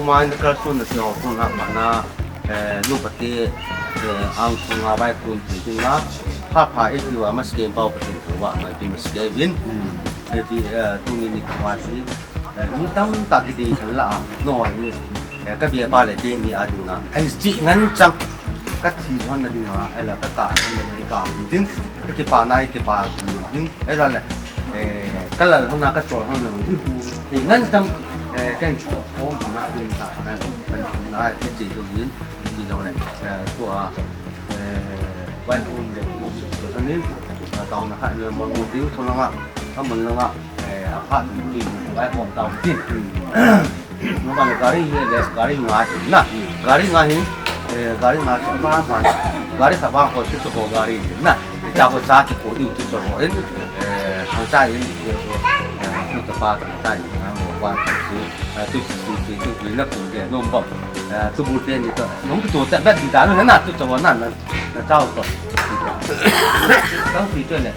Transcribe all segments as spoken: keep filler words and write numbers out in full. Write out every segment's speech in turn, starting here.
Mine ka sun na sio sun na mana, eh, nu pati, eh, ang sunga bai kun ti ding la. Pha pha e ti wa mas kem pau pati tu wa na ti mas ke win. Hmm. Eh, ti, eh, tu ni ni ka wa ti. Eh, mi tam ta ki ding san la, no, ni, eh, ka bia pa le ding ni a ding na. Ai, chi ngan chang. Ka thi hon na ding a, ai la ka ta hon na ding ka ding. Ka ki pa nai ki pa ding. Ai la le, eh, ka la hon na ka chol hon na ding. Ti ngan chang, eh, kan chol hon na ding ta na, na, na, ti chi ding. Ti dong le, eh, tu a, eh, wan un le, tu ni, ta na ka le mo ding tu na nga. Ka mun na nga. Eh, a phat in, vai khom tau tin. Numa le gari hi le, gari nga hin na. Gari nga hin, eh, gari nga hin, ma, ma. Gari sa ba ko chu ko gari hin na. Cha ko cha chu ko diu chu ko in. Eh, ang cha in, eh, tu ta pa ta cha in, na mo wa chu. Eh, tu si si si tu ni na ku de nom bom. Eh, tu bu de ni to. Nom tu ta ba di da na na tu cha wa na na. Na cha ko. Tang si chu le.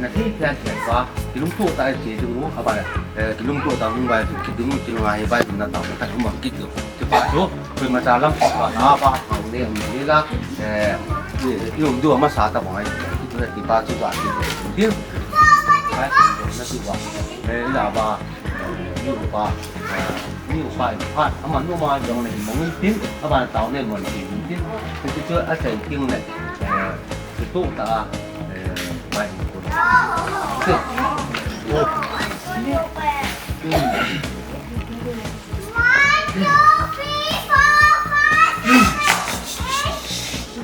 Na thi thi thi ba. Kilungto ta ai che ding u, a ba le, eh, kilungto ta hung bai, ki ding u, kilung ai bai, na ta, ta hung mang kit u. Ti pa chu, koima cha lam pa, na pa, hang ne, hang ne la, eh, i, i um du ma sa ta bang ai, ti pa chu ba, ti, ti, ti. Ai, na ti ba, eh, la ba, eh, ni u pa, eh, ni u pa, i pa, a ma nu ma jong ne, mong tin, a ba ta ne, mong tin, tin. Ti chu a sai ting le, eh, Tutu ta, eh, bai kun.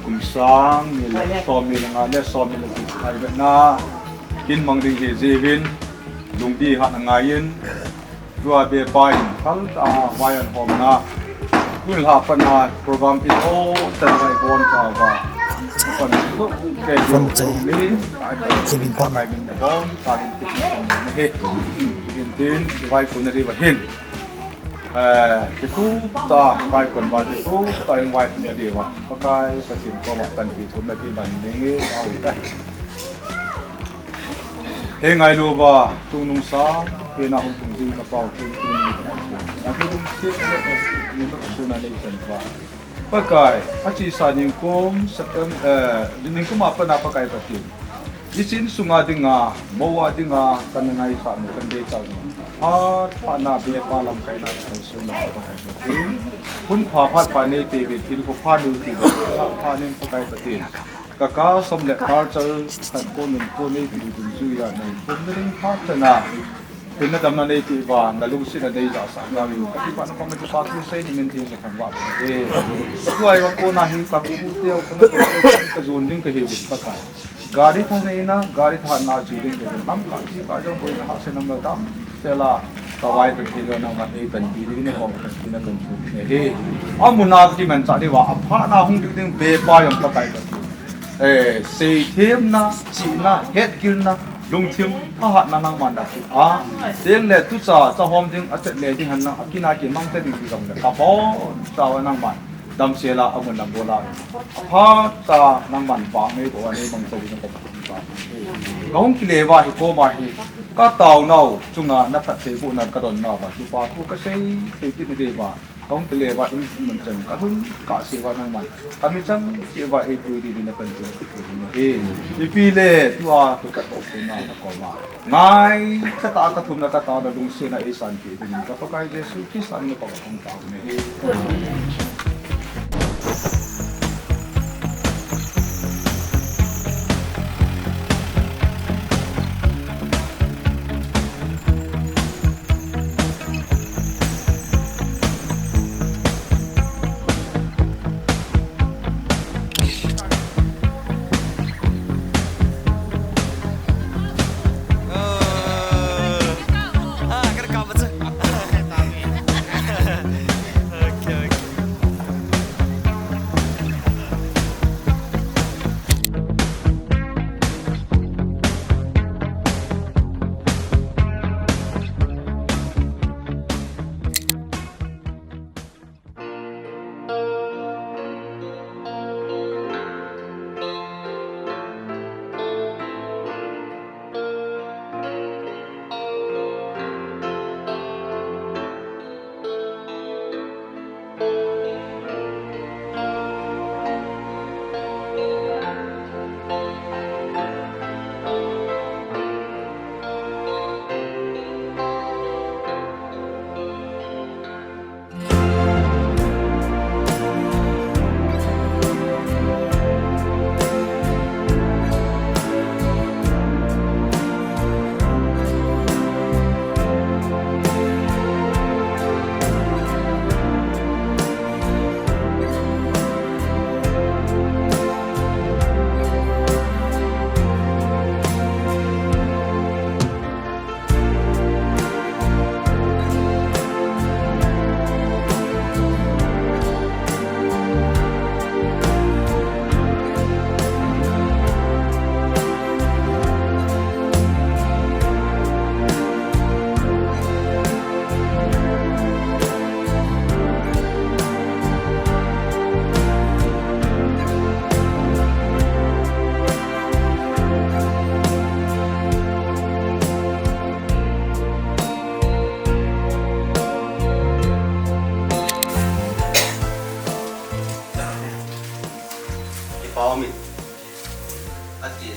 Kum sang ni le som ni le nga le som ni le gup ai be na. Kin mang ding hi jivin. Lungdi hat na ngai in. Tua be pa in, thal ta a, vai an hom na. Kun ha pan a, program in o, tan vai bon ta va. Pan ko, ke jo, ni, ai, Kevin Pam. Kai min bon, ta in ti, he. In tin, vai kun na di va hin. Eh, ki tu ta, vai kun va, ki tu ta in vai kun na di va. Pakai, Pathen koma tan pi thum na di ban ni, au ta. He ngailu va, tungnung sa, he na hung tung ding ka pau, tung tung ni ka pau. Na tung tung si, ni ka su na nei san va. Pakai, a chi sa ning kum, sa kum, eh, ning kum a pa na Pakai Pathen. I chin sunga dinga, mo a dinga, kan ngai sa mo, kan dei sa mo. Phat, phat na be pa lam kai na kan su na Pakai Pathen. Kun pha phat pa nei te be, thil ko pha nei te be, pha, pha nei Pakai Pathen. Ka ka som le culture khat ko nun ko nei pi dun chu ya nei ko nei ring pha ta na. Tin na dam na nei ti ba na lungsit na nei ja sa na ri. Ka ti pa na ko me ti pa tu sei ni min ti sa kan wa. Eh. Ko ai ko na hin ka ku te ko na ka zon ding ka he bi pa ka. Gari tha nei na, gari tha na ji ding ka nam ka ji ka jong ko na ha se nam na dam. Sela, kawai kan ti lo na ngat ni kan ti ni ko kan ti na kan ti ni he. Amu na ki man cha ni wa, apha na hung ding ding be pa yam ka kai ka ti. Eh, sei them na, chi na, het kil na, lung thim, a hat na nang man da ti. A, teng le tu cha, cha hom ding, a chet le ding han na, a kina ki mang te ding ding dong le. Ka bon, cha wa nang man. Dam sela, amun dam bola. Apha cha nang man bang nei ko wa nei mang cha ding ka. Ka hung ki le wa hi ko ma hi. Ka tao nau chunga na phat thei bu nan ka don nau va, chu pa thu ka sei thei kit ni dei va. Ka hung tile va in mun chan ka hun ka se va nang man. Ka mi chan se va e pui di di na kan tu ki pui ni he. Ipi le tu a ka to ko na ka ko ma. Ngai ka ta ka thum na ka ta na lung se na e san ki di ni ka Pakai Jesu Christa ni pa ka hung ta ni he.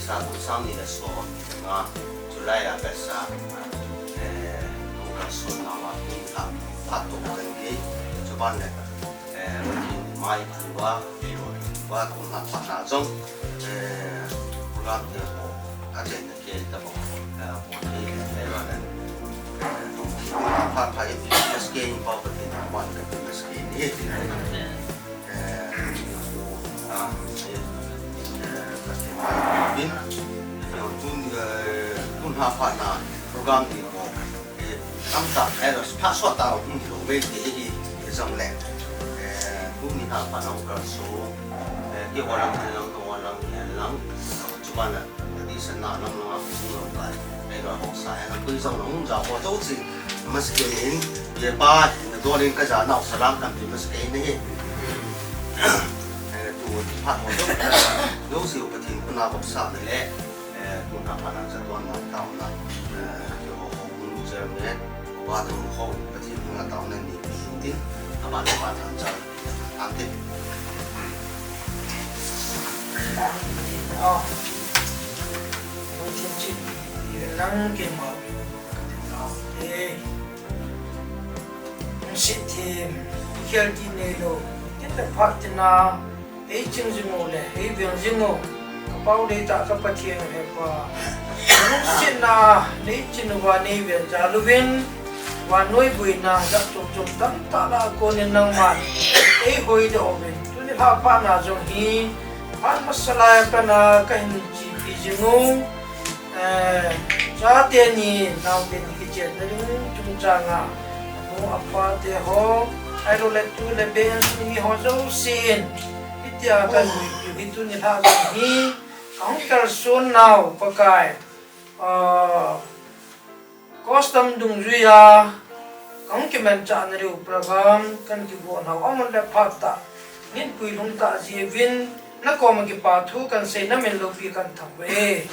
Sa kum sang ni le som ni le nga, July a besa, eh, kum ka son na wa ni ka, phat to ka ni, chuban le, eh, mai wa, wa kum na phat na jong, eh, program te ko, a chen na ke ta ko, eh, ko ni le, eh, wa le, eh, phat phat, eh, maske in pa ko ni, wan ka maske ni. Tun, eh, tun ha phat na program ni ko, eh, tamtah, eh, phat sot tah um lo ve ti hi, eh, jong le, eh, tuni ha phat na program so, eh, keiho lang, lang, lang, lang, chuban a, ti sa na lang, lang, lang, lang, kai, eh, lo ho sa, eh, lang, kui jong lang, jao ho, jao chi, maske in, ye pa, na do ling ka ja nau sa lang, kan ti maske in hi. Eh, tu phat ho, jao, jao si u Pathen khut na vop sa le, eh, tun ha phat na cha tuan na tao na, eh, keiho ho, hung chairman, wa thong ho, Pathen khut na tao na ni, tin, a ban, a ban, cha, an te. Oh. Pathen chi, i lang ke ma, ka te na, eh. Hung sit thim, i khel ti nei lo, kin le phat ti na, ei ching jing u le, ei veng jing u, ka pau dei tah ka Pathen u he pa. Hung sit na, nei chin uva nei ven jal uvin, vannoi boina, jat chom chom tamtah lah a kon in nangman, ei hoi doh uvin. Tuni lha phat na jong hi, phat masa lai a pat na ka hin chipi jing u, Eh, chate ni, naote ni kichenna ding chungchang a, anu apa te ho, ahilou le tu le beh insung mi ho jouse in, hitia ka lui piu hi tuni lha jong hi, ka hung kalson nau Pakai, ah, custom dungjui a, ka hung kimanchah na diu program, kan kigon hou, amun le phat tah, ngin pui lhung tah jeh uvin, na koma kipa thu kan sei, na min loupi kan thangvah e.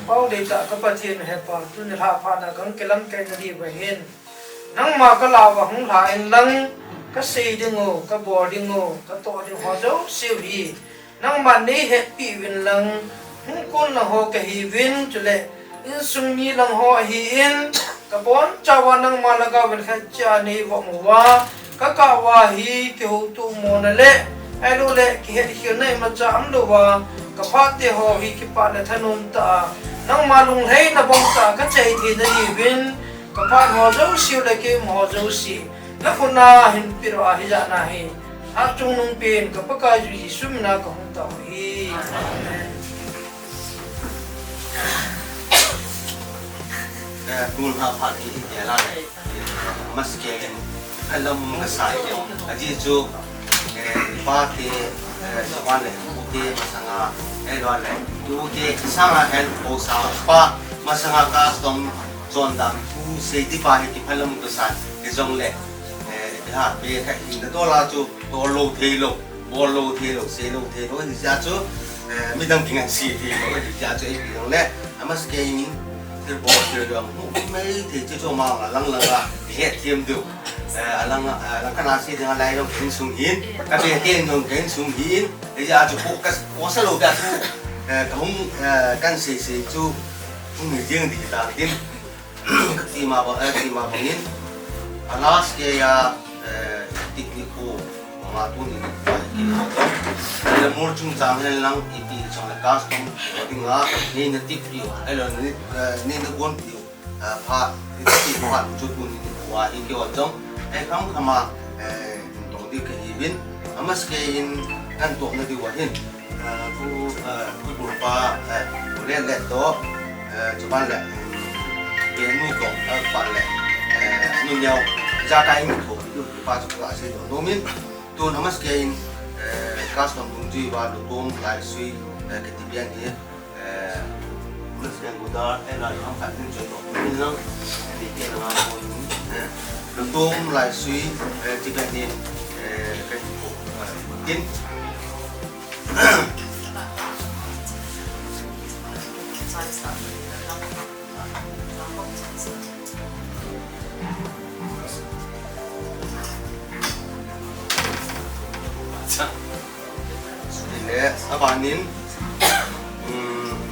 Pau dei tah ka Pathen u he pa, tuni lha phat na ka hung kilamkai na diu va hin. Nangma ka lah uva hung lha in lang, ka sei ding u, ka bol ding u, ka toh ding ho jouse u hi. Nangman nei hetpi uvin lang, hung kon lang ho ka hi uvin, chule insung mi lang ho ahi in, ka boncha uva nangma lhagao vin khat cha nei vom uva, ka kah uva hi kihouto mona le, ahilou le kihet khel na imacha umlou va, ka phat te ho hi kipah le thanom tah a, nangma lunglhaina bang tah a ka chai thei na diu vin, ka phat ho jouse u le keima ho jouse, na khut na hin peh uva hijat na hi. Achungnung pen ka Pakaiyu Jesu min a ka hung tao hi. Eh, tun ha phat hi, eh, la, eh, maske in, alam ka sa hi, ajeh chu, eh, pa te, eh, pa le, pu te, masanga, eh, lo le, tu te, sanga hen, ko sa, pa, masanga custom, chondan, tu sei ti pa hi, kiphalam ka sa, eh, jong le, Eh, ha, pe kha hin na dola chu, tol lou thei lou, bol lou thei lou, sei lou thei lou, hijeh chun, eh, midang kingansei thei lou, hijeh chun, eh, ipi jong le, amaske in, thil bol thei lou, mu, mei thei chu chu ma lang lang a, hethem diu. Eh, alang, eh, alang kana sei ding a lai lou, insung hin, ka pe ke nung insung hin, hijeh chun, ko ka, ko sa lou ka chu, eh, ka hung, eh, kan sei sei chu, hung ni ding di ta din. Ka ti ma bang, eh, ti ma bang in. A last ke ya, eh, tik ni ko, ma tu ni ko, ki ni ko. Le mol chungchang hen lang, iti chang le custom, ko ding a, ni na tik tiu, eh, lo ni, eh, ni na gon tiu, eh, pha, ni tik pha, chu tu ni ko, wa, i ki wa chong, eh, kham kham a, eh, tong di ka hi vin. Amaske in, kan to na di wa hin. Eh, ku, eh, ku pu pa, eh, ku le le to, eh, chuban le, mm, ke nu to, eh, pa le, eh, nu nyau, ja kai mi to, ku pa chu ka sei to, no min, tu namaste in, eh, custom dungjui va, lutom, lai sui, eh, ke ti bian ni, eh, namaste in guda, eh, na ham kan tin choi to, min lang, ni ke na ma ko, eh, lutom, lai sui, eh, ti bian ni, eh, ke ti ko, eh, tin, Ile, abanin, um,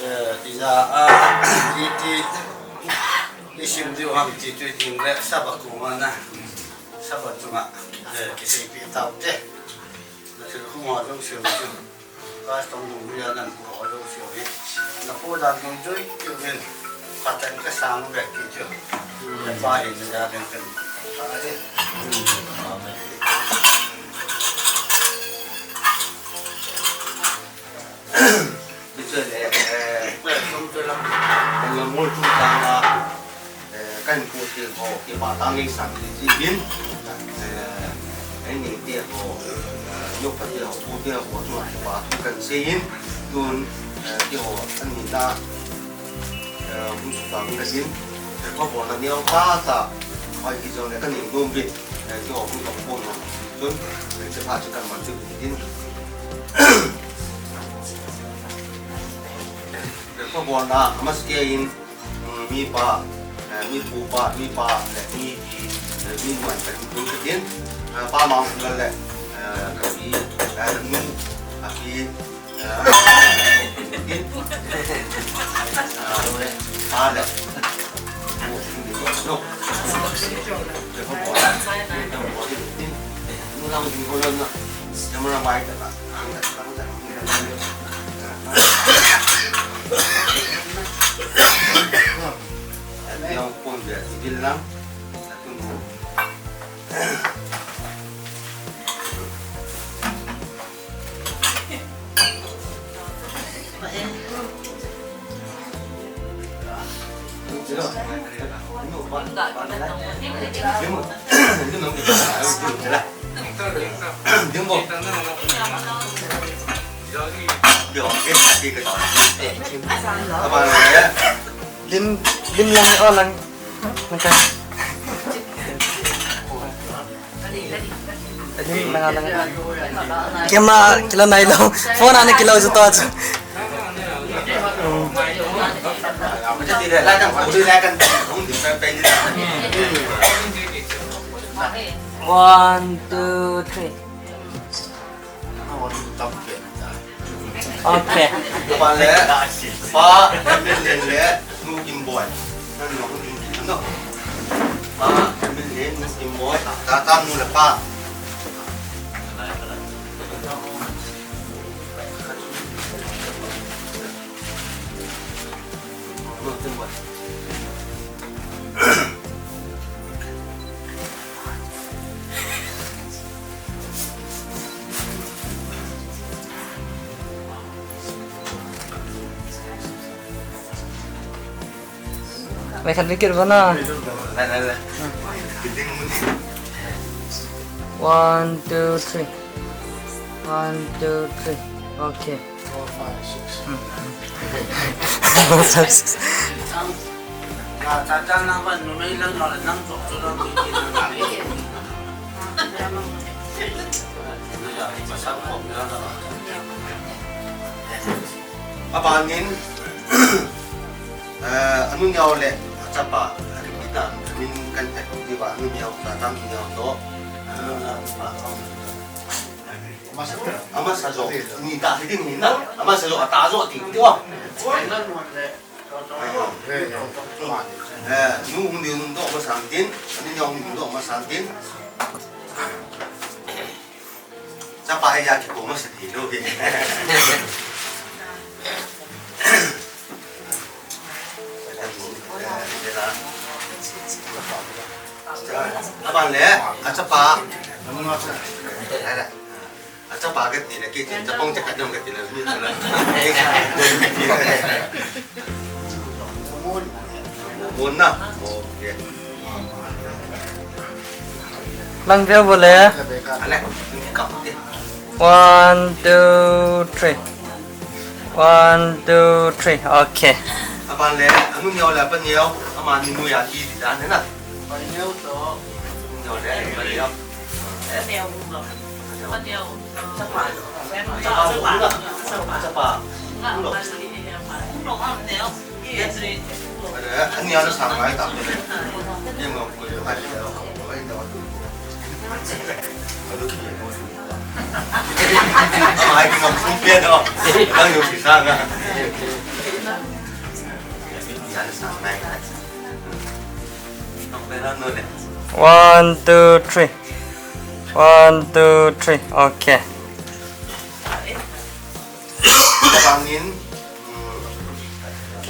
Eh, ija, a, iti, isim diu ham ti tu ding le, saba kumana, saba chunga, eh, kiseipi taute. Na thil khum ho jouse chu. Custom nung hi a nan pu ho jouse hi. Na pu dan nung jui tiu hin. Pathen ka sang bek kit chu. Ka pa hi chu ya den ten. Ni chu le, eh, kan lam ngol chung tang a, eh, kan ko ti ho, ki pa tang ni sang ti ji bin. Eh, ai ni ti ho, eh, yo pa ti ho, pu ti ho, chu ai pa tu kan sei in. Tun, eh, ti ho, an ni na. Eh, hung sukha hung kasin, eh, phabolna neo tata, hoi hijongle kaning nom uvin, eh, keiho hung tong pon nom chun, eh, chepha chu kaman chu tin. Eh, phabolna amasapen, mm, mipa, eh, mi pupa, mipa, le mi, eh, mi nuan kahin tin, eh, pa mang le, eh, kapi, eh, nu, kapi, Lim, lim lang, oh, lang. Okay. Camera kilo nailou. Phone ana kilo ju to chu. One, two, three. Okay. Pa le, pa, M L A le, Nu Kimboi. Nan lo, nu Kim, no. Pa, M L A, Nu Kimboi. Ta, ta, nu le pa. Nu Kimboi. Mai khat mai kit vana. Lai, lai, lai. One, two, three. One, two, three. Okay. Four, five, six. Hmm. Abanin, eh, anu neo le achapa, amin kan tek diu va, anu neo, ta, ta, anu neo to, eh, Amasa jo, ni ta hi ding ni na. Amasa jo, ata jo ti ti wa. Eh, nu hung ding hung doh masan tin, ani neo hung doh masan tin. Chapa hi ya ki ko masa ti lo hi. Aban le, achapa. Achapa kati le, kati, chapang cha kati le, kati le, ni le. Mun na. Okay. Lang veo bole. Ale, ka kati. One, two, three. One, two, three. Okay. Aban le, anu neo le, pa neo, amani mu ya ti ti dan na. Pa neo to. Neo le, pa neo. Pa neo. Pa neo. Chapa. Chapa. Chapa. Chapa. One, two, three. One, two, three. Okay. Abangin, mm,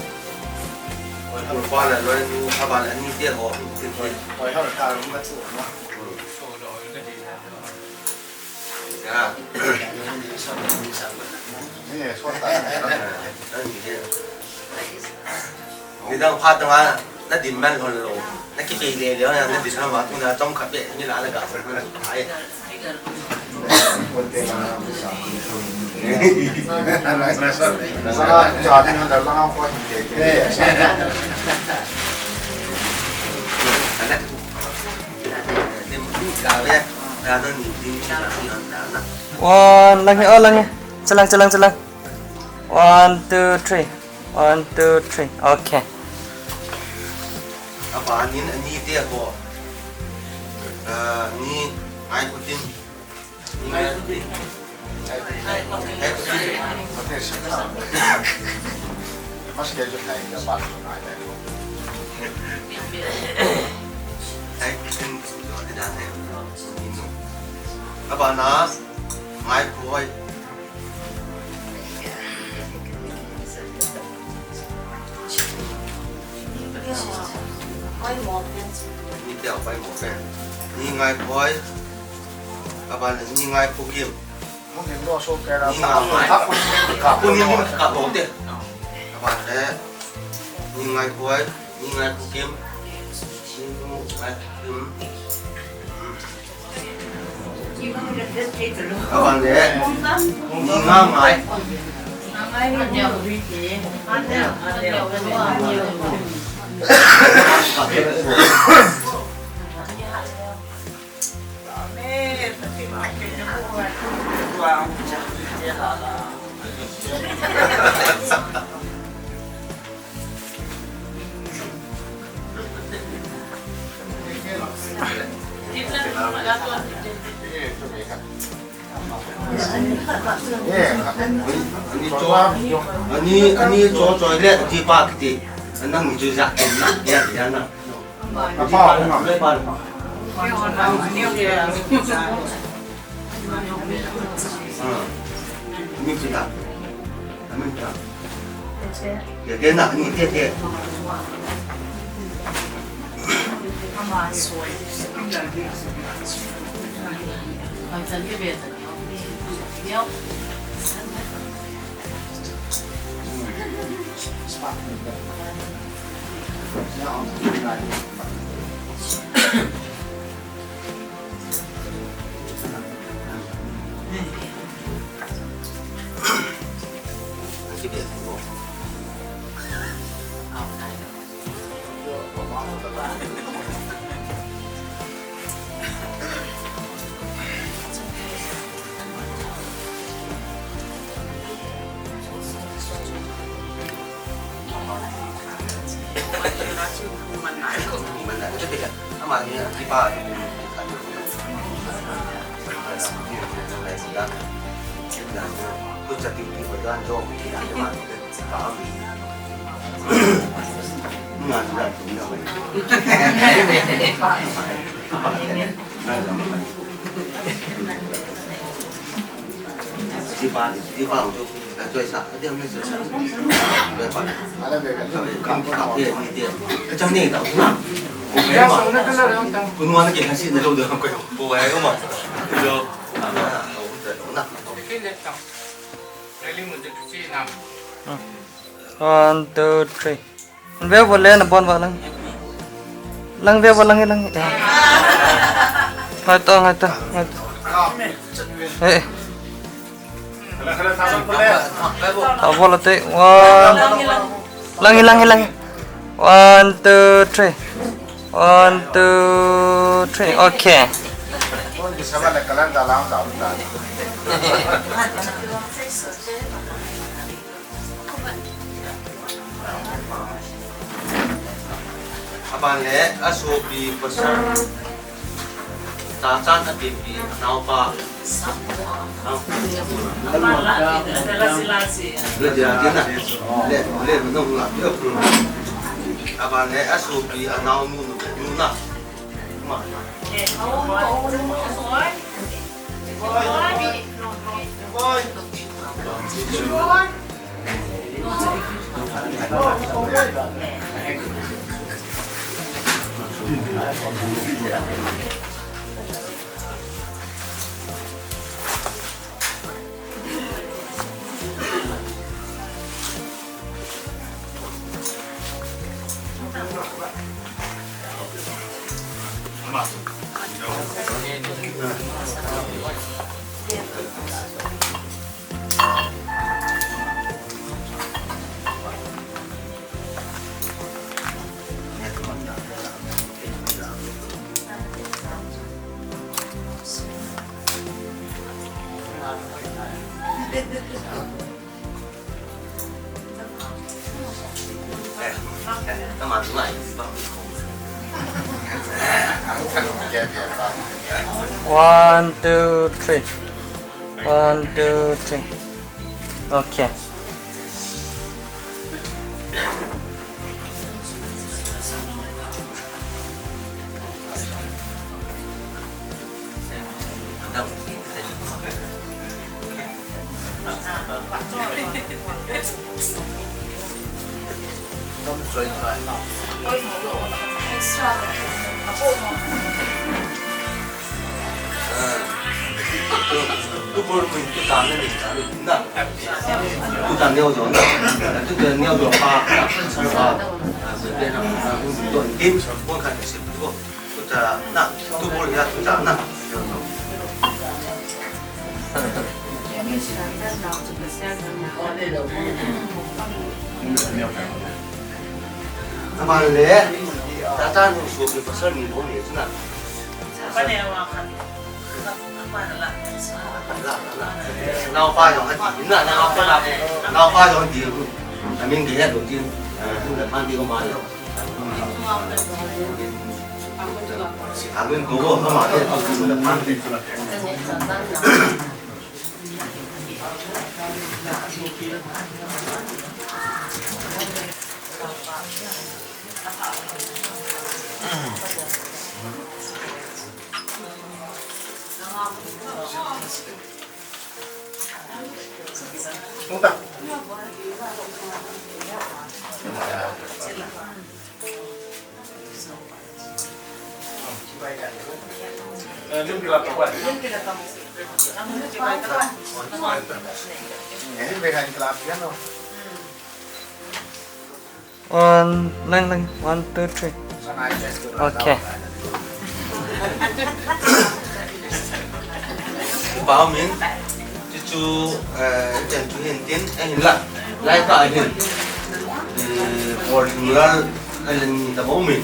Oi, oi, pa le, loi nu, a ba le, ani te ho. Oi, ha, ta, rum ka chu, ma. Ya. Ni, so ta. Ani te. Nidang phat tanga, na dinmun lhon lou. Na kipei le le, na dinmun ma tuna chomkhat beh, mi la la ga, na ai. One, lang, oh, lang. Chelang, chelang, chelang. One, two, three. One, two, three. Okay. Aban in ani te ho. Ah, ni ai kutin. Ni ai kutin. Ai kutin. Mas ke jo ai ka ba. Ai kutin. Aban a ngai poi. Ni teo pai mo pen. Ni ngai poi. Aban ni ngai pukim. Ni ngai mai. Punim ni ka ko te. Aban le. Ni ngai poi. Ni ngai pukim. Ni ngai pukim. Aban le, ni nga ngai. Ani cho, ani, ani cho choi le, ji pa kiti. Anang ni chu ja, ya, ya na. Apa, apa. Ah. Ni kita. Amin ta. Ya, dia nak ni, dia, dia. One, two, three. Ve vo le, na bon va lang. Lang ve vo lang, lang. Ya. Ngai to, ngai to, ngai to. Eh, eh. Ta vo la te. One. Lang, lang, lang. One, two, three. One, two, three. Okay. Aban le, asopi pasal. Tachan apipi, anaopa. Aban le, asopi, anaonu, nu, nu na. One, two, three. One, two, three. Okay. Aban le, tachan asopi pasal ni bou ni chu na. Naopa jong ati, na, naopa, naopa jong ati. Amin ke ya do tin, na pan ti ko ma le. Amin ko ko ma le, na pan ti. One, lang, lang. One, two, three. Okay. Pau min, chu chu, eh, chen chu hin tin, eh, hin la. Lai ta hin. Eh, for rural, eh, ni ta bou min.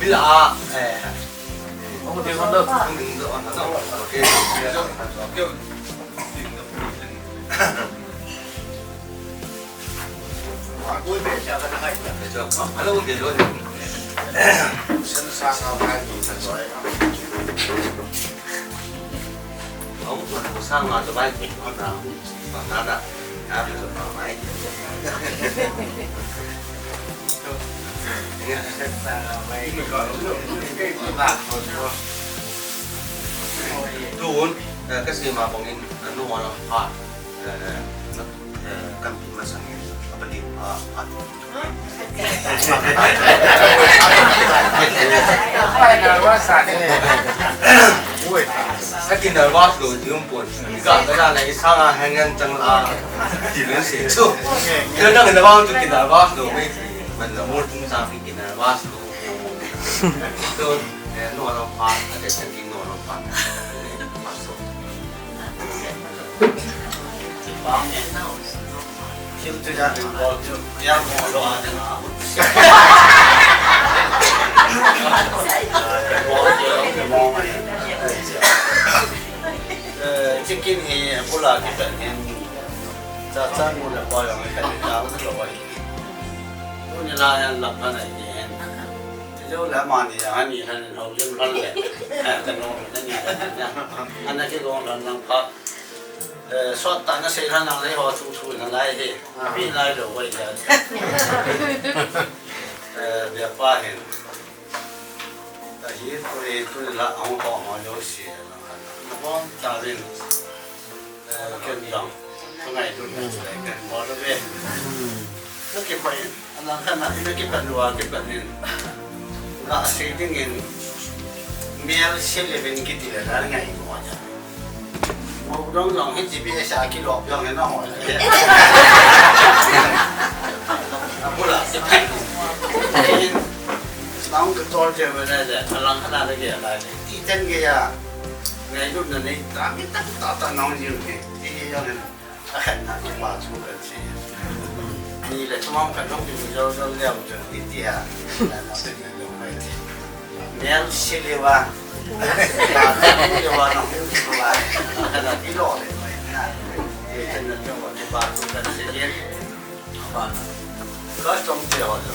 Bila, eh. Ông đi con đâu? Ông đi con đâu? Ok. Ok. Tun, eh, kasei ma bangin, eh, nungah lam phat, eh, eh, kan pi masangin, a paliu phat. Ka kinervous lou jing pon. Ka, ka dan a isanga hangan chang la. Ti lou sei chu. Ka dan a vang chu kinervous lou mai. Man la mo tung sa kinervous lou. So, eh, no no pa, ka te chan ki no no pa. Pa so. Eh, chicken hi a bula kipan hin. Cha cha mu le pa jong ka ni ta u lo ai. Tuni la yan la pa na hi hen. Ti jo la ma ni ya ni han ho lim han le. Ka no na ni. Ana ki gong lan lang pa. Eh, sot tah na sei lhon lang lei ho thu thu na lai hi. Pi lai lou vai ja. Eh, bia pa hin. Ta hi tu hi tu la hong ho ho lou si la. Na bom ta vin. Eh, ken dang. Tu ngai tu na sei ken mo lo ve. Na ki pa hin. Alang khat na, ina kipan lua, kipan in. Nga sei dingin, mel se levin kiti le, la ngai mo ja. Mo dong dong, hin G P S a kilop dong, hin na ho. A bula, kipan. Hin, nang ke tol je me le, alang khat na le ke la le. Ti ten ke ya. Ngai lup na nei, ta mi ta ta ta nong jing ke. Ti ke ya ne. A khat na kipa thu kan sei. Ni le thumang khat hung kimu jou jou leu chun i ti a. Na na pe ni lo mai ti. Mel se leva. Mel se leva na hung kimu a. A khat na kilo le mai na. Ye chen na chong kipa thu kan sei yen. Apa na. Custom te ho jo.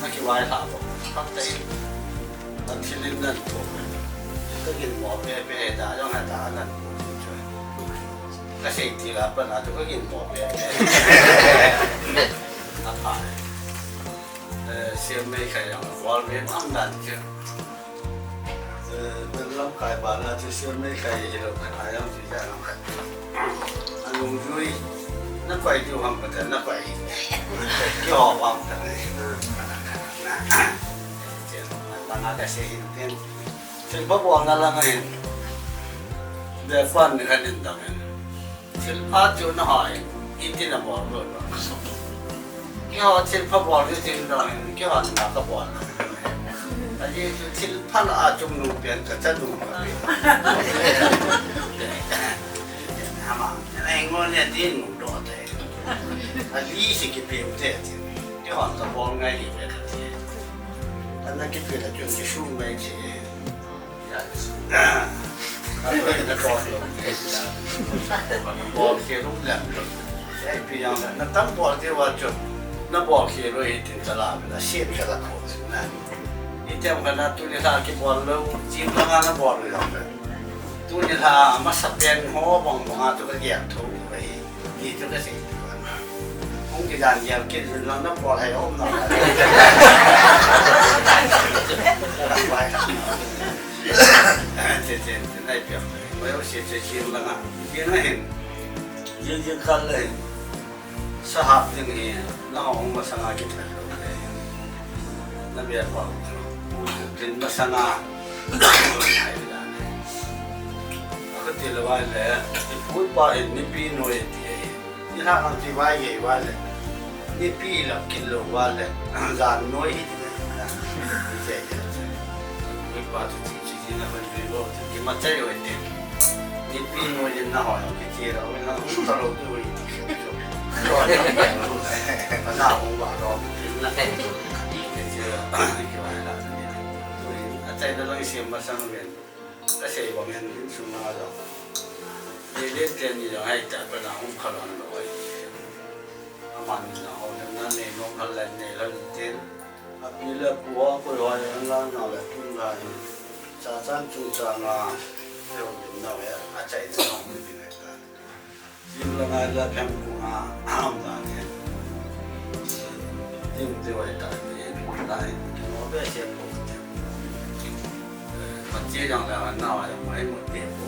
Na kivai lha bo. Pak te. An thilin nan ko. Ka gin mo pe pe da jong ha da nan ko chu. Ka sei ti la pa na chu ka gin mo pe pe. A pa. Eh, Siam Mei Khai jong bol ve mang dan chu. Eh, ben lam kai ba na chu Siam Mei Khai hi lo ka na jong chu ja lam kai. Anung jui. Na koi ju ham pa na koi. Kio ham ta. Langa ka sei hin tin. Thilpha bolna langa hin. Be fan ni khat in dang hin. Thilpha chu na hoi. Iti na bol lo lo. Keiho thilpha bol ni tin dang hin. Keiho na ka bol. Aji chu thilpha na a chung nu pian ka cha nu ka pian. Ama, na ngo ne din nu do te. Ali si ki pian te. Keiho ta bol ngai ni ve ka ti. Ana kipe la chun kisum mai chi. Ya, kisum. Ka to na to lo. Bol ke lu la. Ai pi yang na tam bol te wa chun. Na bol ke lu i tin ta la, na sien ka la ko na. I tem ka na tu ni la ki bol lo, chi ka na bol lo. Tu ni la ma sa pen ho bang bang tu ka ya thu. Ni chu ka sei. Hung kidan gel kit lang na bol hai om na. Che, che, che, nai piak. Mai o se che chi lang a. Ye na hin. Ye, ye kal le. Sahap ding hi. Na hung masanga kithal lo le. Na bia pa. Tin masanga. Ka ti le vai le, i pu i pa in nipi noi ti e. Nilhah lang ti vai gei vai le. Nipi la kilo vai le. Jan noi hi ti le. Ni che che che. Pu i pa tu ti ti ti na ban bi lo ti ma chai oi ti. Nipi noi in na hoi ki ti ra oi na ta lo tu oi ti. Na hoi ba lo ti na. Ki vai la. A chai da lang siam masang ven. Ka sei bang in insung a jong. Ni le te ni jong hai ta pa na hung kha lon lo ai. Aman na ho na Nei nom hal le nei hal tin. Api le pu a koi hoi an la na le tun la hi. Cha chan chung cha nga. Leo lim na he a chai na nong mi bi le ka. Lim la ngai la phem ku nga. Am na ke. Lim te wai ta ni. Lai. Mo be se ko. Pathian jong le ana wa jong mai mu te ko.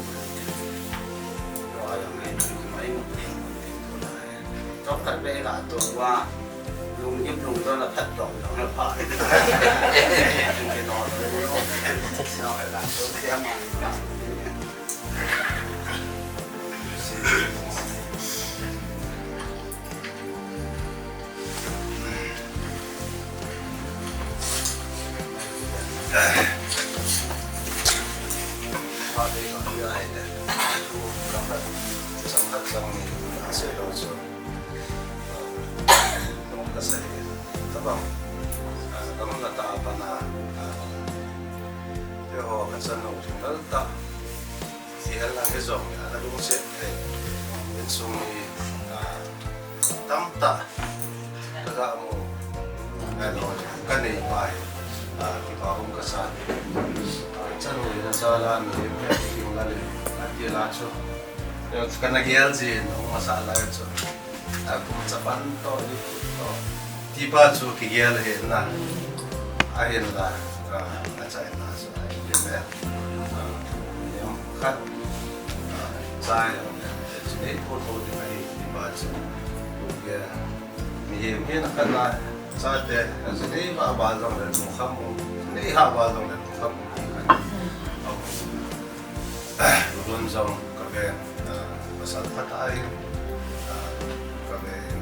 Wa jong mai mu te ko. Tawk khat ve ka to wa. Lung yip lung to la phat to jong le pha. Ke no to. No ka to te ma. Tabang, ah, tabang kata bana, ah, keiho kachanu jing lal ta. Ti hel lang hi jong, ana lungset thei. Insung hi, ah, tamtah kaga mu. Ahilou le, kanei pa hi, ah, kipa um kasa. Ah, chanu hi na sa la mi, mi hung la le, ati la chu. Kana gel jin, hung masa la chu. A kum chapan to, i kut to. Tipa chu kigel ahi na. Ahin la, a, achaina chu ahi le. A, em khat, a, chai, chu nei po to ding ahi tipa chu. Kigel. Mihem hin khat na, chate, a chu nei ba ba jong le lungkham um. Nei ha ba jong le lungkham um. Lun jong ka ven, ah, pasal phatah ahin, ah, ka ven,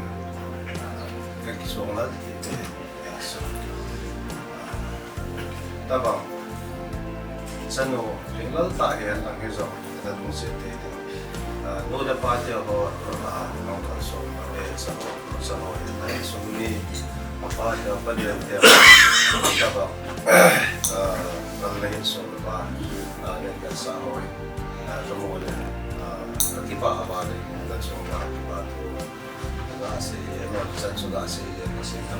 ah, ka kisong lal ti te, eh, so, ah, tabang, chanu, jing lal ta hi lang hi jong, ka lungset te ding. Ah, nu le pa te ho, ah, nong kan so, ka ven sa ho, sa ho, eh, sum ni, pa te ho, pa te ho, tabang, ah, kal na hin so, pa, ah, len kan sa ho, eh. Ah, ka mu le, ah, ka kipah a ba le, ka chung ka kipah thu. Ka sei e, no, chan chu ka sei e, ka sei tam.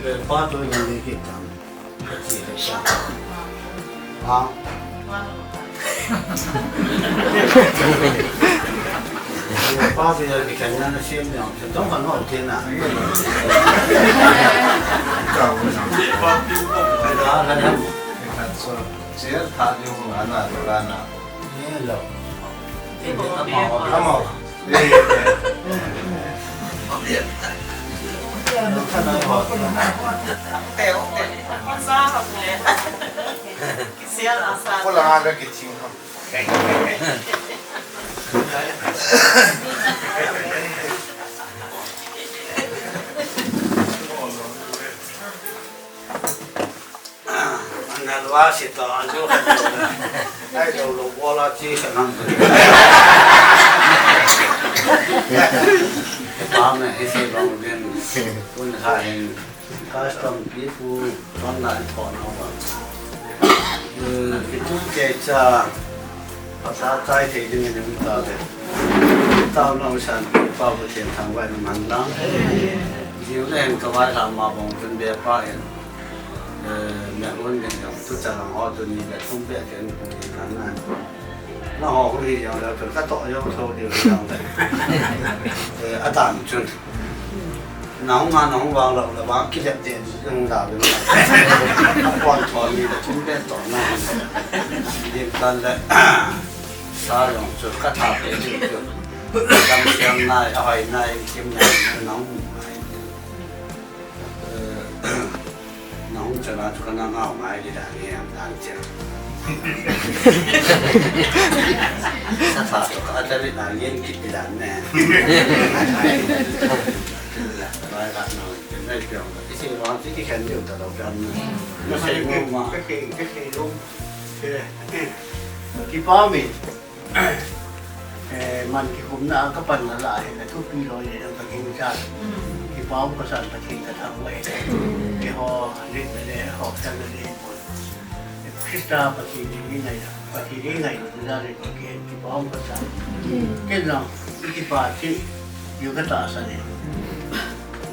Le pa tu ni ni ki tam. Ha? Pa tu ya ki kan na sim ya, tu dong kan ho tin na. Ka da ka da. Kan so, sia tha ju ana lo la na. Ni lo. Ni mo, ni mo. Ka mo. Ana lua si to, aju khat lo. Ai lo lo, bola chi khat nam. Pa me hi si long din. Kun kha hin. Custom people, ton na thon ho ba. Eh, kitu ke cha. Pasa chai thei ding in um ta le. Tao nong san pa bu thian thang vai man lang. Jiu le hen ka vai la ma bong tun be pa in. Eh, me un den jong tu cha lang ho tu ni le thum be thian pu ni kan na. Na ho hu hi jong le tu ka to jong tho diu jong le. Eh, a tan chun. Na hung a, na hung vang lo le vang ki lep den jong da le. A pon tho ni le thum be to na. Dim tan le. Sa jong chu ka tha pe chu chu. Kam siam nai, a hoi nai, kim nai, na hung. Eh, na hung chana chu ka na ngau ngai di dan ni am dan chia. Sa sa chu ka ta ni dan yen kit di dan ne. Bai ka na, ken nai piang. Isi wang ti ki khen diu ta lo piang ne. Na sai mo ma. Ka khen, ka khen lo. Kipa mi. Eh, man kikhumna a ka panna lah a hin, a thupi loi le jong ka ging chan. Mm. Ki, Pau ka san Pathen ka thangvah e. Keiho rinna le ho thalna le Christa Pathen hi ngai, Pathen hi ngai na le Pathen kipa um ka san. Ken jong i kipa thei diu ka tahsan e.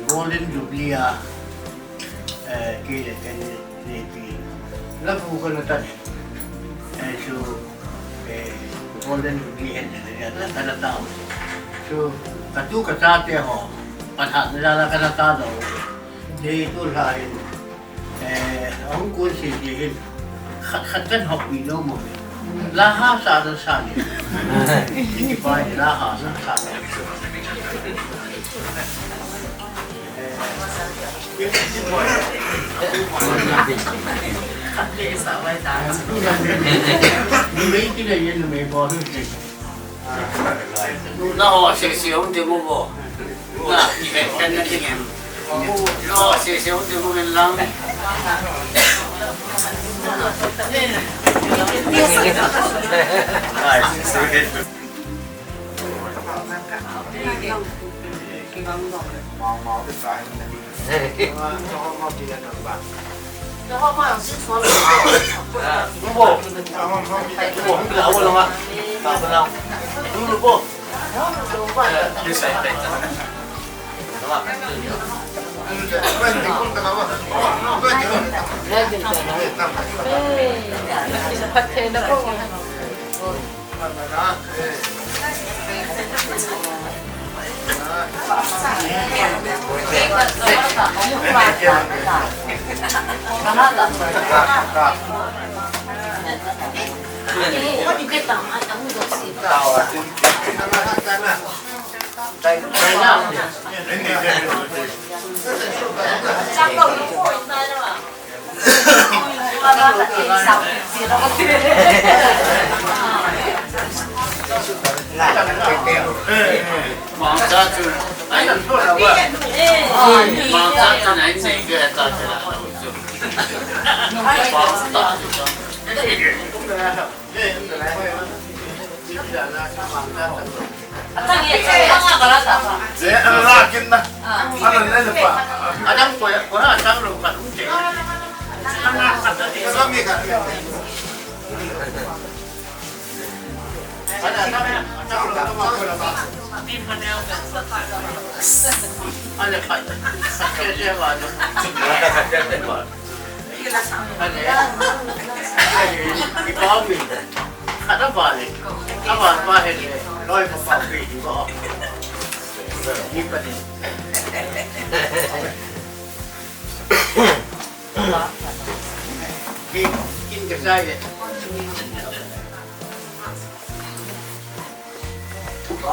Golden Jubilee a, eh, kei le ken Nepi. La bu ka na tan. Eh, chu, eh, Golden Jubilee hen ne ka na ta. Chu, ka tu ka cha te ho. Ka tha na la ka na ta do. Ni tu la hin. Eh, hung kun si si hin. Khat khat kan hop pi no mo. La ha sa da sa ni. Ni pa la ha sa sa. Na ho sese hung te mo bo. Na, na ho sese hung te mo ngen lang.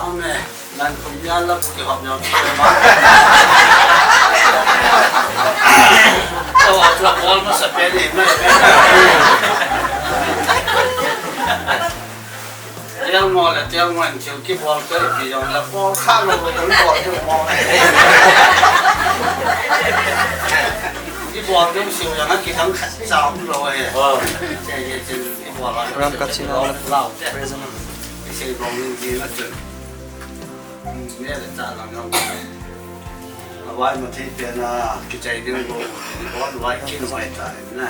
Amen. Nan kum ya la ki hop nyom. Tawa la bol ma sa pe ni mai pe. Tel mo le tel mo an thil kibol te ki jong la bol kha lo lo bol te mo. Kibol te siu jong kidang khat cha um lo e. Che che che kibol la. Ram ka chin a la present. Sei bol ni ji la chun. Nge le cha lang jong. Avai ma thei pen a kichai ding bou, ni bon vai kin vai ta na.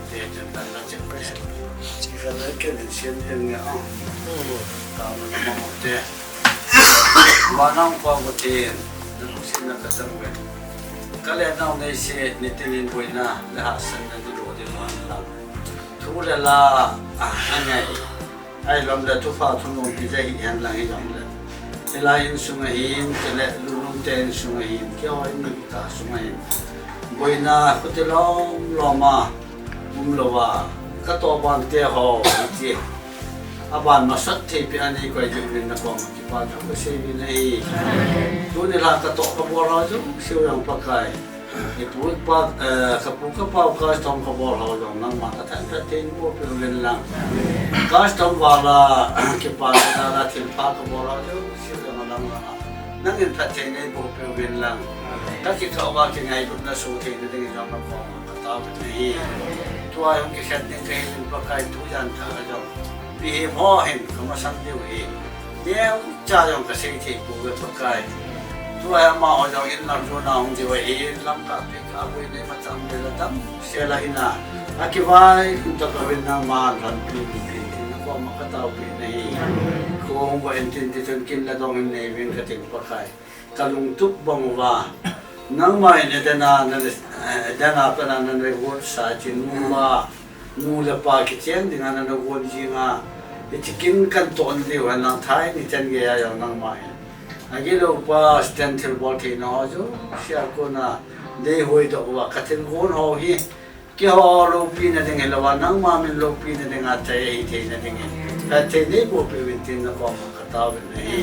Te chen ta la chen pe. Chi ka le ke le sian ding nge a. Ta ma ma ma te. Ma nang pa ko te. Na lu sin na ka chang ve. Ka le nau nei se ni tin in boina le ha san na di lo di lo an la. Thu le la a ngai. Ahilouleh thupha thunung ti jeh hi hen lang hijongleh. Hilai insung ahin, chule lulhing te insung ahin, keiho in mi kikah sung ahin. Boina khuti lom lom a, um lou a, ka toh ban te ho, ti. Aban masat thei pi ani koi jing min na koma kipa thu ka sei min ahi. Tuni la ka toh ka bol ho jong, siu jong Pakai. Ipu ipa, eh, ka pu ka pau custom ka bol ho jong nangma ka than phat thei in boh peh uvin lang. Custom vala, kipa na la thil pha ka bol ho jong, sil jong lang la. Nangin phat thei in boh peh uvin lang. Ka kithou va kingailutna suh thei na ding jong ka pau ka tao na hi. Tua jong kikhen ding ka hi in Pakai tu jan tha ka jong. Mihem ho hin ka masang diu hi. Neocha jong ka sei thei pouve Pakai. Tua amaho jong inlam jona hung diu ahi, inlam kah peh kah boi nei machang bel a damsel a hina. Akivai lhun tah uvin nangman lhonpi in peh in tin nakoma kataopeh nahi. Kho hung vah in tin tichun kin le dong hin nei uvin kating Pakai. Kalungtup bang uva. Nangma in Eden a na, eh, Eden a pat a nana got sa chun nu le pa kichen dinga nana gon jinga. Hiche kin katon diu henlang thai ni chan geiya jong nangma in. Agilou pa Stan thilbol theina ho jouse a kona deihodoh uva kathilgon ho hi. Keiho loupina ding hilouva, nangma min loupina dinga chai ahi theina dingin. Phatthei neiboh peh uvin tin nakoma kataovin ahi.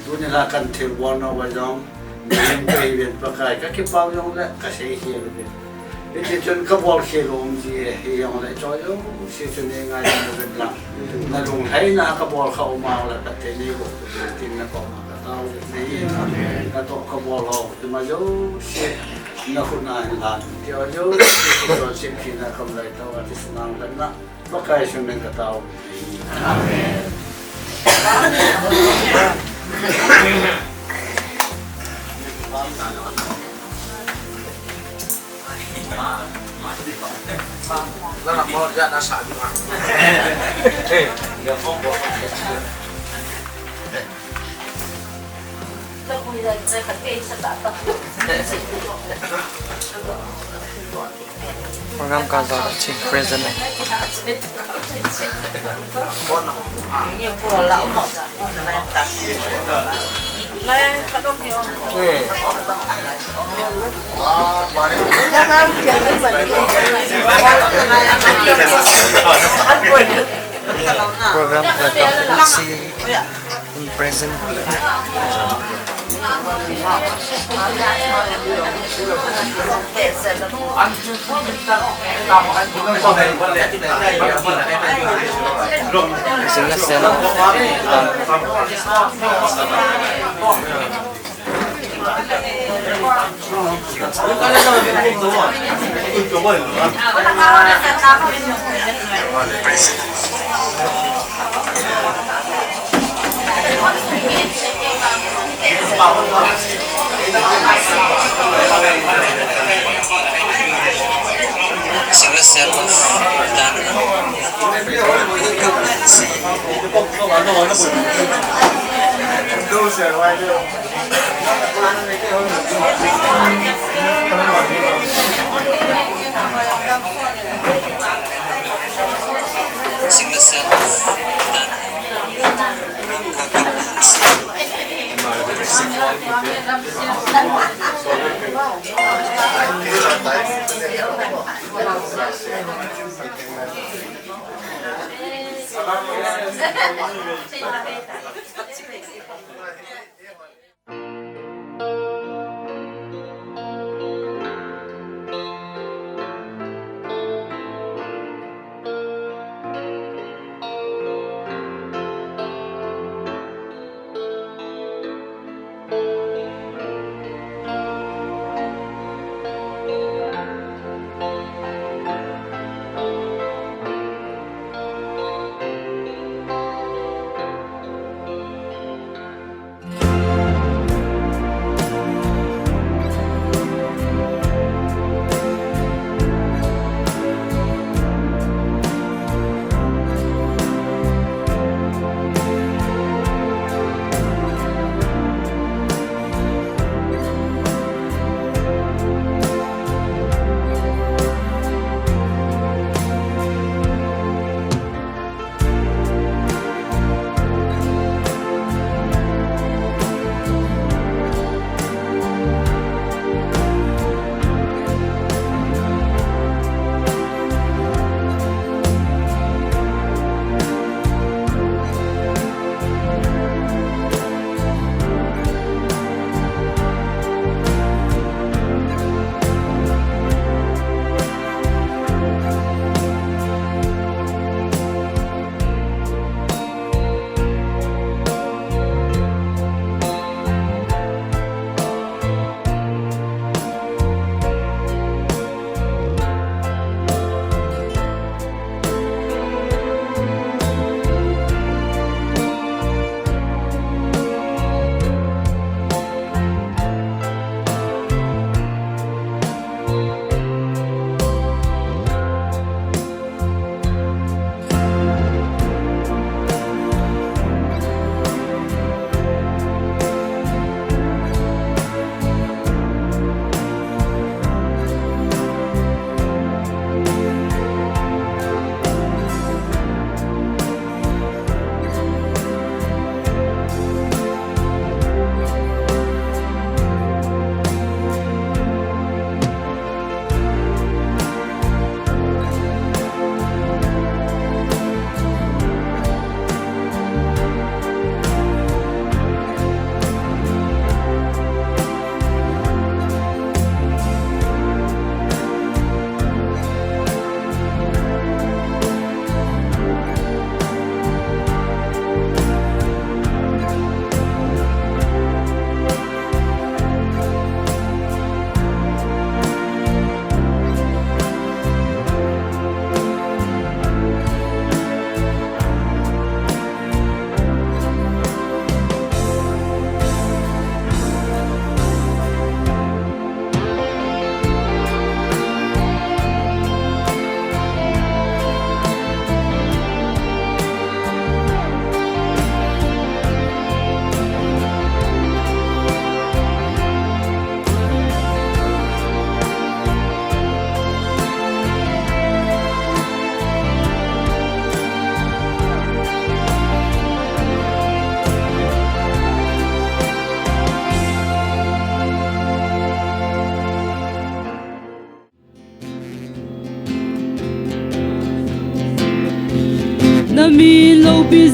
Tuni la kathilbol nauva jong, mihem kahiuvin Pakai, kakipah jongle, kasei hel uvin. Hitichun kabol khel um ji ahi jongle, hiche jouse chu neingaidam uvin lang. Nalunglhaina a kabol kha um jongle, phatthei neiboh peh uvin tin nakoma kataovin ahi. Katoh kabol ho, ima jouse. Nakhut a hin lan, tia jouse, chonset thina kamlai tao, ati sunang lana, Pakai Jesu min katao. Amen. Program kaja chun present. Program kaja chun present. Single cell. Single cell of done. Single cell of done.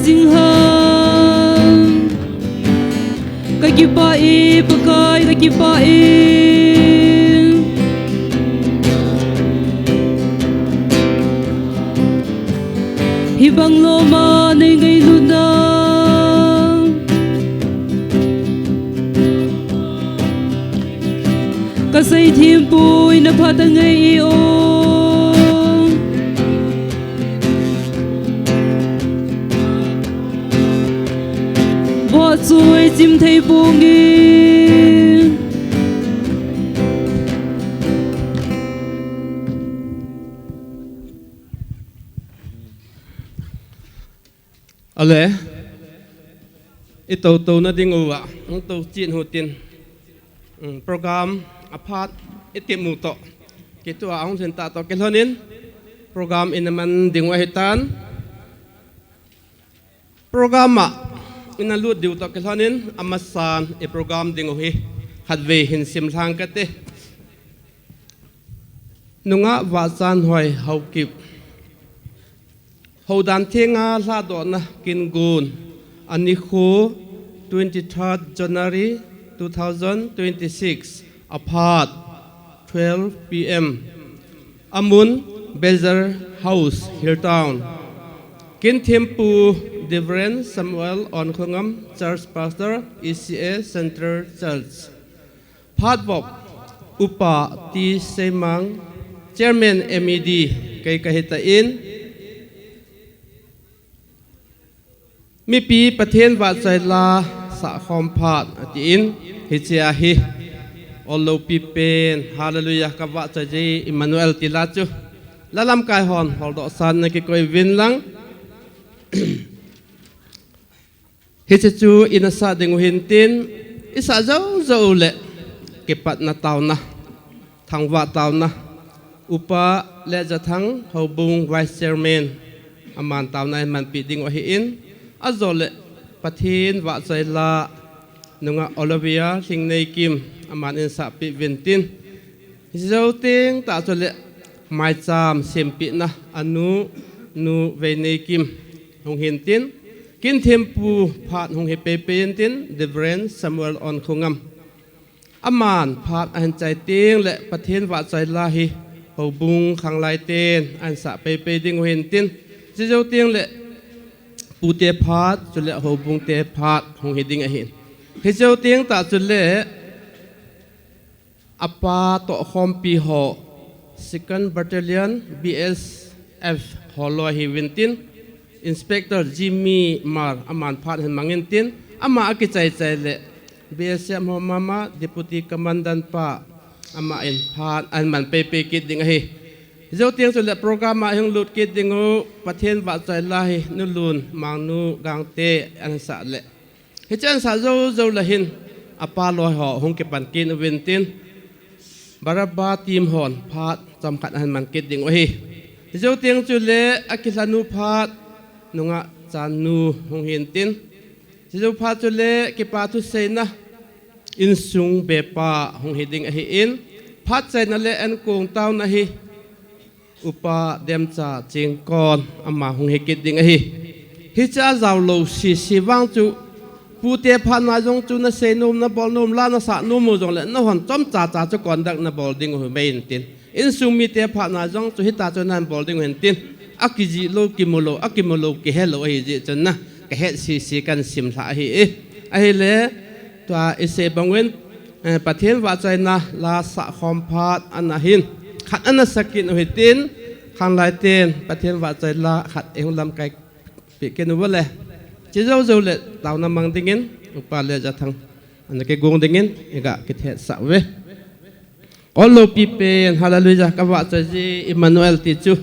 Jing ham. Ka kipah e, Pakai, ka kipah e. Hibang loma nei ngailut na. Ka seithem poi, na phat angai e o. Vahchoi chim thei ponge. Ale, i toutouna ding uva, hung tou chin uhitin, um, program aphat i temu toh, kituah a hung lhin tah toh kilhonin, program ina man ding u ahitan. Program a ina lut diu toh kilhonin, amasan i program ding u hi khatvei hin simlhang kate. Nungah Vahchanhoi Haokip. Houdan thenga lhadohna kin gon, anikho twenty-third January two thousand twenty-six, aphat twelve P M. Amun Bezer House, Hilltown. Kin thempu Reverend Samuel Onkhongam, Church Pastor, E C A Central Church. Phat vop, Upa T Seimang, Chairman M E D, kei kahitan, mipi Pathen vahchoi la sahkhom phat atin, hichea hi, ol loupi pen, Hallelujah, ka vahchoi ji Emmanuel ti la chu, la lamkai hon holdoh san na kikoi uvin lang. Hiche chu ina sah ding u hintin, i sah jou jou le, kipatna taona, thangvah taona, Upa Lejathang Houbung Vice Chairman, aman taona ahin manpeh ding u ahin, ajole Pathen vahchoi la, Nungah Olivia Lhingneikim, aman eihin sahpeh uvin tin. Hiche jou teng tah chule maicham sempehna anu, Nu Veineikim hung hintin, kin thempu phat hung hi peipei intin, Reverend Samuel Onkhongam. Aman phat ahin chai teng le Pathen vahchoi la hi houbung khanglai ten ahin sah peipei ding u hintin. Hiche jou teng le pute phat, chule houbung te phat hung hi ding ahin. Hiche jou teng tah chule apa tohkhompi ho, Second Battalion B S F ho loi ahiuvin tin, Inspector Jimmy Mar aman phat ahin mangin tin, ama akichai chai le B S F ho mama Deputy Commandant pa, aman phat ahin man peipei kit ding ahi. Jou teng chule program a hung lut kit ding u, Pathen vahchoi la hi Nu Lun, Mangnu Gangte ahin sah le. Hiche ahin sah jou jou le hin, apa loi ho hung kipan kit uvin tin, Baraba team hon phat chomkhat ahin man kit ding u ahi. Jou teng chule akilhanu phat, Nungah Channu hung hintin. Jou phat chule kipa thuseina, insung bepa hung hi ding ahin. Phat chaina le ankong taona hi, Upa Demcha Chingkon, ama hung hi kit ding ahi. Hiche a jaolou sese vang chu, pute phat na jong chu nasei nom, nabol nom, la nasah nom u jongle, nahon chomcha cha chu conduct nabol ding u hi mai intin. Insung mite phat na jong chu hita chu nahin bol ding u hintin. Akijih lou, kimu lou, akimu lou, kihe lou ahijeh chun na, kahet sese kahin simlha ahi e. Ahile, tua isei bang uvin, eh, Pathen vahchoina la sahkhom phat ana hin, khat ana sah kit u hitin, khanglai ten Pathen vahchoi la khat eihung lamkai peh kit u le. Hiche jou jou le taona mang dingin, Upa Lejathang ana kigong dingin, iga kithetsah uve. Ol loupi pen, Hallelujah, ka vahchoi ji Emmanuel ti chu.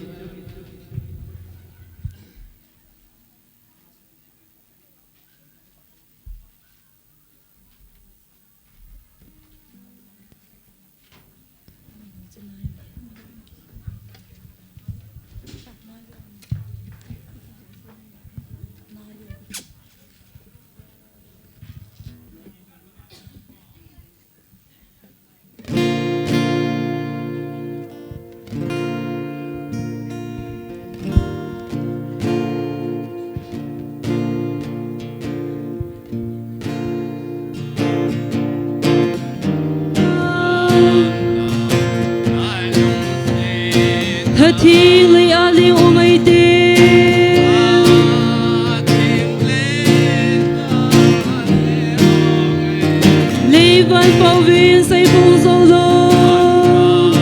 Van pauvin seipung jou lou.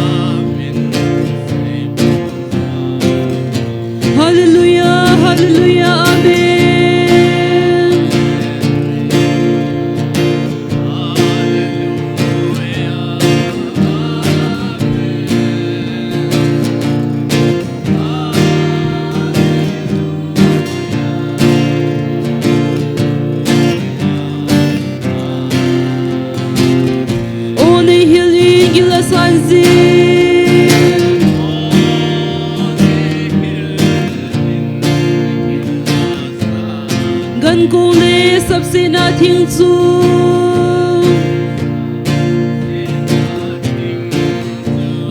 Hallelujah, hallelujah, amen. O nei hil in gil asan jin. Gan kong le sapsetna thing chu.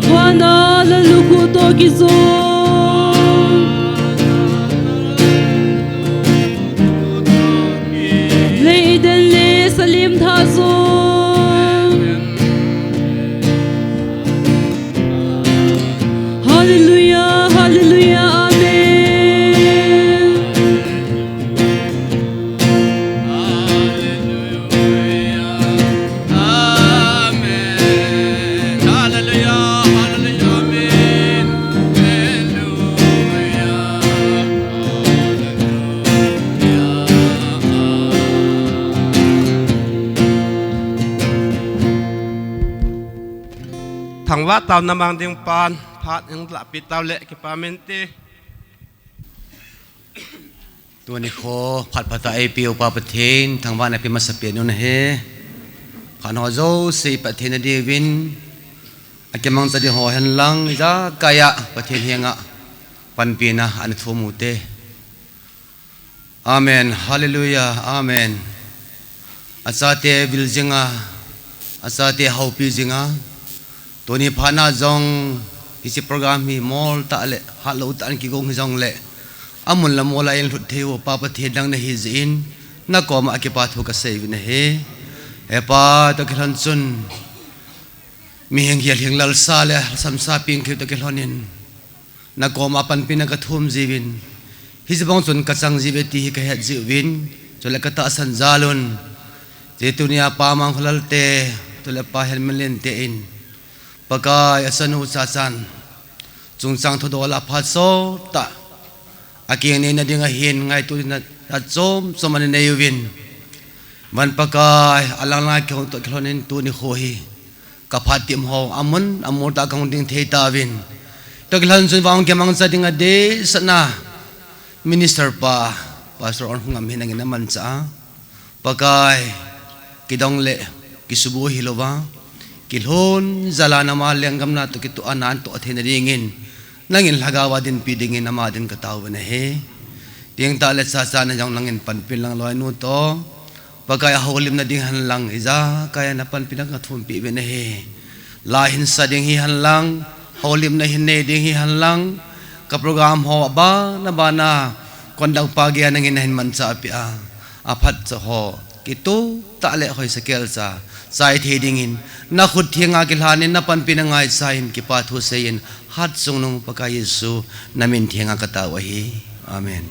Vana lallukhuh toh kijong. Lei den le salim thah jong. Hallelujah, hallelujah, amen. Hallelujah. Amen. Hallelujah. Hallelujah. Amen. Hallelujah. Hallelujah. Thangvah taona mang ding pan phat hung lahpeh tau le kipa mente. Tuni kho phat phatah eipeh u Pa Pathen, thangvahna pe masapen un ahi. Phat ho jouse Pathen nadiuvin, akimangcha ding ho henlang, ijakai a Pathen henga panpina ana thum u te. Amen. Hallelujah. Amen. Achate vil jinga, achate houpi jinga. Tuni phat na jong hiche program hi mol tah le hatlou tah in kigong hijongle, amun le mol a eilhut thei u Pa Pathen nang nahi jeh in, nakoma kipa thu kasei uvin ahi. He Pa, toh kilhon chun, mihem hi alhinglel sa le lhasam sa pengthei toh kilhon in, nakoma panpina kathum jiuvin, hiche bang chun kachang jiuve ti hi kahet jiuvin, chule katahsan jal un. Hiche tunia Pa Mangkholal te, chule Pa Henminlen te in, Pakai achanu Chachan chungchang thudol a phat sot tah, akeng neina ding ahin ngaito ding na chom chom ana nei uvin. Van Pakai, alang lang kihong toh kilhon in tuni kho hi kaphat tim ho amun amol tah kahung ding thei tauvin. Toh kilhon chun vang kimangcha ding a deisahna Minister pa Pastor Onhungam hi nangin namanchah a, Pakai, kidong le kisubu hilouva, kilhon jal a nama lenggam na toh kitoh a nan toh theina dingin, nangin lhagao a dinpi dingin ama din katao uve ahi. Tengtah le Chachan jong nangin panpi lang, loinu toh Pakai, ahoulimna ding henlang, ijakai a napanpina kathum peh uve ahi. La hin sa ding hihen lang, houlimna hin nei ding hihen lang, ka program ho abana bana, kondang pa geiya nangin nahin manchah peh a, aphatcha ho kitoh tah le hoisa kelcha chai thei dingin, nakhut thenga kilhan in, napanpina ngaichan, kipa thu seiyin, hatchungnung Pakai Jesu, namin thenga katao ahi. Amen.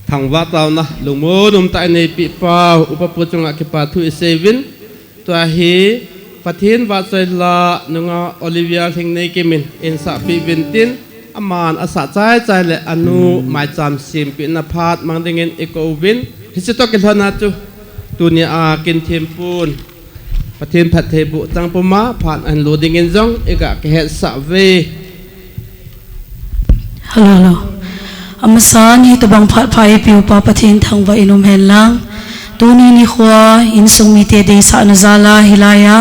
Thangvah taona lungmon umtah in eipeh pa, Upa pu chunga kipa thu isei uvin. Tua hi Pathen vahchoi la nungah Olivia Lhingneikim in eihin sahpeh uvin tin, aman asah chaichai le anu maicham sempeh na phat mang dingin ikou uvin. Hiche toh kilhon a chu tunia kin thempun Pathen phattheiboh chang puma phat ahin lo dingin jong iga kihetsah uve. Hello, hello. Amasan hitobang phat pha eipeh u Pa Pathen thangvah in um hen lang. Tuni nikhoa insung mite deisahna jal a hilai a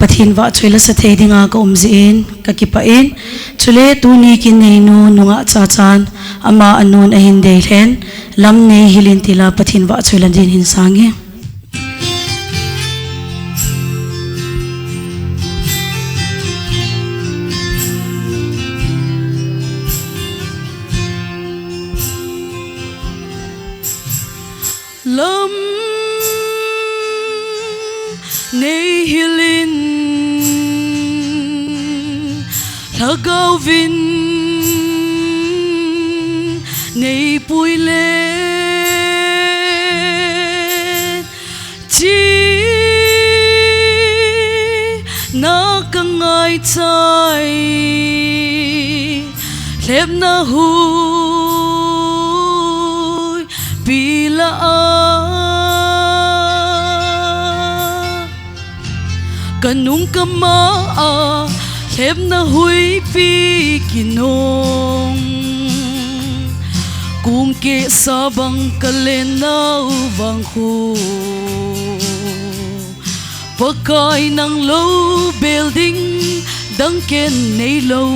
Pathen vahchoi la sa thei dinga ka um jeh in kakipah in. Chule tuni kin neinu nungah Chachan ama anun ahin dei lhen. Lam neihil in tila Pathen vahchoi la din hin sang e. Lam neihil in lhagao vin neipui le chai, lhepna huipi lah a. Ka nung ka ma a, lhepna huipi kinong. Kung kehsa bang ka lennau vang khu. Pakai nang lou bel ding, dang ken neilou,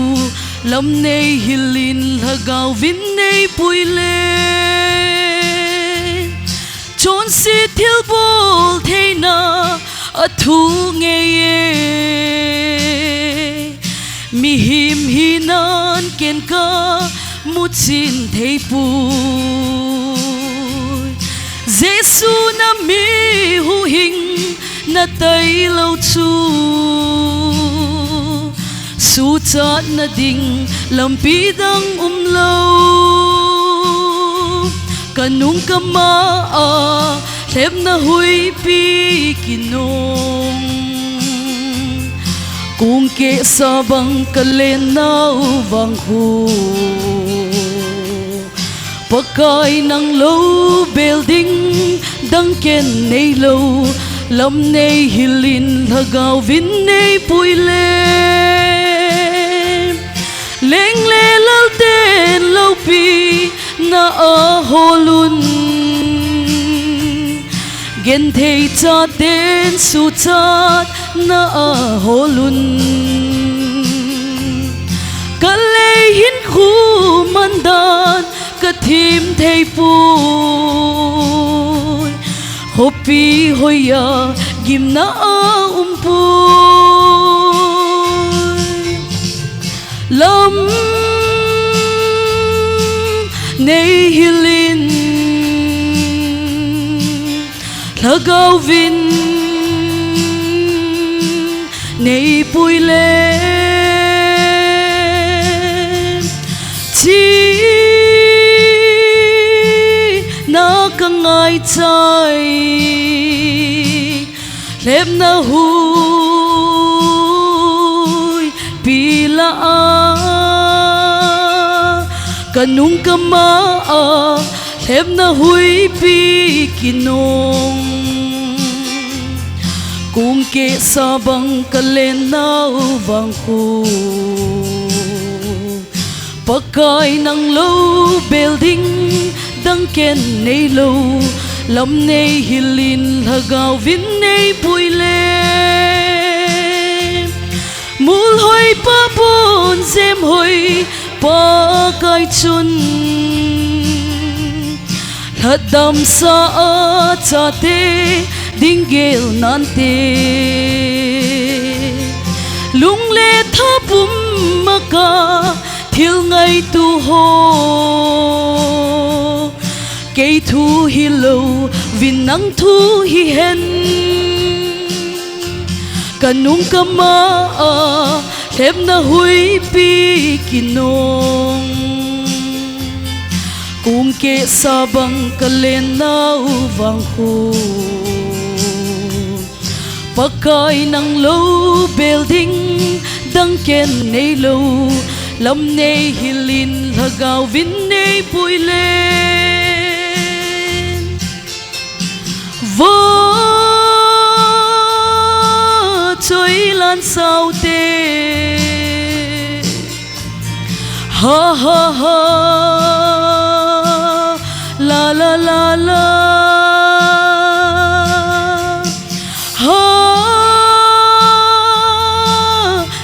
lam nei hil in Lhagao vin nei pui le. Chonse thilbol theina a thu ngei e. Mihem hinan ken ka muchin thei pui. Jesu na mi huhhingna tailou chu. Suhchatna ding lampi dang umlou. Ka nung ka ma a, lhepna huipi kinong. Kung kehsa bang ka lennau vang khu. Pakai nang lou bel ding, dang ken neilou, lam nei hil in Lhagao vin nei pui le. Leng le lal ten loupina a hol un. Genthei chaten suhchatna a hol un. Ka lei hinkho man dan ka thim thei pui. Khopi hoi a gimna a um pui. Lam nei hil in Lhagao vin nei pui le. Thina ka ngai chai. Lhepna huipi lah a. Ka nung ka ma a, lhepna huipi kinong. Kung kehsa bang ka lennau vang khu. Pakai nang lou bel ding, dang ken neilou, lam nei hil in Lhagao vin nei pui le. Mul hoi pa bon jem hoi Pakai chun. Lhatdamsa a chate ding gel nante. Lung le tha pum a ka thil ngaitu ho. Kei thu hilou vin nang thu hihen. Ka nung ka ma a lhepna huipi kinong. Kung kehsa bang ka lennau vang khu. Pakai nang lou bel ding, dang ken neilou, lam nei hil in Lhagao vin nei pui le. Vo choi lan sao te. Ha, ha, ha. La, la, la, la.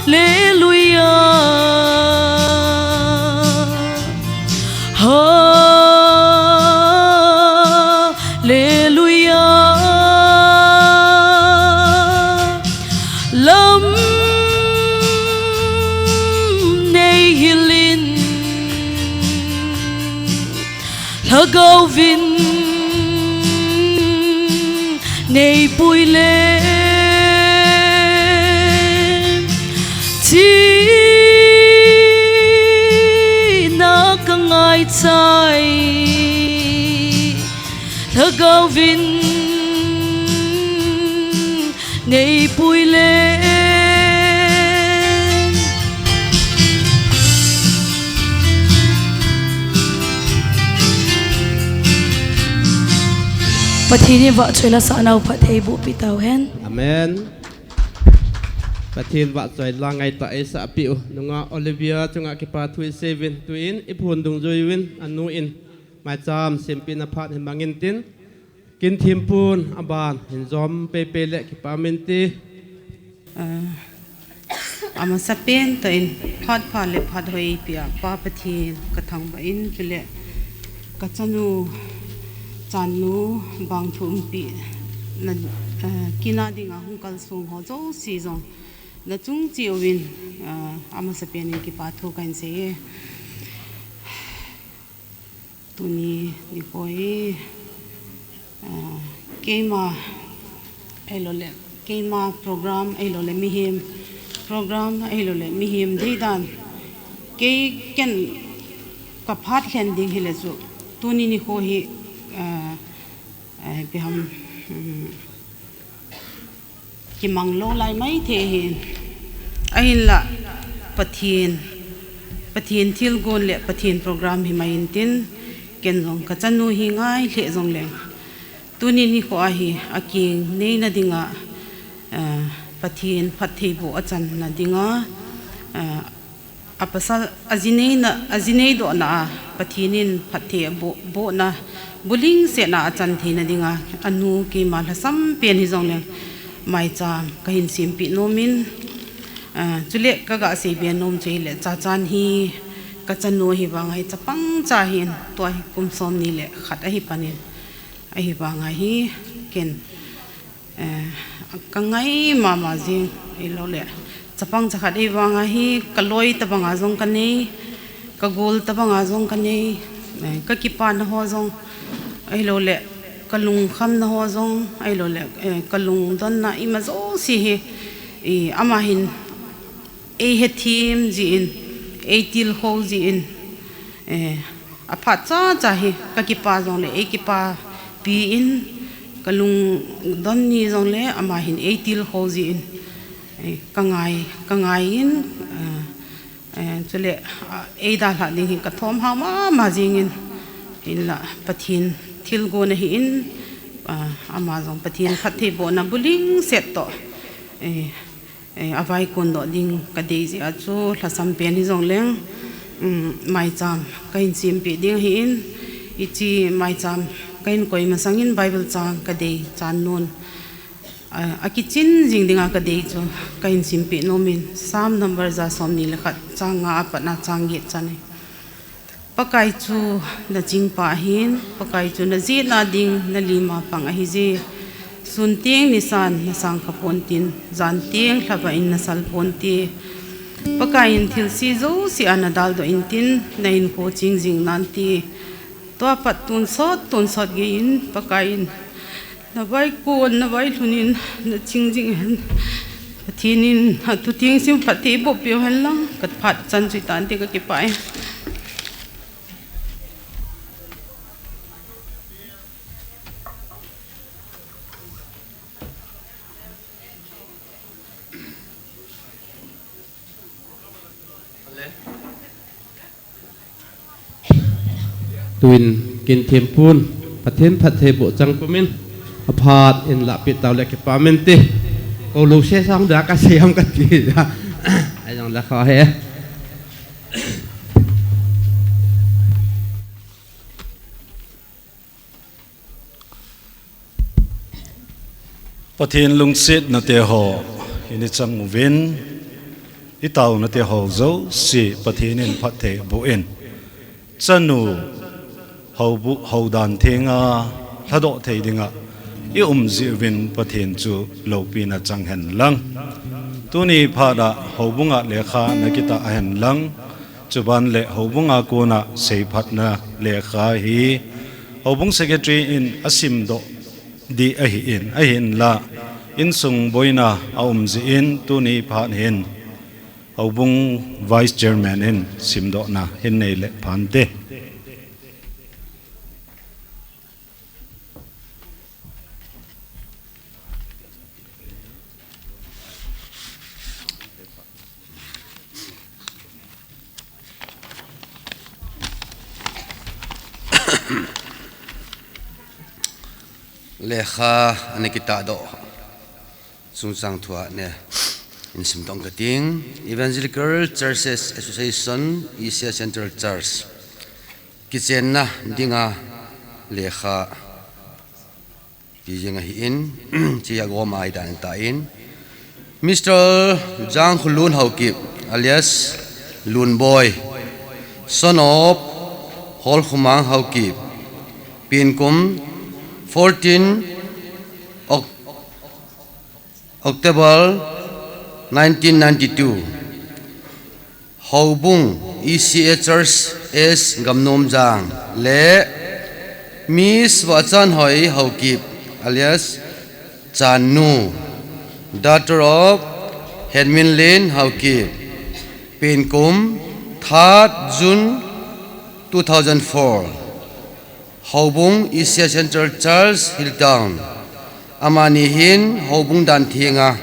Hallelujah. Hallelujah. Lam nei hil in Lhagao vin nei pui le. Thina ka ngai chai. Lhagao vin nei pui le. Pathen in vahchoi le sahnau phatthei boh peh tauhen. Amen. Pathen vahchoi le ngaitah eisah peh u nungah Olivia chunga kipa thu isei uvin, tuin iphon dungjui uvin, anu in maicham sempehna phat hin mang intin, kin thempun aban hin jom peipei le kipah inte. Ah, amasapen tah in phat pha le phat hoi eipeh a Pa Pathen kathangvah in, chule kachanu, channu, bangthu umpi na, ah, kina dinga hung kalsong ho jouse jong nachung cheh uvin, ah, amasapen in kipa thu kahin sei e. Tuni nikho hi, ah, keima ahiloule, keima program ahiloule mihem, program ahiloule mihem deidan, kei ken kaphat lhen ding hile chu, tuni nikho hi, ah, ah, ipi ham, um, kimang lou lai maithei ahin. Ahinla Pathen, Pathen thilgon le Pathen program hi mai intin, ken jong kachanu hi ngai lheh jongleng, tuni nikho a hi akeng neina dinga, ah, Pathen phattheiboh achanna dinga, ah, apasal, aji neina, aji neidohna a Pathen in phatthei aboh, bohna, bulhingsetna achan theina dinga, anu keima lhasam pen hijongleng, maicham kahin sempeh nomin, ah, chule kaga seibe nom chu hile, Chachan hi kachanu ahivanga hi chapang cha ahin, tua hi kum somni le khat ahi panin, ahivanga hi ken, eh, kangai mama jing, ahiloule chapang chakhat ahivanga hi kaloi tobanga jong kanei, kagol tobanga jong kanei, eh, kakipana ho jong, ahiloule kalungkhamna ho jong, ahiloule, eh, kalungdonna ima jouse hi, i, ama hin eihethem jin, eitilkhou jin, eh, aphat chacha hi kakipa jongle eikipapi in, kalungdon ni jongle ama hin eitilkhou jin, eh, kangai, kangai in, eh, eh, chule, ah, eidalhah ding hi kathom hao mama jingin, hinla Pathen thilgon ahin, ah, ama jong Pathen phattheibohna bulhingset toh, eh, eh, avaikondoh ding kadei jeh a chu lhasam pen hijongleng, um, maicham kahin sempeh ding ahin, hiche maicham kahin koi masangin Bible chang kadei, Channun, ah, akichin jing dinga kadei chu kahin sempeh nomin, Psalm number ja somni le khat, chang nga apatna chang get chan ahi. Pakai chu nachingpa ahin, Pakai chu najetna ding nalima pang ahije. Sun teng nisan nasang kha pontin, jan teng lhavah in nasal ponte. Pakai in thilse jouse a nadaldoh intin, nahinkho ching jing nante. Tua pat tonsot, tonsot geiyin, Pakai in navaikon, navailhun in naching jing hen. Pathen in athu thengse phatthei eiboh peh u hen lang, kaphat chan chu hitante, kakipah e. Tuin kin thempun, Pathen phattheiboh chang pumin, aphat in lahpeh taule kipah mente. Kou lou sesang dia kasei ham kati dia. Ahi jongle kha he. Pathen lungsetnate ho, ini chang uvin, itaonate ho jouse Pathen in phatthei boh in. Chanu houbu, houdan thenga lhadoh thei dinga i um jeh uvin Pathen chu loupina chang hen lang. Tuni phat a houbunga lekha nakitah hen lang. Chuban le houbunga kona seiphatna lekha hi houbung secretary in asimdoh ding ahin, ahinla insung boina aum jeh in tuni phat hin houbung vice chairman in simdohna hin nei le phante. Lekha ana kitahdoh chungchang thua ne in simdoh kating. Evangelical Churches Association, Asia Central Church. Kichenna dinga lekha ti jing ahin, chia gom ai dan ta in. Mister Jangkhulun Haokip, alias Lunboi, son of Holkhumang Haokip, penkum fourteen Oc-, October nineteen ninety-two. Houbung E C A Church S Gamnomjang le Miss Vachanhoi Haokip alias Channu, daughter of Henminlen Haokip, penkum third June two thousand four. Houbung E C A Central Church, Hilltown. Amani hin houbung dan thenga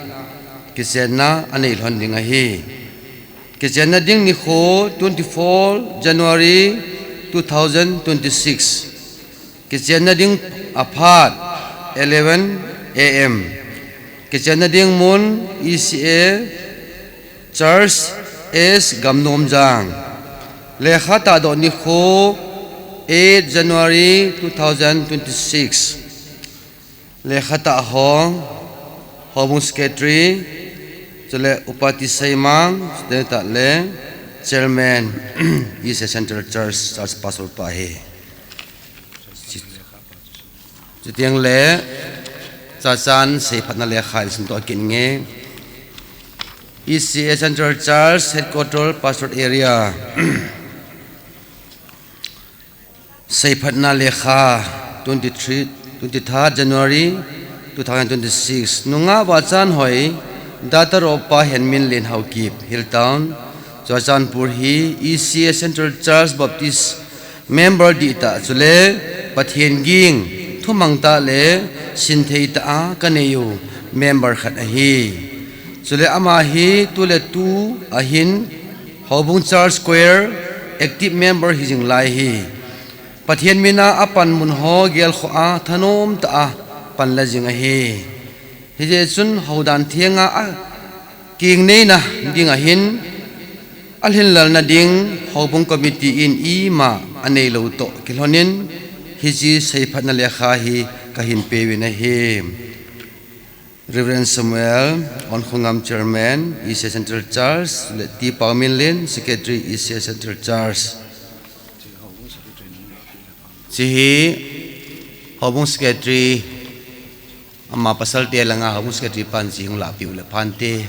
kichenna anei lhon ding ahi. Kichenna ding nikho twenty-four January two thousand twenty-six. Kichenna ding aphat eleven A M. Kichenna ding mun E C A Church S Gamnomjang. Lekha tahdoh nikho eight January two thousand twenty-six. Lekha tahho, Houbung Secretary, chule Upati Seimang, Secretary le Chairman, East Central Church, Church Pastor pa hi. Chuteng le, chachan seiphatna lekha in simdoh kit nge. E C A Central Church Headquarter Pastor Area. Seiphatna lekha twenty-three, twenty-third January two thousand twenty-six. Nungah Vachanhoi, daughter of Pa Henminlen Haokip, Hilltown, Churachandpur hi E C A Central Church Baptist member dihtah chule Pathen ging thumang tah le sinthei tah a kanei u member khat ahi. Chule ama hi tuletu ahin Houbung Church Choir active member hijing lai hi. Pathen mina apanmun ho gelkhoh a thanom tah a panla jing ahi. Hijeh chun houdan thenga a kingneina ding ahin, alhinlelna ding Houbung Committee in ima aneilou toh kilhonin, hiche seiphatna lekha hi kahin peuvin ahi. Reverend Samuel Onkhongam, Chairman, E C A Central Church, le T Paominlen, Secretary, E C A Central Church. Hiche hi Houbung Secretary, ama pasal te langa Houbung Secretary pan hiche hung lahpeh u le phante.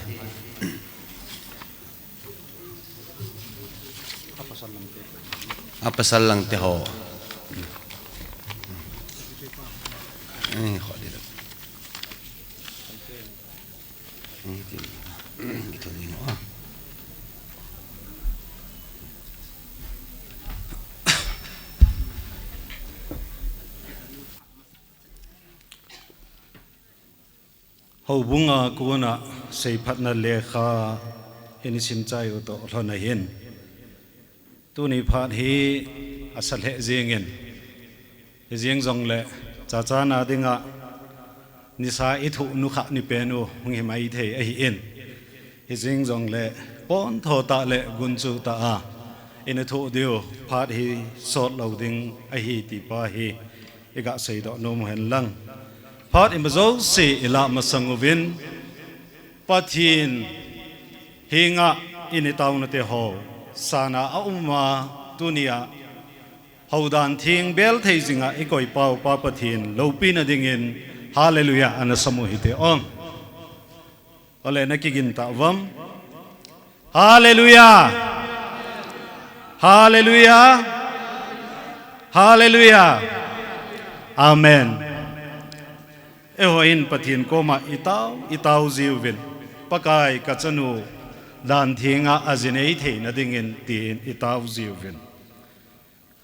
Apasal lang te ho. Eh, kho di. Houbunga kona seiphatna lekha hin isim chai u toh lhon ahin. Tuni phat hi asa lheh jingin, hijeng jongle chachana dinga nisa ithoh nu kha ni pen u hung hi maithei ahin. Hijeng jongle pontho tah le gunchu tah a ina thoh diu phat hi sot lou ding ahi ti pa hi iga seidoh nom u hen lang. Phat ima jouse ilah masang uvin, Pathen henga ini taona te ho, sana a um a, tunia houdan theng bel thei jinga ikoi pau Pa Pathen loupina dingin, Hallelujah, ana sam u hite. Om. Ole na kigin ta vam. Hallelujah. Hallelujah. Hallelujah. Amen. Eiho in Pathen koma itao, itao jiuvin. Pakai ka chanu dan thenga ajinei theina dingin tin itao jiuvin.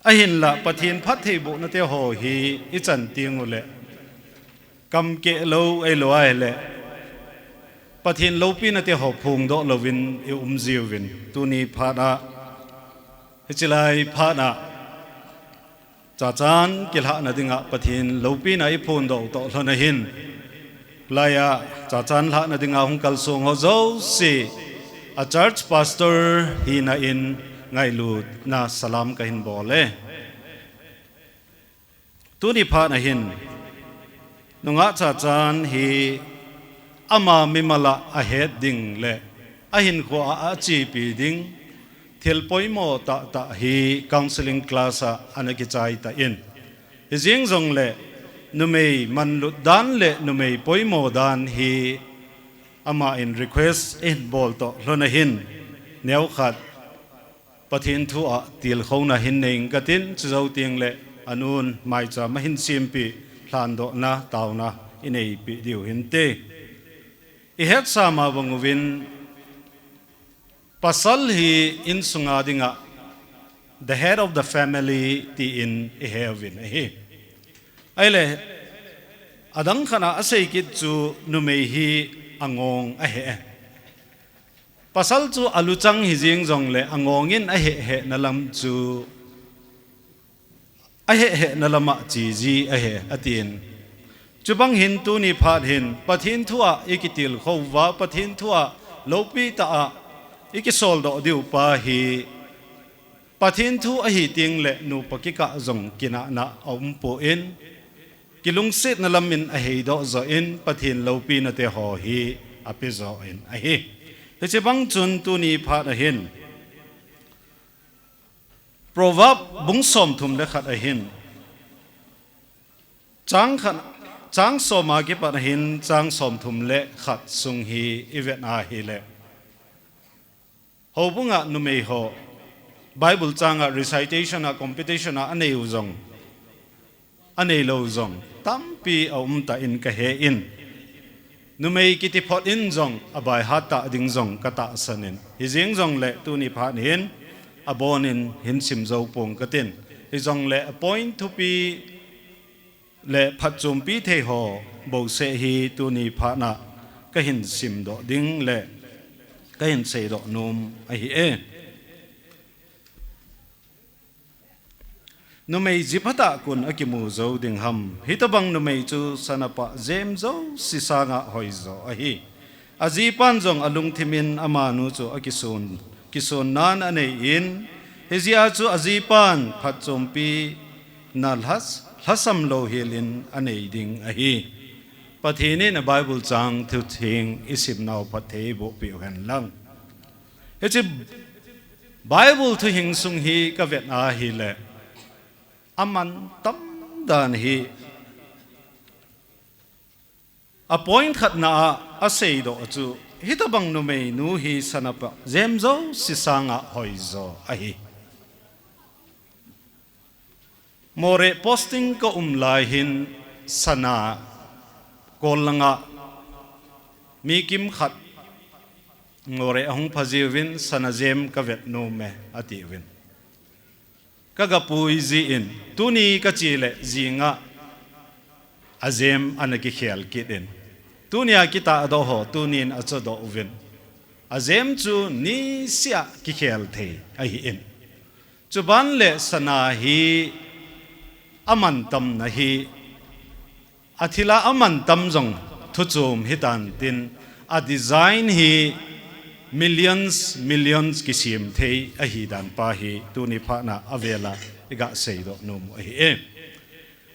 Ahinla Pathen phattheibohna te ho hi ichan teng ule, kam keh lou eilou ahile, Pathen loupina te ho phongdoh louvin i um jiuvin. Tuni phat a, hiche lai phat a, Chachan kilhahna dinga Pathen loupina i phondoh toh lhon ahin. Laiya chachan lhahna dinga hung kalsong ho jouse, a church pastor hina in ngailutna salam kahin bol e. Tuni phat ahin, nungah chachan hi ama mimal a ahet ding le ahinkho a achepi ding thil poimo tahtah hi counseling class a ana kichai tan. Hijeng jongle numei manlut dan le numei poimo dan hi ama in request ahin bol toh lhon ahin, neokhat Pathen thu a tilkhouna hin nei inge katin, chujou tengle anun maicham ahin sempeh lhandohna taona ineipi diu hinte. I hetsah ma bang uvin, pasal hi insunga dinga the head of the family tin ihe uvin ahi. Ahile, adang khat a asei kit chu numei hi angong ahi e. Pasal chu aluchang hijeng jongle angong in ahehna lam chu, ahehna lam a cheji ahi atin. Chubang hin tuni phat hin Pathen thu a i kitilkhou uva, Pathen thu a loupi tah a i kisoldoh diu pa hi Pathen thu ahi tengle nupa kikah jong kinahna aumpon, kilungsetna lam in aheidoh joh in Pathen loupina te ho hi apejoh in ahi. Hiche bang chun tuni phat ahin Proverb bung somthum le khat ahin, chang khat, chang som a kipat ahin chang somthum le khat sung hi i vet ahile, houbung a numei ho Bible chang a recitation a competition a anei u jong, anei lou jong tampi aum tan kahen, numei kiti phot in jong abaihat tah ding jong katahsan in, hijeng jongle tuni phat hin abonin hin sim jou ponge katin. Hijongle a point thupi le phatchompi thei ho bouseh hi tuni phat a kahin simdoh ding le kahin seidoh nom ahi e. Numei jiphatah kon akimu jou ding ham? Hitobang numei chu sana pah jem jouse sanga hoijo ahi. Ajipan jong alungthim in amanu chu akisun, kisunnan anei in, hijeh a chu ajipan phatchompi na lhas-, lhasam louhel in anei ding ahi. Pathen in a Bible chang thutheng i simnau phatthei boh peh uhen lang. Hiche Bible thuhing sung hi kavet ahile, amantam dan hi a point khatna a aseidoh chu, hitobang numeinu hi sana pah jem jouse sanga hoijo ahi. Moreh posting kaum lai hin sana kol langa mi kimkhat Moreh ahung phaji uvin, sana jem kavet nom e ati uvin. Kagapui jin, tuni kache le jinga ajem ana kikhel kit in, tunia kitahdoh ho tunin achodoh uvin. Ajem chu nisea kikhel thei ahin. Chuban le sana hi amantamna hi, athila amantam jong thuchom hitan tin, a design hi millions, millions kisem thei ahidan pa hi tuni phat a avela iga seidoh nom u ahi e.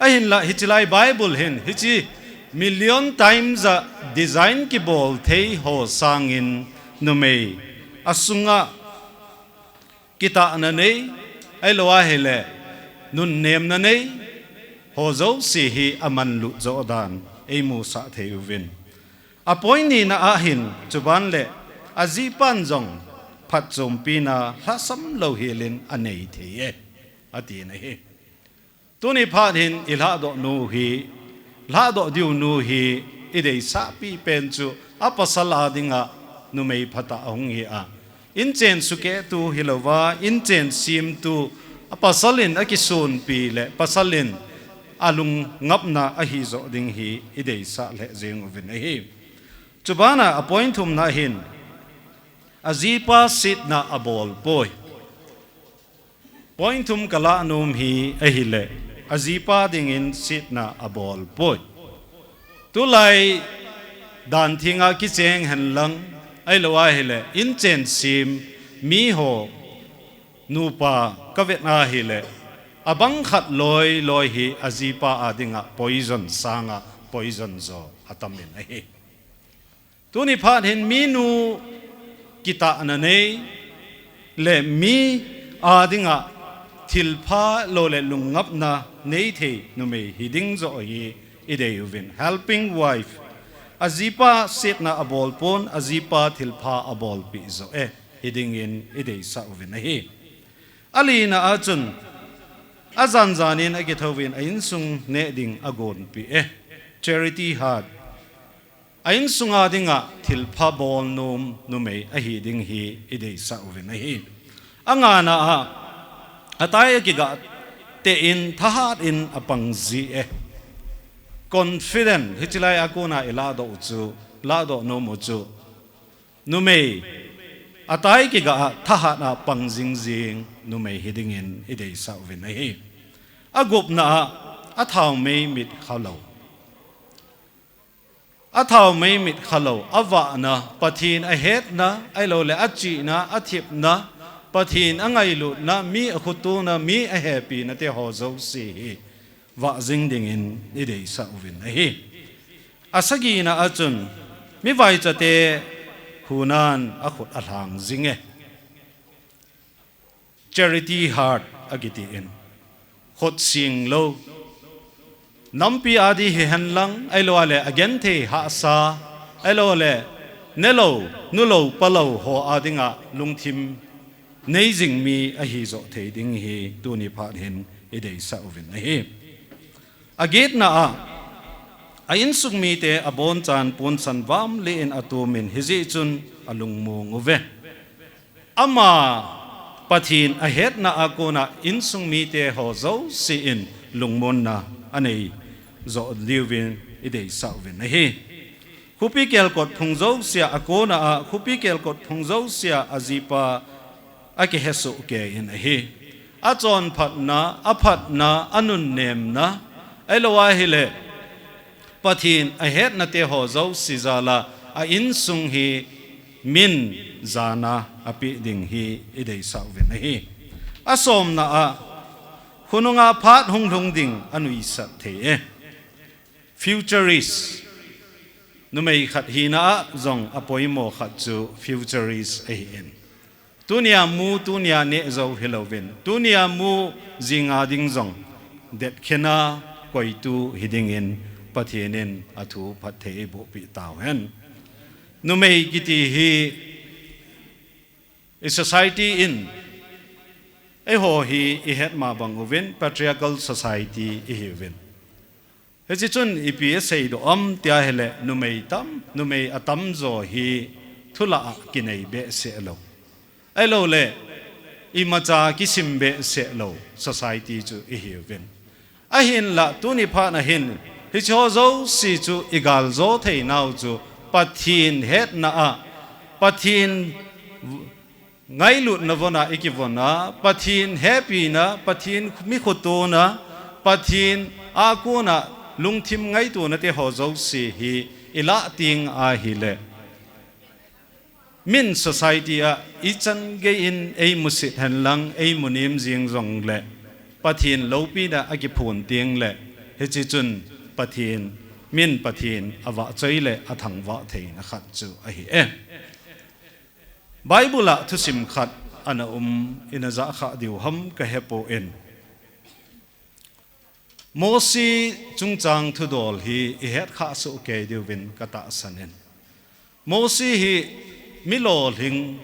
Ahinla hiche lai Bible hin hiche million times a design kibol thei ho sangin numei asunga kitahna nei, ahilou ahile nunnemna nei ho jouse hi amanlut joh dan eimusah thei uvin. A point nina ahin, chuban le ajipan jong phatchompina lhasam louhel in anei thei e, atina ahi. Tuni phat hin ilhahdoh nu hi, lhahdoh diu nu hi ideisahpi pen chu apasal a dinga numei phatah ahung hi a, inchen sukehtu hilouva, inchen semtu, apasal in akisonpi le pasal in alungngapna ahijoh ding hi ideisah lheh jeng uvin ahi. Chubana a point thumna hin, ajipa setna abolpoi. Point thum kalah nom hi ahile, ajipa dingin setna abol poi. Tulai dan thenga kicheng henlang, ahilou ahile inchen sem miho nupa kavet ahile, abang khat loi loi hi ajipa a dinga poison sanga poison jo atamin ahi. Tuni phat hin minu kitahna nei le mi a dinga thilpha lou le lungngapna nei thei numei hiding jo hi idei uvin. Helping wife. Ajipa setna abol pon, ajipa thilpha abolpi jo e, hidingin ideisah uvin ahi. Alina a chun, ajan janin akithouvin a insung neh ding agonpi e. Charity heart. A insunga dinga thilpha bol nom numei ahi ding hi ideisah uvin ahi. Angana a, atai akigah tah in thahat in apang ji e. Confident, hichelai a kona ilahdoh u chu, lahdoh nom u chu. Numei, atai kigah a thahat a pang jingjing numei hidingin ideisah uvin ahi. Agupna a, athaomei mit khalou. Athaomei mit khalou, avahna, Pathen ahetna, ahilou le achihna, athipna, Pathen angailutna, mi akhotona, mi ahepina te ho jouse hi vah jing dingin ideisah uvin ahi. Asagina a chun, mivaicha te hunan akhut alhang jing e. Charity heart akiti in. Khut sing lou. Nampi a di hihen lang, ahilou le agenthei hahsa, ahilou le nelou, nulou, palou ho a dinga lungthim nei jing mi ahi jo thei ding hi tuni phat hin ideisah uvin ahi. Agetna a, a insung mite abonchan ponsan vam le in atumin hijeh chun alungmong uve. Ama Pathen ahetna a kona insung mite ho jouse in lungmonna anei jo diuvin ideisah uvin ahi. Khopi kelkot phung jousea akona a, khopi kelkot phung jousea ajipa akihesoh kei in ahi. Achonphatna, aphatna, anunnemna, ahilou ahile Pathen ahetna te ho jouse jal a, a insung hi min jana apeh ding hi ideisah uvin ahi. Asomna a, khonunga phat hunglhung ding anuisat thei e. Futurist. Numei khat hina a jong apoimo khat chu futurist ahi in. Tunia mu, tunia neh jou hilouvin. Tunia mu jinga ding jong detkhen a koitu hidingin Pathen in athu phatthei eibohpi tauhen. Numei kiti hi i society in eiho hi ihet ma bang uvin patriarchal society ihiuvin. Hiche chun ipi aseidoh am tia hile numei tam, numei atamjo hi thulah a kinei behseh lou. Ahilou le, imacha kisim behseh lou society chu ihiuvin. Ahinlah tuni phat a hin, hiche ho jouse chu igaljo theinau chu Pathen hetna a, Pathen ngailutna von a ikivon a, Pathen hepina, Pathen mikhotona, Pathen a kona lungthim ngaitona te ho jouse hi ilah teng ahile, min society a ichan gei in eimusit henlang, eimunem jing jongle, Pathen loupina akiphon tengle, hiche chun Pathen, min Pathen avahchoi le athangvah theina khat chu ahi e. Bible a thusim khat ana um, ina jahkhah diu ham kahepon. Mosi chungchang thudol hi ihet khah soh kei diuvin katahsan in. Mosi hi mi lolhing,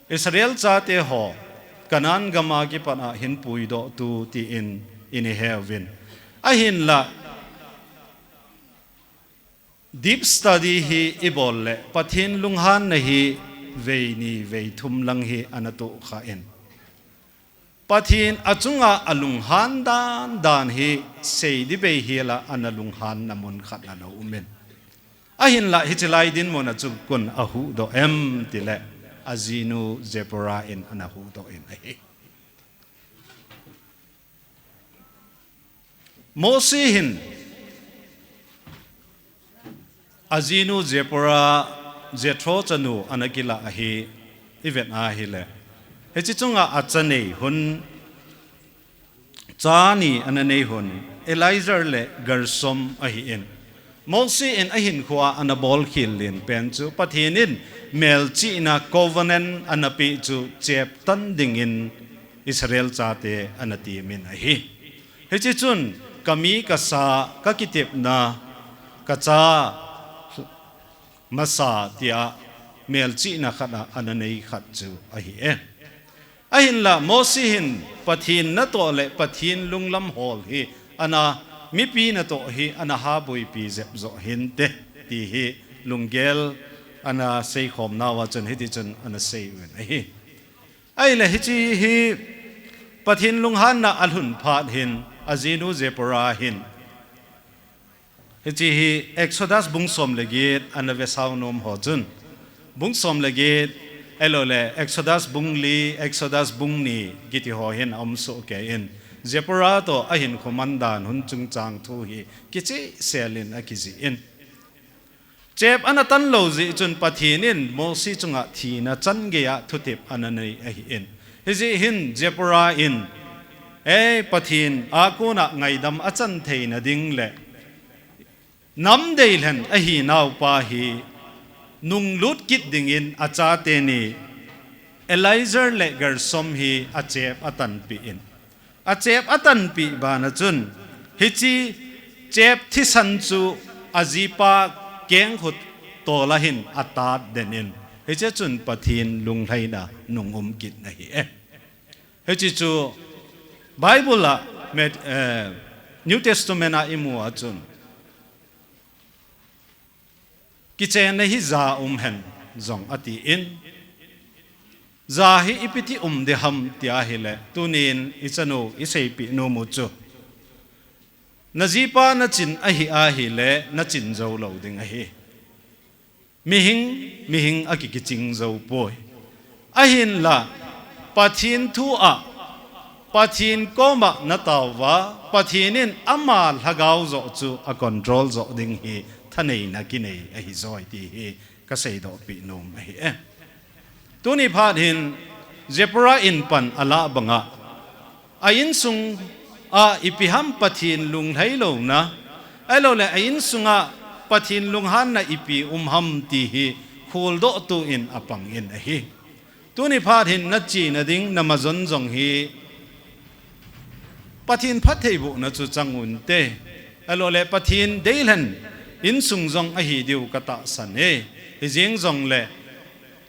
Israel chate ho Canaan gam a kipat a hinpuidohtu tin ini heuvin. Ahinlah, deep study hi ibol le, Pathen lunghanna hi veini, veithum lang hi ana tohkhah in. Pathen achunga alunghan dan dan hi seiding bei hel a ana lunghanna mun khat ana um in. Ahinlah hichelai dinmun a chu koin ahuhdoh em tile, ajinu Zipporah in ana huhdoh in ahi. Mosi hin ajinu Zipporah, Jethro chanu ana kila ahi, ivet ahile. Hiche chunga acha nei hon, cha ni ana nei hon, Eliezer le Gershom ahin. Mosi in ahinkhoa ana bolkhel len pen chu Pathen in melchihna covenant ana pe chu cheptan dingin Israel chate ana temin ahi. Hiche chun kami kasa, kakitepna, kacha masa tia melchihna khat a ana nei khat chu ahi e. Ahinla Mosi hin Pathen natoh le Pathen lunglam hol hi ana, mipi natoh hi ana habuipi jep jo hinte, ti hi lunggel ana seikhom nauva chun hiti chun ana sei uvin ahi. Ahile hiche hi Pathen lunghanna alhun phat hin ajinu Zipporah hin. Hiche hi Exodus bung som le get ana vesau nom ho chun. Bung som le get, ahilou le Exodus bung li, Exodus bung ni kiti ho hin aum soh kei in. Zipporah toh ahinkho man dan hun chungchang thu hi kicheh sel in akijih in. Chep ana tan lou jeh chun Pathen in Mosi chunga thina chan geiya thutep ana nei ahin. Hijeh hin Zipporah in, ei Pathen a kona ngaidam achan theina ding le nam deilhen ahi naupa hi nunglut kit dingin achate ni Eliezer le Gershom hi achep atanpeh in. Achep atanpeh bana chun, hiche chep thisan chu ajipa kengkhut tola hin atat den in. Hiche chun Pathen lunglhaina nung um kit na hi e. Hiche chu Bible a, Mat-, eh, New Testament a imu a chun. Kichenna hi ja um hen jong atin. Ja hi ipiti um ding ham ti ahile, tunin ichanu iseipeh nom u chu. Najipa nachin ahi ahile, nachin jou lou ding ahi. Mihing, mihing akikiching jou poi. Ahinla, Pathen thu a, Pathen koma natao uva, Pathen in ama lhagao joh chu acontrol joh ding hi thaneina kinei ahi joi ti hi kaseidoh peh nom ahi e. Tuni phat hin Zipporah in pan alah banga, a insung a ipi ham Pathen lunglhai louna, ahilou le a insung a Pathen lunghanna ipi um ham ti hi kholdoh tu in apang in ahi. Tuni phat hin nachena ding, namajon jong hi Pathen phattheibohna chu chang unte. Ahilou le Pathen deilhen insung jong ahi diu katahsan e. Hijeng jong le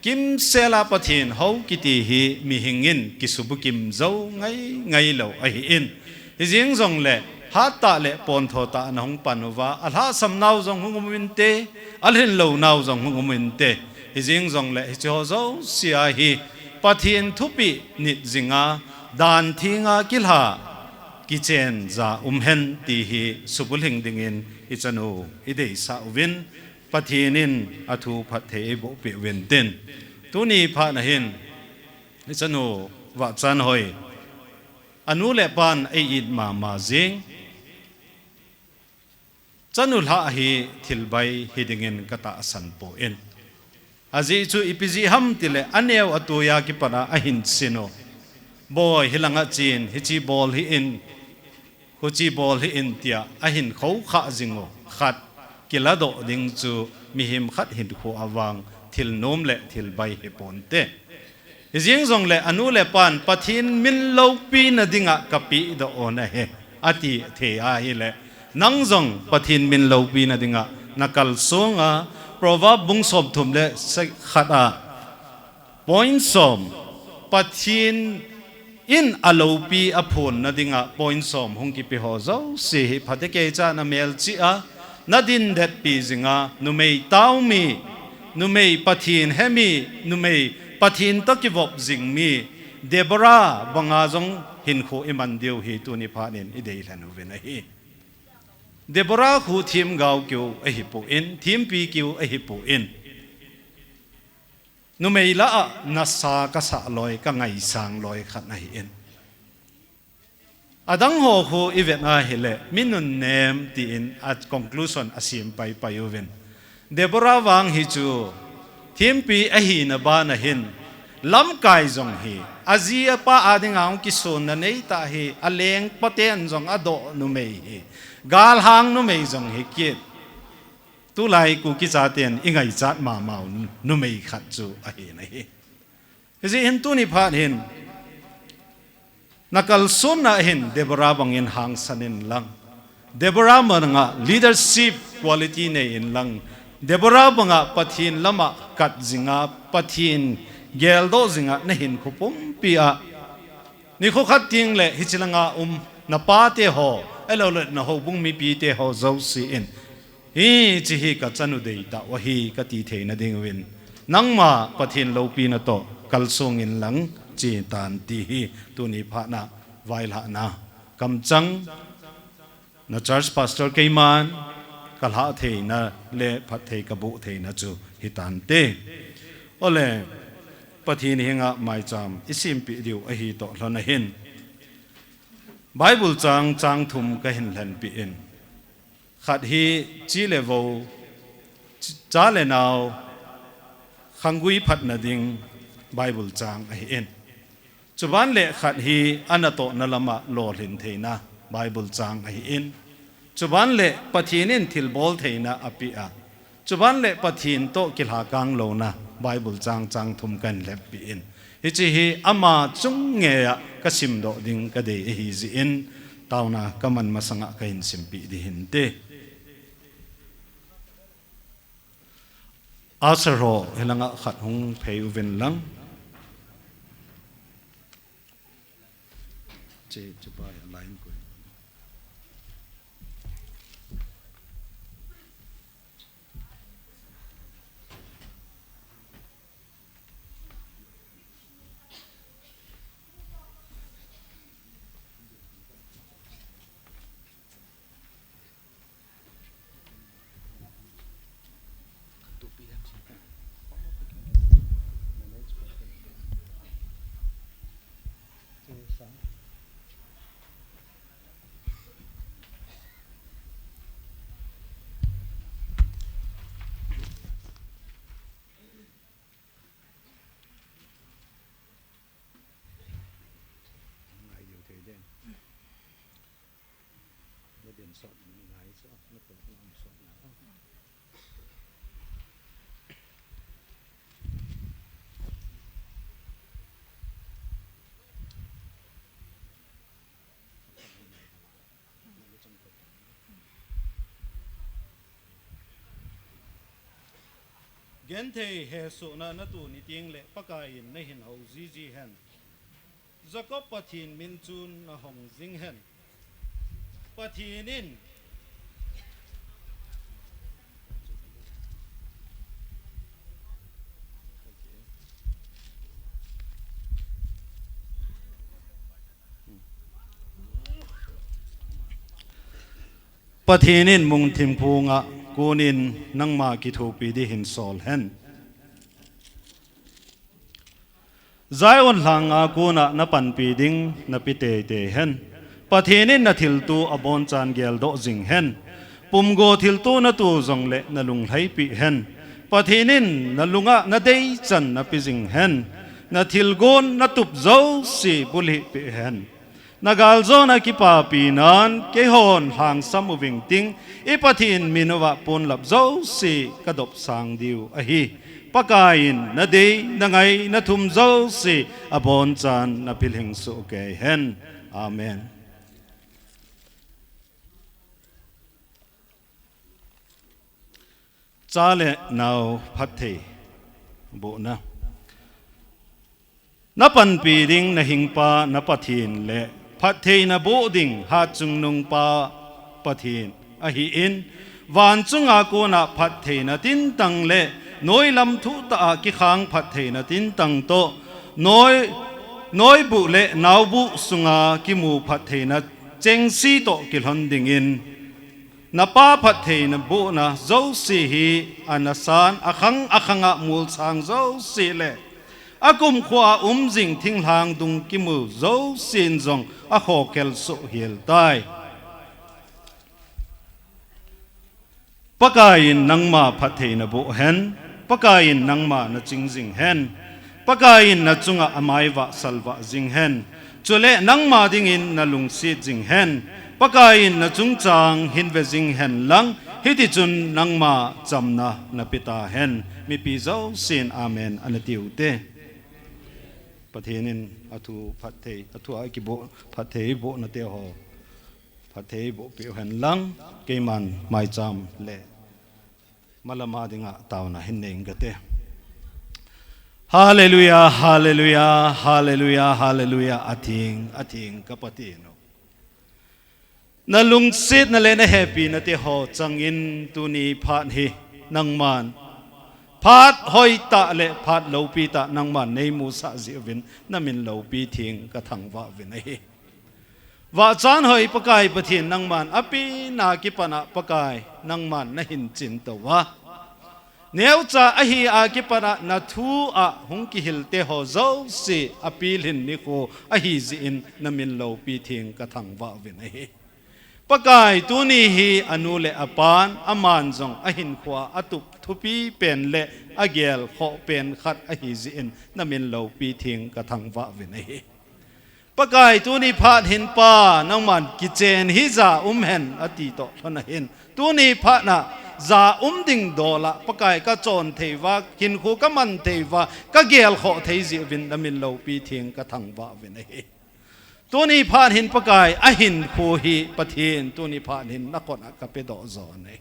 kimsel a Pathen hou kiti hi mihing in kisubukim jou ngai ngai lou ahin. Hijeng jong le, hattah le pontho tah a nahung pan uva, alhahsam nau jong hung um inte, alhin lou nau jong hung um inte. Hijeng jong le, hiche ho jouse a hi, Pathen thupeh nit jinga, dan thenga kilha, kichen ja um hen ti hi subulhing dingin ichanu ideisah uvin, Pathen in athu phatthei eiboh peh uvin tin. Tuni phat na hin, ichanu Vahchanhoi. Anu le apan ei-it mama jing. Chanu lhah hi thilbai hi dingin katahsan poi. Ajeh chu ipi jeh ham tile aneo atui a kipat a ahin sin u. Boi hilanga chen, hiche bol hih in, huche bol hih in tia ahin khoukhah jing u. Khat kiladoh ding chu mihem khat hinkho a vang thil nom le thil bai hi ponte. Hijeng jong le anu le apan Pathen min loupina dinga kapehdoh u ahi, ati thei ahile. Nang jong Pathen min loupina dinga nakalsong a, Proverb bung somthum le se-, khat a, point som, Pathen in aloupi aphonna dinga point som hung kipe ho jouse hi phatecha namelchih a, nadin detpi jinga, numei taomi, numei Pathen hemi, numei Pathen toh kivop jingmi, Deborah banga jong hinkho iman diu hi tuni phat in ideilhen uvin ahi. Deborah khu themgao keu ahipon, thempi keu ahipon. Numei lah a nasa kasah loi, kangaisang loi khat ahin. Adang ho khu i vet a hile, mi nunnem tiin a conclusion a sim paipai uvin. Deborah vang hi chu, thimpi ahina bana hin, lamkai jong hi, a ji a pa a dinga hung kisunna nei ta hi, a lengpaten jong a doh numei hi, galhang numei jong hi kit. Tulai Kuki chaten i ngaichat mamau numei khat chu ahi na hi. Hijeh hin tuni phat hin, na kalsonna hin Deborah bangin hangsan in lang. Deborah banga leadership quality nei in lang. Deborah banga Pathen lama kat jinga, Pathen geldoh jinga na hinkho pumpi a. Nikho khat teng le hiche langa um na pate ho, ahilou le na houbung mipite ho jouse in. Hiche hi ka chanu deitah u ahi ka ti theina ding uvin. Nangma Pathen loupina toh kalsong in lang che tan ti hi tuni phat na vailhahna kamchang na church pastor keiman ka lhah theina le phatthei ka boh theina chu hi tante. Ole Pathen henga maicham i simpeh diu ahi toh lhon a hin. Bible chang, chang thum ka hin lhenpeh in. Khat hi chi le vo, ch-, cha le nao, khanggui phatna ding Bible chang ahi in. Chuban le khat hi a natohna lama lolhin theina Bible chang ahi in. Chuban le Pathen in thilbol theina apeh a. Chuban le Pathen toh kilhakang louna Bible chang, chang thum ka hin lhenpeh in. Hiche hi ama chung ngeia ka simdoh ding ka dei ahi jeh in, taona ka man masanga ka hin simpeh ding hinte. Usher ho, hilanga khat hung phei uvin lang. Che, che pa ya line ko. Genthei hesohna na toh ni teng le Pakai in na hin hou jiji hen. Jacob Pathen min chun na hong jing hen. Pathen in Pathen in mung thimphung a konin nangma kithopi ding hin sol hen. Zion lhanga kona na panpi ding na pi teitei hen. Pathen in na thilto abonchan geldoh jing hen. Pumgo thilto na to jongle na lunglhaipi hen. Pathen in na lunga na deichan na pe jing hen. Na thilgon na tup jouse bulhihpi hen. Na galjona kipapi nan keihon lhangsam uving ting, i Pathen min uva ponlap jouse ka dopsang diu ahi. Pakai in na dei, na ngai, na thum jouse abonchan na pilhing soh kei hen. Amen. Cha le nao phatthei bohna. Na panpi ding na hingpa na Pathen le phattheina boh ding hatchungnungpa Pathen ahin, vanchunga kona phattheina tintang le noilam thuhtah a kikhang phattheina tintang toh noi, noibuh le naubuh sunga kimu phattheina chengse toh kilhon dingin, na pa phattheina bohna jouse hi ana san, akhang akhanga mulsang jouse le Akumkhoa um jing thinglhang dung kimu jousen jong akhokhel soh hel tai. Pakaiyin nangma phatthei naboh hen, Pakaiyin nangma naching jing hen, Pakaiyin nachunga amaivah salvah jing hen, chule nangma dingin nalungset jing hen, Pakaiyin nachungchang hinve jing hen lang, hitichun nangma chamna napeta hen. Mipi jousen amen anatiute. Pathen in athu phatthei, athu a kiboh phatthei bohnate ho phatthei bohpeh hen lang, keiman maicham le malama dinga taona hin nei inge kate. Hallelujah, hallelujah, hallelujah, hallelujah, atheng, atheng ka Pathen u. Nalungsetna le nahepinate ho changin tuni phat hi nangman phat hoitah le phat lopitah nangman neimusah jeh uvin namin loupi theng kathangvah uvin ahi. Vahchan hoi Pakai Pathen nangman apena kipana Pakai nangman nahin chinto uva, neocha ahi a kipana nathu a hung kihilte ho jouse apilhin nikho ahi jeh in namin loupi theng kathangvah uvin ahi. Pakai tuni hi anu le apan aman jong ahinkhoa atup thupi pen le agelkhoh pen khat ahi jeh in namin loupi theng kathangvah uvin ahi. Pakai tuni phat hin Pa nangman kichen hi ja um hen ati toh lhon ahin, tuni phat na ja um ding dola Pakai kachon thei uva, hinkho kaman thei uva, kagelkhoh thei jeh uvin namin loupi theng kathangvah uvin ahi. Tuni phat hin Pakai ahinkho hi Pathen tuni phat hin nakhut a kapedoh jo ahi.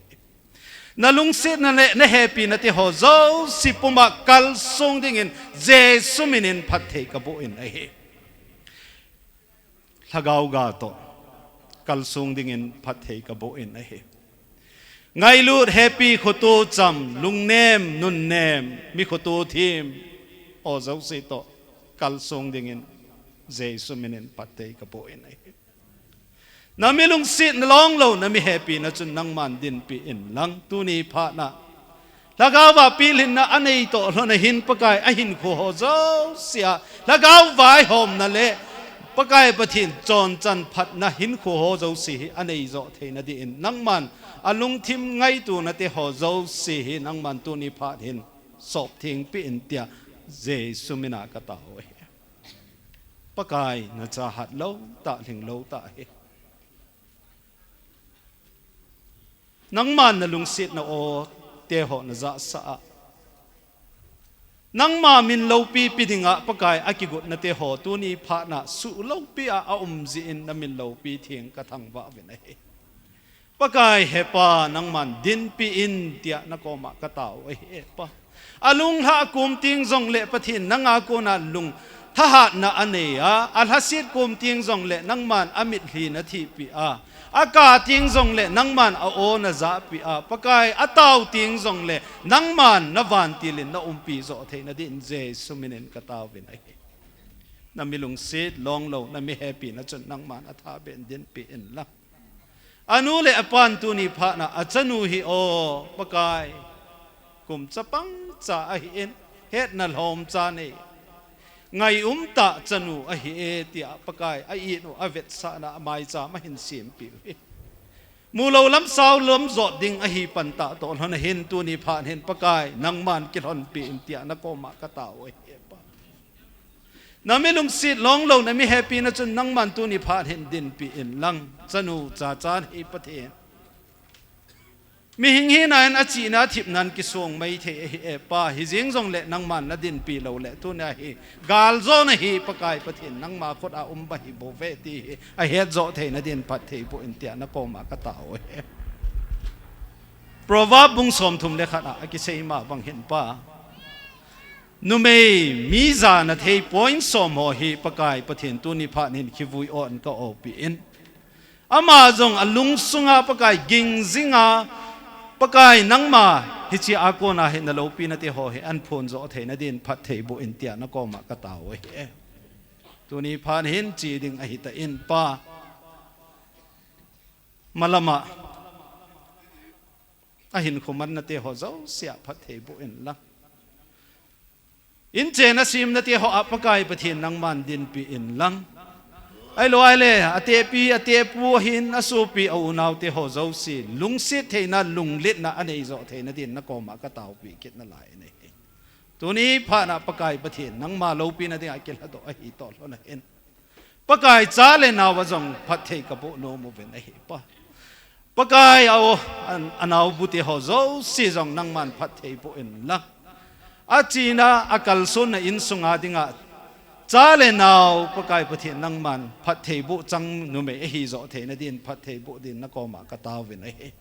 Nalungsetna le nahepinate ho jouse puma kalsong dingin Jesu minin phatthei kaboh in ahi. Lhagao ga toh kalsong dingin phatthei kaboh in ahi. Ngailut, hepi, khoto cham, lungnem, nunnem, mi khoto thim ho jouse toh kalsong dingin Jesu minin phatthei kaboh in ahi. Nami lungsetna longlou, nami hepina chun nangman dinpi in lang tuni phat na Lhagao va pilhinna anei toh lhon ahin Pakai ahinkho ho jouse a Lhagao vaihomna le Pakai Pathen chonchan phatna hinkho ho jouse hi anei jo theina dingin nangman alungthim ngaitonate ho jouse hi nangman tuni phat hin sop thengpeh in tia Jesu mina katao ahi. Pakai nachahat lou tah, lhinglou tah ahi. Nangman nalungsetna o te ho najahsah a, nangma min loupipi dinga Pakai akigotnate ho tuni phat na suhloupi a aum jeh in namin loupi theng kathangvah uvin ahi. Pakai he Pa nangman dinpi in tia nakoma katao ahi e Pa. Alunglhah kom teng jongle Pathen nanga kona lung thahatna anei a, alhaset kom teng jongle nangman amitlhi nathehpeh a, aka teng jongle nangman a-o najahpeh a, Pakai atao teng jongle nangman navantil in naumpi jo theina dingin Jesu minin katao uvin ahi. Nami lungset longlou, nami hepina chun nangman athaben dinpi in lang. Anu le apan tuni phat na achanu hi o Pakai, kum chapang cha ahin, hetna lhom cha nei, ngai um tah chanu ahi e tia Pakai a-it u avetsahna a maicham ahin sempeh u hi. Mulou lam saulou lam jot ding ahi pan tah toh lhon ahin tuni phat hin Pakai nangman kilhonpeh in tia nakoma katao ahi e Pa. Nami lungset longlou, nami hepina chun nangman tuni phat hin dinpi in lang. Chanu chachan hi Pathen, mihing hina in achihna athipna in kisong maithei ahi e Pa, hijeng jongle nangman nadinpi loule tunia hi galjona hi Pakai Pathen nangma khut a um ahi bouve ti hi ahet jo theina dingin phatthei boh in tia nakoma katao ahi. Proverb bung somthum le khat a akisei ma bang hin Pa, numei mi jana thei point som ho hi Pakai Pathen tuni phat hin khivui o in ka-opi in, ama jong alungsunga Pakai ging jinga, Pakai nangma hichea kona hi naloupinate ho hi ahin phon jo theina dingin phatthei boh in tia nakoma katao ahi e. Tuni phat hin che ding ahitan Pa, malama ahinkho mannate ho jousea phatthei boh in lang. Inchen asemna te ho a Pakai Pathen nangman dinpi inlang. Ahilou ahile, atepi, atepu ahin, asopi, a-unaote ho jouse, lungset theina, lunglhaina, anei jo theina din nakoma kataopi kit nalai in ahi. Tuni phat na Pakai Pathen nangma loupina dinga kilhadoh ahi toh lhon ahin. Pakai cha le nao a jong phatthei kaboh nom uvin ahi pa. Pakai a, an, anaobute ho jouse jong nangman phatthei boh inlang. Achena akalsonna insunga dinga cha le nao Pakai Pathen nangman phatthei boh chang numei ahi jo theina din phatthei boh din nakoma kataovin ahi.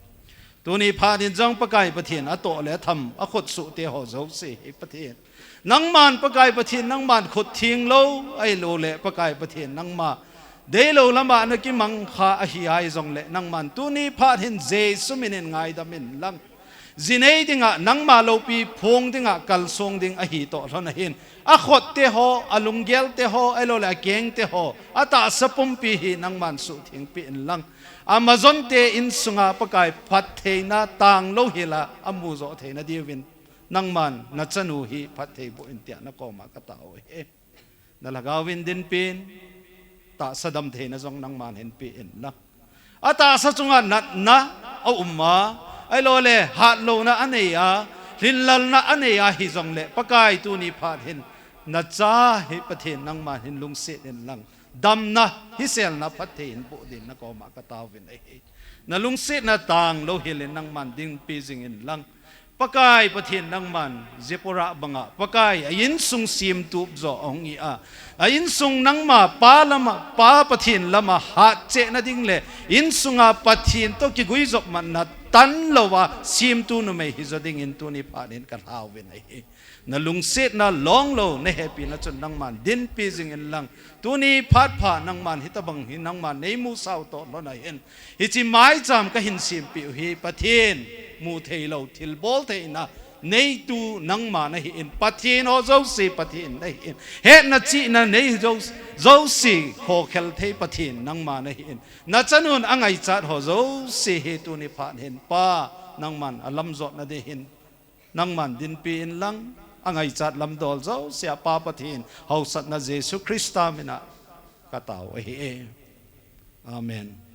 Tuni phat in jong Pakai Pathen atoh le atham akhutsoh te ho jouse hi Pathen. Nangman Pakai Pathen nangman khut theng lou, ahilou le Pakai Pathen nangma deilou lama nakimang kha ahi a jongle nangman tuni phat hin Jesu min in ngaidam inlang. Jinei dinga nangma loupi phong dinga kalsong ding ahi toh lhon ahin. Akhut te ho, alunggel te ho, ahilou le akeng te ho, atahsa pumpi hi nangman suhthengpi inlang. Amajon te insunga Pakai phattheina tanglou hila amu jo theina diuvin. Nangman nachanu hi phatthei boh in tia nakoma katao ahi. Nalhagao vin dinpi in, tahsa damtheina jong nangman hinpe inlang. Atahsa chunga natna aum a, ahilou le hatlouna anei a, lhinlelna anei a hijongle Pakai tuni phat hin nacha hi Pathen nangman hin lungset inlang. Damna, hiselna, phatthei hinboh din nakoma kataovin ahi. Nalungsetna tanglou hil in nangman dinpi jing inlang. Pakai Pathen nangman Zipporah banga Pakai a insung semtup jo ahung hi a, a insung nangma pa lama, pa Pathen lama hatchehna ding le insunga Pathen toh kiguijop matna tanlouva semtu numei hijo dingin tuni phat in kalhauvin ahi. Nalungsetna longlou nahepina chun nangman dinpi jing inlang. Tuni phat pha nangman hitobang hi nangman neimusau toh lhon ahin. Hiche maicham kahin sempeh u hi Pathen mutheilou thilbol theina neitu nangma nahin. Pathen ho jouse Pathen nahin. Hetna chihna nei jo, jouse khokhel thei Pathen nangma nahin. Nachanun angaichat ho jouse hi tuni phat hin Pa nangman alamjotna dingin nangman dinpi inlang, angaichat lamdol jousea Pa Pathen haosatna Jesu Christa mina katao ahi. Amen.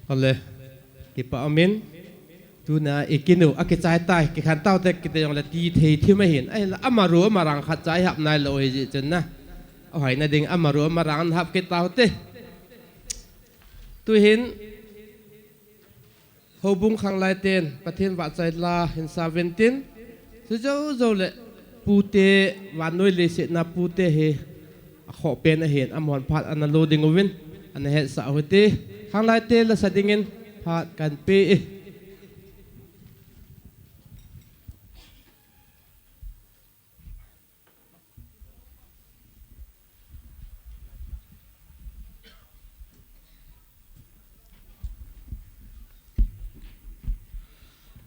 Ale, kipa umin. Tuna ikinu akichai tai, kikhen taute, kiti jongle tithei thim ahin. Ahinla amaru amarang khat cha ihap nailou hijeh chun na, ahoina ding amaru amarang hap kit taute. Tuhin Houbung khanglai ten Pathen vahchoi la hin sa uvin tin, chu jou jou le pute, vannoi leiset na pute hi akhoh pen ahin, amahon phat ana lo ding uvin, ana hetsah u hite. Khanglai te lasa dingin phat kahin pe e.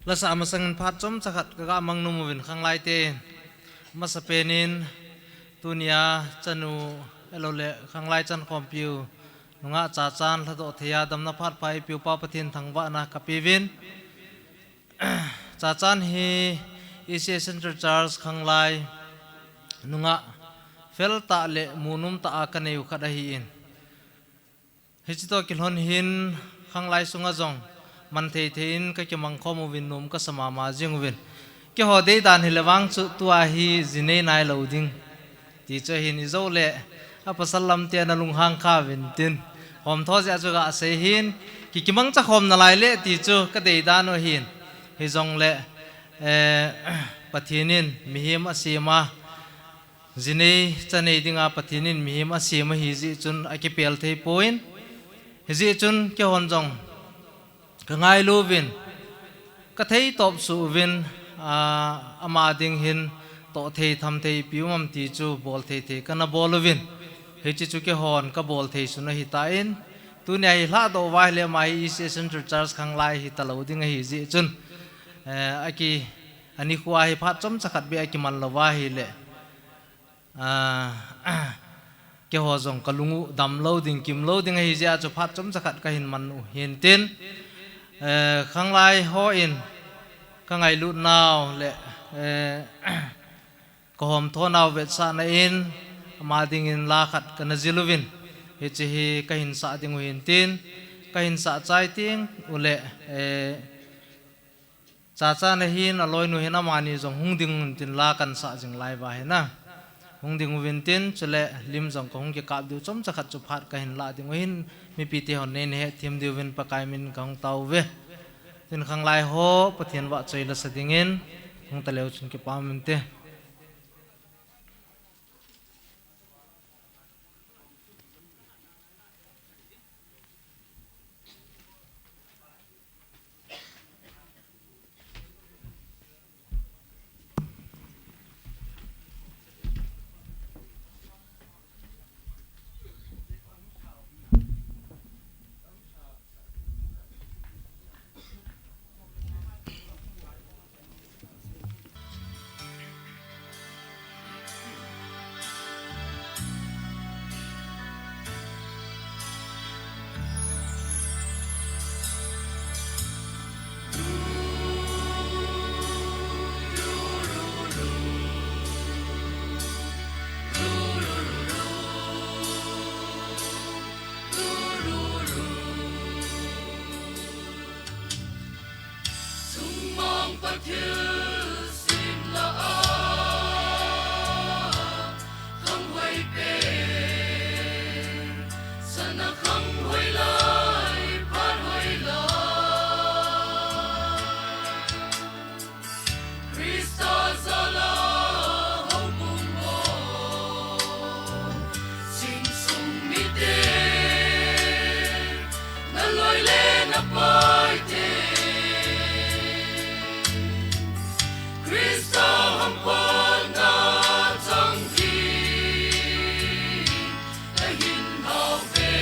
Lasa masangin phat chomcha khat kaga mang nom uvin khanglai te. Masapen in tunia chanu ahilou le khanglai chankhompiu nungah Chachan lhadoh thei a damna phat pha eipiu Pa Pathen thangvahna kape uvin. Chachan hi E C A Central Church khanglai nungah fel tah le munom tah a kanei u khat ahin. Hiche toh kilhon hin khanglai sunga jong man thei thei in kakimang khom uvin nom kasa mama jing uvin. Keiho deidan hile vang chu tua hi jinei nailou ding ti chu ahin, ijou le apasal lam te ana lunghang kha uvin tin. Khomtho jeh a chu gasei hin, kikimangcha khom nalai le ti chu kadeidan u ahin. Hijongle, eh, Pathen in mihem asem a, jinei chanei dinga Pathen in mihem asem ahi jeh chun akipel thei poi. Hijeh chun keihon jong kangailu uvin, kathei tawp suh uvin, a, ama ding hin toh thei tham thei ipi um am ti chu bol thei thei kana bol uvin. Hiche chu keihon kabol thei sun ahitan, tunia hi lhadoh uva ahile ama hi E C A Central Church khanglai hita lou ding ahi jeh chun, eh, aki Ani khu ahi phat chomcha khat beh akiman lou ahile, ah, keiho jong kalung u damlou ding, kimlou ding ahi jeh a chu phat chomcha khat kahin man u hintin, eh, khanglai hon kangailut nau le, eh, kahomtho nau vetsahna in, ama dingin la khat kana jil uvin, hiche hi kahin sah ding u hintin, kahin sah chai teng ule, eh, Chacha nahin, aloinu hin amani jong hung ding uvin tin la kahin sah jing lai va hina. Hung ding uvin tin, chule lim jong kahung kikap diu chomcha khat chu phat kahin lah ding u hin, mipi te hon neina hethem diuvin Pakai min kahung tao uve. Tin khanglai ho, Pathen vahchoi lasa dingin, hung taleu chun kipa um inte. Chungmang Pathen simla a, khanghoi pen, sana khanghoi lai, phat hoi lai. Christa jala houbung ho, singsung mite, naloi le napaite, Christa hamphatna chang ding kahin hauve,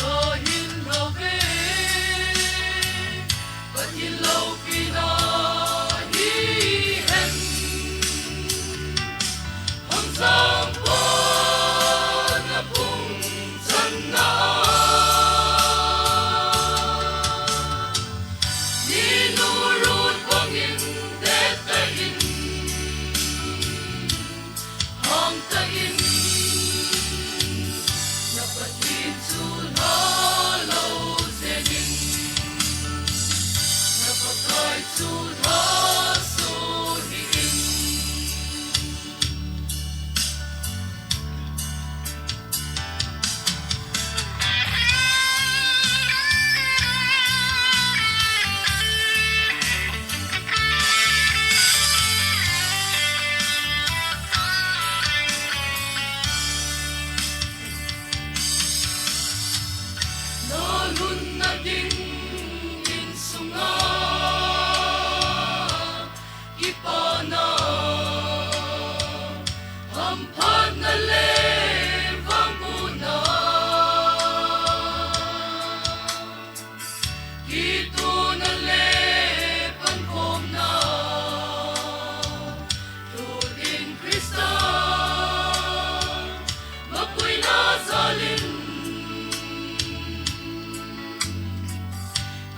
kahin hauve. Pathen loupina hihen, Hamjang pon na pung channa, minu Ruth bangin dettah in, hangtah in, na Pathen chu lha lou jeng in, na Pakai chu lhaso hih in. Na lhunna ding insunga kipana, hamphatna le vangbohna, kitona le pankhomna, Lhut in Christa mapuina jal in,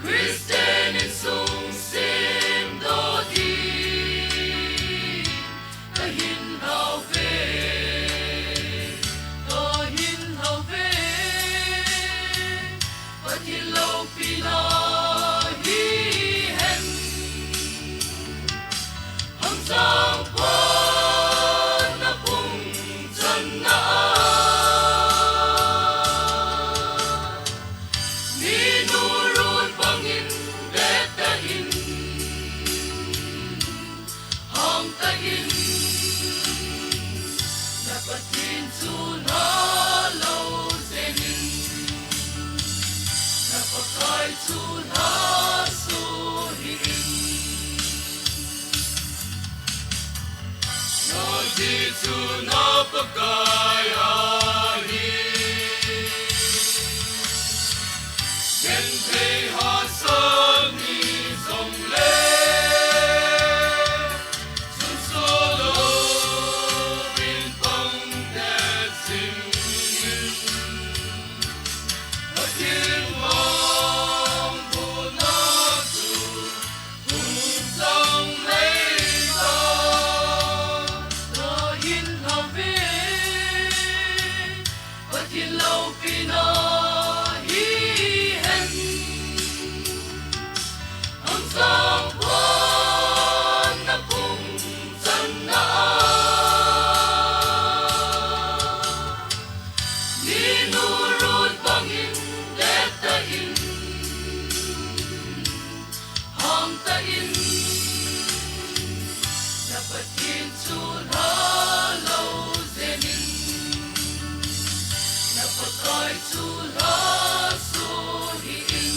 Christian insung semdoh ding kahin lhau ve, kahin lhau ve. Pathen loupina hihen, Hamjang pon na pung channa, minu Ruth bangin dettah in, hangtah in, na Pathen chu lha lou jeng in, na Pakai chu lhaso hih in. Na Jesu na Pakai ahi, genthei hahsat ni jongle, Na Pathen chu lha lou jeng in, na Pakai chu lha soh hih in.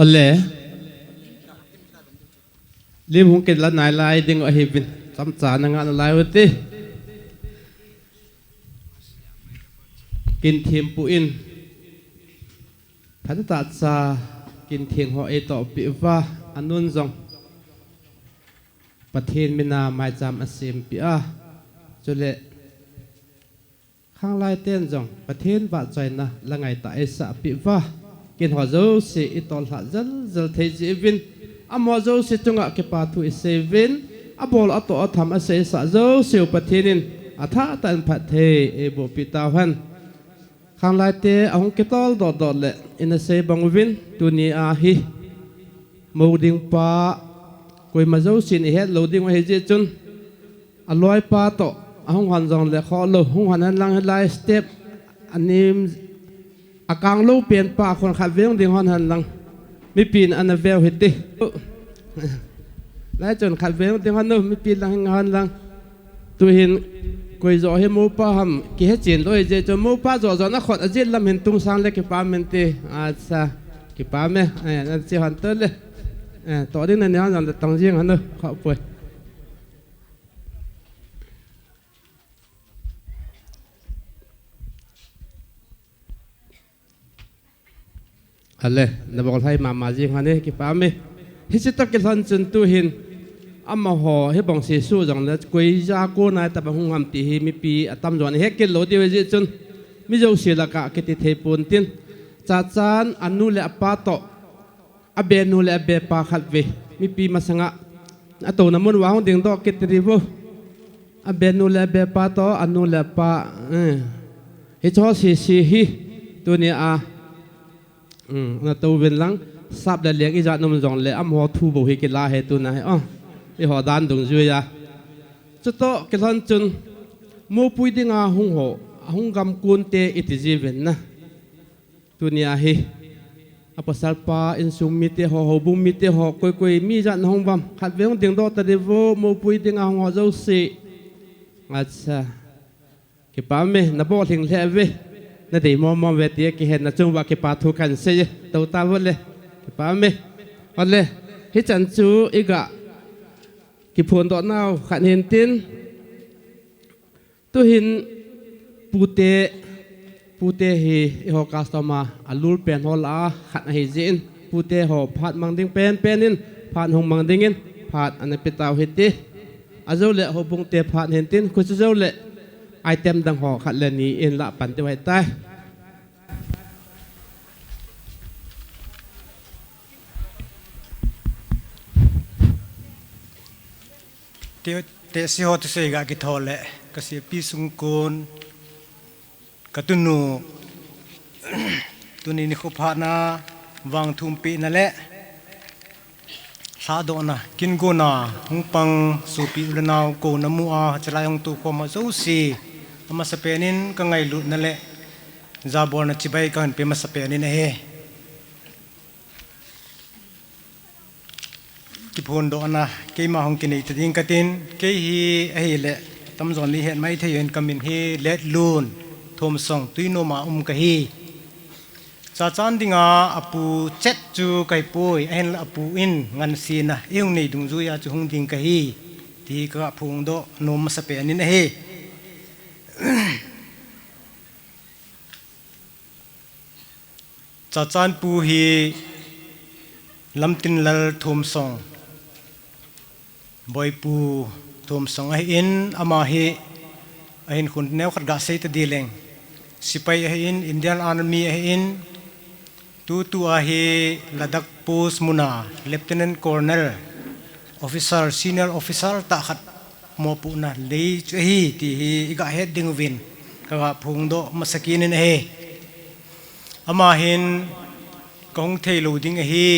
Ale. Lim hung kit la nai lai ding ahi vin. Chomcha na ngah nalai u hite. Kin thempu in. Phatah cha kin theng ho eitoh peh uva, anun jong Pathen mina maicham asem peh a. Chule Khanglai ten jong Pathen vahchoina la ngaitah eisah peh uva, kin ho jouse i tollhah jel jel thei jeh uvin, amaho jouse chunga kipa thu i sei uvin, abol atoh atham aseisah jouse u Pathen in athah tah in phatthei eiboh peh tauhen. Khanglai te ahung kitol doh doh le ina sei bang uvin, tuni a hi mou ding pa koima jousen i het lou ding u ahi jeh chun, aloipa toh ahung hon jongle khoh lou, hung hon hen lang, hilai step anem, akang lou pen pa khun khatvei hung ding hon hen lang, mipin ana veu hite. Lai chun khatvei hung ding hon u, mipi lang hung hon lang. Tuhin koi joh hi moupa ham kihe chen lou ahi jeh chun, moupa joh joh na khut ajet lam hin tung sang le kipah in te. Acha, kipah e. Eh, na che hon to le. Eh, toh ding na nei hon jongle tong jing hon u, khoh poi. Ale, na bol hai mama jing hon e, kipah e. Hiche toh kilhon chun tuhin, amaho hi bang sesu jongle, koi ja kona tobang hung ham ti hi mipi atamjon he kit lou diu ahi jeh chun, mi jouse laka kiti thei pon tin, Chachan anu le apa toh, abenu le abepa khatvei, mipi masanga atouna mun uva hung dingdoh kit diu. Abenu le abepa toh, anu le apa, eh. Hicheho sese hi, tuni a, um, na tou vin lang, sap le leng ijat um jongle, amaho thu bou hi kila hi tuna hi, oh, eiho dan dungjuiya. Chutoh kilhon chun, moupui dinga hung ho, ahung gam konte iti jiuvin na. Tuni a hi, apasal pa, insung mite ho, houbung mite ho, koi koi mi ijat na hung uvam, khatvei hung dingdoh ta diu, moupui dinga hung ho jouse. Acha. Kipah e, na bol lhing lheh uve. Na dei mong mong uve tia kihen, na chung uva kipa thu kahin sei e. Tou tauvo le. Kipah e. Ale, hichan chu iga kiphondoh nau khat hin tin. Tuhin pute, pute hi eiho customer alul pen ho lah a khat ahi jeh in, pute ho phat mang ding pen pen in, phat hung mang dingin, phat ana pe tau hite. Ajou le houbung te phat hin tin, khuti jou le item dang ho khat le ni in lah pan diu ahitai. Te, tehse ho thusei ga kithou le, ka sepi sungkon, ka tunu, tuni nikho phatna, vang thumpehna le lhadohna, kin gonna hung pang sopi u le nao, kouna mu a, hichelai hung toukhom ho jouse, amasapen in ka ngailutna le jabolna chibai kahin pe masapen in ahi. Kiphondohna keima hung kinei ta ding katin, kei hi ahile tamjon in het mai thei uvin, ka min hi Letlun, Thomsong, Tuinom a um kahi. Chachan dinga apu chet chu kahipoi, ahinla apu in ngansena eihung nei dungjuiya chu hung ding kahi, ti ka phongdoh nom masapen in ahi. Chachan pu hi Lamtinlal Thomsong, Boipu Thomsong ahin, ama hi ahinkhun neokhat gasei ta ding leng, sepai ahin, Indian Army ahin, tutua hi Ladakh Post muna Lieutenant Colonel, Officer, Senior Officer tah khat mopohna nei chu ahi ti hi iga het ding uvin kaga phongdoh masa kit in ahi. Ama hin kahung thei lou ding ahi,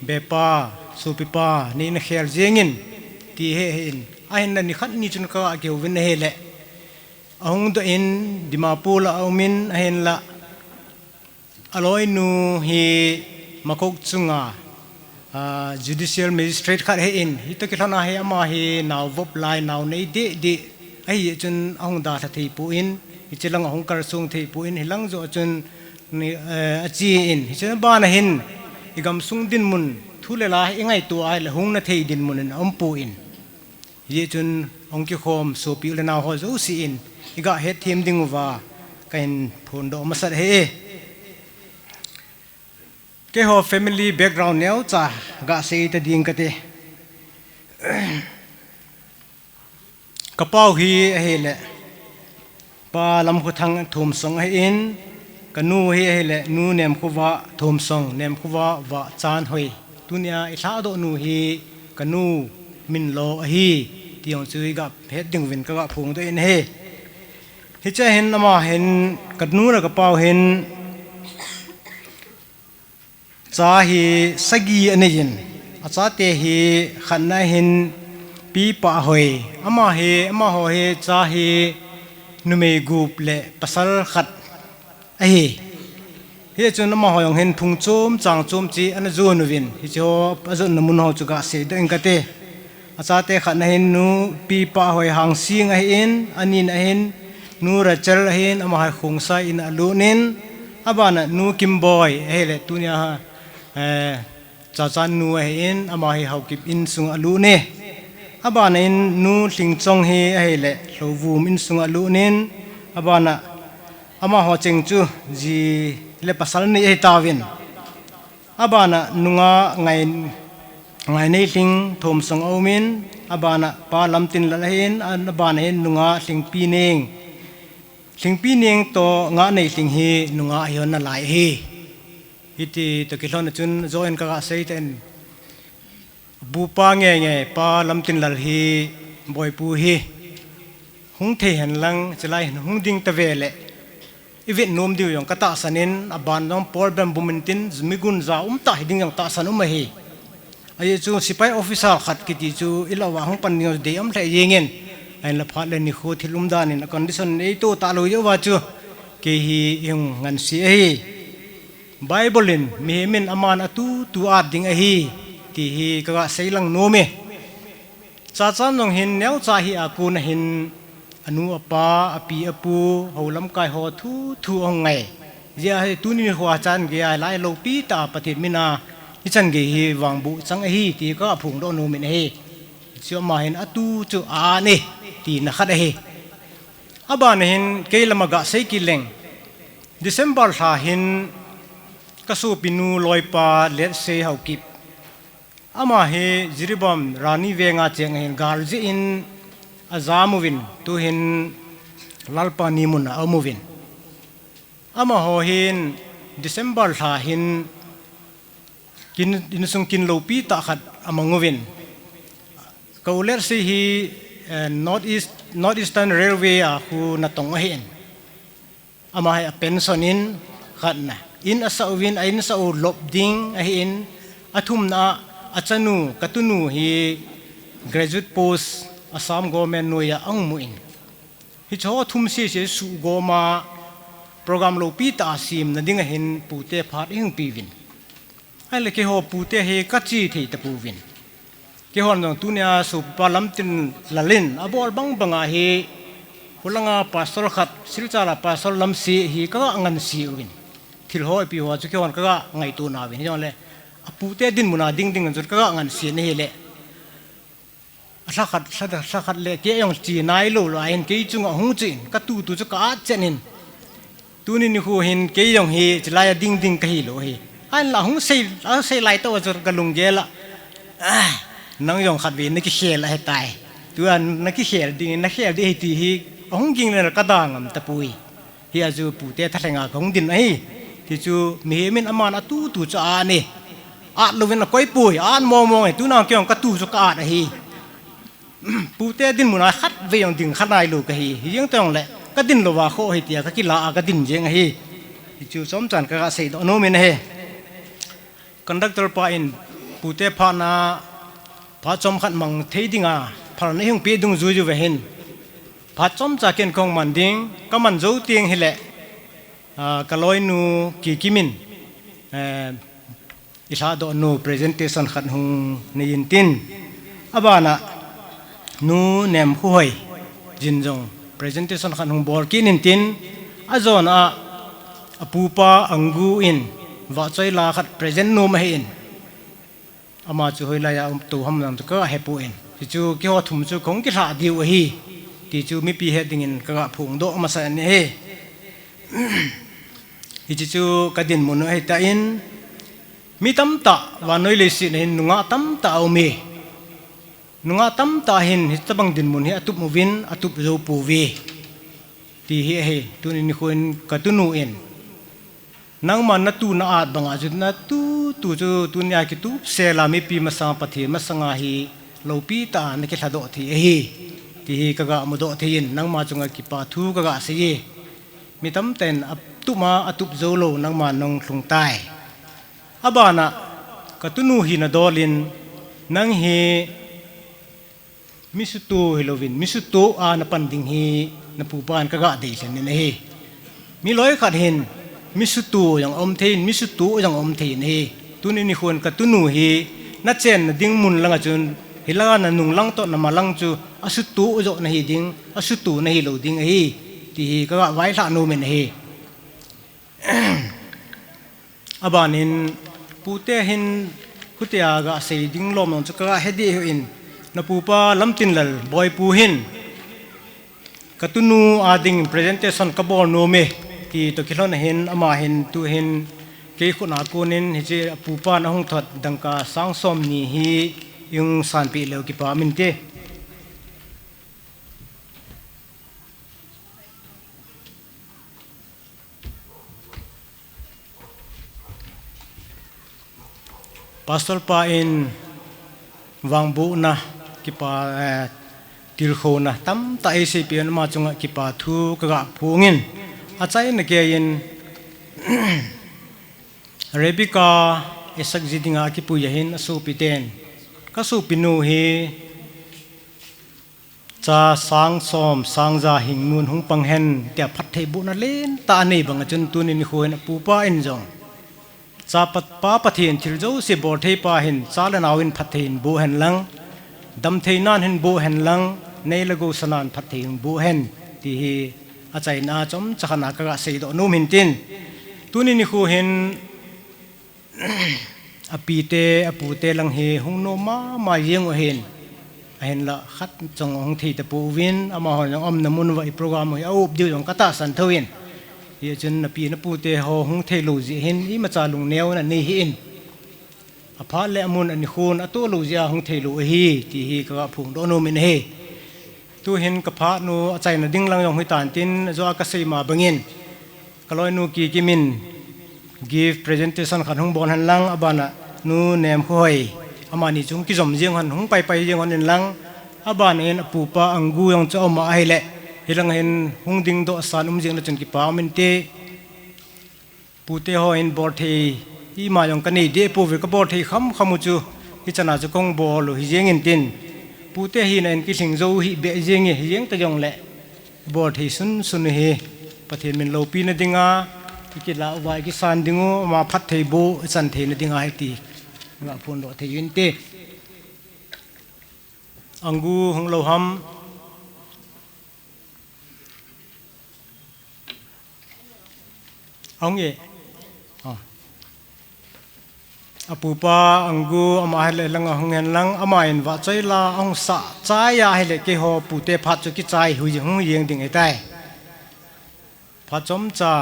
bepa, sopipa, nei na khel jengin, ti ahi in. Ahinla nikhat ni chun ka kihouvin ahile. Ahung doh in, Dimapur la aum in, ahinla. Aloinu hi Makok chunga, ah, judicial magistrate khat ahi in, hitoh kilhon a hi ama hi nao vop lai, nao nei deh deh. Ahi chun ahung dalha thei pon, hiche lang ahung kalsong thei pon, hilang joh chun ni, eh, ache in, hiche bana hin, i gamsung dinmun, thu le la i ngaito a le hung na thei dinmun in aum pon. Hijeh chun hung kikhom sopi u le nao ho jouse in, i ga hetthem ding uva, ka hin phondoh masat ahi. Keiho family background neocha ga sei ta ding kate. Ka pau hi ahile, Pa Lamkhothang Thumsong ahi in, ka nu hi ahile, Nu Nemkhovah Thumsong, Nemkhovah Vahchan hoi. Tunia i lhadoh nu hi ka nu Minlo ahi, ti jong chu i ga het ding uvin ka ga phongdoh in ahi. Hiche hin ama hin, ka nu le ka pau hin, cha hi sagi anei in, achate hi khatna hin Pi Pahhoi, ama hi, amaho hi cha hi numei gup le pasal khat ahi. Hichun amaho jong hin phung chom chang chom chi ana jon uvin, hiche ho ajotna mun ho chu ga seidoh ing kate. Achate khatna hin Nu Pi Pahhoi Hangsing ahi in, anina hin Nu Rachel ahi in, ama hi Khongsai in alut in, abana Nu Kimboi ahile tunia, eh, Chachan nu ahi in, ama hi Haokip insung alut e. Abana in Nu Lhingchong hi ahile Lhouvum insung alut in, abana amaho cheng chu ji le pasal ni ahi tauvin. Abana nungah Ngai, Ngainei Lhing Thumsong aum in, abana Pa Lamtinlal ahi in, abana hin nungah Lhingpi Neng. Lhingpi Neng toh Ngainei Lhing hi nungah ahi hon nalai ahi. Hiti toh kilhon a chun joh in ka ga sei tan. Bupa nge nge Pa Lamtinlal hi boipu hi. Hung thei hen lang, chulai hin hung ding ta ve le. I vet nom diu jong ka tahsan in, aban jong problem bum in tin, mi gunja um ta hi ding jong tahsan um ahi. Ajeh chu sipai officer khat kiti chu i lah uva hung pan ding dei um lheh jeng in. Ahinla phat le nikho thil umdan in a condition nei to talou jeh uva chu kei hi i hung ngansi ahi. Bible in mihem in aman atutu at ding ahi ti hi ka ga seilang nom e. Chachan jong hin neocha hi a kon a hin anu apa, api apu, hou lamkai ho thu thu ahung ngai. Hijeh a hi tuni nikho a chan gei a lai loupi tah a Pathen min a hichan gei hi vangboh chang ahi ti ka phongdoh nom in ahi. Chu ama hin atu chu a an e tina khat ahi. Abana hin kei lama ga sei kit leng. December lha hin ka sopinu loipa Letsei Haokip. Ama hi Jiribam Rani Veng a cheng ahin gal jeh in ajam uvin, tuhin Lalpani mun a aum uvin. Amaho hin December lha hin kin, insung kin loupi tah khat amang uvin. Ka u Letsei hi, eh, North East, North Eastern Railway a khu natong ahi in. Ama hi a pension in khatna. In asah uvin, a in sah u lop ding ahi in, athumna a, achanu, ka tunu hi graduate post Assam government noiya ahung mu in. Hiche ho thum sese suhgom a program loupi tah a semna ding ahin pute phat ihung pe uvin. Ahile keiho pute hi ka che thei tapouvin. Keihon jong tunia sopipa Lamtinlal in abol bang banga hi, khulanga pastor khat, Silchar a pastor Lamsi hi ka ga ngansi uvin. Thil ho ipi ho chu keihon ka ga ngaito nauvin. Hijongle, apute dinmun a ding ding chu ka ga ngansi na hile. A lha khat, lha, lha khat le kei jong che nailou lou ahin kei chunga hung chen, ka tutu chu ka at chen in. Tuni nikho hin kei jong hi chulai a ding ding ka hilou ahi. Ahinla hung sei, a sei lai toh a chu ka lunggel a. Ah, nang jong khatvei na kikhel ahitai. Tua na kikhel ding, na khel ding ahi ti hi, ahung ging le ka da ngam tapoi. Hia chu pute thalhenga ka hung din ahi. Ti chu mihem in aman atutu chu a an e. At louvin akoi poi, a an mong mong e, tuna kei jong ka tu chu ka at ahi. Pute dinmun a khatvei jong ding kha nailou ka hi. Hijeng teng le, ka din louva kho ahi tia ka kila a ka din jeng ahi. Ti chu chomchan ka ga seidoh nom in ahi. Conductor pa in Pute phatna, phat chomkhat mang thei dinga phalna hung pe dungjuiyu ve hin, phat chomcha ken kong man ding, ka man jou teng hile, ah, ka loinu Kikim in, eh, i lhahdoh nu presentation khat hung nei intin, abana nu Nemkhuhoi jin jong presentation khat hung bol kit intin, ajona a pupa Angu in vahchoi la khat present nom ahin, ama chu hoilai a um tou ham nam chu ka hepon, hichu keiho thum chu kong kilhah diu ahi, ti chu mipi het dingin ka ga phongdoh masa in ahi. Hichu chu ka dinmun u ahitan, mi tamtah vannoi leiset a hin nungah tamtah a um e. Nungah tamtah hin hitabang dinmun hi atup uvin, atup jou pouve. Ti hi ahi, tuni nikho in ka tunu in, nangma natu na-at banga chu natu tu chu tunia kitup sela mipi masanga Pathen masanga hi loupi tah a na kilhadoh thei ahi, ti hi ka ga mudoh thei in, nangma chunga kipa thu ka ga sei e. Mi tamtah in atup ma atup jou lou nangma nahung lhung tai. Abana ka tunu hina dol in, nang hi mi sutu hilouvin, mi sutu a na pan ding hi na pupan ka ga deisah in ahi. Mi loikhat hin mi sutu jong um thei in, mi sutu jong um thei in ahi. Tuni nikho in ka tunu hi na chenna ding mun langa chun, hilanga na nunglang toh na malang chu asutu jo na hi ding, asutu na hilou ding ahi, ti hi ka ga vailhah nom in ahi. Abanin pute hin khutia ga sei ding lom nong chu ka ga he deh hih in, na pupa Lamtinlal Boipu hin ka tunu a ding presentation ka bol nom e, ti toh kilhon a hin, ama hin tu hin kei khut a konin hiche a pupa na hung thot dangka sang som ni hi i hung sanpeh leu kipa um inte. Pastor pa in vangbohna kipa, eh, tilkhouna tamtah eiseipeh in ama chunga kipa thu ka ga phong in, achaina keiyin Rebecca Isaac ji dinga kipui ahin, asopi ten, ka sopinu hi cha sang som sang ja hing mun hung pang hen, tia phattheibohna lentah anei banga chun tuni nikho hin a pupa in jong, cha pa, pa Pathen thil jouse bol thei pa hin cha le nao in phatthei in boh hen lang, damthei nan hin boh hen lang, nei le gou sanan phatthei in boh hen, ti hi achaina chomcha khat a ka ga seidoh nom in tin. Tuni nikho hin apite, apute lang hi hung nom mama jeng u ahin. Ahinla khat jong hung thei tapouvin, amaho jong aumna mun uva i program u hi a up diu jong ka tahsan thou in. Hijeh chun napi napute ho hung thei lou jeh hin imacha lungneo na nei hih in. Aphat le amun anikhon atoh lou jeh a hung thei lou ahi, ti hi ka ga phongdoh nom in ahi. Tu hin ka phat nu achaina ding lang jong hung hitan tin, ajo a ka sei ma bangin, ka loinu Kikim in gift presentation khat hung bol hen lang, abana nu Nemkhuhoi, amani chung kijom jeng hon, hung paipai jeng hon in lang, abana in a pupa Angu jong chu aum ahile, hilang hin hung dingdoh san um jeng le chun kipa um inte. Pute ho in bol thei ima jong ka nei deh pouve, ka bol thei kham kham u chu, hichan a chu kong bol u hi jeng in tin. Pute hina in kilhing jou hih beh jeng e, hijeng ta jongle bol thei sunsun u hi Pathen min loupina dinga i kilah uva i kisan ding u, ama phattheiboh i chan theina dinga ahi ti ga phongdoh thei u inte. Angu hung lou ham? Ahung e. Ah. A pupa Angu ama ahile lang ahung hen lang, ama in vahchoi la ahung sah chai ahile keiho pute phat chu kichai hui hung jeng ding ahitai. Phat chomcha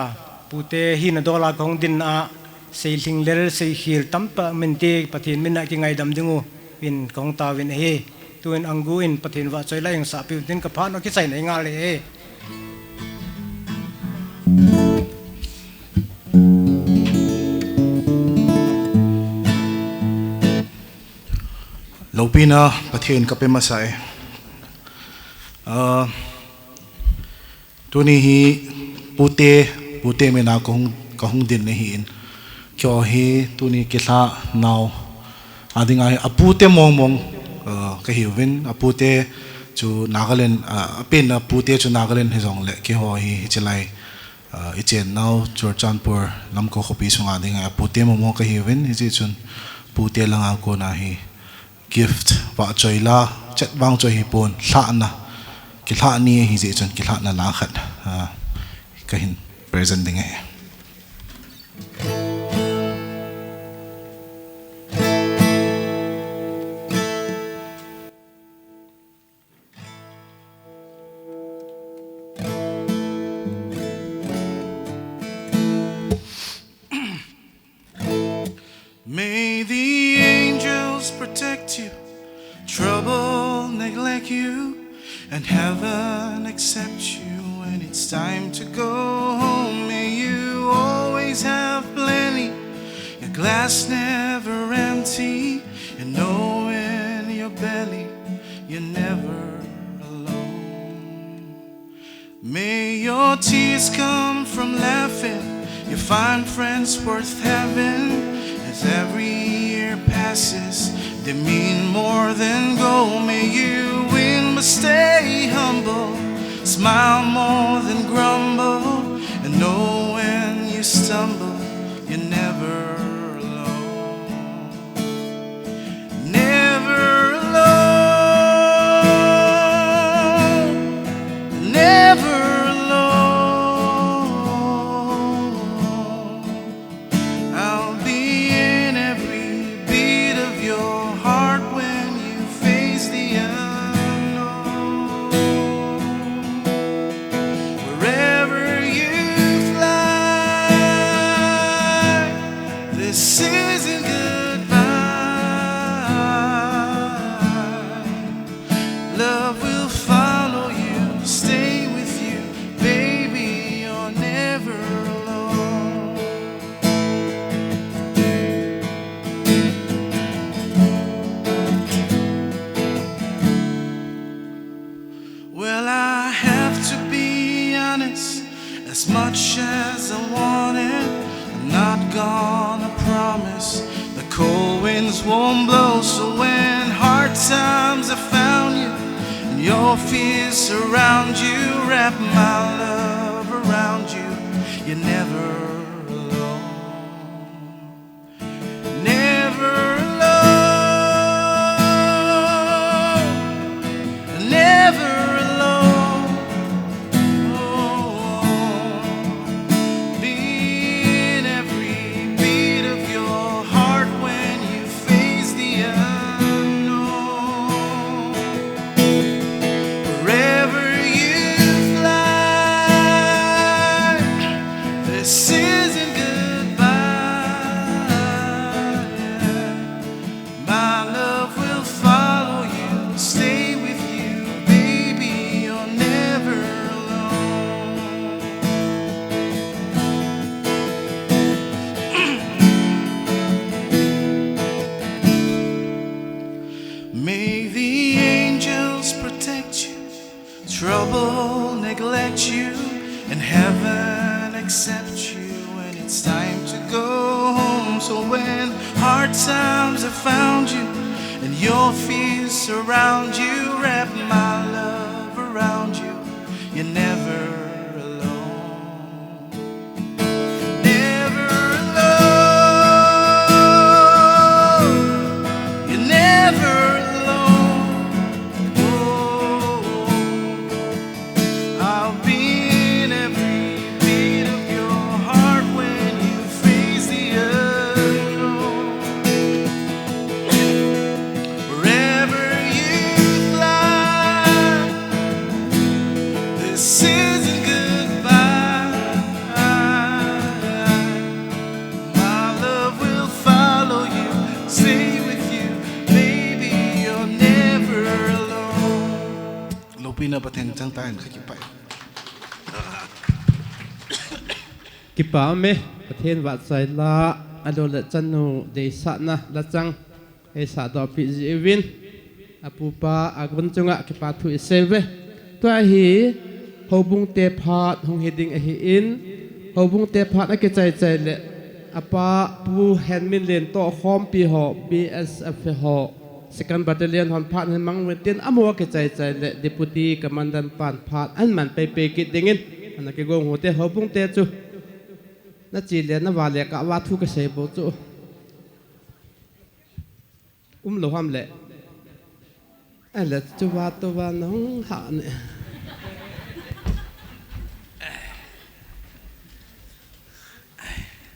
pute hina dol a kahung din a, seilhing lel seikhel tamtah min te Pathen min a kingaidam ding u in kahung taovin ahi. Tuin Angu in Pathen vahchoi la ahung sah piu tin ka phat u kichaina ngal e. Loupina Pathen ka pe masa e. Ah, tuni hi pute, pute min a kahung, kahung din ahin. Keiho hi tuni kilhah nau, Ading ahi, apute mongmong, uh, kahiuvin, apute chu Nagaland, uh, apen apute chu Nagaland hijongle, keiho hi, hichelai, uh, ichennau Churachandpur Lamka khopi sunga ding ahi, apute mongmong kahiuvin, hiche chun pute langa kona hi gift vahchoi la, chet vangchoi hipon, lhahna, kilhah ni ahijeh chun kilhahna la khat, uh, kahin present ding ahi. May the angels protect you, trouble neglect you, and heaven accept you when it's time to go home. May you always have plenty, your glass never empty, and know in your belly you're never alone. May your tears come from laughing, you find friends worth having. As every year passes, they mean more than gold. May you win, but stay humble, smile more than grumble, and know when you stumble, you're never alone. Never alone, never alone. I'll be in every beat of your heart when you face the unknown. Wherever you fly, this isn't goodbye. Love will follow you, stay with you, baby, you're never alone. Well, I have to be honest, as much as I want it, I'm not gonna promise the cold winds won't blow. So when hard times have found you and your fears surround you, wrap my love around you. You're never alone. Never alone, never alone. Oh, be in every beat of your heart when you face the unknown. Wherever you fly, this isn't goodbye. My love will follow you, stay with you, baby, you're never alone. May the angels protect you, trouble neglect you, and heaven accept you when it's time to go home. So when hard times have found you and your fears surround you, wrap my love around you. You're never alone. Never alone. You're never alone. Oh, I'll be in every beat of your heart when you face the unknown. Wherever you fly, this isn't goodbye. My love will follow you, stay with you, baby, you're never alone. Loupina Pathen chang tan kha kipai. Kipa me, Pathen vahchoi la, alo le chanu deisahna la chang. Eisah doh pi ji uvin, apupa, agun chunga kipa thu isei uve. Tua hi, houbung te phat hung hi ding ahi in, houbung te phat akichai chai le, Apa Pu Henminlen toh khompi ho, B S F ho, Second Battalion hon phat hin mang uvin tin, amaho kichai chai le Deputy Commandant pan phat ahin man pei pei kit dingin, ana kigong u te, houbung te chu. Na chi le na va le ka va thu ka sei bou chu. Um lou ham le. Ai le chu va to va nong ha ne.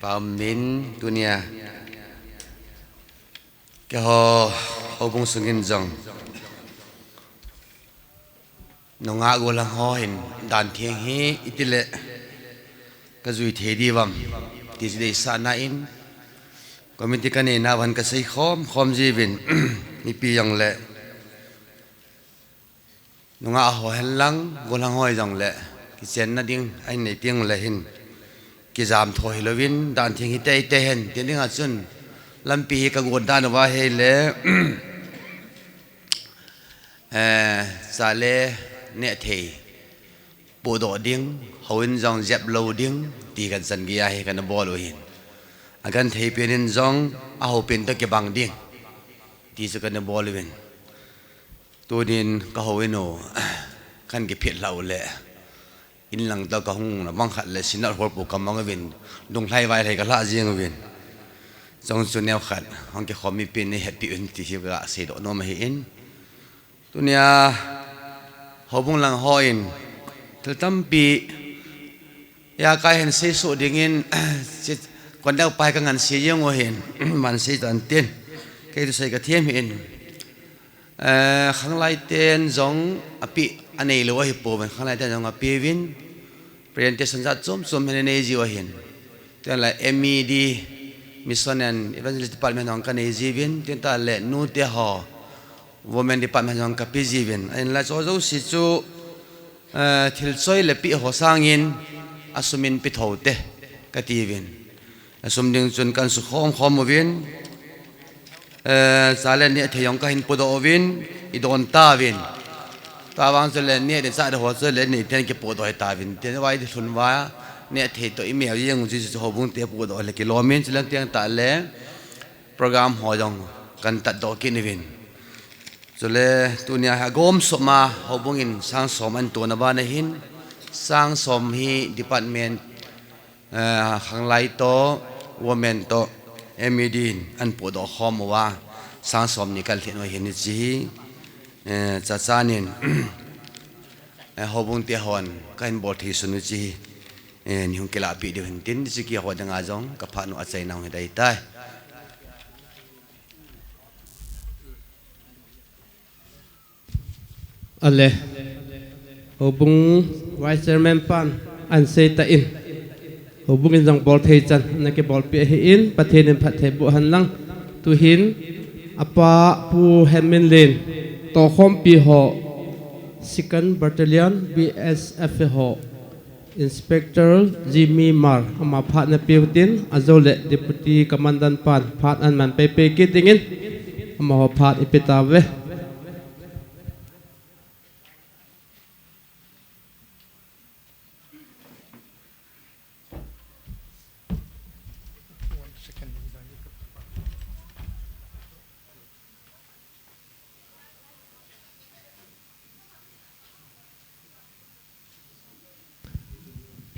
Pau min tunia. Keiho, houbung sungin jong. Nungah gollhang ho hin dan theng hi iti le ka jui thei diu vem ti chu deisahna in committee ka neina uva hin ka sei khom khom jiuvin mipi jong le nungah ho hen lang gollhang ho jong le kichenna ding ahin nei teng le hin kijam tho hilouvin dan theng hi tei tei hen ti ding a chun lampi hi ka gon dan uva hi le Eh, chale neh thei pohdoh ding, houin jong jep lou ding, ti kan chan gei a hi kana bol u hin. A genthei pen in jong, a hou pen toh kibang ding, ti chu kana bol uvin. Tunin ka houin u, kan kiphit lhah u le. In lang toh ka hung na bang khat le sinat hol pu ka mang uvin, dunglhai vailhai ka lhah jeng uvin. Chong chu neo khat, hung kikhom mipi nei hetpi un ti hi ka seidoh nom ahi in. Tunia, houbung lang hon, thil tampi, ya kai hin sei suh dingin, chi, kon deu pai ka ngan sei jeng u hin, man sei tan tin. Kei thusei ka thiam hi in. Eh, khanglai ten jong api anei lou ahi pouvin, khanglai ten jong api uvin, presentation jat chom chom hin anei jiu ahin. Ten la M E D, Mission and Evangelist Department jong ka nei jiuvin, ten ta le nu te ho, Women Department jong ka pe jiuvin. Ahin la chu jouse chu, eh, thil choi le peh ho sangin, asum in pe tho te, ka ti uvin. Asum ding chun kan sukhom khom uvin. Eh, chale neh thei jong ka hin pohdoh uvin, i don tauvin. Tua vang chule neh ding chah ding ho chule nei ten kipohdoh hi tauvin. Ten vai di lhun va, neh thei toh i mel jeng u chu houbung te pohdoh le kilom in chule teng ta le program ho jong kan tatdoh kit uvin. Chule tunia hi agom sop ma houbung in sang som an tona bana hin sang som hi department Eh, khanglai toh, women toh, M E D in an pohdoh khom uva, sang som ni kal lhin uva hin hiche hi, eh, chachanin, eh, houbung te hon, ka hin bol thei sun u hiche hi, eh, nei hung kilah peh diu hin tin, hiche keiho dinga jong, ka phat nu achaina hung hi dai tai. Ale, houbung Vice Chairman pan ahin sei tan, houbung in jong bol thei chan ana kibolpeh ahin, Pathen in phatthei boh hen lang, tuhin apa Pu Henminlen tohkhompi ho, Second Battalion B S F ho, Inspector Jimmy Mar, ama phat na peu tin, ajou le Deputy Commandant pan phat ahin man pei pei kit dingin, amaho phat ipi tauve.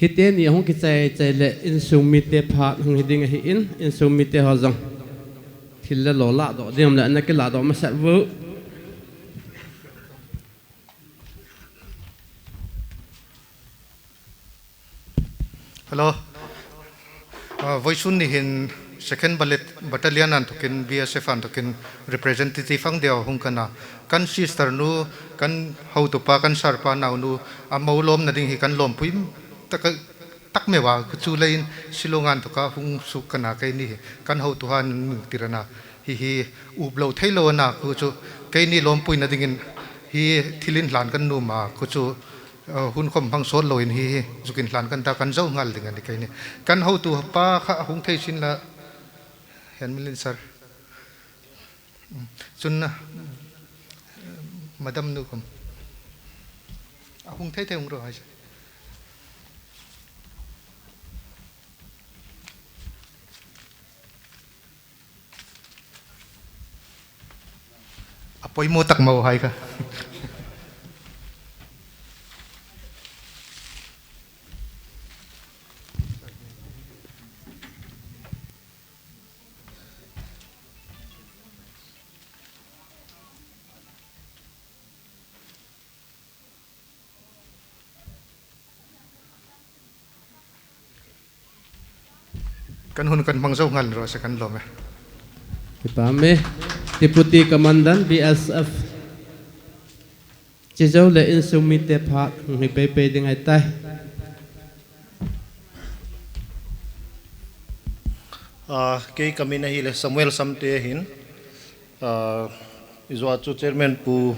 Hiteni ahung kichai chai le insung mite phat hung hiding ahin, insung mite ho jong thil le lo lahdoh ding le ana kilahdoh masat uvo. Hello. Ah, voisun ni hin Second Ballet Battalion a inthokin, B S F a inthokin representative ang deu hung kana. Kan sister nu, kan houtupa, kan sir pa naunu, amau lomna ding hi kan lompui tak, tak meuva, kuchu leiin Shillong a inthoka hung suk kana keini hi. Kan houtu han min tirana. Hihi uplou theilou ana kuchu keini lompuina dingin hi thil in lhan kan numa kuchu. Uh, hun khom hang sot loin hi, hi, zukin hlan kan ta kan jou ngal ding ani keini. Kan houtu pa kha hung thei sin la, Henminlen sir. Chun na, madam nu khom. Ahung thei thei hung ro hai. Apoimo tak mau hai ka. Kan hun kan mang zo ngal ro sa kan lom e. Kipah e. Deputy Commandant B S F. Chijou le insung mite phat hung hi pei pei ding ahitai. Ah, kei kamin ahile Samuel Samte ahin. Ah, ijou chu Chairman Pu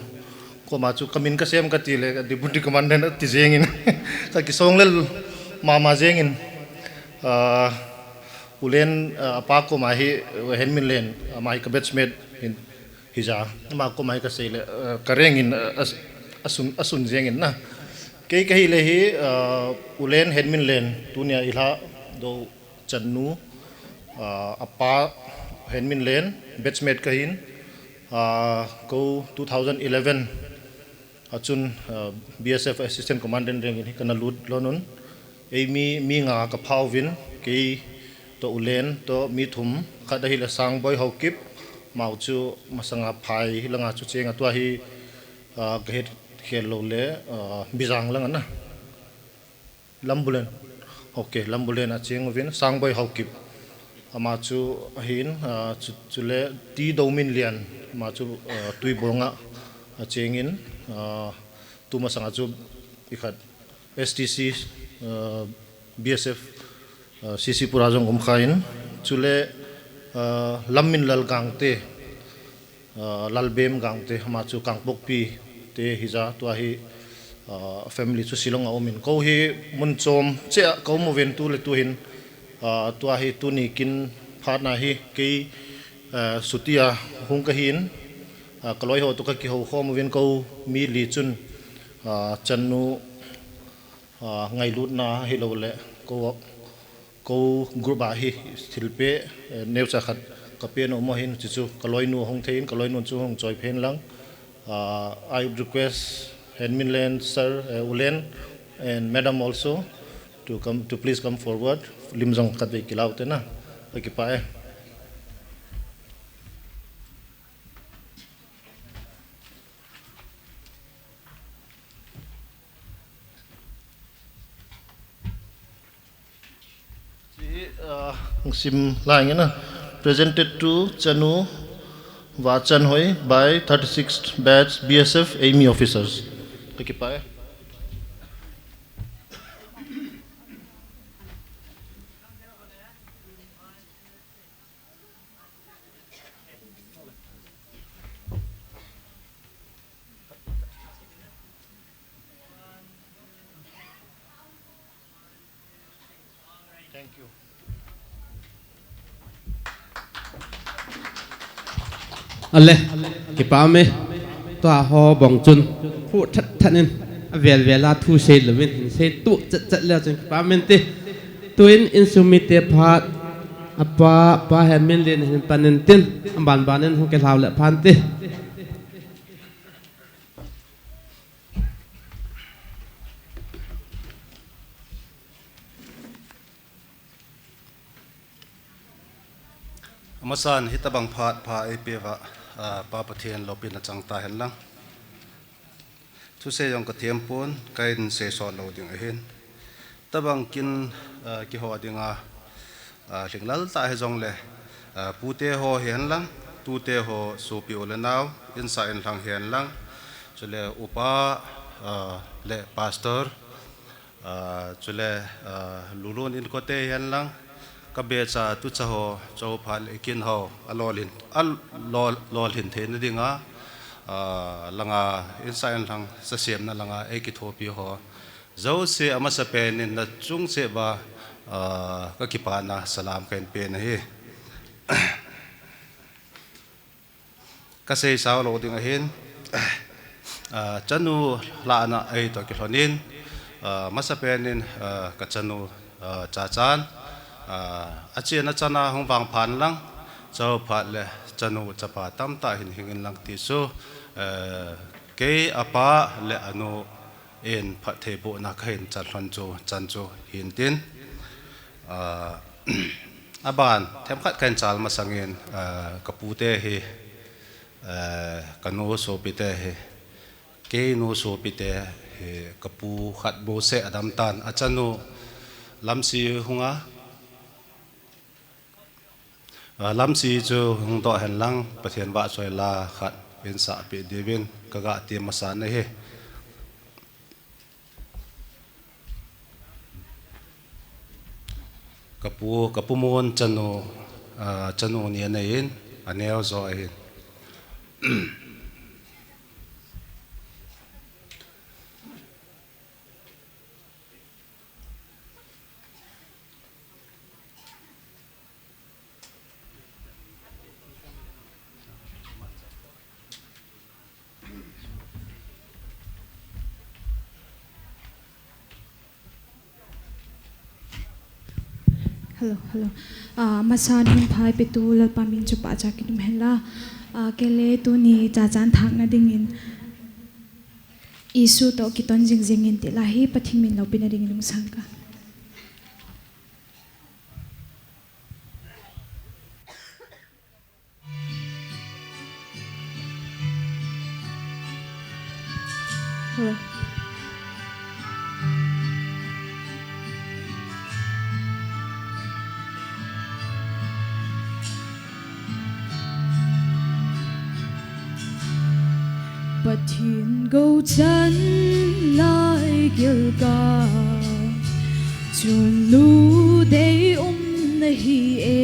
koma chu kamin kasem kati le, Deputy Commandant ati jengin. Kakisong lel mama jengin. Ah, Ulen, ah, apa koma hi, Henminlen, ama hi ka batchmate hin, hija. Ama koma hi kasei le, ah, karengin, ah, as-, asun, asun jengin na. Kei kahile hi, ah, Ulen Henminlen, tunia ilha do channu, ah, apa Henminlen, batchmate kahin, ah, ko two thousand eleven, achun, ah, B S F Assistant Commandant rank in hi kana lut lhon un. Eimi, mi nga kaphauvin, kei toh Ulen, toh mi thum, khat ahile Sangboi Haokip, amau chu masanga phai langa chu cheng a tua hi, ah, kahet khel lou le, ah, Bijang langa na. Lambulen. Ok, Lambulen a cheng uvin, Sangboi Haokip. Ama chu ahin, ah, chu, chule T Dominlian, ama chu, ah, Tuibuong a, achengin, ah, tumasanga chu ikhat S T C, ah, B S F, ah, C C pura jong umkhan, chule, ah, Lamminlal Gangte, ah, Lalbem Gangte, ama chu Kangpokpi te hija, tua hi, ah, family chu Shillong a umin. Ko hi mun chom cheh a ka um uvin tu le tu hin, ah, tua hi tuni kin phatna hi kei, ah, sutia hung kahin, ah, kaloi ho toh kakihou khom uvin ko mi li chun, ah, channu, ah, ngailutna hilou le ko, ko group a hi thilpeh, eh, neocha khat kapen nom ahin, chuchu kaloinu hung thei in, kaloinu chu hung choi phen lang. Ah, I would request Henminlen sir, eh, Ulen and madam also to come, to please come forward. Lim jong khatvei kilau te na. Kakipah e. Chi, uh, sim lai nge na. Presented to Chanu Vachanhoi by thirty-sixth batch B S F Eimi officers. Kakipah e. Thank you. Ale, kipah e. Tua ho bong chun, hu that that in, avel vel a thu sei louvin, hin sei tuh chet chet leu chun kipah e ti. Tuin insung mite phat, apa, Pa Henminlen hin pan in tin, aban ban in hung kilhau le phan te. Amasan hitabang phat pha eipeh uva, ah, Pa Pathen loupina chang tahen lang. Thusei jong kathem pon, kahin sei sot lou ding ahin. Tabang kin, ah, kiho dinga, ah, lhinglel tah hijongle, ah, pute ho hihen lang, tute ho sopi u le nao, insung inlhang hihen lang, chule upa, ah, le pastor, ah, chule, ah, lulun inkote hihen lang, ka batch a tucha ho, chophat le kin ho, alolhin, alol, lolhin theina dinga, ah, langa, insung inlhang, sasemna langa, eikithopi ho. Jouse amasapen in nachung cheh uva, ah, kakipana salam kahin pen ahi. Kasei sao lou ding ahin, ah, chanu lhahna ahi toh kilhonin, ah, masapen in, ah, kachanu, ah, Chachan, ah, achena chana hung vangphan lang, chophat le Chanu chapa tamtah hin hing inlang ti chu, eh, kei apa le anu in phattheibohna kahin chan lhon chu, chan chu hintin. Ah, aban, themkhat kahin chal masangin, ah, kapute hi, eh, kanu sopite hi, keinu sopite hi, kapu khat bouseh adam tan, achanu Lamsi hunga, Ah, Lamsi chu hung doh hen lang, Pathen vahchoi la khat insah peh diuvin kaga ti masa nahi. Kapu, kapu mun chanu, ah, chanu ni anei in, aneo jo ahin. Hello, hello. Ah, masa nung phai petu Lalpa min chu pachat kitum hen la. Ah, kei le tuni chachan thakna dingin Isu toh kiton jing jingin ti la hi Pathen min loupina dingin lungsang ka. Pathen gouchan lai gilgal chun nu dei um nahi e.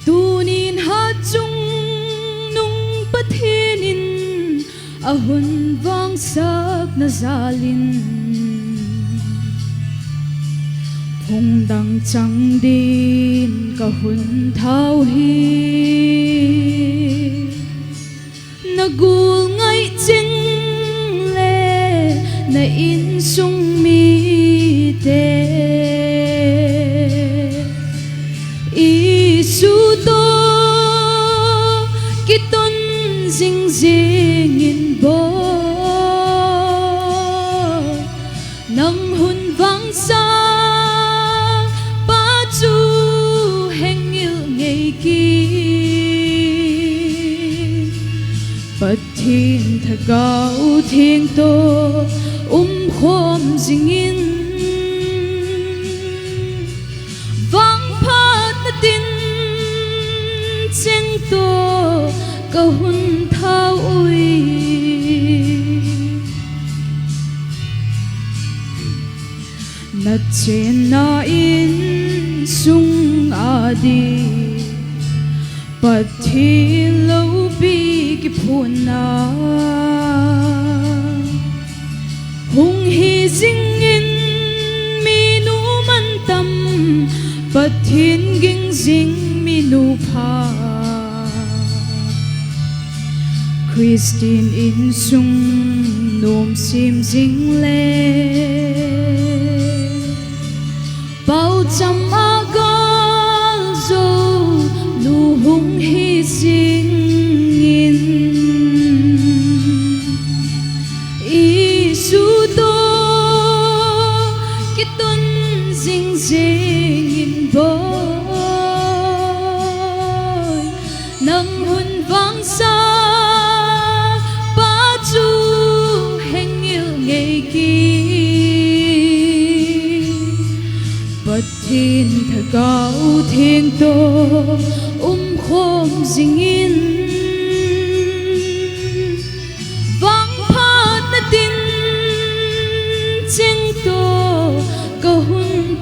Tunin hatchungnung Pathen in ahun vangsakna jalin phung dang chang din kahung thau hi. Na gul ngai ching le na insung mite Isu toh kiton jing jingin boi. Nang hun vangsa pa chu hengil ngei kit. Pathen Thagau Theng toh umkhom jingin, vangphatna tin cheng toh kahung thau ui. Na chenna insung a di Pathen loupi kiphonna hung hi jingin minu mantam, Pathen ging jing minu pha. Christian insung nom sem jing le Pau cham a gal jou nu hung hi jingin, Isu toh kiton jing jingin boi. Nang hun vangsa pa chu hengil ngei kit. Pathen Thagau Theng toh umkhom jingin, vangphatna tin cheng toh kahung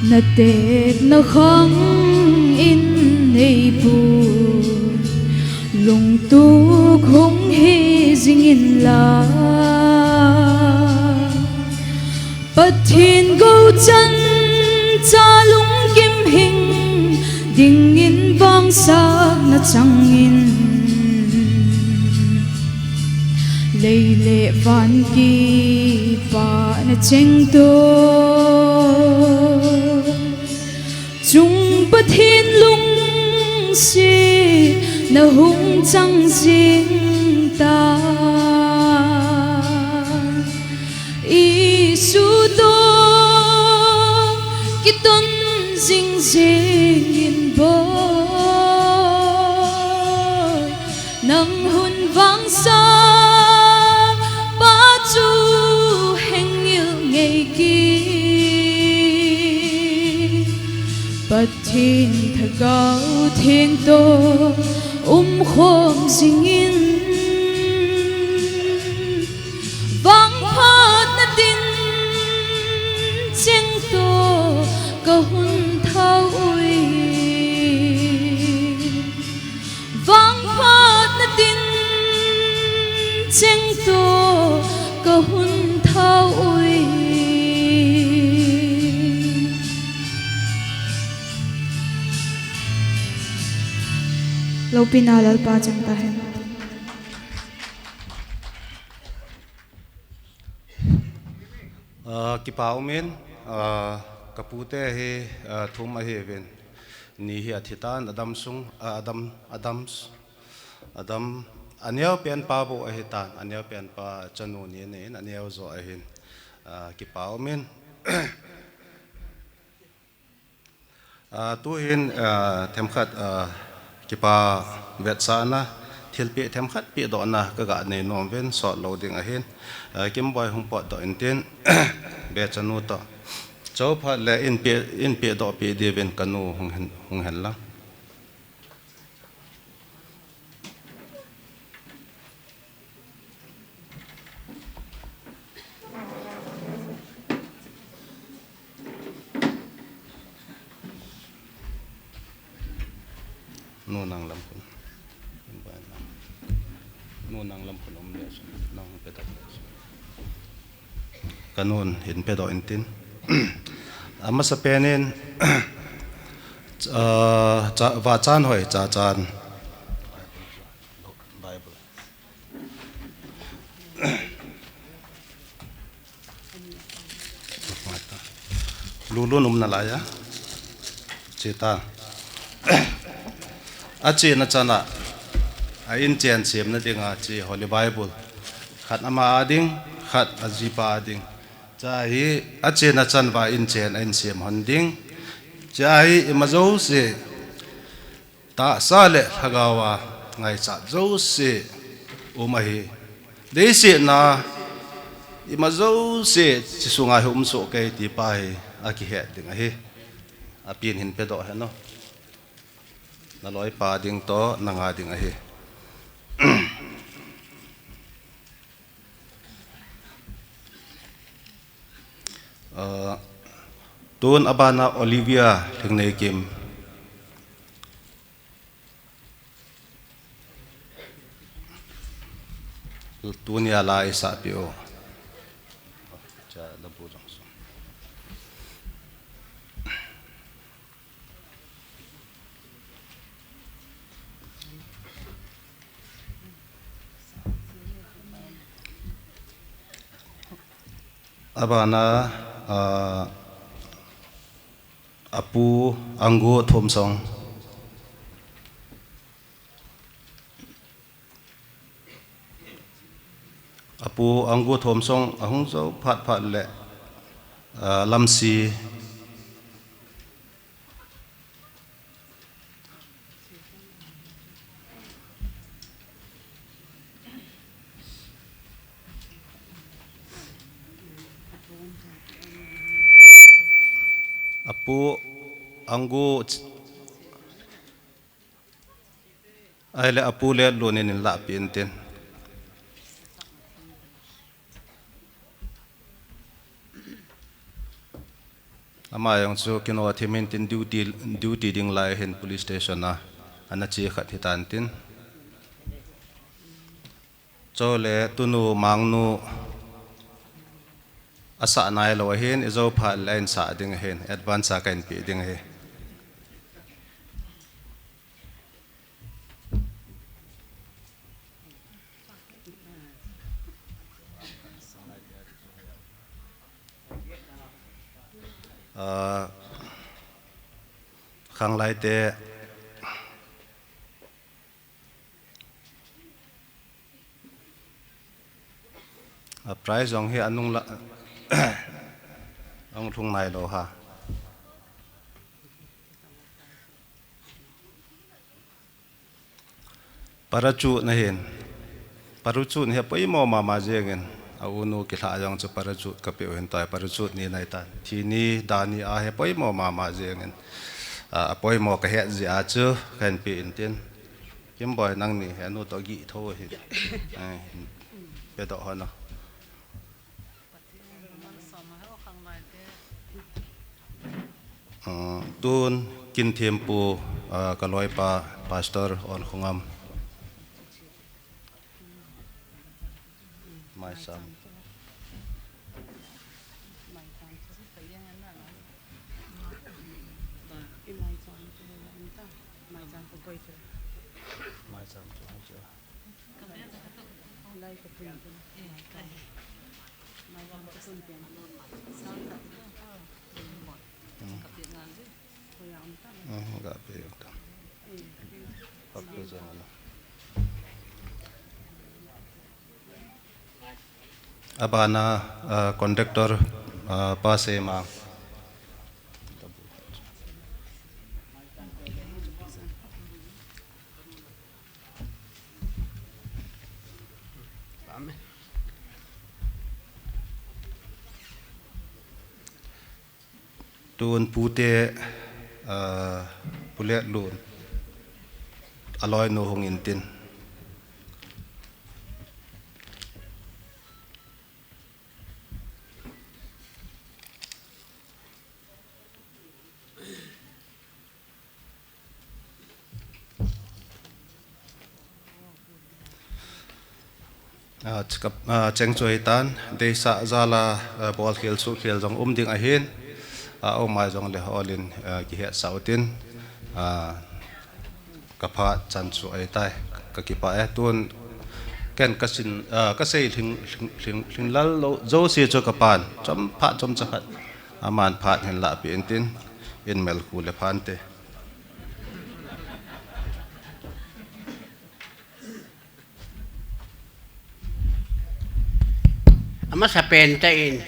Na tekna khang in nei pu lungtup hung hi jingin la, Pathen gou chan cha lungkim hing dingin vangsetna changin, lei le van kipana cheng toh, chung Pathen lungsetna hung chang jing tan. Jesu toh kiton jing jingin boi, nang hun vangsetpa chu hengil ngei kit. Pathen Lhagao Theng toh umkhom jingin, vangphatna tin cheng toh kahung thau uve. Vangphatna tin cheng toh kahung thau uve. Loupina Lalpa chang tahen. Ah, kipa umin, ah, kapute hi, ah, thum ahiuvin. Ni hi athi tan, adam sung, ah, adam, adam, adam, aneo penpa bou ahi tan, aneo penpa chanu ni ahin, aneo jo ahin, ah, kipa umin. Ah, tuhin, ah, themkhat, ah, kipa vetsahna, thilpeh themkhat pehdohna kaga nei nom uvin, sot lou ding ahin, ah, Kimboi hung potdoh intin, Bechanu toh. Chophat le in peh, in pehdoh peh diuvin kanu hung hen, hung hen lang. Nu nang lam khun. Nu nang lam khun um le sun. Nang pe tak le sun. Kanun hin pedoh intin. Amasapen in, ah, cha, vachan hoi, cha chan. Bible. Lulun um nalai a. Cheta. Achena chana, a inchen semna dinga che Holy Bible. Khat ama a ding, khat ajipa a ding. Cha hi achena chan uva inchen a insem hon ding. Cha hi ima jouse, tahsa le lhagao a ngaichat jouse um ahi. Leiset a ima jouse chi sunga hi um soh kei ti pa hi akihet ding ahi. Apin hin pedoh hen o. Naloipa ding toh nanga ding ahi. Ah, tun abana Olivia Lhingneikim. Tunia la isahpeh u. Cha labu jong sung. Abana, ah, Apu Anggu Thumsong. Apu Anggu Thumsong ahung jou phat phat le, ah, Lamsi. Apu Anggu ch-, ahile Apu Letlun in hin lahpeh intin. Ama jong chu kino thim hintin duty, duty ding lai hin police station a ana che khat hitan tin. Chule tunu mangnu asah nailou ahin, ijou phat le ahin sah ding ahin, advance a kahin pe ding ahi. Ah, khanglai te. A prize jong hi anung la, ahung lhung nailou ha. Parachute na hin. Parachute hi apoimo mama jengin. A unu kilhah jong chu parachute kapeh u hin tua hi parachute ni nai tan. Thi ni, da ni a hi apoimo mama jengin. A, apoimo kahet jeh a chu kahin pe in tin. Kimboi nangni hi anu toh gih tho hi. Eh, pedoh hon o. Ah, tun kin thempu, ah, kaloipa Pastor Onkhongam. Maisam. Maisam. Abana, ah, conductor, ah, pa Sema. Tun pute, ah, pulet lun. Aloinu hung in tin. Ah, chika, ah, cheng chu hitan, deisah jal a, ah, bol khel, suh khel jong um ding ahin, ah, um a jong le hol in, ah, kihetsah utin, ah, ka phat chan chu ahitai, ka kipah e, tun ken ka sin, ah, ka sei lhing, lhing, lhing, lhing lal lou, jouse chu ka pan, chom phat, chomcha khat, aman phat hin lahpeh in tin, in melkhu le phante. Amasapen tah in,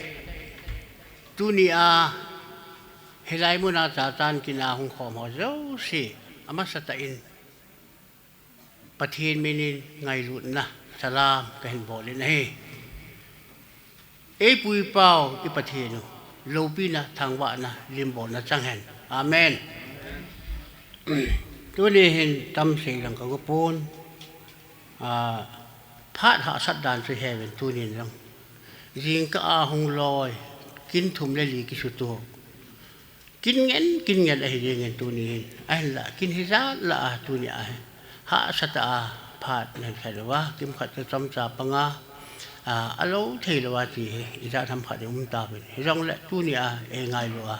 tuni a, hilai mun a chachan kin a hung khom ho jouse, amasa tah in, Pathen min in ngailutna, salam kahin bol in ahi. Ei pu ei pa u, i Pathen u, loupina, thangvahna, limbolna chang hen. Amen. Tuni hin tam sei lang ka go pon. Ah, phat hahsat dan chu heuvin tuni in jong. Jingkah a hung loi, kin thum le li kisuto. Kin ngen, kin ngen ahi jengin tuni hin. Ahinla, kin hijat lah a tuni a hi. Hahsa tah a phat nei khat uva, kimkhat chu chomcha panga, a, alou thei lou a ti hi, ijat ham khat in um tauvin. Hijongle tuni a, ei ngailu a,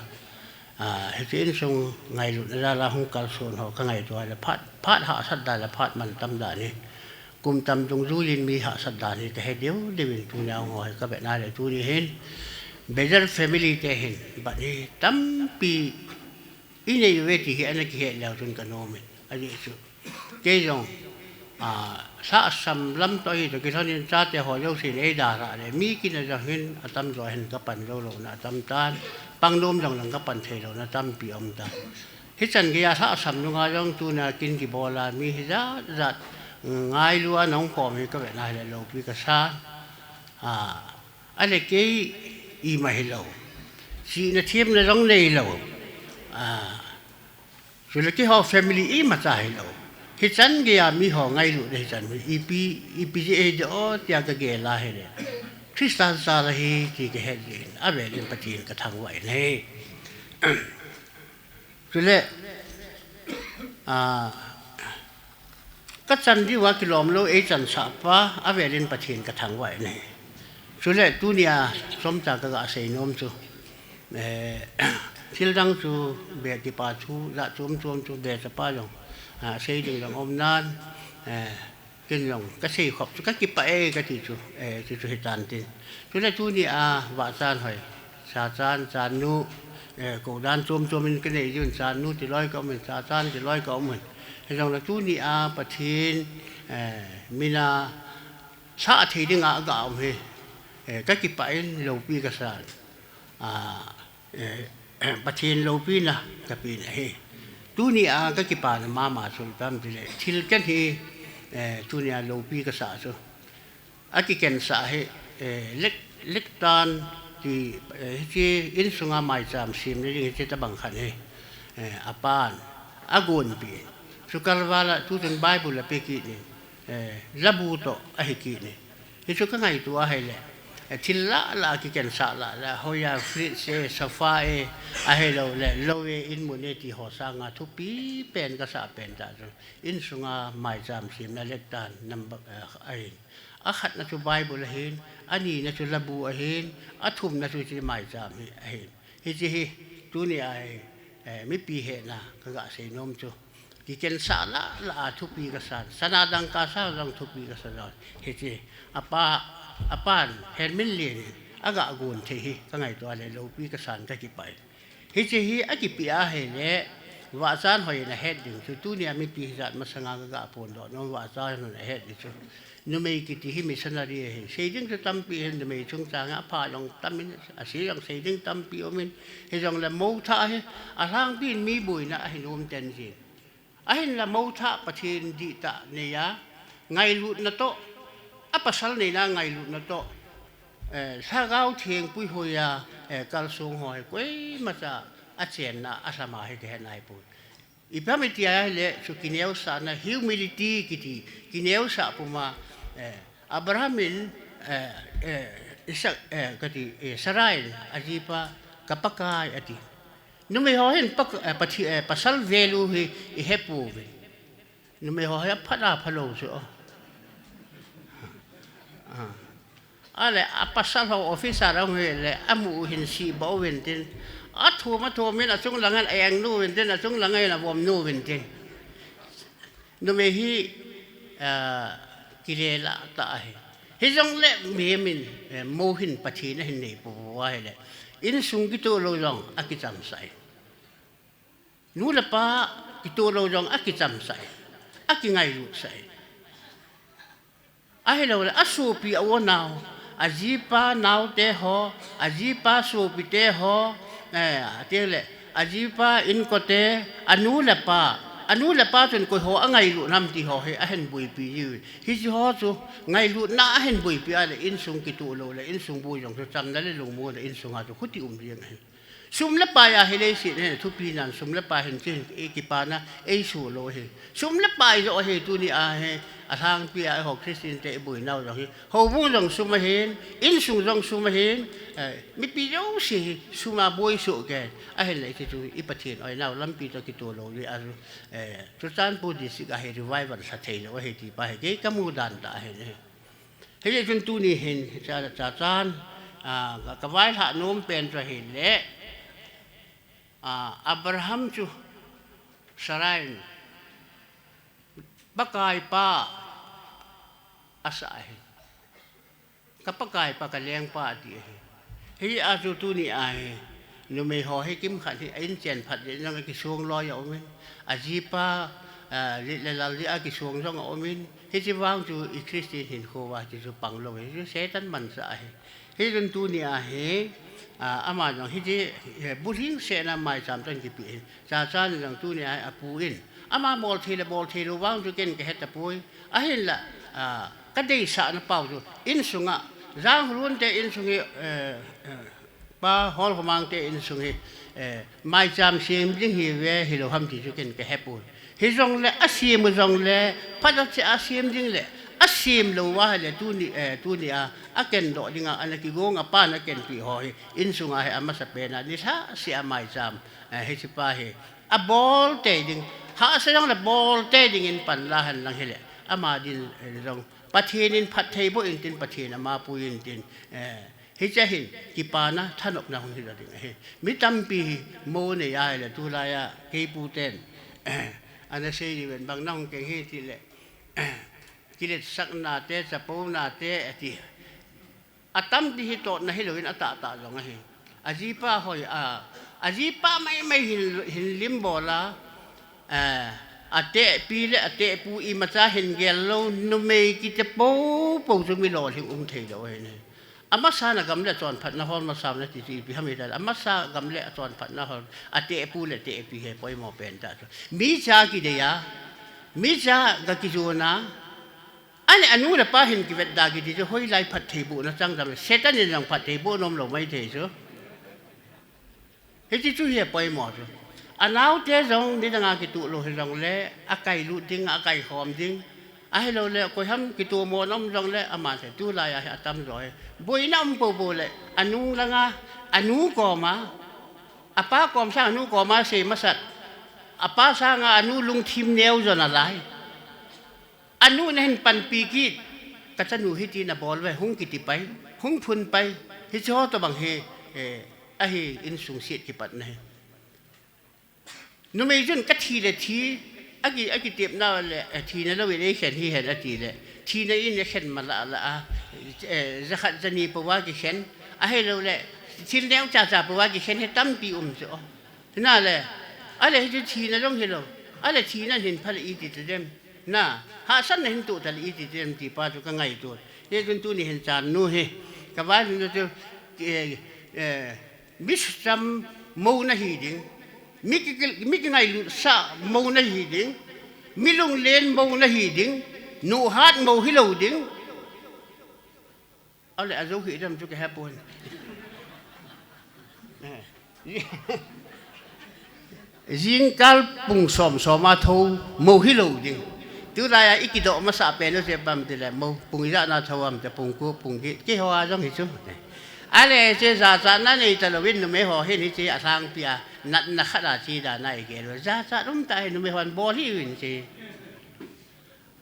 a, hiche insung ngailutna jal a hung kalson ho ka ngaito a le phat, phat hahsat dan le phat mantam dan hi. Kum tam dungjuiyin mi hahsat dan hi ka he deu deu in tuni a hung ho hi ka vetna le tuni hin Bejal family te hin ban hi tampi i nei uve ti hi ana kihet leu chun ka nom in. Ajeh chu kei jong, a, lhahsam lam toh hi toh kilhon in chate ho jousen ei dalhah le mi kin a jong hin atamjo hin ka pan jou louna atam tan, pang nom jong lang ka pan thei louna tampi aum tan. Hichan geiya lhahsam nunga jong tuna kin kibol a mi hijat jat ngailu a nahung khom hi ka vetna hile loupi kasa. A, ale kei ima hilou. Chihna themna jong neilou. A, chule keiho family imacha hilou. Hichan geiya miho ngailutna hichan ipi, ipi jeh ahi dem tia ka gel a hile, Christa jal ahi ti ka het jeh in, avel in Pathen ka thangvah in ahi. Chule, a, Ka chan diu a kilom lou ei chansah pa, a velin Pathen ka thangvah in ahi. Chule tunia chomcha ka ga sei nom chu, eh, thil dang chu be kipa thu, ja chom chom chu be chapa jong, ah, sei ding jong um nan, eh, ken jong ka sei khop chu ka kipah e ka ti chu, eh, chu chu hi tan tin. Chule tunia Vahchanhoi, Sachan, Channu, eh, ko dan chom chom in ka nei jun, Channu ti loi ka um in, Sachan ti loi ka um in. Hijongle tunia Pathen, eh, mina sa thei dinga ga um hi, eh, ka kipah in loupi ka san. Ah, eh, Pathen loupina ka pen ahi. Tunia ka kipana mama chu ipi ham tile, thil ken hi, eh, tunia loupi ka sa chu. A kikensah hi, eh, lek, lektan ti, eh, hiche insunga maicham semna ding hiche tabang khat hi, eh, a pan, a gonpi. Chu kalvala tuchun Bible a pe kit in, eh, labu toh ahi kit in. Hichu ka ngaito ahile, eh, thil lah lah a kikensah lah lah, hoiya fridge e, sofa e, ahilouleh lou e, inmun e ti ho sanga thupi pen ka sah pen tah chu, insunga maicham semna lektan number, eh, ahin. A khatna chu Bible ahin, a nina chu labu ahin, a thumna chu hiche maicham hi ahin. Hiche hi, tunia hi, eh, mipi hena ka ga sei nom chu. Kikensah lah lah a thupi ka san, sana dangka sang jong thupi ka sa jong. Hiche, a pa, a pan, Henminlen in, a ga gon thei hi, ka ngaito a le loupi ka san ka kipah e. Hiche hi a kipe ahile, Vahchanhoi in a het ding chu, tunia mipi hijat masanga ka ga phondoh nom, Vahchanhoi in a het ding chu. Numei kiti hi missionary ahi. Sei ding chu tampi ahin, numei chungchang a pha jong tam in, a se jong sei ding tampi um in, hijongle mou thah hi, a lhangpi in mi boina ahin um ten jin. Ahinla mou thah Pathen dihtah nei a, ngailutna toh, a pasal neina ngailutna toh, eh, Lhagao Theng puihoi a, eh, kalsong ho hi koimacha a chenna a lhama hi kihe nai poi. Ipi ham iti ahile, chu kineosahna, humility kiti, kineosah puma, eh, Abraham in, eh, eh, Isaac, eh, kati, eh, Sarah in, ajipa, ka Pakai, ati. Numei ho hin pak-, eh, Pathe-, eh, pasal value hi i he pouvin. Numei ho hi aphat a phalou chu. Ah. Ale, a pasal ho office a dong hi le, amu u hin sibou vin tin. Athum, athum in achung langa a eng nu vin tin, achung langa a vom nu vin tin. Numei hi, ah, kile lah tah ahi. Hijongle mihem in, eh, mou hin Pathen ahin nei pou ahile, insung kitoh lou jong akichamsah e. Nu le pa kitoh lou jong akichamsah e. Akingailusah e. Ahilouleh, asopi a-u anao, ajipa naote ho, ajipa sopite ho, eh, atile, ajipa inkote, anu le pa, anu le pa chun koi ho angailut nam ti ho hi ahin boipi jiu. Hiche ho chu ngailutna ahin boipi a le insung kitoh lou le insung boi jong chu chamna le lungmonna insunga chu khuti um jeng ahi. Sum le pai a hi leiset hin thupi nan, sum le pai hin chu hin i kipana eisoh lou ahi. Sum le pai joh ahi tunia hi, alhangpi a eiho Christian te iboinau jong hi. Houbung jong sum ahin, insung jong sum ahin, eh, mipi jouse hi sum a boi soh kei. Ahinla hiche chu i Pathen oinau lampi toh kitoh lou le a chu, eh, Churachandpur district a hi revival lha thei lou ahi ti pa hi kei kamu dan tah ahi. Hijeh chun tuni hin, cha, cha chan, ah, ka, ka vailhah nom pen chu ahile, ah, Abraham chu Sarah in Pakai pa asah ahi. Ka Pakai pa, ka lengpa ati ahi. Hijeh a chu tunia hi, numei ho hi kimkhat hi a inchen phat jeh in jong akisong loi aumin, ajipa, ah, lit le lal jeh a kisong jong aumin, hiche vang chu i Christian hinkho uva hiche chu pang lou ahi, hichu Satan manchah ahi. Hichun tunia hi, ah, ama jong hiche, eh, bulhing sehna maicham toh kipe ahi. Cha chan jong tunia hi apu in. Ama bol thei le bol thei lou vang chu ken kahe tapoi. Ahinla, ah, kadeisahna pau chu insunga, Jangholun te insung hi, eh, eh, Pa Holkhomang te insung hi, eh, maicham sem ding hiuve hilou ham ti chu ken kahe poi. Hijongle asem u jongle, phat a cheh a sem ding le, asem lou uva ahile tuni, eh, tunia, akendoh dinga, ana kigong a pan akenpeh ho hi, insunga hi amasa pena, nilhah seh a maicham, eh, hiche pa hi. Abol tei ding, hahsa jongle bol tei ding in pan la hen lang hile. ama din, eh, jong Pathen in phattheiboh intin, Pathen ama pui intin, eh, hiche hin kipana thanopna hung hi ding ahi. Mi tampi hi mo nei ahile tulai a keipu ten, eh, ana sei diu ven bang nahung keng hi tile, eh, kiletsahna te, chapouna te ati. Atampi hi totna hilouvin atahtah jong ahi. Ajipa hoi a, ajipa maimai hin, hin lim bol a, eh, atehpi le atehpu imacha hin gel lou numei kiti popo chu mi lolhing um thei lou ahi ne. Amasan a gam le chonphatna hol masam nati chu ipi ham itile, amasan a gam le chonphatna hol, atehpu le atehpi hi poimo pen tah chu. Mi cha kidei a, mi cha ga kijona, Ahile anu le apa hin kivetda kiti chu hoilai phattheibohna chang dam le, Satan in jong phattheiboh nom lou maithei chu. Hiti chu hi apoimo chu. Anaote jong nidanga kituh lou hijongle, akailut ding, akaikhom ding. Ahilouleh koiham kitomo nom jongle, aman se tulai a hi atamjo hi. Boina um popo le, anu langa, anu koma, apa kom sang anu koma sei masat. Apa sanga anu lungthim neo jo nalai. Anu nahin panpi kit, kachanu hiti nabol uve, hung kiti pai, hung phun pai, hiche ho tobang hi, eh, ahi insung siet kipatna hi. Numei chun kathi le thi, aki, akitepna le, eh, thina louvin eikhen hihen atile, thina in eikhen mala la a, eh, jakhat jani pouva kikhen, ahilouleh, thil neocha cha pouva kikhen hi tampi um chu. Hinale, ale hichu thina jong hilou. Ale thina hin phale iti tadem. Na, hahsatna hin toh tale iti tadem tipa chu kangaito. Hichun tuni hin channu hi. Kavailhun chu, eh, eh, mi sucham mou nahi ding. Mi ki, mi kingailut sah mou nahi ding. Mi lunglen mou nahi ding. Nuhat mou hilou ding. Ale, ajou hih dem chu kahepon. Eh. Jingkal pung som som a thou mou hilou ding. Tulai a ikidoh masah pen u chu ipi ham tile mou pung ijat na thou ham ti pung ko pung get. Keiho a jong hichu. Ale, hiche jachatna nei talouvin numei ho hin hiche alhangpi a natna khat a che dan a igel u. Jachat um tah hi numei hon bol hih uvin hiche.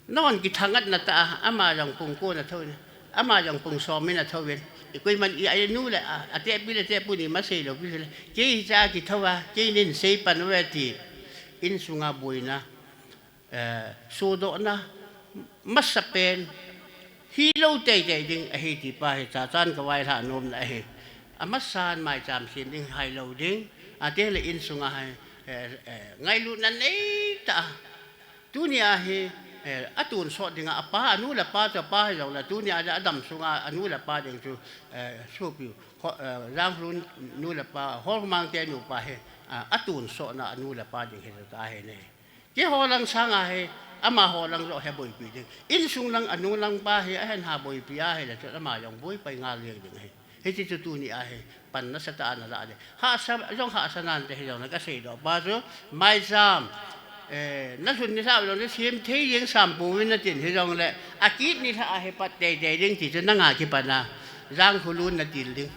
Nahon kithangatna tah a, ama jong pung ko na thou in, ama jong pung som in athou in. Koiman i anu le a, atehpi le tehpu ni masei lou pi le. Kei hicha kithou a, kei nin sei pan uve ti. Insunga boina, eh, sodohna, masapen, hilou teitei ding ahi tipa hi, Satan kavailhah nomna ahi. Amasan maicham sem ding hailou ding, atile insunga hi, eh, eh, ngailutna nei tah a. Tunia hi, eh, atonsot dinga, apa, anu le apa chu apa hijongle, tunia hi adam sunga anu le apa ding chu, eh, sopi, ho, eh, Jangkholun nu le pa, Holmang te nupa hi, ah, atonsotna anu le apa ding hi ta hi ne. Keiho lang sanga hi, amaho lang joh hi boipi ding. Insung lang anu lang pa hi, ahin ha boipi ahile, chu ama jong boipai ngal jeng ding hi. Hiti chu tunia hi, pan nasatah a nalah ding. Hahsa, jong hahsa nante hijongle kaseidoh pa chu, maicham. Eh, nalhun nilhah jongle sem thei jeng sam pouvin natin hijongle, akit nilhah a hi pat teitei ding ti chu nanga kipana, Jangkholun natil ding.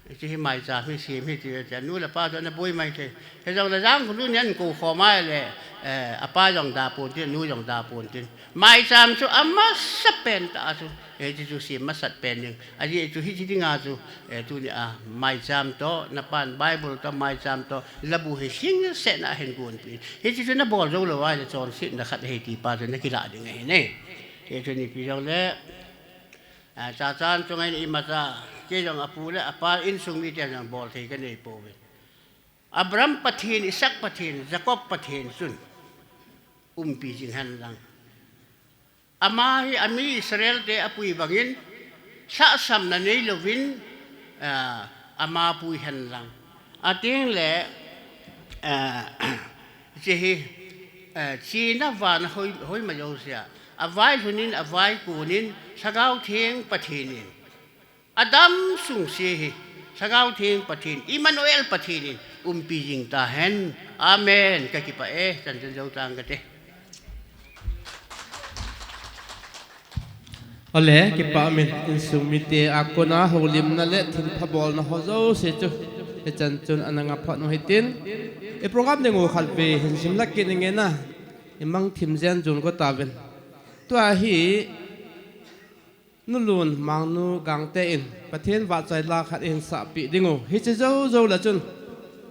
Hiche hi maicham hi sem hi ti, ti anu le apa chu ana boi maithei. Hijongle Jangkholun in akou khom ahile, eh, apa jong da pontin, anu jong da pontin. Maicham chu amasapen tah a chu. Hiche chu sem masat pen ding. Ajeh chu hiche dinga chu, eh, tunia maicham toh, napan Bible toh, maicham toh, labu hi hingsetna ahin gonpeh. Hiche chu nabol jou lou ahile chonsetna khat ahi tipa chu nakilah ding ahi ne. Hiche chu nipi jongle, ah, Satan chunga hin imacha, kei jong apu le apa insung mite jong bol thei kanei pouve. Abraham Pathen, Isaac Pathen, Jacob Pathen chun umpi jing henlang. Ama hi ami Israel te apui bangin, lhahsamna neilouvin, ah, ama pui henlang. Atengle, ah, hiche hi, ah, chena vana hoi, hoima jousea, availhunin, avaikonin, Lhagao Theng Pathen in, adam sungse hi, Lhagao Theng Pathen, Emmanuel Pathen in umpi jing tahen. Amen. Kakipah e, chan chun jou tang kate. Ole, kipah umin, insung mite a kona houlimna le thilpha bolna ho jouse chu, hichan chun ana ngah phat u hitin. I program ding u khatvei hin simlah kit inge na, imang thim jen jon ko tauvin. Tua hi Nulun Mangnu Gangte in Pathen vahchoi la khat eihin sahpeh ding u. Hiche jou jou le chun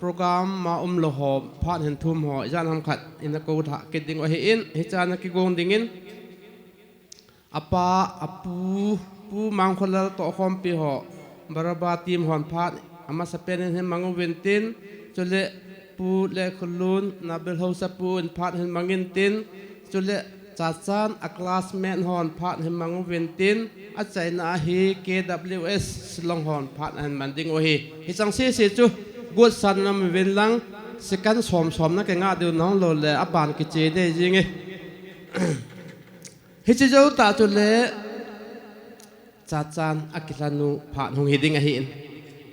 program ma umlou ho phat hin thum ho ijat ham khat ina kou lhah kit ding u ahin, hiche a ana kigong dingin apa, apu, Pu Mangkholal toh khompi ho, Baraba team hon phat amasapen in hin mang uvin tin, chule Pu Lekholun, Nabel Haosapu in phat hin mang in tin, chule Chachan a classmate hon phat hin mang uvin tin, achaina a hi K W S Shillong hon phat ahin mang ding u ahi. Hicheng sese chu gotsan in um uvin lang, second som som na kingah diu nahung lou le aban kiche dei jing e. Hiche jou tah chule Chachan a kilhanu phat hung hi ding ahin.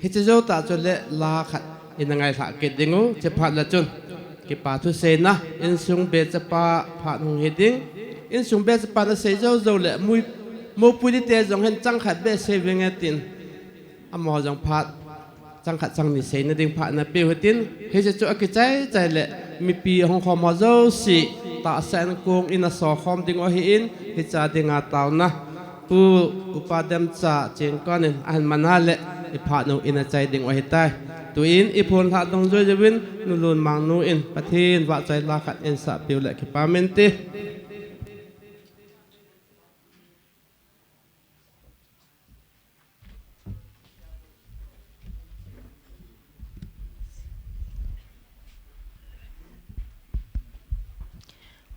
Hiche jou tah chule la khat ina ngailhah kit ding u, hiche phat le chun kipa thuseina, insung bechapa phat hung hi ding. Insung bechapa na sei jou jou le mui, moupui dite jong hin chang khat beh sei vinge tin, amaho jong phat chang khat chang ni seina ding phat ana peu hitin, hiche chu akichai chai le mipi ahung khom ho jouse tahsa in kong ina so khom ding u ahin, hiche a dinga taona Pu Upa Demcha Chingkon in ahin man a le iphat u ina chai ding u ahitai. Tuin iphonlhah dungjui uvin Nulun Mangnu in Pathen vahchoi la khat eihin sahpeh u le kipa min te.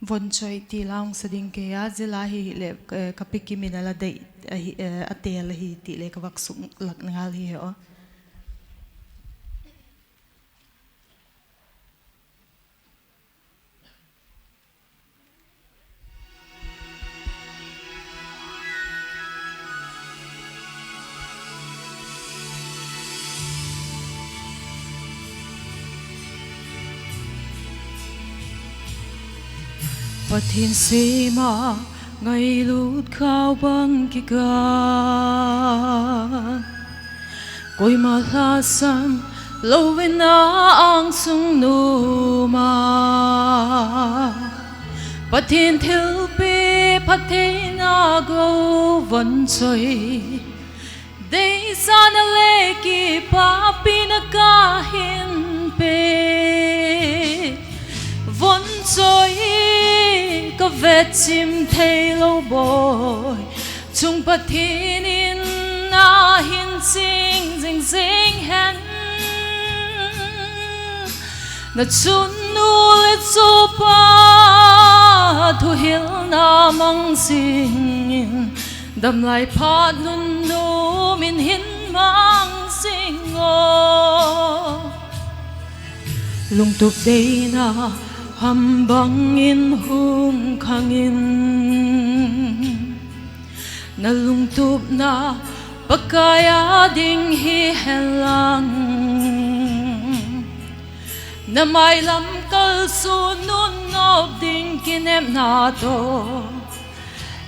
Vonchoi ti la hung sa ding kei a, jeh la hi le, eh, ka Pi Kim in ala dei ahi, eh, atel ahi ti le ka vah suk lak na ngal hi he o. Pathen sema ngailut khao bang kiga. Koima lhasam louvin a angsung numa. Pathen thilpeh phattheina gou vonchoi. Deisahna le kipapina kahin pe. Vonchoi ka vetchim thei lou boi. Chung Pathen in nahin ching jing jing hen. Na chunnu le chupa thuhilna mang jing in, damlai phat nunnu min hin mang jing o. Lungtup deina ham bang in hung khang in. Na lungtupna Pakai a ding hi hen lang. Na mailam kalson nop ding kinepna toh.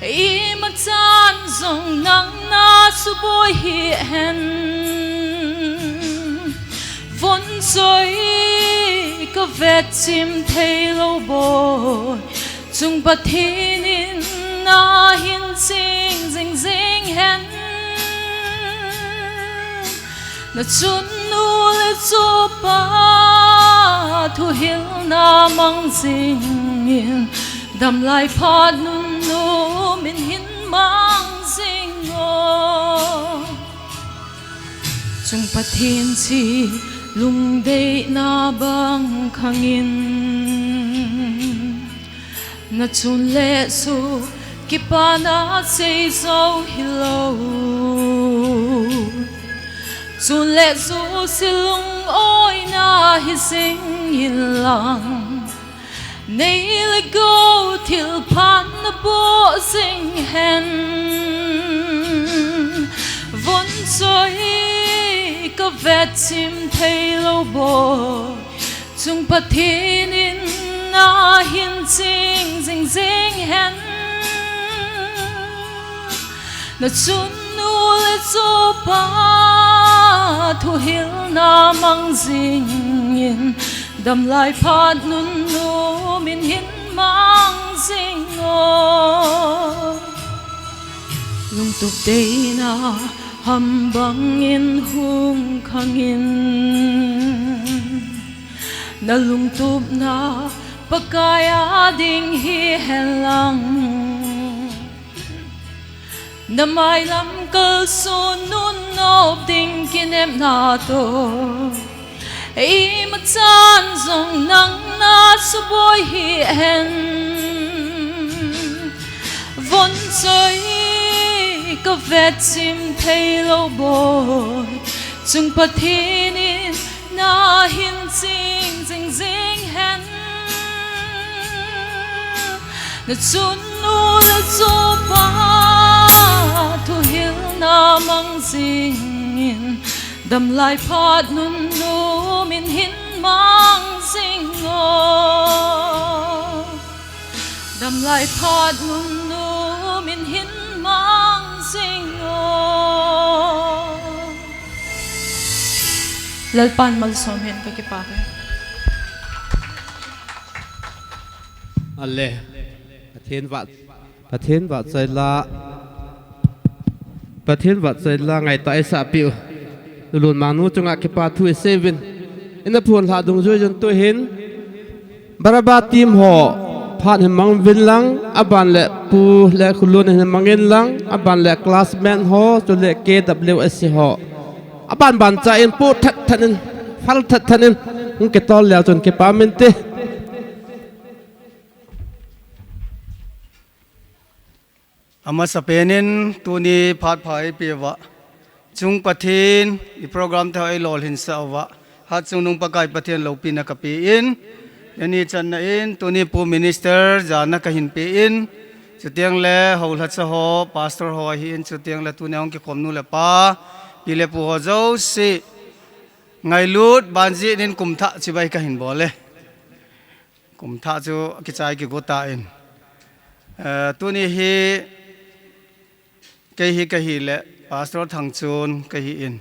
Ima chan jong nang na suboi hi hen. Vonchoi ka vetchim thei lou boi. Chung Pathen in nahin ching jing jing hen. Na chunnu le chupa thuhilna mang jing in, damlai phat nunnu min hin mang jing o. Chung Pathen chi lungdeina bang khang in. Na chun le chu kipana sei jou hilou. Chun le chu silung oina hi jing in lang. Nei le gou thilpha na boh jing hen. Vonchoi ka vetchim thei lou boi. Chung Pathen in nahin ching jing jing hen. Na chunnu le chupa thuhilna mang jing in, damlai phat nunnu min hin mang Jing o, lungtup deina ham bangin hung khangin, na lungtupna Pakai a ding hi hen lang. Na mailam kalson nun nop ding kinepna toh, imachan jong nang na suboi hi hen. Von choi ka vetsim thei lou boi chung Pathen in na hin ching jing jing hen. Na chunnu le chupa thuhilna mang jingin, damlai phat nunnu min hin mang jing o. Damlai phat nunnu min hin mang jing o. Lalpan malsom hen, ka kipah e. Ale. Pathen vah, Pathen vahchoi la. Pathen vahchoi la ngaitah eisah peh u. Lulun Mangnu chunga kipa thu isei uvin. Ina phonlhah dungjui jong tuhin. Baraba team ho phat hin mang uvin lang, aban le Pu le Khulun hin mang in lang, aban le classmate ho, chule K W S C ho. Aban ban cha in pu that that in, phal that that in, hung kitol leu chun kipa min te. Amasapen in tuni phat pha eipeh uva, Chung Pathen, i program te ho eilolhinsah uva, Hatchungnung Pakai Pathen loupina kapen, ani channa in tuni Pu Minister jana kahin pen, chuteng le houlhacha ho, Pastor ho ahin, chuteng le tuni a hung kikhom nu le pa, pi le pu ho jouse, ngailut banjeh in kumthah chibai kahin bol e. Kumthah chu kichai kigo tan. Eh, tuni hi kei hi kahi le Pastor Thangchun kahi in.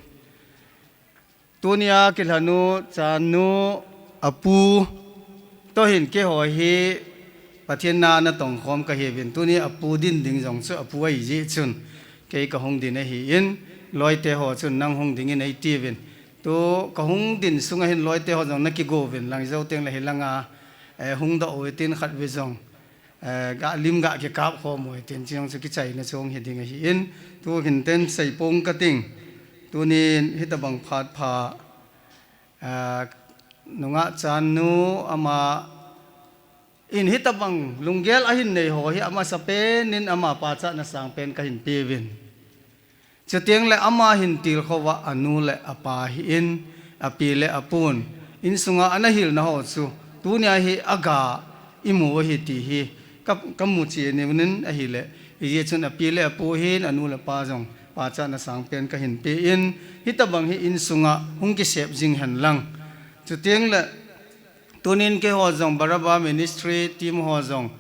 Tunia kilhanu, channu, apu, toh hin keiho hi Pathen na ana tongkhom kahiuvin. Tuni apu din ding jong chu apu ahi jeh chun kei kahung din ahin, loite ho chun nang hung ding in eitiuvin. Tu kahung din sunga hin loite ho jong nakigo uvin lang jou teng le hilanga, eh, hung doh uve tin khat ve jong, eh, ga lim ga kikap khom uve tin chujong chu kichaina chu hung hi ding ahin, tu hin ten seipong kating. Tunin hitabang phat pha, eh, nungah channu ama in hitabang lunggel ahin nei ho hi amasapen in ama pachatna sangpen kahin peuvin. Chuteng le ama hin tilkhou va anu le apa hi in, api le apun, insunga ana hilna ho chu, tunia hi aga imu u ahi ti hi, ka, kamu cheh uvin ahile, hijeh chun api le apu hin, anu le apa jong, pachatna sangpen kahin pein, hitabang hi insunga hung kisep jing hen lang. Chuteng le, tunin keiho jong Baraba Ministry team ho jong,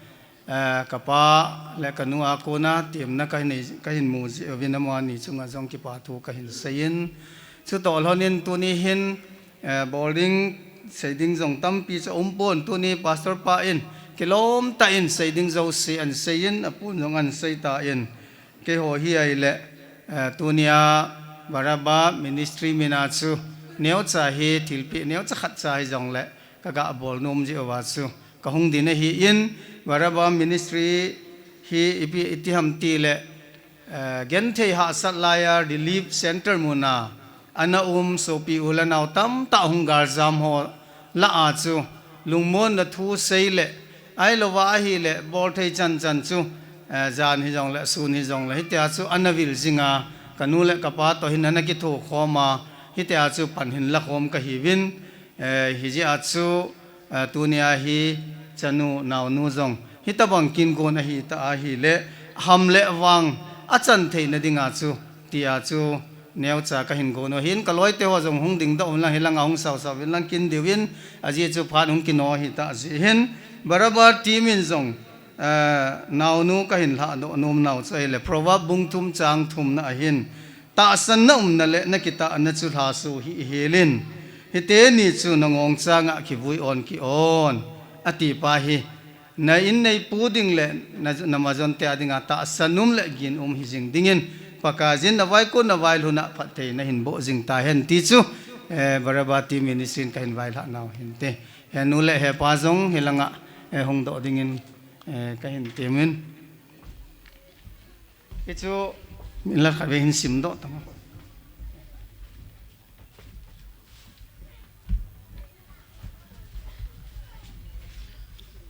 eh, kapa le kanu a kona temna kahin nei, kahin mu jeh uvin amani chunga jong kipa thu kahin seiyin. Chutoh lhonin tuni hin, eh, bol ding sei ding jong tampi chu umpon, tuni Pastor pa in kilom tah in sei ding jouse ahin seiyin, apun jong ahin sei tan. Keiho hi ahile, eh, tunia Baraba Ministry mina chu neocha hi thilpeh neocha khatcha hijongle kaga bol nom jeh uva chu kahung din ahin, Baraba Ministry hi ipi iti ham tile, eh, genthei hahsat laiya Relief Center muna ana um sopi u le nao tamtah hung galjam ho lah a chu lungmonna thu sei le, ahilouva ahile bolthei chan chan chu, eh, jan hijongle, sun hijongle, hitia chu ana vil jinga, kanu le kapa toh hin ana kithokhom a, hitia chu pan hin lakhom kahiuvin, eh, hijeh a chu, eh, tunia hi chanu naonu jong hitabang kin gon ahitah ahile, ham le vang achan theina dinga chu, tia chu neocha kahin gon u ahin, kaloite ho jong hung dingdoh un lang, hilanga hung sausau uvin lang kin diuvin, ajeh chu phat hung kino ahitah jeh hin, Baraba team in jong, eh, naonu kahin lhahdoh nom nau chu ahile, Proverb bung thum chang thumna ahin, tahsan na umna le na kitahna chu lhaso hih hel in, hiteni chu na ngong changa kivui on ki on, ati pa hi, Na in neipu ding le na, na majon te a dinga tahsa um le gin um hi jing dingin, Pakaiyin na vaikon na vailhun a phattheina hin boh jing tahen ti chu, eh, Baraba Team Ministry in kahin vailhah nau hinte. He nu le he pa jong hilanga, eh, hung doh dingin, eh, kahin temin. Hichu, min la khat vei hin simdoh tang.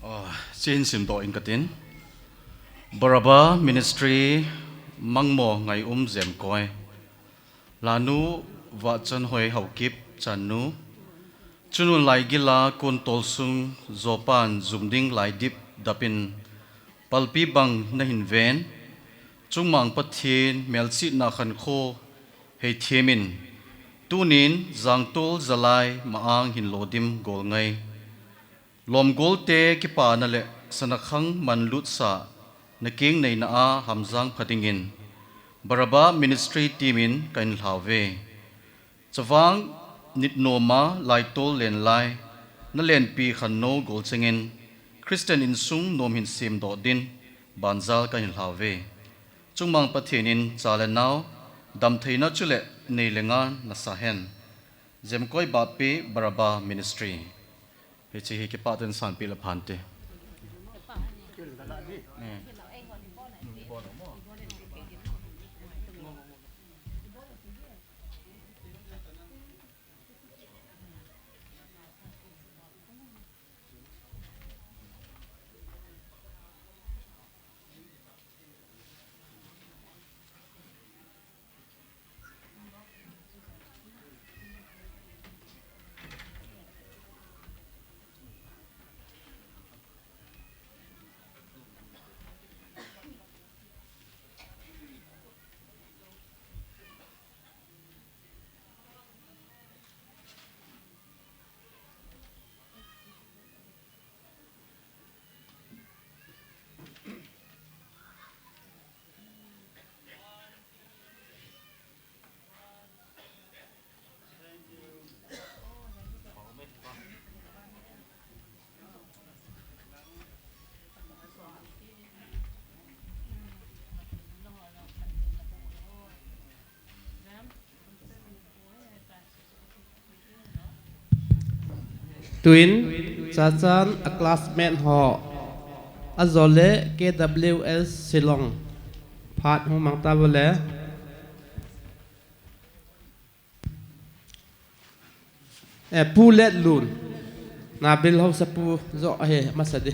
Oh, hiche hin simdoh inge katin. Baraba Ministry, Mangmo Ngaium Jemkoi. Lanu Vahchanhoi Haokip channu. Chunun laigila kon tolsung jopan jumding laidip dapin palpi bang nahin ven. Chungmang Pathen melchihna khankho heithem in. Tunin jangtol jalai ma-ang hin lodim gol ngai. Lomgol te kipana le sanakhang manlut sa na keng neina a hamjang pha dingin Baraba Ministry team in kahin lhauve. Chavang nit noma laitol len lai, na lenpi khanno gol chengin, Christian insung nom hin semdoh din, banjal kahin lhauve. Chungmang Pathen in cha le nao, damtheina chule nei le nga nasa hen. Jemkoi Bape Baraba Ministry. Hiche hi kipah tah in sanpeh le phante. Tuin, Chachan a classmate ho, ajole K W S Shillong. Phat hung mang tavale. Eh, Pu Letlun. Nabil Haosapu joh ahi, masa di.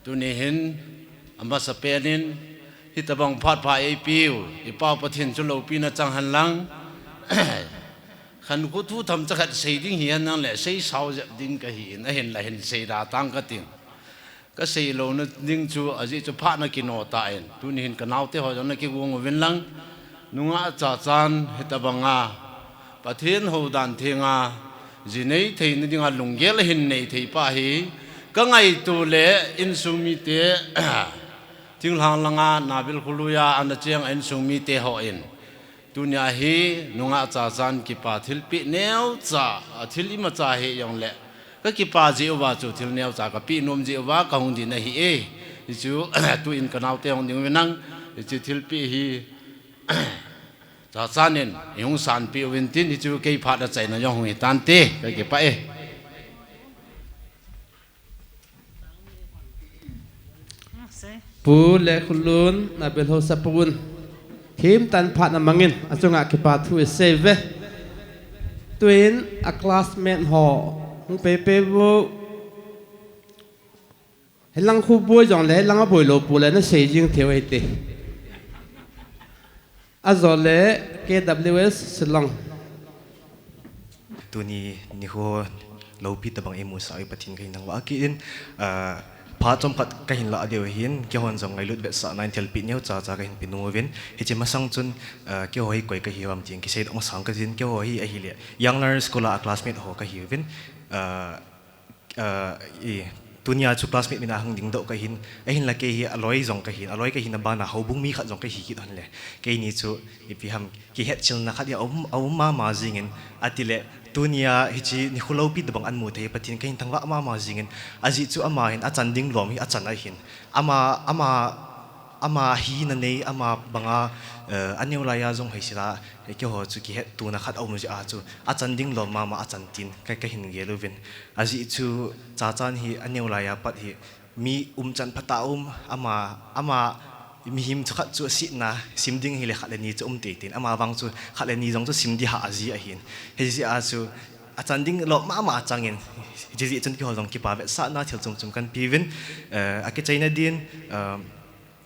Tuni hin, amasapen in, hitabang phat pha eipiu, i Pau Pathen chu loupina chang hen lang. Khankho thu themcha khat sei ding hi hen lang le, sei sao jep ding kahi in, ahinla hin sei da tang kating. Kasei louna ding chu, ajeh chu phat na kino tan. Tuni hin kanaote ho jong na kigong uvin lang. Nungah Chachan hitabanga Pathen houdan thenga, ji nei theina dinga lunggel ahin nei thei pa hi, ka ngaito le insung mite, thinglhang langa Nabil Khului a ana cheng a insung mite hon, tunia hi Nungah Chachan kipa thilpeh neocha, a thil imacha hijongle, ka kipa jeh uva chu thil neocha ka peh nom jeh uva ka hung ding ahi e. Hichu, tuin kanaote hung ding uvin lang, hiche thilpeh hi, Chachan in, eihung sanpeh uvin tin, hichu kei phat a chaina jong hung hitante, ka kipah e. Pu Letlun, Nabil Haosapun, themtah in phat na mangin, achunga kipa thu isei uve. Tuin, a classmate ho, hung peipei uvo. Hilang khu boi jongle, hilang a boi lou pu le na sei jing thei u hite. Ajole K W S Shillong. Tuni nikho loupi tabang eimusah u hi Pathen kahin thangvah kit in, ah, phat chomkhat kahin lah diu hin, keihon jong ngailut vetsahna in thilpeh neocha cha kahin pe nom uvin, hiche masang chun, ah, keiho hi koi kahiu ham tin kiseidoh masang katin, keiho hi ahile, Young Learner School a, a classmate ho kahiuvin, ah, ah, i, Tunia chu classmate min a hung dingdoh kahin, ahinla kei hi aloi jong kahin, aloi kahin abana houbung mi khat jong kahi kit hon le. Keini chu ipi ham kihetchilna khat hi aum, aum mama jingin, atile tunia hiche nikho loupi tobang amu thei Pathen kahin thangvah mama jingin, ajeh chu ama hin achan ding lom hi achan ahin. Ama, ama, ama hina nei, ama banga, eh, aneo laiya jong hoisela, eh, keiho chu kihettona khat aum jeh a chu, achan ding lom mama achan tin, ka, kahin gel uvin. Ajeh chu, Chachan hi aneo laiya pat hi, mi umchan phatah a um, ama, ama, mihem chu khat chu asetna, sim ding hile khat le ni chu um tei tin, ama vang chu khat le ni jong chu sim ding hah aji ahin. Hijeh a chu, achan ding lom mama achangin, hijeh chun keiho jong kipa vetsahna thil chom chom kahin pe uvin, eh, akichaina din, eh,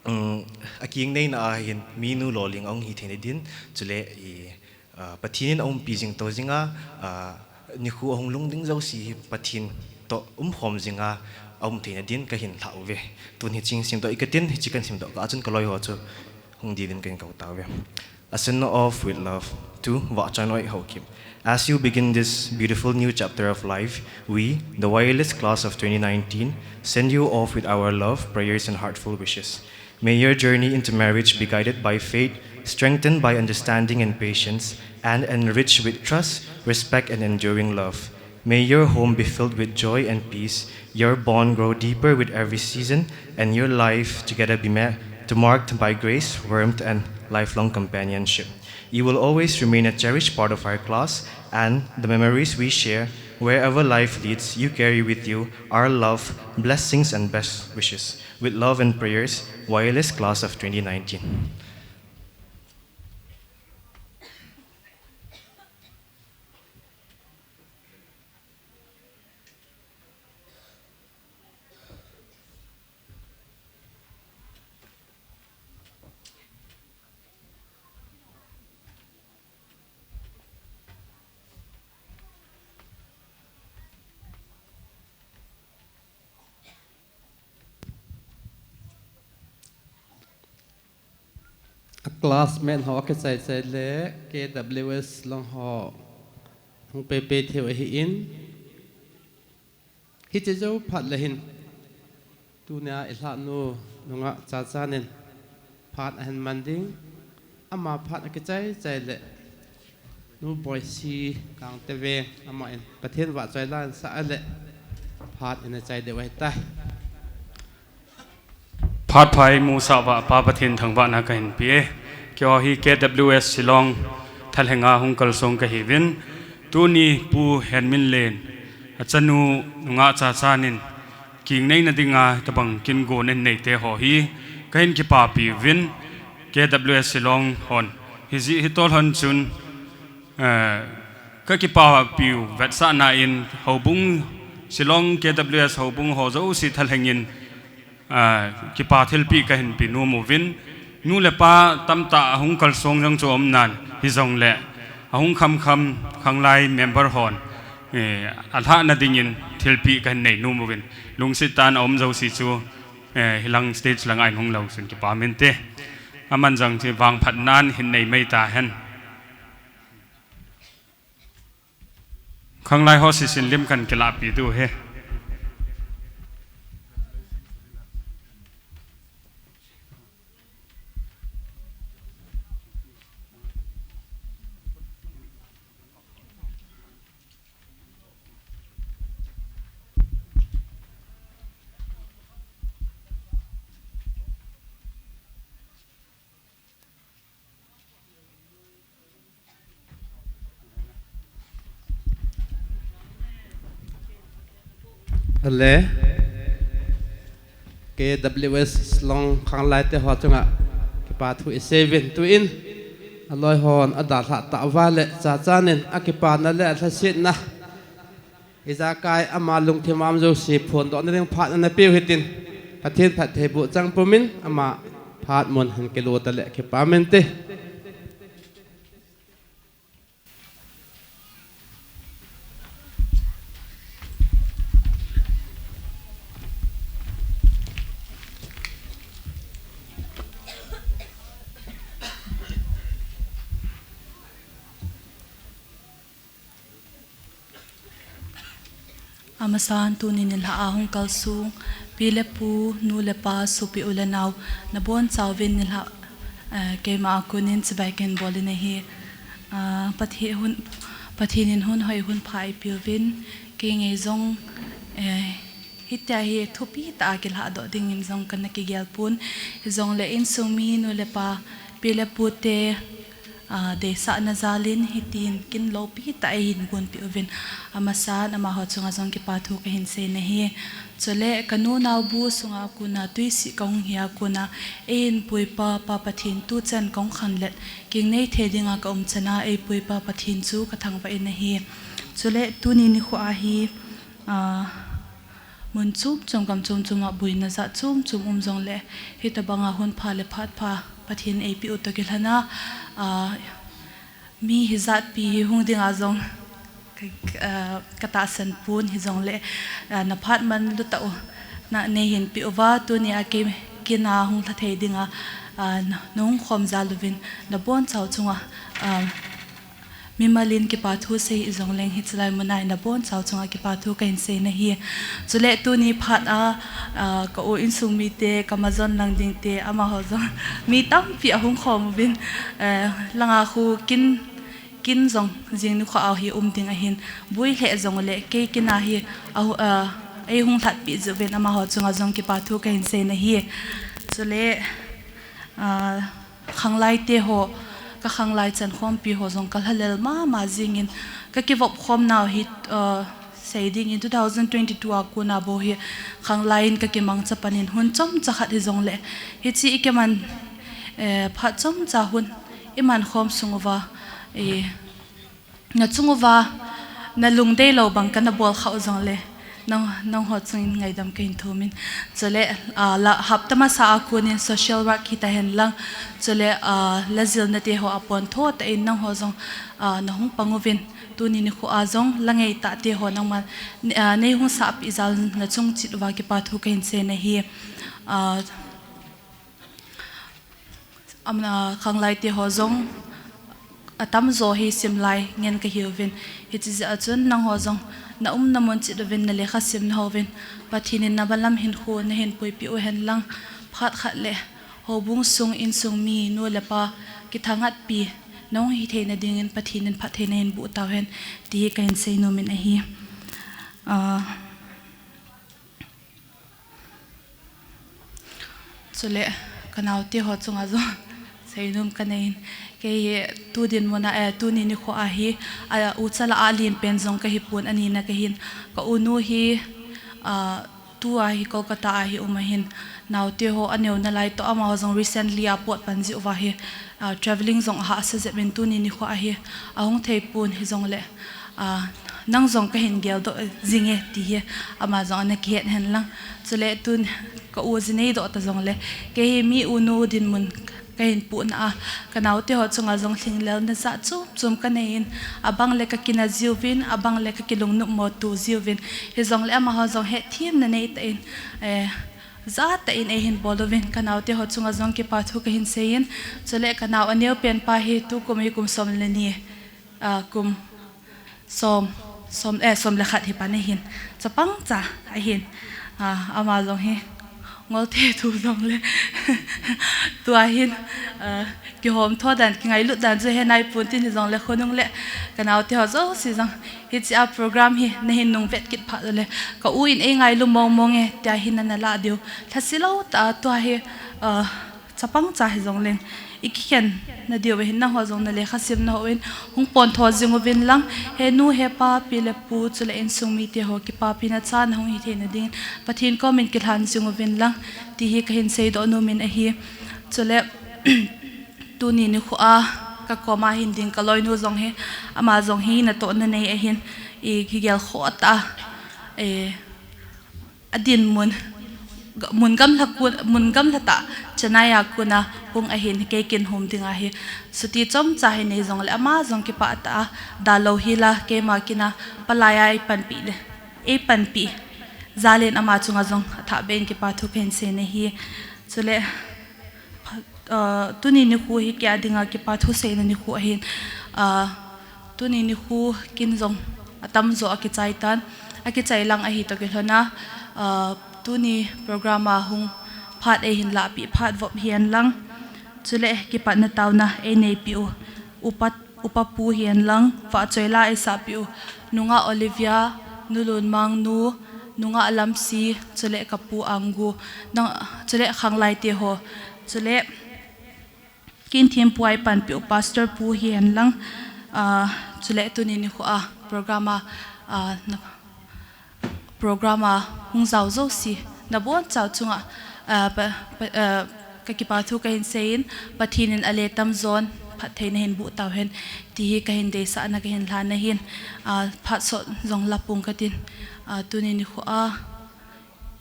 um, akingneina a hin minu lolhing ahung hi theina din, chule i, ah, Pathen in aumpi jing to jinga, ah, nikho ahung lhung ding jouse hi Pathen toh umkhom jinga aum theina din kahin lhah uve. Tun hiche simdoh ing katin, hiche kahin simdoh kah a chun kaloi ho chu hung diuvin kahin kou tauve. A send off with love to Vahchoinoi Haokip. As you begin this beautiful new chapter of life, we, the Wireless Class of twenty nineteen, send you off with our love, prayers, and heartfelt wishes. May your journey into marriage be guided by faith, strengthened by understanding and patience, and enriched with trust, respect, and enduring love. May your home be filled with joy and peace, your bond grow deeper with every season, and your life together be ma-, to marked by grace, warmth, and lifelong companionship. You will always remain a cherished part of our class, and the memories we share, wherever life leads, you carry with you our love, blessings, and best wishes. With love and prayers, Wireless Class of twenty nineteen. A classmate ho akichai chai le K W S Shillong ho hung pei pei theiu ahin. Hiche jou phat le hin, tunia ilhah nu nungah Chachan in phat ahin man ding. Ama phat akichai chai le Nu Boisi Kangte Veng, aman Pathen vahchoi la ahin sah le phat in achai diu ahitai. Phat pha eimusah uva Pa Pathen thangvahna kahin pe e. Keiho hi K W S Shillong thalhenga hung kalsong kahiuvin. Tuni Pu Henminlen, achanu nungah Chachan in kingneina dinga tobang kin gon ahin neite ho hi kahin kipapi uvin, K W S Shillong hon. Hijeh, hitobang lhon chun, eh, kakipapiu vetsahna in houbung, Shillong K W S houbung ho jouse thalheng in, ah, kipa thilpeh kahin pe nom uvin, nu le pa tamtah ahung kalsong jong chu aum nan, hijongle ahung khamkham khanglai member hon, eh, alhahna dingin thilpeh kahin nei nom uvin, lungset tah in aum jouse chu, eh, hilang stage langa in hung lou chun kipa mente. Aman jong chu vangphatnan hin nei mai tahen. Khanglai ho sisin lim kahin kilahpi diu ahi. Ale, K W S Shillong khanglai te ho chunga kipa thu isei uvin, tuin aloi hon adalhah tah uva le Chachan in akipana le alhasetna ijakai ama lungthim a um jouse phondohna ding phat ana peu hitin, Pathen phattheiboh chang pumin ama phat mun hin kilut tale kipa mente. Masan tuni nilhah a hung kalsong pi le pu, nu le pa, sopi u le nau, nabonchauvin nilhah, eh, keima a konin chibai kahin bolin ahi. Ah, Pathe-, hun, Pathen in hun hoi hun pha eipeuvin, kei ngei jong, eh, hitia hi thupi tah a kilhahdoh dingin jong kana kigel pon. Hijongle insung mi nu le pa, pi le pu te, ah, deisahna jalin hitin kin loupi tah a eihin gonpeh uvin. Amasan amaho chunga jong kipa thu kahin seina ahi. Chule kanu naobu sunga kona tuisih kahung hia kona eihin puipa Pa Pathen tuchan kahung khanlet, kingnei thei dinga ka um chana eipuipa Pathen chu kathangvah in ahi. Chule tuni nikho a hi, ah, mun chom chom gam chom chom a boina jat chom chom um jongle, hitobanga hun pha le phat pha Pathen eipeh u toh kilhona, ah, mi hijat pi hi hung dinga jong ka, ah, katahsan pon hijongle, ah, naphat manlu tah u na neihin peh uva, tuni a kei kin a hung lha thei dinga, ah, na, nahung khom jal uvin, nabonchau chunga, ah, mimalin kipa thu sei jongleng hichelai muna nabonchau chunga kipa thu kahin seina ahi. Chule tuni phat a, ah, ka u insung mite, kamajon lang dingte, amaho jong mi tampi ahung khom uvin, eh, langa khu kin, kin jong jing nikho a hi um ding ahin, boi lheh jongle kei kin a hi, ah, ah, eihung lhatpeh jeh uvin amaho chunga jong kipa thu kahin seina ahi. Chule, ah, khanglai teho, ka khanglai chankhompi ho jong kalhalel mama jingin, kakivop khom nau hi, ah, sei dingin two thousand twenty-two a kona bou hi khanglai in kakimangcha panin hun chomcha khat hijongle, hiche ikiman, eh, phat chomcha hun iman khom sung uva, eh, nachung uva nalungdei lou bang kana bol khah u jongle, nang, nangho chungin ngaidam kahin thumin. Chule, ah, la, hapta masa a konin social work hitahen lang, chule, ah, lajilna teho a pontho tah in nangho jong, ah, nahung pang uvin, tuni nikho a jong la ngeitah teho nangman, ah, neihung sahpeh jal nachung chet uva kipa thu kahin seina ahi. Ah, Amna khanglai teho jong atamjo hi simlai ngen kahiuvin. Hiche jeh a chun nangho jong na umna mun chet uvin nalekha simna houvin, Pathen in namalam hinkho nahin puipeh u hen lang, phat khat le houbung sung insung mi nu le pa kithangatpi nahung hitheina dingin Pathen in phattheina hin boh tauhen, ti hi kahin seinom in ahi. Ah, Chule, kanaote ho chunga jong seinom kaneiyin. Kei hi tu dinmun a, eh, tuni nikho a hi, a, uchala alen pen jong kahipon, anina kahin. Ka unu hi, ah, tua hi Kolkata a hi um ahin. Naote ho aneo nalai toh amaho jong recently a pot pan jeh uva hi, ah, travelling jong ahahsa jep in tuni nikho a hi ahung theipon hijongle, ah, nang jong kahin geldoh jinge ti hi ama jong ana kihet hen lang. Chule tun ka u ji neidoh ta jongle, kei hi mi unu dinmun kahin pohna a, kanaote ho chunga jong lhinglelna jat chom chom kaneiyin, abang le kakina jiuvin, abang le kakilungnopmo to jiuvin. Hijongle amaho jong hetthemna neitah in, eh, jatah in eihin bol uvin, kanaote ho chunga jong kipa thu kahin seiyin. Chule kanao aneo pen pa hi tukum hi kum som le ni, ah, kum som, som, eh, som le khat hi pan ahin. Chapangcha ahin. Ah, ama jong hi ngol thei thu jongle tua hin, ah, kihomtho dan, kingailut dan chu he naipon tin hijongle khonung le kanaote ho jouse jong hiche a program hi nahin nung vet kit phat jongle ka u in eingailu mong mong e tia hi nana lah diu. Lhasehlou tah a tua hi, ah, chapangcha hijongleng ikikhen nadiu ahin, nangho jong nalekha simna hon hung pontho jing uvin lang, he nu he pa, pi le pu, chule insung mite ho kipapina cha nahung hitheina dingin Pathen komin kilhan jing uvin lang, ti hi kahin seidoh nom in ahi. Chule, tuni nikho a kakoma hin ding kaloinu jong hi, ama jong hi natohna nei ahin, i kigel khoh tah a, eh, adinmun, mun gamlha kon, mun gamlha tah Chennai a kona hung ahin, kei kin hom dinga hi chuti chomcha hi nei jongle ama jong kipah tah a dalou hila keima kin a palai a eipanpi le, eipanpi jal in ama chunga jong athahbeh in kipa thu kahin seina ahi. Chule, ah, tuni nikho hi kei a dinga kipa thu seina nikho ahin, ah, tuni nikho kin jong atamjo akichai tan, Akichai lang ahi toh kilhona, ah, tuni program a hung phat eihin lahpeh phat vop hihen lang. Chule kipatna taona eineipeh u. Upa, upa pu hihen lang, vahchoi la eisahpeh u. Nungah Olivia, Nu Lunmang nu, nungah Lamsi, chule ka pu Anggu, nang, chule khanglai te ho. Chule Kin thempu a eipanpeh u pastor pu hihen lang, ah, chule tuni nikho a program a, ah, na, program a hung jao jouse nabonchau chunga, ah, pa, pa, ah, ka kipathu kahin seiyin, Pathen in ale tamjon phattheina hin boh tauhen, ti hi kahin deisahna kahin lhahna ahin, ah, phat sot jong la pung katin, ah, tuni nikho a,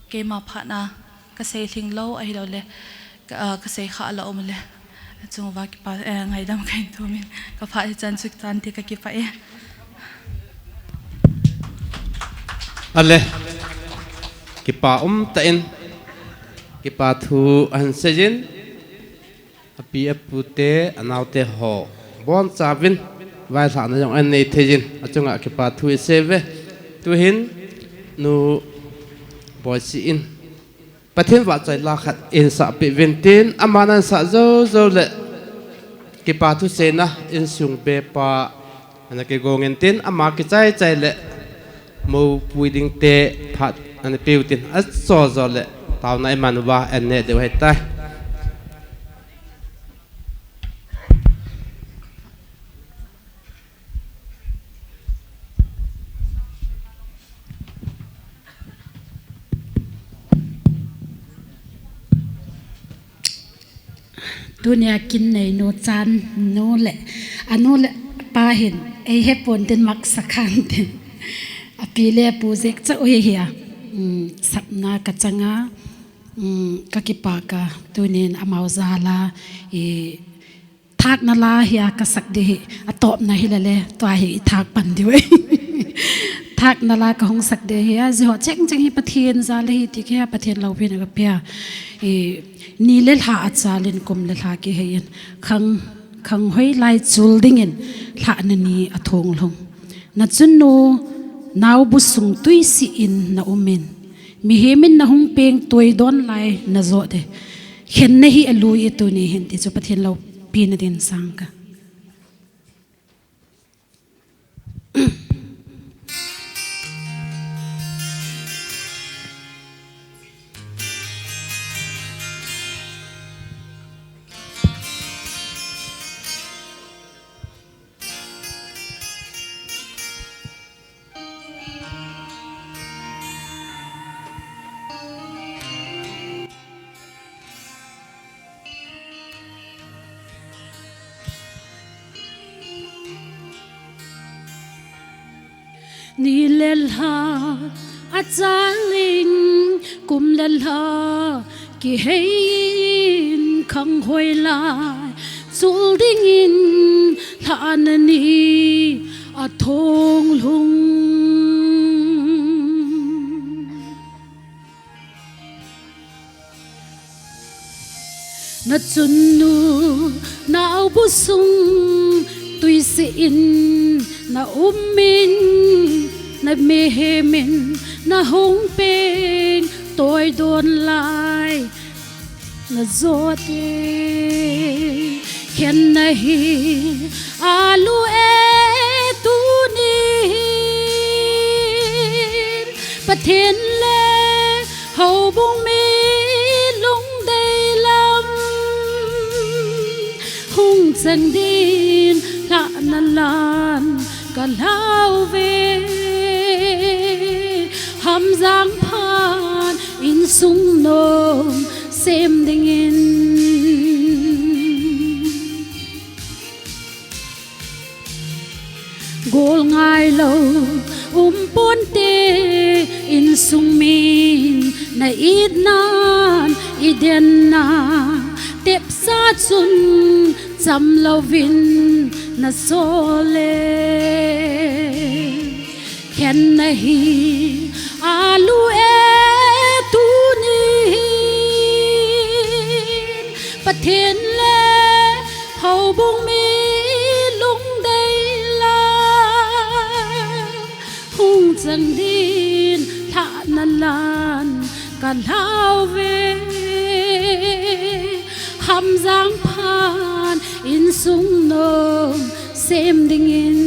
keima phatna kasei lhing lou ahilou le, ka, ah, kasei khah la um le. Achung uva kipa, eh, ngaidam kahin thomin. Ka phat hichan chu kitan te ka kipah e. Ale. Kipa umtah in. Kipathu ahin seiyin. Api apu te, anao te ho. Bonchauvin. Vailhahna jong anei theiyin. Achunga kipathu isei uve. Tuhin. Nu Boisi in. Pathen vahchoi la khat eihin sahpeh uvin tin, aman ahin sah jou jou le, kipathu seina insung bepa ana kigong intin, ama kichai chai le, moupui ding te phat ana peh u tin, ajo jo le, taona iman uva aneh diu ahitai. Tunia kin nei nu chan nu le, anu le apa hin, eihepon tin maksa khan tin. Api le apu jeh chauh hi hia. Um, sapna kachanga, um, kakipah a tunin amau jal a, i, Thakna la hi a kasak ding hi, atopna hi lele, tua hi i thak pan diu e. Thakna la kahung sak ding hi a, jiho cheng cheng hi Pathen jal ahi ti kei a Pathen loupina kapeh a. I, ni le lha achalin kum le lha kiheiyin. Khang, khang hoilai chul dingin lhahna ni athong lhung. Nachunnu, naobu sung tuisih in na um in. Mihem in nahung peng toidon lai najot e. Khenna hi alui e tuni hin ti chu Pathen loupina din sang ka. Ni le lha achalin kum le lha kiheiyin khang hoilai chul dingin lhahna ni athong lhung. Nachunnu naobu sung tuisih in na um in, na mihem in nahung peng toidon lai najot e. Khenna hi alui e tuni hin Pathen le houbung mi lungdei lam hung chang din lhahna lan kalhau ve. Hamjang phan insung nom sem dingin. Gol ngailou um ponte, insung min na itnan i denna, tepsa chun cham louvin na sol e. Khenna hi alui e tuni hin, Pathen le houbung mi lungdei lam hung chang ding. Lhau ve, Hamjang phan insung nom sem dingin.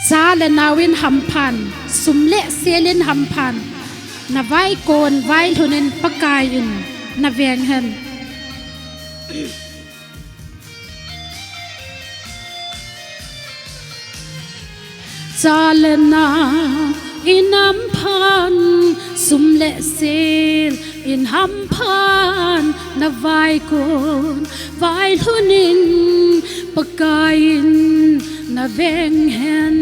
Cha le nau in hamphan, sum le sel in hamphan, na vaikon vailhun in Pakai in na veng hen. Cha le nau in hamphan, sum le sel in hamphan, na vaikon vailhun in Pakai in na veng hen.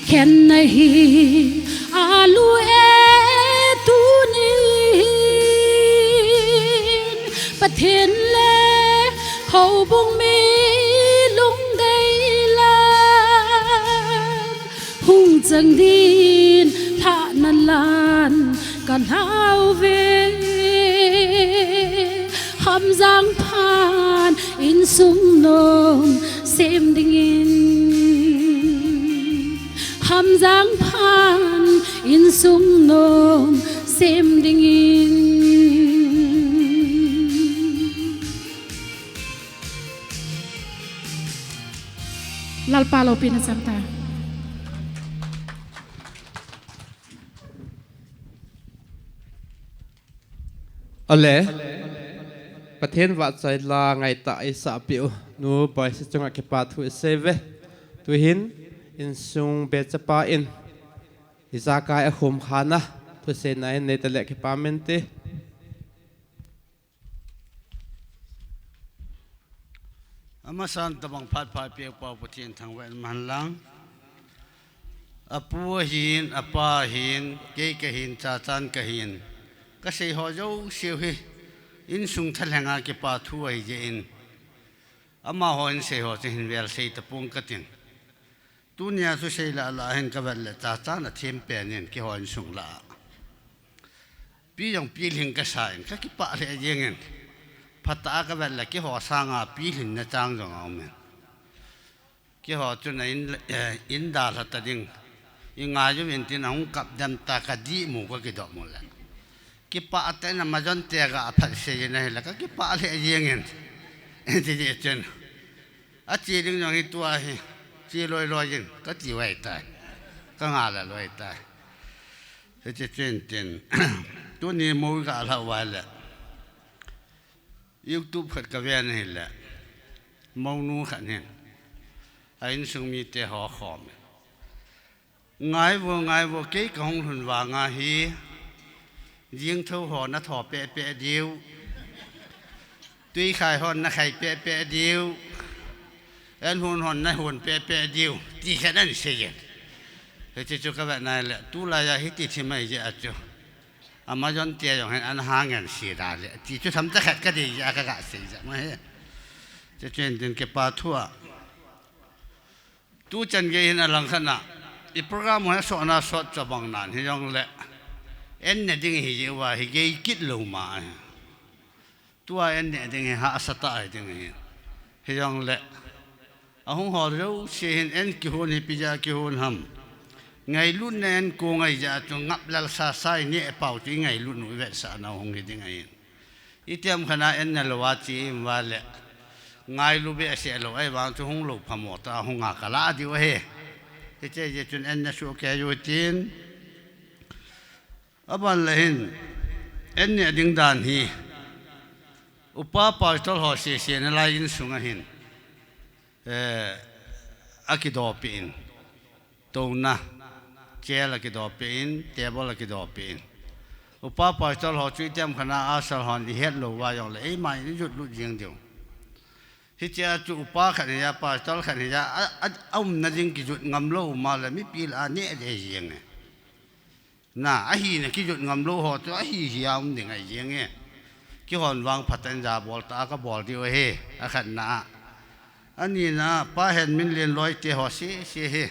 Khen nahi alu e tunin, Pathen le houbung mi lungdei lam hung chang din lhahna lan ka lhau ve. Hamjang phan insung nom sem dingin. Hamjang phan insung nom sem dingin. Lalpa loupina chang ta. Ale, Pathen vahchoi la ngaitah eisah peh u nu Boise chunga kipa thu isei uve. Tuhin insung bechapa in ijakai akhum khan a thuseina hin neita le kipa mente. Amasan tabang phat phat peh pau Pathen thangvah in man lang. Apu ahin, apa ahin, kei kahin, Chachan kahin. Kasei ho jouse u hi insung thalhenga kipa thu ahi jeh in, amaho in sei ho chu hin vel sei tapong katin. Tunia thusei lah lah hin kavet le Chachan athem pen in keiho insung lah a pi jong pilhing kasa in kakipah lheh jeng in. Phatah a kavet le keiho sanga pilhinna chang jong aum in. Keiho chun a in, eh, in dalha ta ding. Ingai uvin tin ahung kap dem ta kadih mu kakidop mu le. Kipah tah in amajon te ga aphat sei in ahile kakipah lheh jeng in. Hiti chun. Ache ding jong hi tua hi. Che loi loi in kati uve tai. Kanga la loi tai. Hiti chun tin. Tuni mo ga lha uva le. YouTube khat kaven ahile. Monu khat hin. A insung mite ho khom. Ngai vo, ngai vo, kei kahung lhun vanga hi. Jingtho hon natho peh peh diu. Tuikhai hon nakhai peh peh diu. Enhun hon nahun peh peh diu. Ti khat ana sei in. Hiti chu kavet nai le, tulai a hiti thim ahi jeh a chu. Amajon te jong hin ana ha ngen sei da le. Ti chu themcha khat kadei jeh a kaga sei jeh ma hi. Chuche chun tin kipa thu a. Tuchan gei hin alangkhat na, i program ho hi asotna sot chabang nan hijongle, en ne ding hi jeh uva hi gei kit lou ma ahi. Tua en ne ding hi hahsa tah ahi ding ahi. Hijongle, ahung hol jouse hin en kihon hi ipi jeh a kihon ham. Ngailutna en kong ahi jeh a chu ngaplel sasa i neh pau chu i ngailut u i vetsahna u hung hi ding ahi. Itiham khat na en na lou a che im uva le, ngailu behseh lou ahivang chu hung lou phamo tah a hung a kalah diu ahi. Hiche jeh chun en na soh kei u hitin. Aban le hin, en neh ding dan hi, upa pastor ho sese nalai insung a hin, eh, akidopeh in. Touna, chair akidopeh in, table akidopeh in. Upa pastor ho chu itiham khat na asal hon ihet lou uva jongle, eima in ijot lut jeng diu. Hiche a chu upa khat hiya, pastor khat hiya, a, a, aumna ding kijot ngam lou ma le mipi lah a neh dei jeng e. Na, ahina kijot ngam lou ho chu ahi hi a um ding ahi jeng e. Keihon vang phatah in jabol tah a kabol diu ahi, akhatna a. Anina, Pa Henminlen loi te ho sese hi.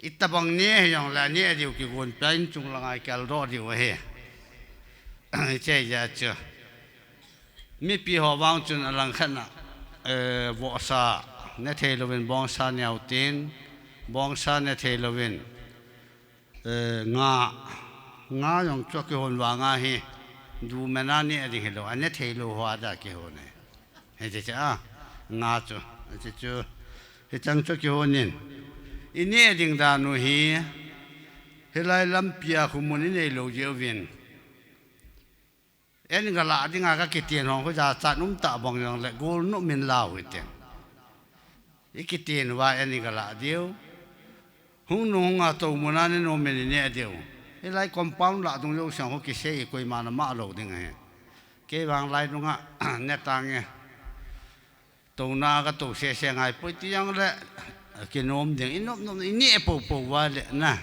Itobang neh hijongle neh diu kigon peh in chung langa ikeldoh diu ahi. Hiche jeh a chu. Mipi ho vang chun alangkhat na, eh, vohsa ne thei louvin bongsa neo tin, bongsa ne thei louvin, eh, nga, nga jong chu kihon vang ahi, du mena ne ding hilou, ane thei lou ho a da kihon e. Hiti chu a, nga chu, hiti chu, hichang chu kihon in. I ne ding dan u hi, hilai lampi a khumun i nei lou jeh uvin. En gala dinga ka kiten hong khu ja chan um ta bang jong le gol nu min lau hi ten. I kiten uva en gala diu. Hung nu hung a to muna ne no min ne diu. Hilai compound la dung jo sang ho kise i koima na ma lo ding he. Kei vang lai dunga ne tange. Tona ka to sese ngai poi ti jong le, kinom ding, i nop nop, i neh popo uva le na.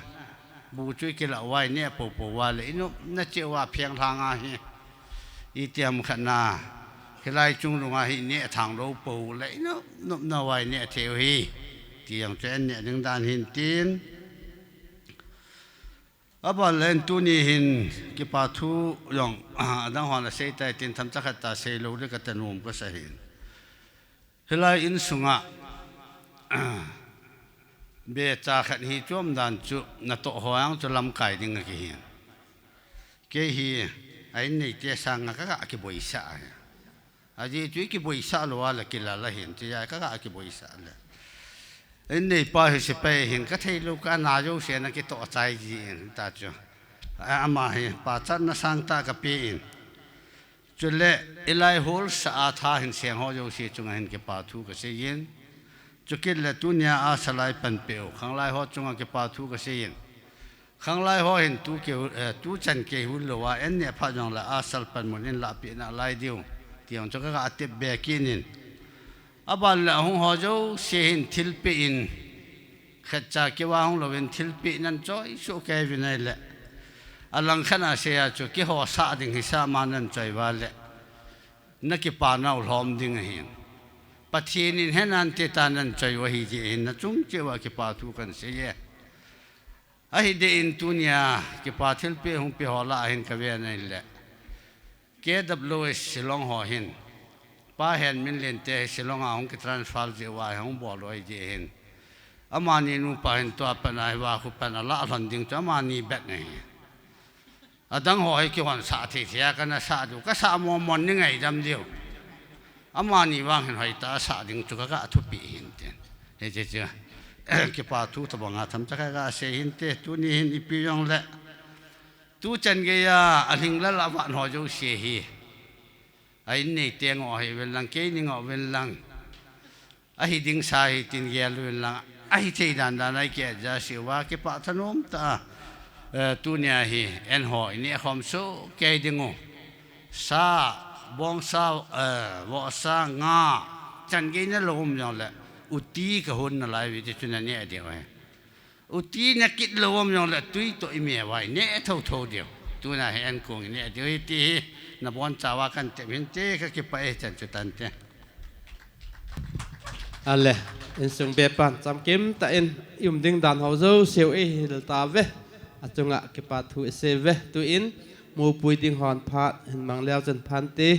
Bu chu i kila uva, i neh popo uva le, i nop na cheh uva pheng lhang ahi. I tiam khat na, hilai chung lunga hi i neh thang lou po le, i nop nop na uva i neh thei u hi. Ti jong chu en neh ding dan hin tin. Aban len tuni hin kipa thu jong, adang hon asei tai tin themcha khat ta sei lou le ka ta nom ka sa hin. Hilai insunga, becha khat hi chom dan chu natoh ho jong chu lamkai ding a kihin. Kei hi a in neite sanga ka ga kiboisa ahi. Ajeh chu i kiboisa lou a le kilal ahin, ti a ka ga kiboisa le. In neipa hi sepai hin ka thei lou ka na jouse na kitoh chai ji in ta chu. A, ama hi pachatna sangtah ka pe in. Chule, i lai hol sa a tha hin seng ho jouse chunga hin kipa thu ka sei in. Chukit le tunia a sa lai pan pe u, khanglai ho chunga kipa thu ka sei in. Khanglai ho hin tu keu, eh, tu chan kei hul lou a, en neh phat jong le a sal pan mun in lahpeh na lai diu. Ti jong chu ka ga tep be kit in. Aban le ahung ho jouse hin thilpeh in. Khatcha keu a hung louvin thilpeh nan choi soh kei uvin ahile. Alangkhat a sei a chu kihosah ding hisa ma nan choi uva le. Na kipa nau lhom ding ahin. Pathen in he nan te ta nan choi u ahi jeh hin na chung cheh uva kipa thu kan sei e. Ahi deh in tunia, kipa thilpeh hung pe ho lah a hin ka ve na in le. K W S Shillong ho hin. Pa Henminlen te hi Shillong a hung ki transfer jeh uva hi hung bol u ahi jeh hin. Amani nupa hin tua pan a hi va khu pan a lah lhon ding chu amani bet na hi. Adang ho hi kihon sah thei thei a ka na sah diu, ka sah mo mo ni ngaidam diu. Amani vang hin hoitah a sah ding chu ka ga thupi hin tin. Hiche chu, kipa thu tabang a themcha ka ga sei hin te, tuni hin ipi jong le. Tu chan gei a, alhinglel a vat ho jouse hi. A in neite ngoh hi uvin lang, keini ngoh uvin lang. Ahi ding sa hi tin gel uvin lang. Ahi thei dan dan a i ki adjust uva, kipa thanom tah a. Eh, tunia hi, en ho, i neh khom soh kei ding u. Sa, bongsa, eh, vohsa, nga, chan gei na lou um jong le, uti ka hon na lai uve ti chu na neh diu ahi. Uti na kit lou um jong le, tui toh i me uva i neh thotho diu. Tuna hi en kong i neh diu hi ti hi, na boncha uva kan tep hin te ka kipah e chan chu tan te. Ale, insung bepan, chamkim tah in, i um ding dan ho jouse u eihil tauve. Achunga kipa thu i sei uve, tuin, mopui ding hon phat, hin mang leu chun phan te.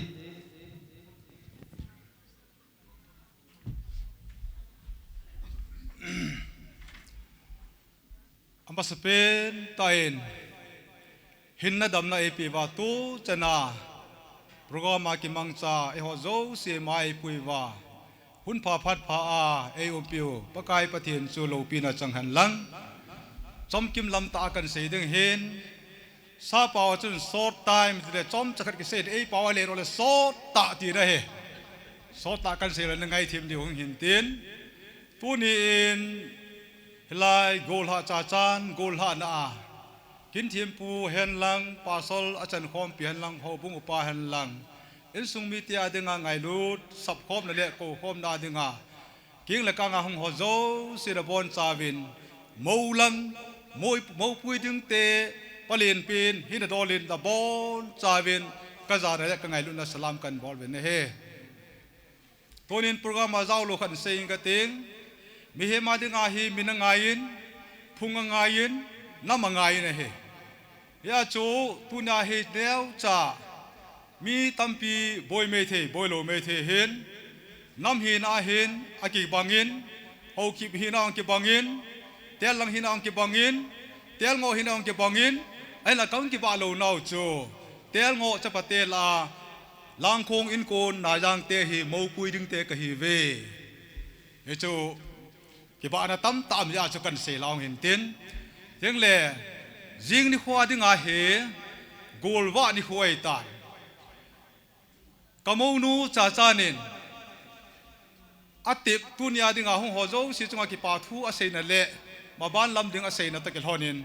Amasapen tah in, hinna damna eipeh uva tu chan a, program a kimangcha, eiho jouse ma eipui uva, hun pha phat pha a, ei umpiu, Pakai Pathen chu loupina chang hen lang. Chomkim lam tah a kan sei ding hin, Sapao chun short time ti le chomcha khat kisei, eipao a le ro le short tah tina ahi. Short tah kan sei le na ngaithem diu hung hin tin. Tuni in hilai gollhah chachan, gollhah na a. Kin thempu hen lang, pastor a chankhompi hen lang, houbung upa hen lang. Insung mite a dinga ngailut, sapkhomna le koukhomna a dinga. King le kang a hung ho jouse na bonchauvin, mou lang, mou, moupui ding te, palen pen, hin a dol in na bonchauvin, ka jana le ka ngailutna salam kan bol uvin ahi. Tunin program a jao lou khat sei ing ka ting, mihem a dinga hi min a ngai in, phung a ngai in, nam a ngai in ahi. Hia chu, tuna hi neocha, Mi tampi boi mei thei, boi lou mei thei hin, nam hina hin akibangin, Haokip hina ang kibangin, Tellang hina ang kibangin, Telngoh hina ang kibangin, ahinla kang kibah lou nau chu, Telngoh chapa te lah a, Langkhong inkon Naijang te hi mopui ding te kahi ve. Hichu, kibahna tamtah um jeh a chu kan sei lang hin tin. Tengle, jing nikho dinga hi, golvah nikho ahitan. Ka mounu Chachan in, atep tunia dinga hung ho jouse chunga kipa thu aseina le, maban lam ding aseina toh kilhonin,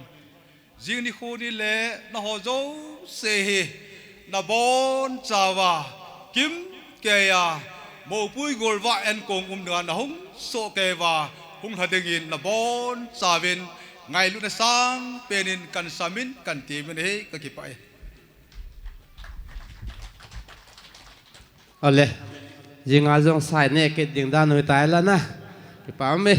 jing nikho ni le naho jouse hi, nabonchauva, kimkeiya, mopui golvah enkong um dinga nahung sohkeiuva, hung lha dingin nabonchauvin, ngailutna sangpen in kan samin kan temin ahi, kakipah e. Ole, jinga jong sai ne kit ding dan u hitai la na. Kipah e.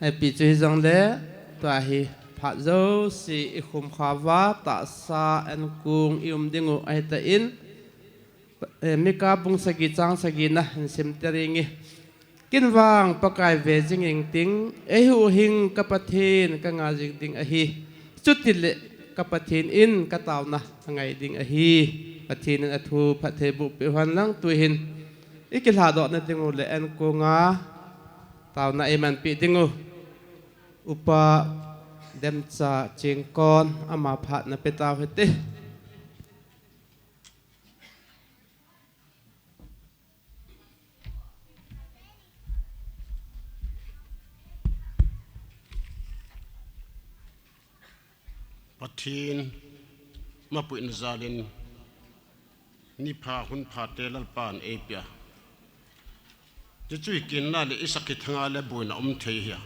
Ipi chu hijongle, tua hi phat jouse ikhum khauva, tahsa enkong ium ding u ahitan, Mika bung sagi chang sagina hin sim teringe. Ken vang Pakai ve jing ingting, eihuhhing ka Pathen ka nga jing ding ahi. Chutile ka Pathen in ka taona angai ding ahi. Pathen in athu phattheiboh peh hen lang tuhin ikilhadohna ding u le enkonga taona eimanpi ding u Upa Demcha Chingkon ama phat na pe tau hite. Pathen mapuina jalin nipha hunpha te Lalpan eipea. Chuchu ikinna le isakhi thanga le boina um thei hia.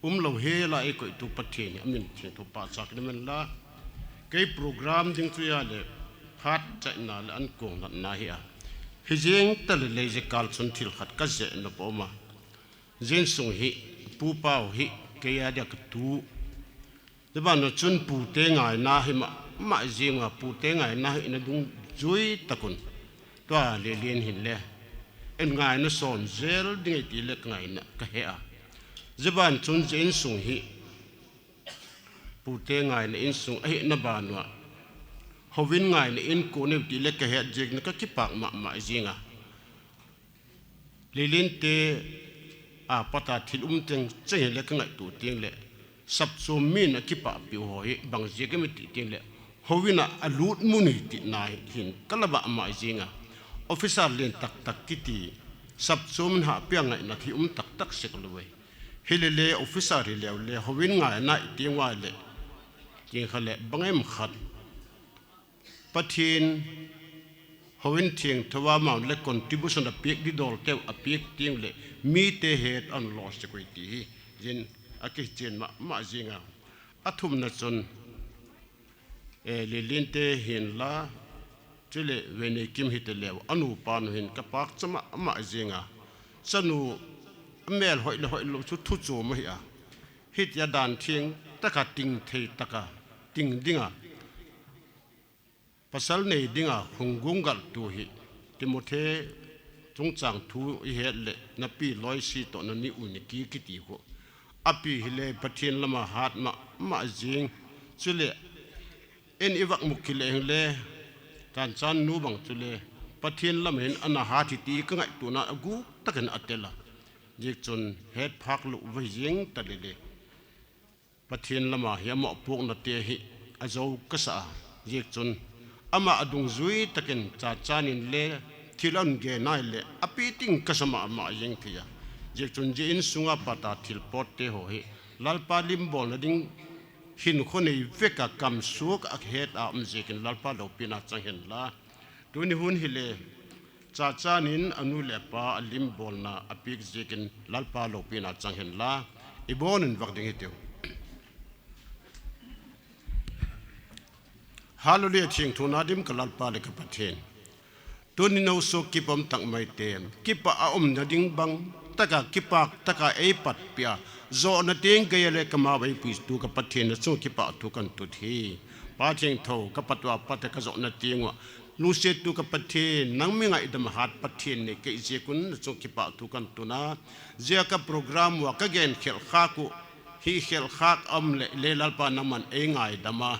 Umlou hela eikoitu Pathen hi amin thengtho pachat in amen la. Kei program ding chu ahile phat chaina le ankong natna hi a. Hijeng tale leije kal chun thil khat kajeh nop aum a. Jeng sung hi, Pu Pau hi, kei a dia katu. Chuban chun pute ngaina hi mama jing a, pute ngaina hi ina dungjui takun. Tua Lelen hin le. En ngaina son jel ding e ti le ka ngaina kahe a. Chuban chun jeng sung hi. Pute ngaina insung ahina ban uva. Houin ngaina inkon e ti le kahet jeh in kakipah mama jing a. Lelen te a pat a thil um teng cheng le ka ngaito teng le. Sapchom min akipah piu ho hi bang jeh a mi ti teng le. Houin a alut mun hi tina hin kala mama jing a. Officer len taktak kiti. Sapchom ha pia ngaina thi um taktak sek lou e. Hilele officer hileu le, houin ngaina iti ngai le. King kha le, bang em khat. Pathen, houin thengtho a man le contribution apeh di dol teu apeh ting le, mite het an lo se koi ti hi, jin akichen mama jing a. Athumna chun, Eh, Lelen te hin la, chule Veineikim hite leu, anupa nu hin kapah cha mama jing a. Chanu amel hoi le hoi lou chu thu chom ahi a. Hitia dan theng taka ting thei taka ting ding a. Pasal nei ding a hung gung gal tu hi. Timothy chungchang thu ihet le napi Loisi toh nani u ni ki kiti ho. Api hile Pathen lama hat mama jing. Chule En i vak mu kile hing le, Chanchan nu bang chu le, Pathen lam hin ana hat hi ti ka ngaito na a guk takin a tel a. Jik chun het phak lou vai jing ta le le. Pathen lama hi a mohpuakna te hi a zo ka sa a. Jik chun ama a dungjui takin Chanchan in le thil an gen nai le a pi ting ka sa mama jing thei a. Jik chun jia insunga pat a thil pot te ho hi Lalpa lim bolna ding hin khonei vek a kam suak a het a um ziakin Lalpa loupina chang hen la. Tuni hun hi le, Chanchan in a nu le a pa a lim bolna a piak ziakin Lalpa loupina chang hen la. I bon in vak ding hi tiu. Hallelujah, thiangthona dim ka Lalpa le ka Pathen. Tuni nou so kipah um tak mai te, kipah a umna ding bang taka, kipak taka ei patpia, zohna teng gei a le ka ma vai pui tu ka Pathen na chung kipah thu kan tut hi. Pa thiangtho, ka pat ua pat ka zohna teng ua, Lungsetu ka Pathen, nang mi ngaidam hat Pathen nei kei jeh un na chung kipah thu kan tun a. Jeh a ka program uva ka gen khel khak u, hi khel khak a um le, le Lalpa nangman ei ngaidam a,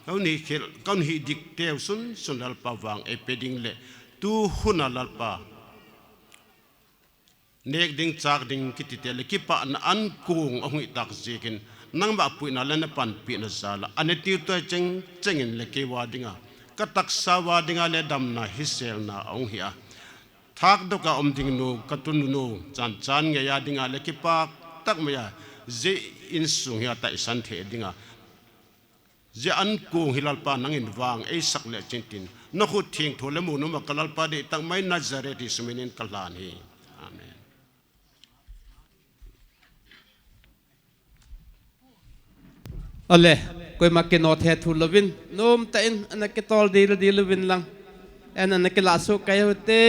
ka hun hi khel, ka hun hi dik teu sun sun Lalpa vang ei pe ding le, tu hun a Lalpa nek ding, chak ding kiti te le kipahna an kong ahung hi tak jeh in, nangma puina le na panpina jal a, a ne tiu toi cheng cheng in le kei uva dinga, ka taksa uva dinga le damna hiselna ahung hi a. Thak dok a um ding nu, ka tunu nu, chan chan ngei a dinga le kipak tak mai a, jeh insung hi a taisan thei dinga, jeh an kong hi Lalpa nangin vang ei sak le chin tin, na khut theng tho le mu nu ma ka Lalpa dei tak mai Nazareth Jesu min in ka lhan hi. Amen. Ale, koima kino the thu lovin, nom ta in, ana kitol dil dil lovin lang. En ana kila su kai ho te.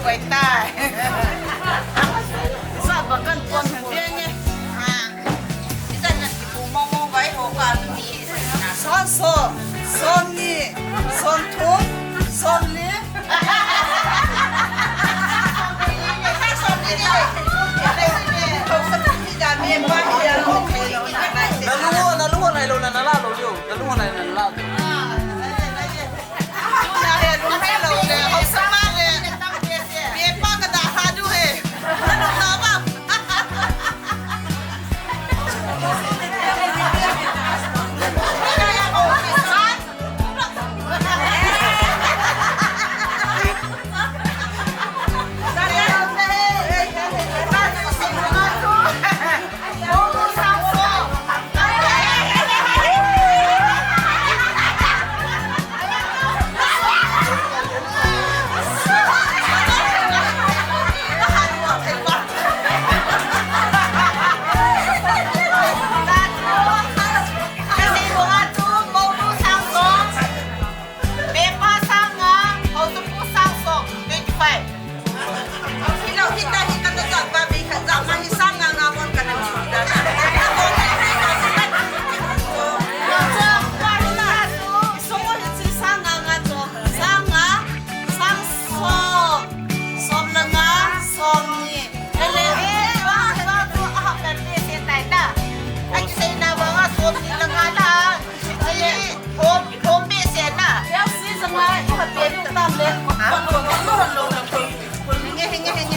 Koi tai. Sa ba kan pon han dia nge. Ha. Isa na ki pu mo mo vai ho ka mi. Son som, son ni, son thum, son li. Son li. Son li. Son li. Na lu, na lu, na lu, na la lu, na lu, na la lu. Pepa sang nga, haosapu sang som, twenty-five. Hilo, hita, hita, na jat ba, bi khat jat ma, hi sang nga nga mon ka na mi da na. Isomo hi chi sang nga nga cho, sang nga, sang som, som le nga, som ni. Ele, eh, wa, wa, wa, ah, per me se tai ta. Ai, ki sei na wa, wa, som ni le nga la. Ai, Home, home base na. L C zanga i ha pe ni tam le. Ha? Nge, nge, nge, nge.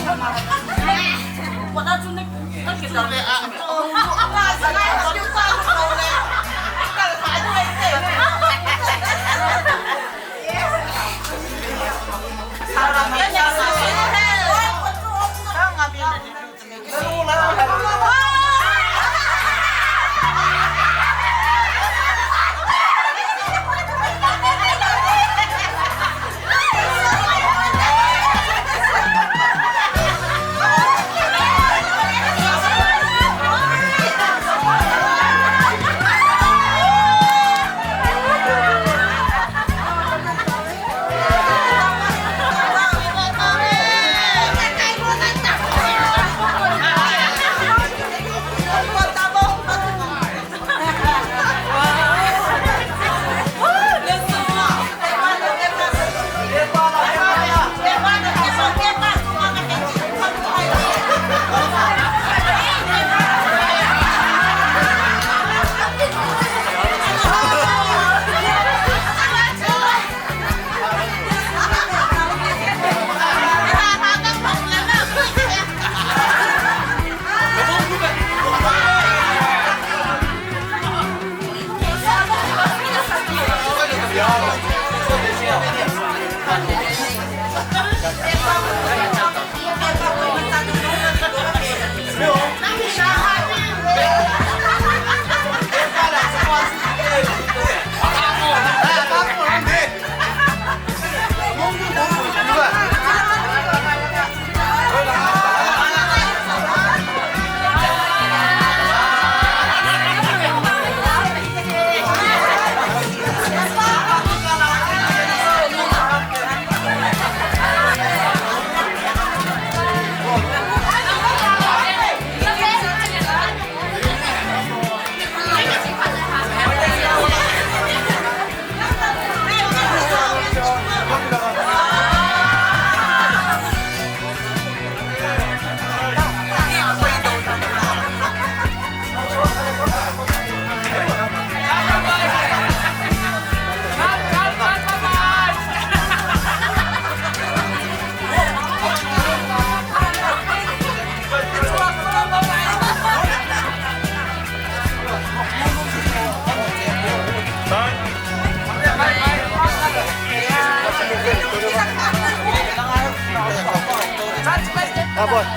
Abot.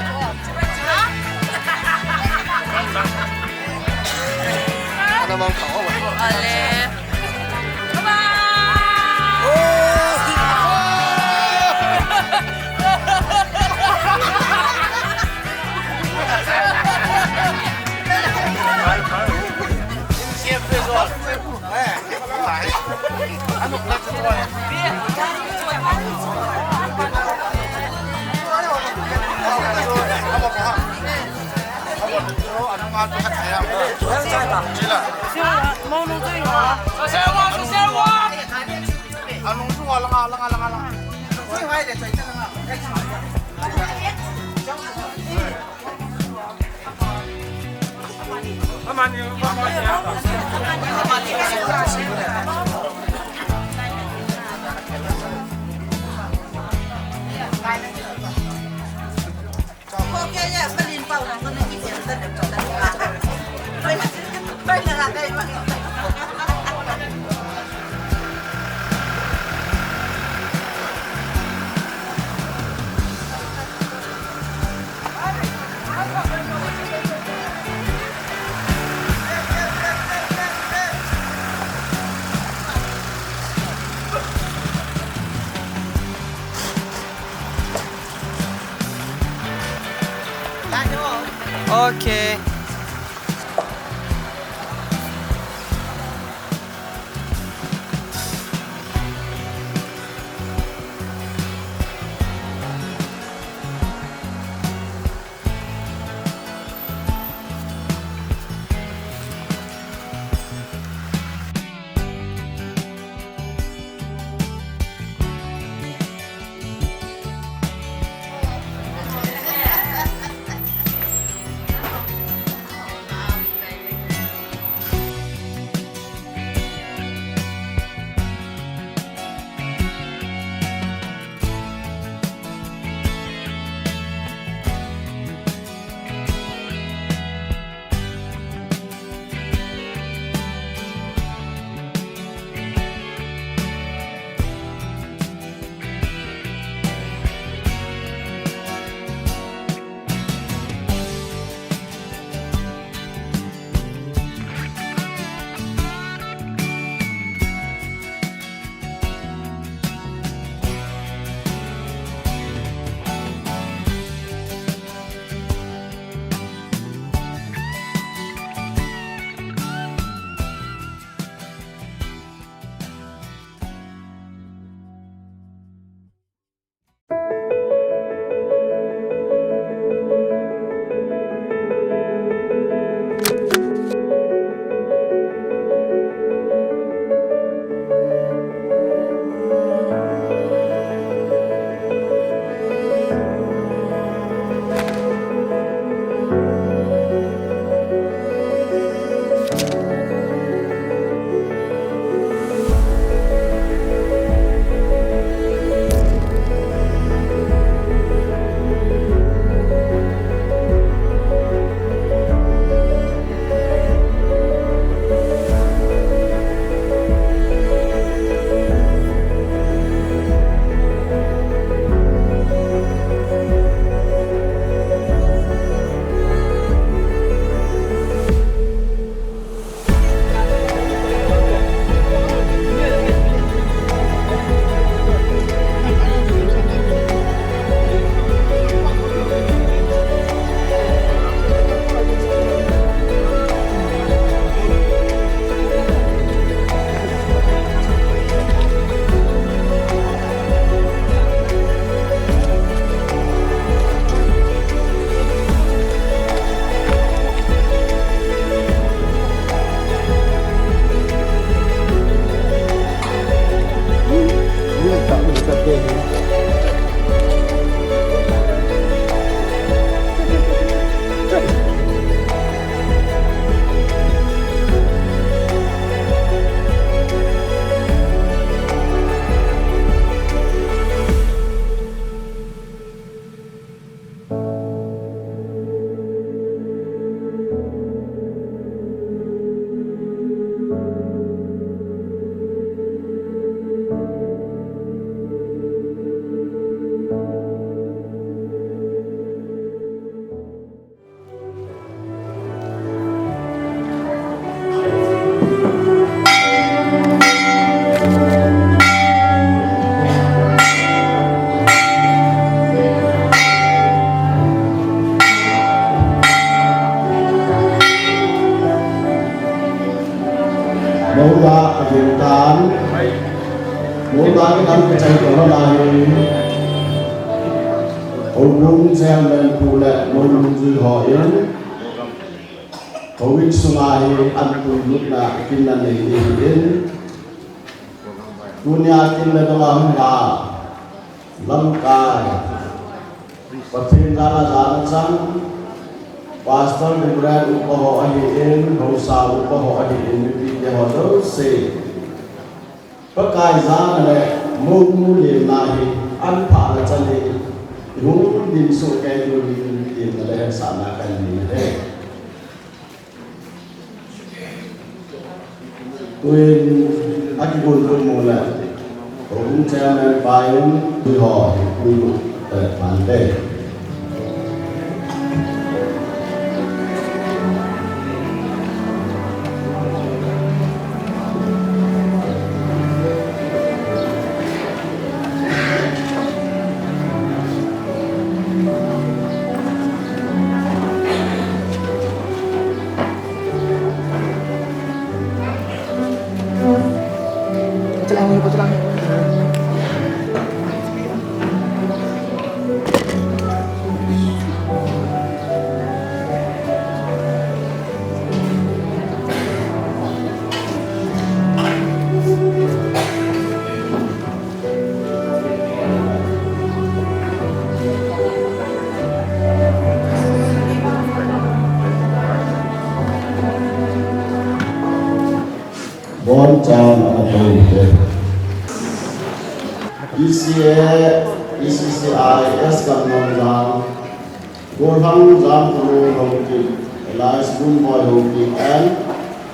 Ano mang tao ba? Ale. Bye-bye. Siempre. Ano, ano, ano. Okay. Moda a vintan, moda a vintan ka chai ko na hi. Houbung chairman pu le Mounung Jui ho in. Houin sunga hi an puilutna kin anei ding ahin, tunia kin le dong a hung lha lamkai Pathen jal a jana chang, Pastor, Reverend upa ho ahin, haosa upa ho ahin, mipite ho jouse Pakai jana le mounu lemna hi an phah le chan hi ihung dinsoh kei diu ahi tin lemna le hetsahna kanei ahi. Tuin akigon tum u le, Houbung Chairman pa in tui ho hi puilut peh tante. Boncha ana thei te. E C A, E C C I S Gamnomjang, Golhang Jamkhulun Haokip, alias Gunboi Haokip and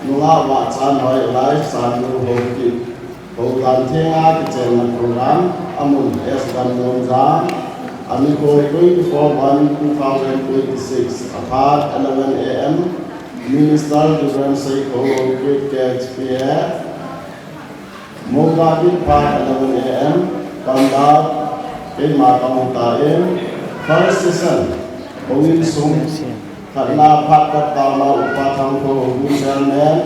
Nungah Vahchanhoi alias Channu Haokip. Houdan thenga kichenna program amun S Gamnomjang, anikho twenty-four one two thousand twenty-six, aphat eleven A M, Minister Reverend Seikho Haokip K H P A, Moga Big Park eleven A M, Panda, Keima Kaung Tain, First Session, Houin Sung, khatna phat pat taona Upa Thangkho Houbung Chairman,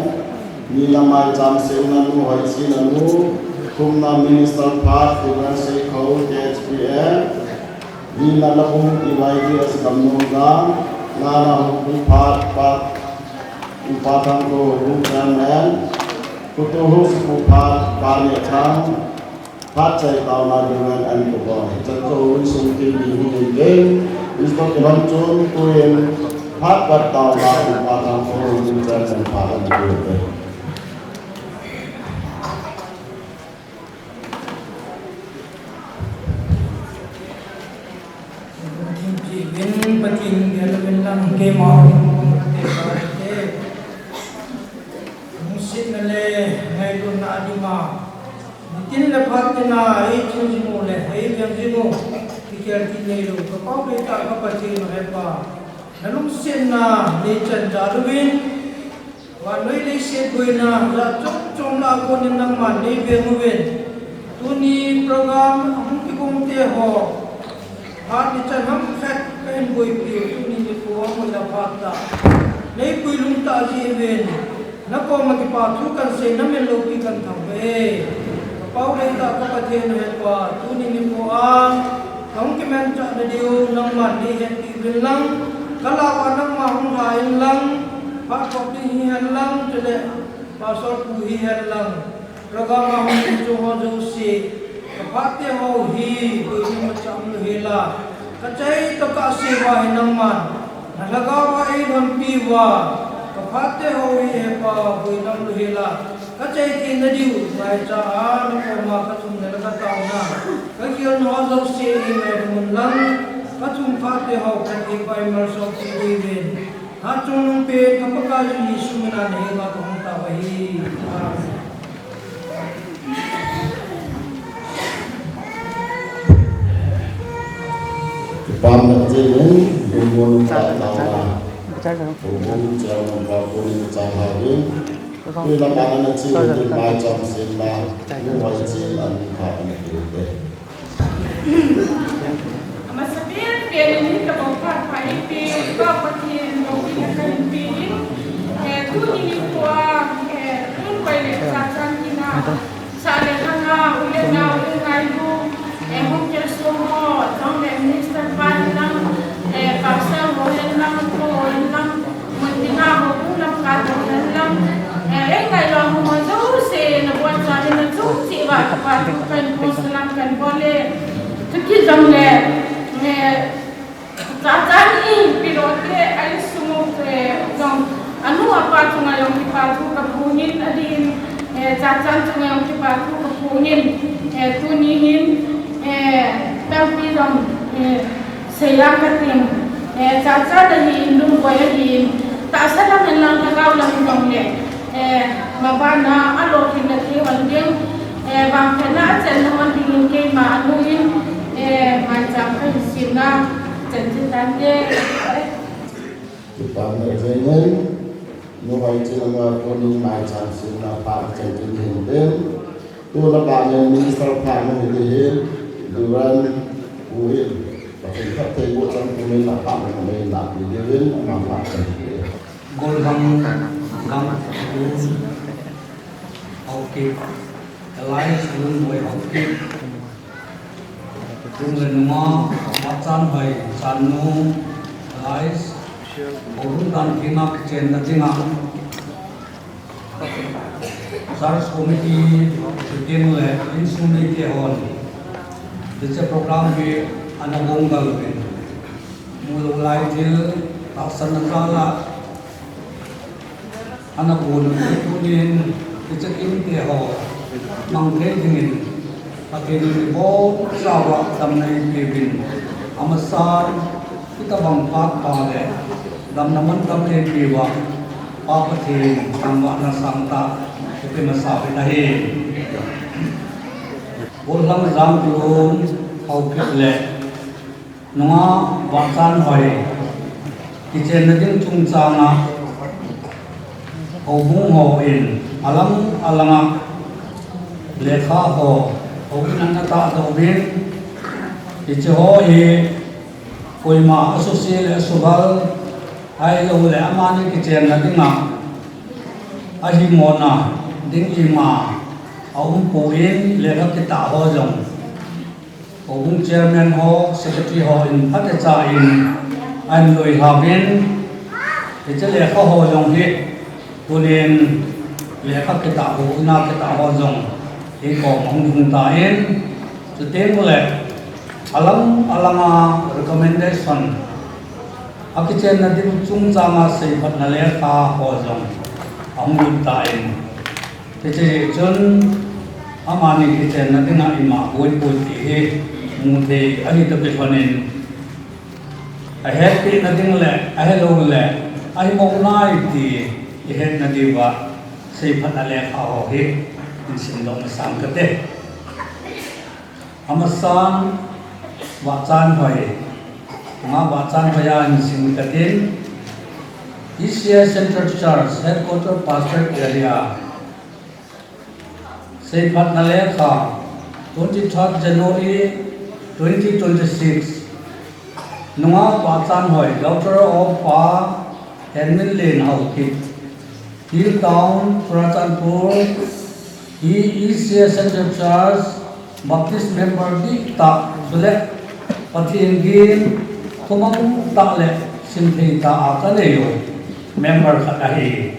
nina maicham sena nu Hoichena nu, thumna Minister phat Reverend Seikho K H P A, lina Labung E Y D S Gamnomjang, ngana Houbung phat pat Upa Thangkho Houbung Chairman, Kutu Houbung phat Pa Nehthang, phat chai taona Reverend N. Koboi. Hichan chu Houin Sung thil ding hung in, Mister Kilhon chun tuin phat pat taona Upa Thangkho Houbung Chairman phat ana pe u te. Pathen, Pathen, Pathen, Pathen, Pathen, Pathen, lungsetna le ngailutna a dima, nitin le phat tina, ei ching jing u le ei veng jing u, kikhel kit neilou, ka Pau le ka Pathen, Hepa, na lungsetna nei chan jal uvin, vannoi leiset boina jat chom chom lah a konin nangman nei veng uvin. Tuni program ahung kigong te ho, phat ichan ham khat kahin boipi u, tuni nikho a hung la phat tah, nei puilung tah jeh uvin, na koma kipa thu kan sei, na min loupi kan thangvah e. Ka Pau le ka Pathen, Hepa, tuni nikho a kahung kimanchah nadiu nangman nei hetpi uvin lang, ka lah uva nangma hung lha in lang, phat kop ding hihen lang, chule Pastor pu hihen lang, program a hung ding chung ho jouse, ka phat te ho hi boina imacha umlou hel a, ka chai tokah a sei uva hi nangman na lhagao a eilhonpi uva, ka phat te ho hi Hepa boina umlou hel a, ka chai thei nadiu ngaicha a na koma ka thumna le ka taona, ka khelna ho jouse eingaikhum un lang, ka thum phat te ho Pathen Hepa in malsom peh uvin. Hatchungnung pen ka Pakaiyu Jesu mina na henga kahung tao ahi. Amen. Kipana chengin, lungmon tah tah a, Houbung Chairman pa pu ni cha ha ni, tui la pa na chi ni maicham sena, nu Hoichen ana pha ana pe u te. Amasapen pen in hitabang phat pha eipeh uva Pathen loupina kahin pe in, eh, tuni nikho a, eh, tun koi le cha chan tina, sah le lhanga, u le nao, u le ngailu, eh, home care sung ho, jong le minister pa hin lang, eh, pastor ho hin lang, ko hin lang, mun tina ho, Lam ka to hen lam, eh, ei ngai lo mo mo jo se na bon sa ni na chu chi ba ka pa tu kan ko salam kan bol le. Tu ki jong le, eh, cha cha ni pi lo te ai su mo te jong anu apa tu ngai lo ki pa tu ka pu nin a din, eh, cha cha tu ngai lo ki pa tu ka pu nin, eh, tu ni hin, eh, tam pi jong, eh, Seilang ka ting, eh, cha cha na hi in lung boi a hi in, ta sa lam in lang ta gau lam in jong le, eh, ma ba na a lo kin na thi wan ding, eh, bang phe na a chen na wan ding in kei ma a nu in, eh, mai chang ka hi sin na, chen chin tan de. Tupa na jai ngai, nu hai chin na ko ni mai chang sin na pa chen chin hin den. Tuna bangin minister pha na hi ding hin, Duran Puhin, Pathen khat thei bu chang kumin na pha na kumin na pi ding hin, ama pha chang pi. Golhang Gam Haokip, Alliance Lungmoi Haokip, Lunglenunga, Machanhoi Channu, Alliance, Houbung dan kinga kichenna dinga, Church Committee, Shooting le Insung Mite hon, hiche program hi ana bung gal uvin. Mulou lai thil, tahsan na jal a, ana bun uvin tunin, hiche kimte ho, mang thei dingin, Pathen in ibonchauva damna eipeuvin, amasan, hitabang phat pha le, damna mantam eipeuva, Pa Pathen, thangvahna sangtah, ipe masa uvin ahi. Golhang Jangkulun Haokip le, nunga Vahchanhoi, kichenna ding chungchanga, houbung hon, alang alanga, lekha ho, houbung ana tahdoh uvin, hiche ho hi, koima asuse le asugal, ahilou le amani kichenna dinga, ahimona ding ima, aum poi, lekha kitah ho jong. Houbung chairman ho, secretary ho in phatecha in, ahin loihauvin, hiche lekha ho jong hi, tunin lekha kitah ho, ina kitah ho jong, hi kom ahung hung tan, chuteng le, alang, alanga recommendation, akichenna ding chungchanga seiphatna lekha ho jong, ahung lut tan, Hiche chun, amani kichenna dinga ima boi boi ti hi, mu thei ahi tapeh lhonin, ahetpehna ding le, ahilou le, ahimo nai ti, ihetna diuva, seiphatna lekha ho hi, in simdoh masang kate. Amasan, Vahchanhoi, ama Vahchanhoi a in sim katin, E C I Central Church, Headquarter Pastorate Area, seiphatna lekha, twenty-third January twenty twenty-six, nunga Vahchanhoi, daughter of Pa Henminlen Haokip, Hill Town, Churachandpur, hi E C I Central Church, Baptist member dihtah, chule Pathen gin, thumang tah le simthei tah a kanei u, member khat ahi.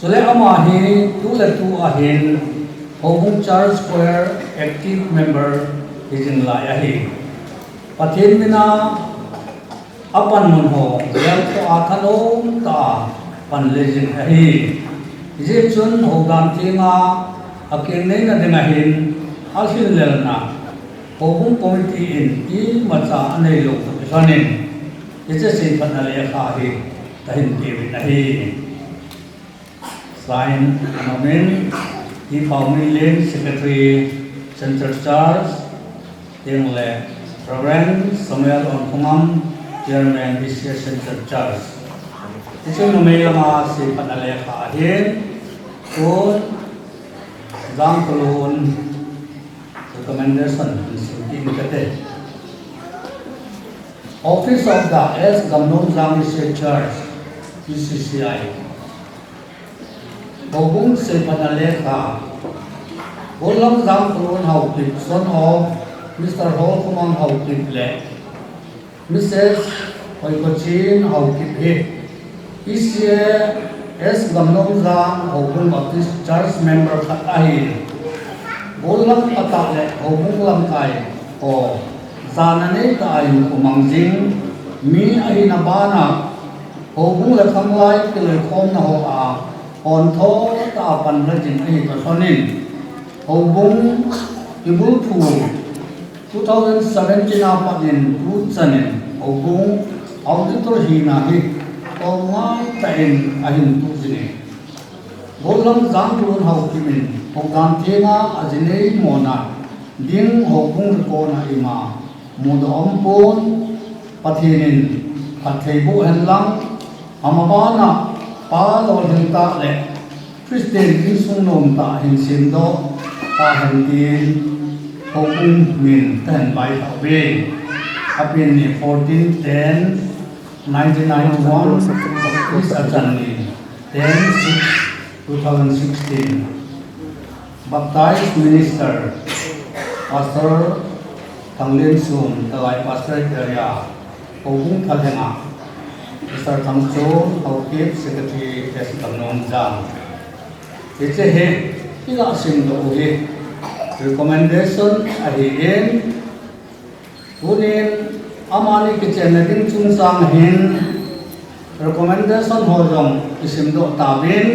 Chule ama hi, tu le tu ahin, Houbung Church Choir active member hijing lai ahi. Pathen mina, apanmun ho, gelkhoh a thanom tah a pan le jing ahi. Hijeh chun houdan tenga akeng neina dinga hin alhinlelna, houbung committee in imacha aneilou toh kilhonin, hiche seiphatna lekha hi kahin peuvin ahi. Sign, anomin, T. Paominlen, Secretary, Central Church, tengle Reverend Samuel Onkhongam, Chairman, E C I Central Church. Hichun numei lama seiphatna lekha ahin, tun, Jangkulun, recommendation, in simpi in kate. Office of the S. Gamnomjang Mission Church, P C C I. Houbung seiphatna lekha. Golhang Jangkulun Haokip, son of Mister Holkhomang Haokip le Missus Hoikochin Haokip hi P C A S Gamnomjang Houbung Baptist Church member khat ahi. Golhang patah le houbung lamkai ho jana neitah a umang jing mi ahina bana houbung le khanglai kiloikhomna hoa pontho tah a panla jing ahi toh in, houbung kibulphu two thousand seventeen a pat in tuchan in houbung auditor hina hi tolngai tah in ahin tuh jing e. Golhang Jangkulun Haokip in houdan thenga ajinei mona ding houbung record a ima mudoh aumpon, Pathen in phatthei boh hen lang, ama bana pa lolhing tah le Christian insung nom tah hin semdoh tahen tin houbung min kahin vailhah uve. Apen ni fourteen ten nineteen ninety-one, Baptist achan ni ten six two thousand sixteen. Baptized Minister, Pastor Thanglinsum, Talai Pastorate Area, houbung thalhenga, Mister Thangchon Haokip, Secretary S Gamnomjang. Hiche hi, iga simdoh u hi recommendation ahin, tunin amani kichenna ding chungchang hin recommendation ho jong isimdoh tauvin,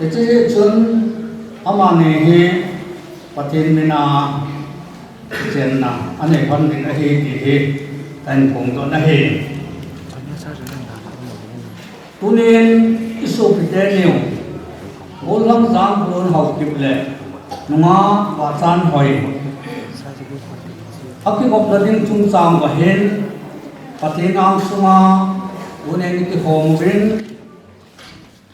hiche jeh chun amani hi Pathen mina kichenna anei lhon ding ahi ti hi kahin phongdoh ahi. Tunin isopite niu, Golhang Jangkulun Haokip le nunga Vahchanhoi akigopna ding chungchang uva hin Pathen angsunga tunin ikikhom uvin,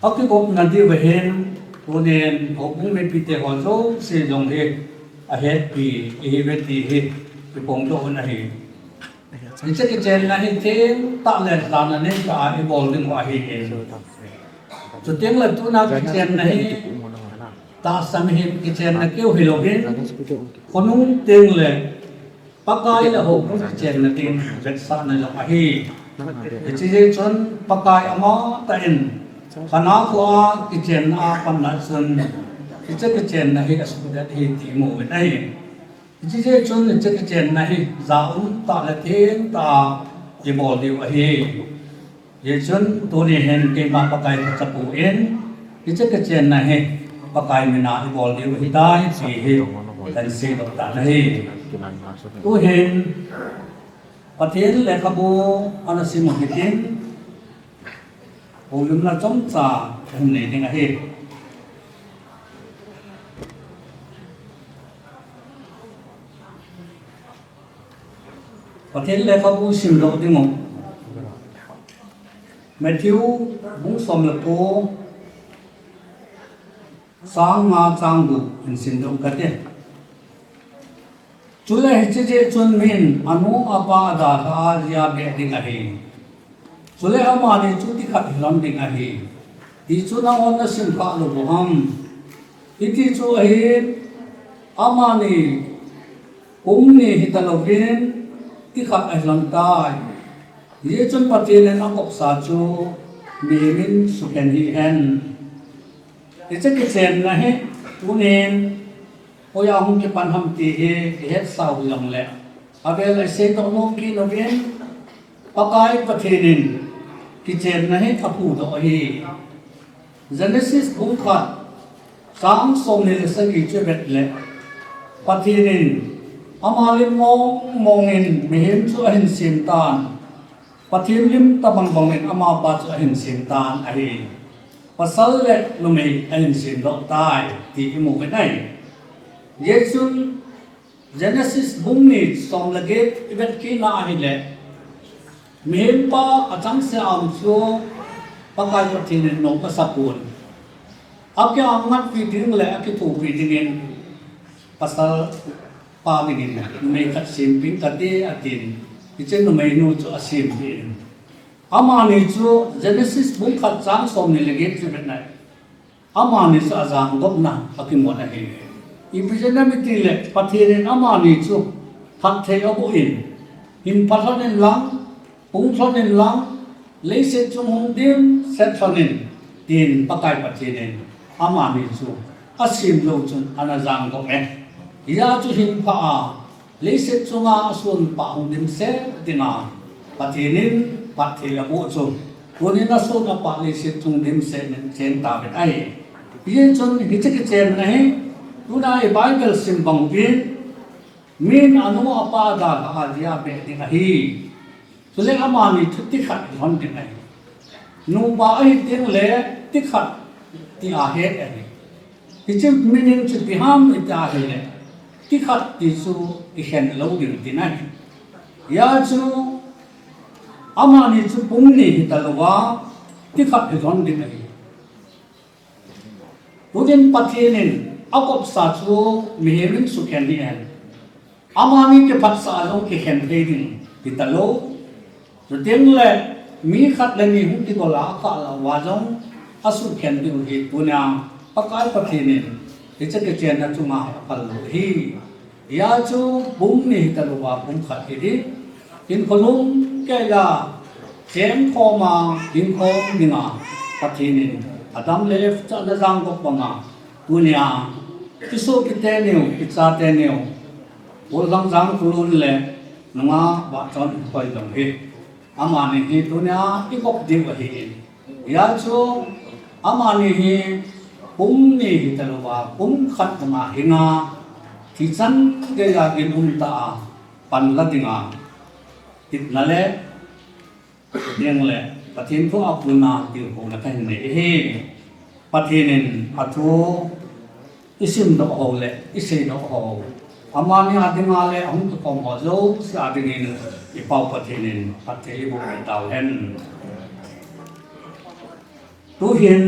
akigopna diuva hin tunin houbung mipite ho jouse jong hi ahetpi ihiuve ti hi iphongdoh u ahi. Hiche kichenna hi thengtah le jana neitah a ibol dingu ahin, chuteng le tuna kichenna hi tahsa mihem kichenna keu hilouvin, khonung teng le Pakai le houbung kichenna ding vetsahna jong ahi. Hiche jeh chun Pakai amatah in Kana khoa kichenna a panna chun hiche kichenna hi asuhdet ahi ti imu uvin ahi. Hiche jeh chun hiche kichenna hi ja umtah le thengtah a ibol diu ahi. Hichun tuni hin keima Pakai kachapu in hiche kichenna hi Pakai mina ibol diu ahitai ti hi kahin seidoh tan ahi. Tuhin Pathen lekhabu ana simu hitin, houlimna chomcha kahin nei ding ahi. Pathen lekhabu simdoh dingu, Matthew bung som le ko, chang nga chang gup hin simdoh kate. Chule hiche jeh chun min anu apa adalhah a jia beh ding ahi. Chule amani chu tikhat hilhon ding ahi, ti chu nanghon nasimkhah lou u ham? Hiti chu ahin, amani kum ni hitalouvin tikhat ahilhon tai. Hijeh chun Pathen in agopsa chu mihem in sukhen hihen. Hiche kichenna hi tunin hoiya hung kipan ham ti hi ihetsau hijongle, avel a iseidoh nom kit uvin, Pakai Pathen in kichenna hi aphudoh ahi. Genesis bung khat chang somni le sagi chu ivet le, Pathen in ama lim mong mong in mihem chu ahin sem tan, Pathen lim tobang bang in amapa chu ahin sem tan ahi. Pasal le numei ahin semdoh tai ti imu uvin ahi. Hijeh chun Genesis bung ni som le get ivet kit na ahile, mihempa achangseh a um chu Pakai Pathen in nom asapon, akiangatpi ding le akithopi dingin pasal pa dingin numei khat semping kate atin, hiche numeinu chu asempeh in, amani chu Genesis bung khat chang somni le get chu ivet na, amani chu ajangdopna akimun ahi. Ipi jeh ham itile Pathen in amani chu phatthei aboh in, hin phalhon in lang, punglhon in lang, Leiset chung hung dimset lhon in, tin Pakai Pathen in amani chu asem lou chun ana jang doh e. Hia chu hin pha a, leiset chunga asun pah hung dimset dinga Pathen in phatthei aboh chu, tunin asun apah leiset chung dimset in cheng tauvin ahi. Hijeh chun hiche kichenna hi, tuna i Bible sim bang uvin, min anu apa dalha a dia beh ding ahi. Chule amani chu ti khat i lhon ding ahi. Nupa ahi teng le ti khat ti ahet ahi. Hiche meaning chu ipi ham iti ahile, ti khat ti chu i khen lou ding tina ahi. Hia chu amani chu pum ni hita louva, ti khat i lhon ding ahi. Tunin Pathen in akopsa chu mihem in sukhen hi ahi. Amani kiphatsah a jong kikhen thei ding hita lou. Chuteng le mi khat le ni hung kidol a akah lah uva jong asukhen diu hi tunia Pakai Pathen in hiche kichenna chunga hi aphal lou ahi. Hia chu pum ni hita louva pum khat hi ding. Hinkho lungkeiya chengkhom a, hinkho dinga Pathen in Adam le Eve chu ana jang doh banga, tunia kisopi teniu, kicha teniu, gollhang Jangkhulun le nungah Vahchonhoi jong hi, amani hi tunia i vop diu ahi. Hia chu amani hi pum ni hita louva, pum khat banga hinga, thi chan geiya in um ta a, panla dinga, kitna le, chuteng le, Pathen thu a puna tilkhouna kahin nei ahi. Pathen in athu i simdoh ho le i seidoh ho, amani a dinga le ahung kikhom ho jouse a dingin i Pau Pathen in phatthei eiboh tahen. Tuhin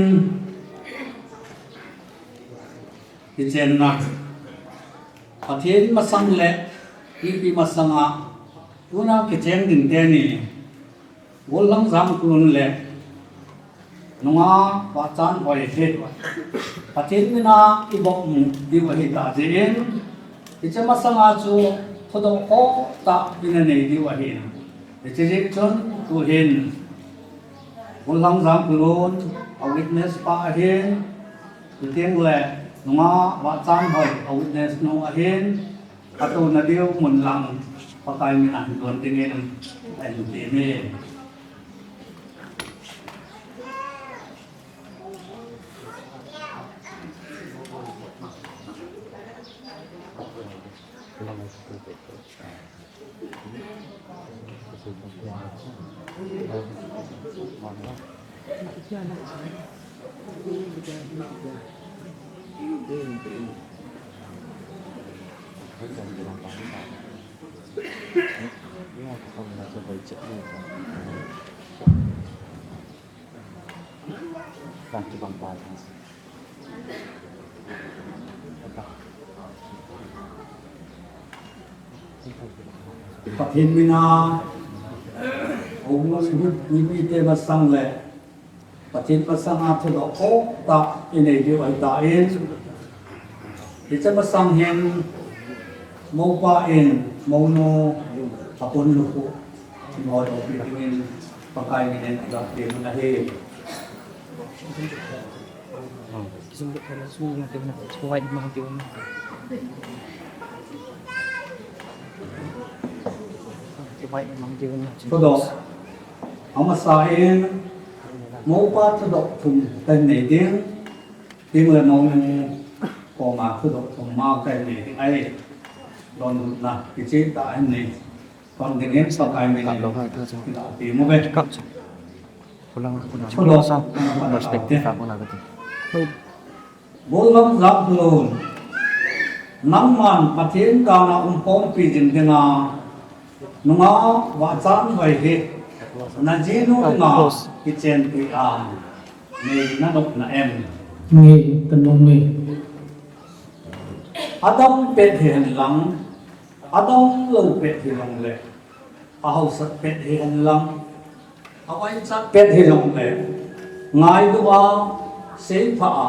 kichenna, Pathen masang le mipi masanga tuna kichen ding teni, gollhang Jangkhulun le nungah Vahchonhoi hi Pathen mina i vop diu ahi tah jeh in, hiche masanga chu thudoh khoh tah ina nei diu ahi. Hiche jeh chun tuhin gollhang Jangkhulun a witness pa ahin, chuteng le nungah Vahchonhoi a witness nu ahin, atouna diu mun lang Pakai mina hin don dingin ahin teme. Pathen mina, ong mite masang le Pathen masanga thudoh khoh tah i nei diu ahi tan. Hiche masang hin, moupa in mounu a pon lukhuh, mo dopi dingin Pakai min in a dam pi mun ahi. Thudoh. Amasa in, moupa thudoh thum kahin nei ding. Tin le mounu koma thudoh thum ma kahin nei ding ahi. Donbutna kicheh tah in nei. Kon dingin Pakai min in. Thudoh. Perspective a kona kati. Golhang Jangkhulun, nangman Pathen kana umkhompi jing dinga, nunga Vahchanhoi hi, najinu dinga, kichenpi a, nei nanop na em? Ngei, kanop e. Adam pet hihen lang, Adam lou pet hijongle, ahaosa pet hihen lang, avaichat pet hijongle, ngailu a, seipha a,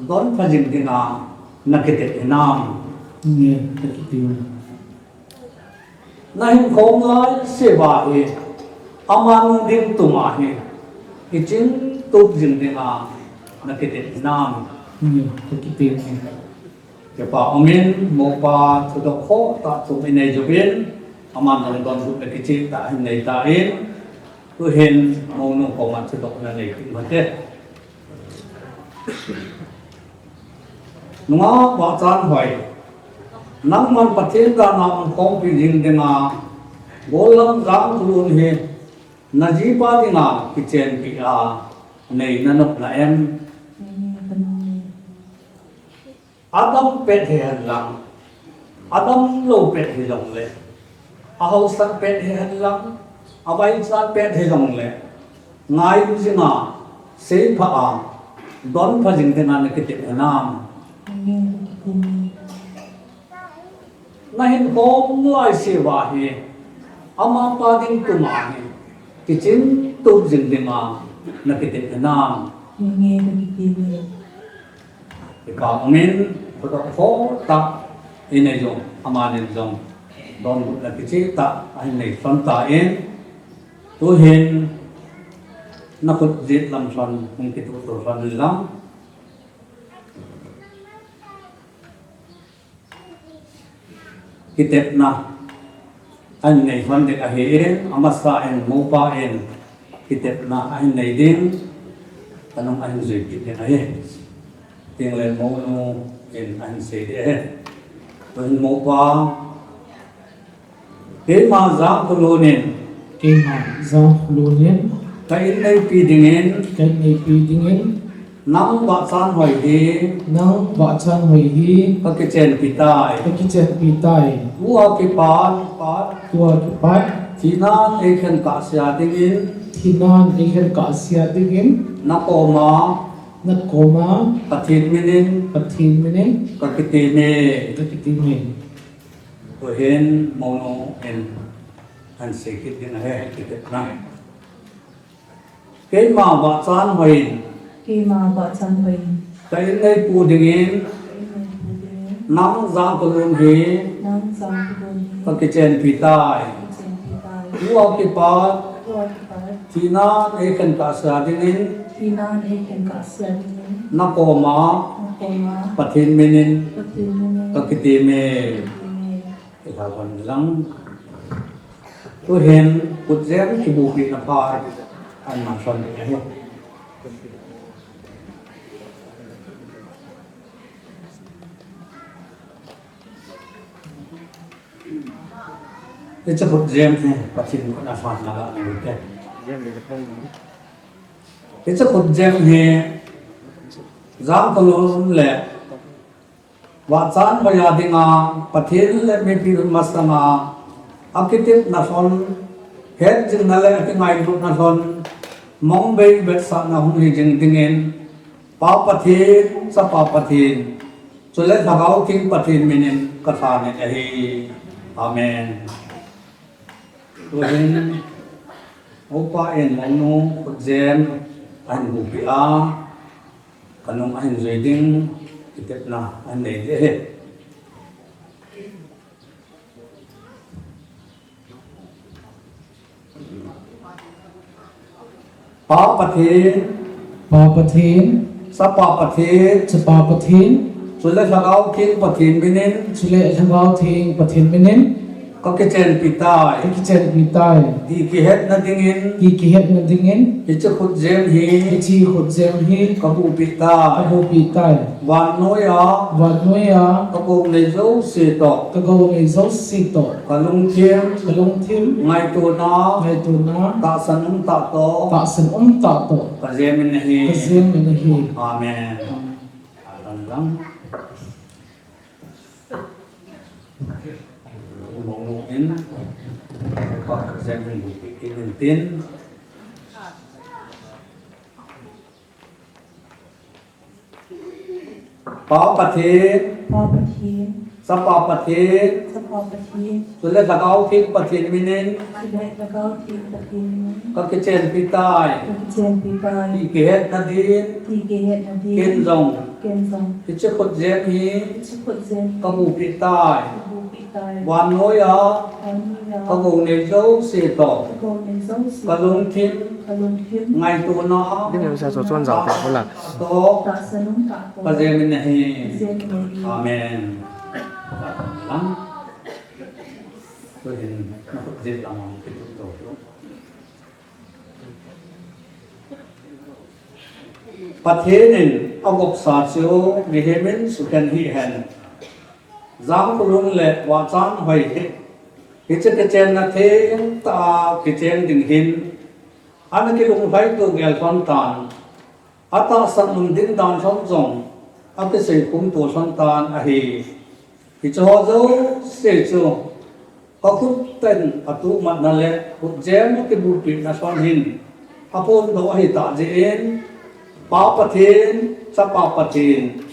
donpha jing dinga, nakitep hinam? Nge, kakitep. Nahin khom lai seuva hi, Amanu ding tuma hi, kiching tup jing dinga, nakitep hinam. Hmm, nakitep hin. Kipa umin, mopa thudoh khohtah thum inei jovin, aman jong donbutna kichehtah ahin nei tan, tuhin monu koma thudohna nei kit u hite. Nungah Vahchanhoi, nangman Pathen dana umkhompi jing dinga, gollam Jangkholun hi najipa dinga kichenpi a nei nanop na em? Adam pet hihen lang, adamlou pet hijongle, ahaosa pet hihen lang, avaichat pet hijongle, ngailu jinga, seipha a, donpha jing dinga nakitep hinam. Nahin khom laiseuva hi, amapa ding tuma hi, kiching tup jing dinga nakitep hinam. Kipa umin, thudoh khohtah inei jong, amanin jong donbutna kichehtah ahin nei lhon tan, tuhin nakhut jet lam lhon, hung kituhto lhon lang. Kitepna ahin nei lhon ding ahin, amasa in, mopa in kitepna ahin nei ding, kanung ahin jui kit ding ahi. Tengle monu in ahin sei ding ahi. Tuhin mopa, keima Jangkholun in, keima Jangkholun in, ka inneipi dingin, ka inneipi dingin, nang Vahchanhoi hi, nang Vahchanhoi hi, kakichenpi tai, kakichenpi tai. Tua kipat, tua kipat, thinan eikhen kahsea dingin, thinan eikhen kahsea dingin, nakoma, nakoma, Pathen minin, Pathen minin, kakiteme, kakiteme. Tuhin monu in ahin sei kit ding ahi, kitepna. Keima Vahchanhoi in, keima Vahchanhoi in, ka inneipu dingin, ka inneipu dingin, nang Jangkholun hi, nang Jangkholun hi, kakichenpi tai. Kakichenpi tai. Tua kipat, tua kipat, thinan eikhen kahsea dingin, thinan eikhen kahsea dingin, nakoma, nakoma, Pathen minin, Pathen minin, kakiteme, kakiteme. Ilha lhon lang. Tuhin khutjem kibupina phat ahin mang lhon ding ahi. Hiche khutjem hi Pathen khut a lhan nalai u hite. Hiche khutjem hi Jangkholun le Vahchanhoi a dinga, Pathen le mipi masanga, akitepna lhon, hetjingna le akingailutna lhon, mong bei vetsahna hung hi jing dingin, Pa Pathen, Chapa Pathen, chule Lhagao Theng Pathen minin kalhanin ahi. Amen. Tuhin, upa in monu khutjem ahin bupi a, kanung ahin jui ding, kitepna ahin nei ding ahi. Pa Pathen, Pa Pathen, Chapa Pathen, Chapa Pathen, chule Lhagao Theng Pathen minin, chule Lhagao Theng Pathen minin, kakichenpi tai. Kakichenpi tai. Ti kihetna dingin, ti kihetna dingin, hiche khutjem hi, hiche khutjem hi, kabupi tai. Kabupi tai. Vannoiya, vannoiya, kagou nei jouse toh, kagou nei jouse toh, kalungthim, kalungthim, ngaitona, ngaitona, tahsan um tah toh, tahsan um tah toh, kajemin ahi. Kajemin ahi. Amen. Amen. Amen. Monu in, pa kajemin bupi kit intin. Pa Pathen, Pa Pathen, Chapa Pathen, Chapa Pathen, chule Lhagao Theng Pathen minin, chule Lhagao Theng Pathen minin, kakichenpi tai. Kakichenpi tai. Ti kihetna din, ti kihetna din, ken jong, ken jong, hiche khutjem hi, hiche khutjem hi, kabupi tai. Kabupi tai. Vannoiya, vannoiya, kagou nei jouse toh, kagou nei jouse toh, kalungthim, kalungthim, ngaitona, ngaitona, tahsa nung tahsa toh, tahsa nung tahsa toh, kajem in ahi. Kajem in ahi. Amen. Lang. Tuhin, nakhut jil lang ang kitu to. Pathen in agopsa chu mihem in sukhen hihen. Jangkhulun le Vahchanhoi hi, hiche kichenna theng tah a kichen ding hin, ana kilunglhai to gel lhon tan. Atahsan um ding dan lhon jong, akisei khum to lhon tan ahi. Hiche ho jouse chu, kakhut tah in atuhmatna le khutjem akibupina lhon hin, aphondoh ahi tah jeh in, Pa Pathen, Chapa Pathen,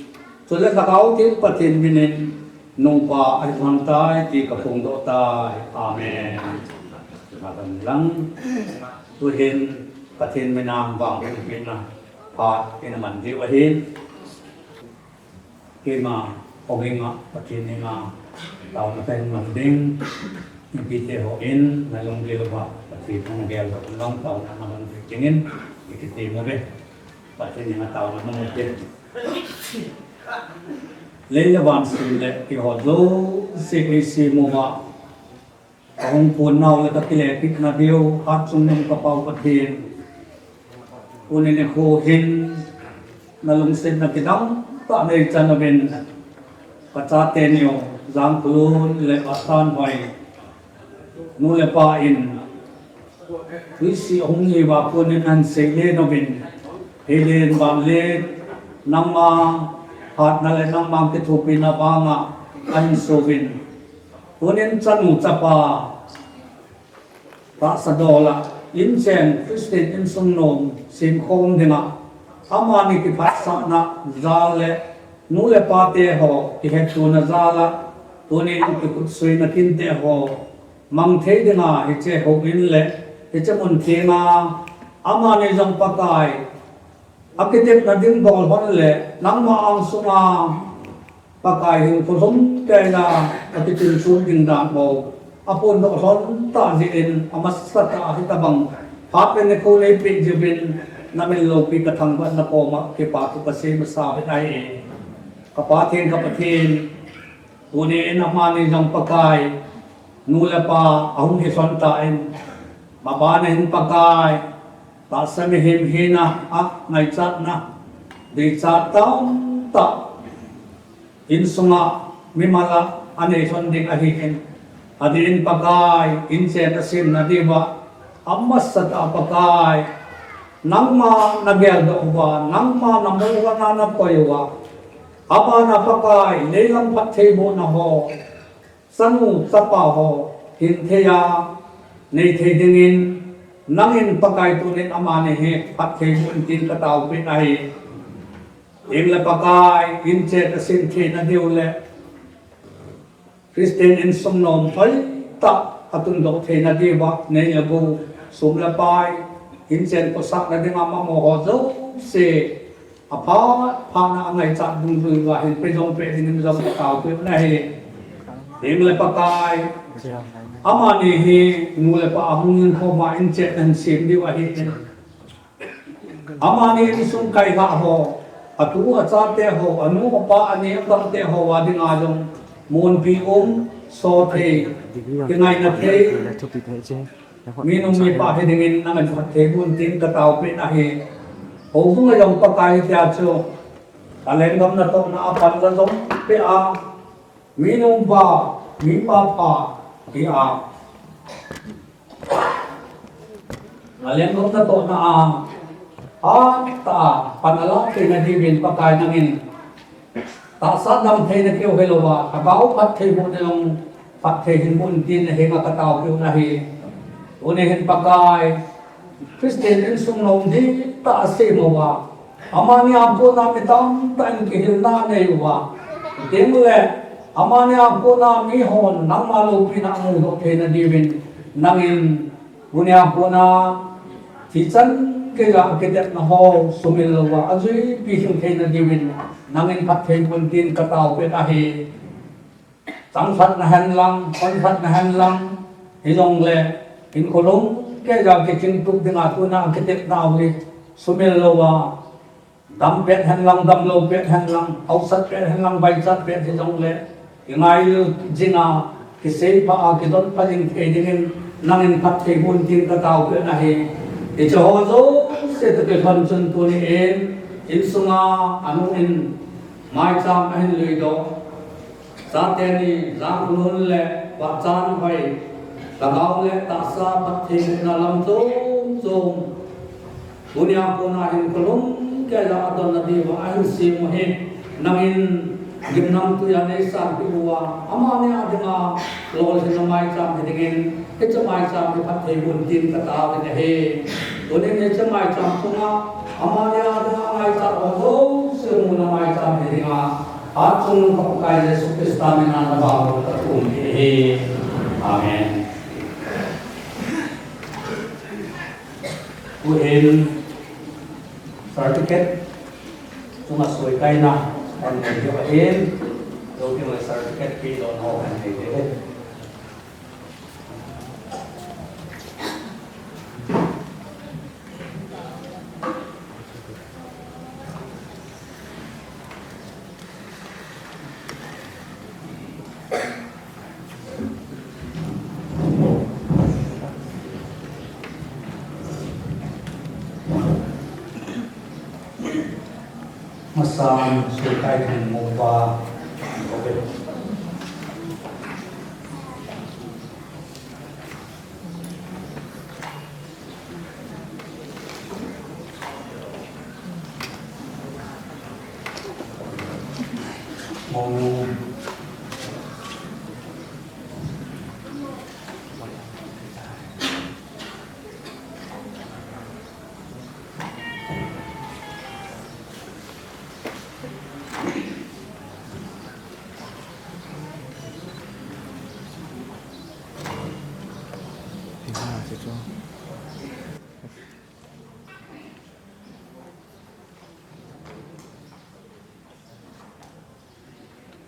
chule Lhagao Theng Pathen minin, nungpa ahi lhon tai ti kaphongdoh tai. Amen. Amen lang. Tuhin Pathen mina vangboh pina phat ina man diu ahin. Keima, houin a, Pathen in a, taona kahin man ding, mipite hon, nalunggel uva, Pathen in geldoh un lang, taona naman ding in, ikiti mo ve, Pathen in a taona naman ding. Lei le van sim le, keiho jouse eisem uva, kahung pon nau le kakile kit nadiu, hatchungnung ka Pa u Pathen. Tuni nikho hin, nalungsetna kidang tah neichan uvin, kachate niu, Jangkhulun le Vahchanhoi, nu le pa in, tuisi ahung hi uva konin ahin seilen uvin, hilen vanlen, nangma hatna le nangma kithopina vanga ahin souvin. Tunin chanu chapa, tahsa dol a, inchen Christian insung nom semkhom dinga, amani kiphatsahna jal le, nu le pate ho kihettona jal a, tunin kikhutsuina kinte ho mang thei dinga, hiche houin le, hiche mun thenga, amani jong Pakai, akitepna ding bol lhon le, nangma angsunga, Pakai hin khulhum kei a, akichun chun ding dan ho, aphondoh lhon tah jeh in, amasatah a hitabang phat le nikho neipeh jiuvin, namin loupi kathangvah na koma, kipa thu kasei masa uvin ahi. Ka Pa Theng, ka Pathen, tunin amani jong Pakai, nu le pa ahung hi lhon tan, maban a hin Pakai, tahsa mihem hina a ngaichatna, deichat tamtah, insunga mimal a anei lhon ding ahin, adin Pakai, inchen asemna diuva, amasatah a Pakai, nangma nageldoh uva, nangma namu uva, na nakoi uva, abana Pakai, leilam phattheibohna ho, chanu chapa ho, hin thei a, nei thei dingin, nangin Pakai tunin amani hi phattheiboh in tin kataopeh ahi. Hinla Pakai, inchen asem theina diu le, Christian insung nom hoitah a tundoh theina diuva, nei le gou, sum le pai, inchen kosahna dinga mamo ho jouse, aphat phat a angaichat dungjui uva hin peh jong peh dingin jong kataopeh u ahi. Hinla Pakai, amani hi nu le pa ahung hin khoma inchen ahin sem diu ahin. Amani insung kailhah ho, atu achate ho, anu apa, ane agamte ho a dinga jong, munpi um, so thei, kingaina thei, minu mipa hi dingin nangin phattheiboh in tin kataopeh ahi. Houbung a jong Pakai tia chu, alenggam natohna a panla jong peh a, minu pa, mipa pha, tia. Alenggam natohna a, atah a, pan ala theina diuvin Pakai nangin, tahsa damtheina keu hilouva, lhagao phattheibohna jong phatthei hin boh in tin nahenga kataopeh u ahi. Tuni hin Pakai, Christian insung nom dihtah asem uva, amani a kona mi tamtah in kihilna anei uva, ding le, Amani a kona mihon nangma loupina amudoh theina diuvin nangin, tunia kona thichan geiya kitepna ho sumil louva ajuipi hing theina diuvin nangin phatthei boh in tin kataopeh ahi. Changkhatna henlang, konkhatna henlang, hijongle hinkho lhung geiya kichingtup dinga tuna kitepna u hi sumil louva, dam pet henlang, damlou pet henlang, haosat pet henlang, vaichat pet hijongle, kingailutna jing a, kiseipha a, kidonpha jing thei dingin nangin phatthei boh in tin kataopeh ahi. Hiche ho jouse toh kilhon chun tuni in, insunga anu in maicham ahin luidoh, Chate ni Jangkhonun le Vahchanhoi, lhagao le tahsa phatthei bohna lam chom chom, tunia kona hinkho lhung geiya adonna diuva ahin sem u hi nangin gimnamtui a neisanpeh uva, amani a dinga lolhinna maicham hi dingin, hiche maicham hi phatthei boh in tin kataovin ahi. Tunin hiche maicham chunga amani a dinga ngaichat ho jouse muna maicham hi dinga, hatchungnung ka Pakai Jesu Christa mina navangboh kathum ahi. Amen. Tuhin certificate chunga soikaina hon nei diu ahin, loupina le certificate pedohna ho hon nei diu ahi. Masan, soikai theng mopa, okay.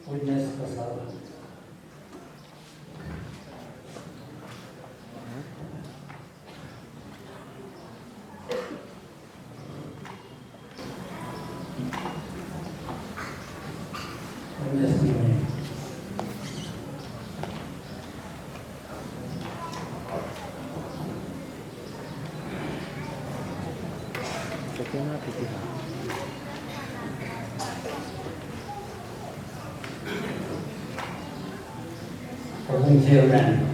Witness pasal. Witness ni. Chairman.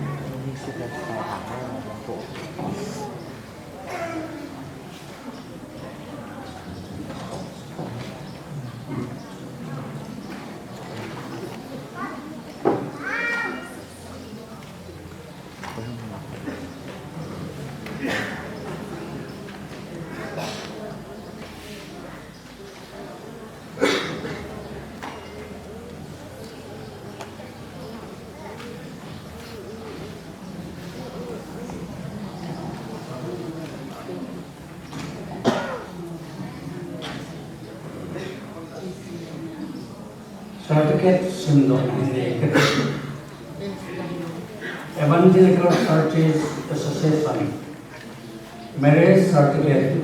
Certificate simdoh in nei kate. Evangelical Churches Association. Marriage certificate.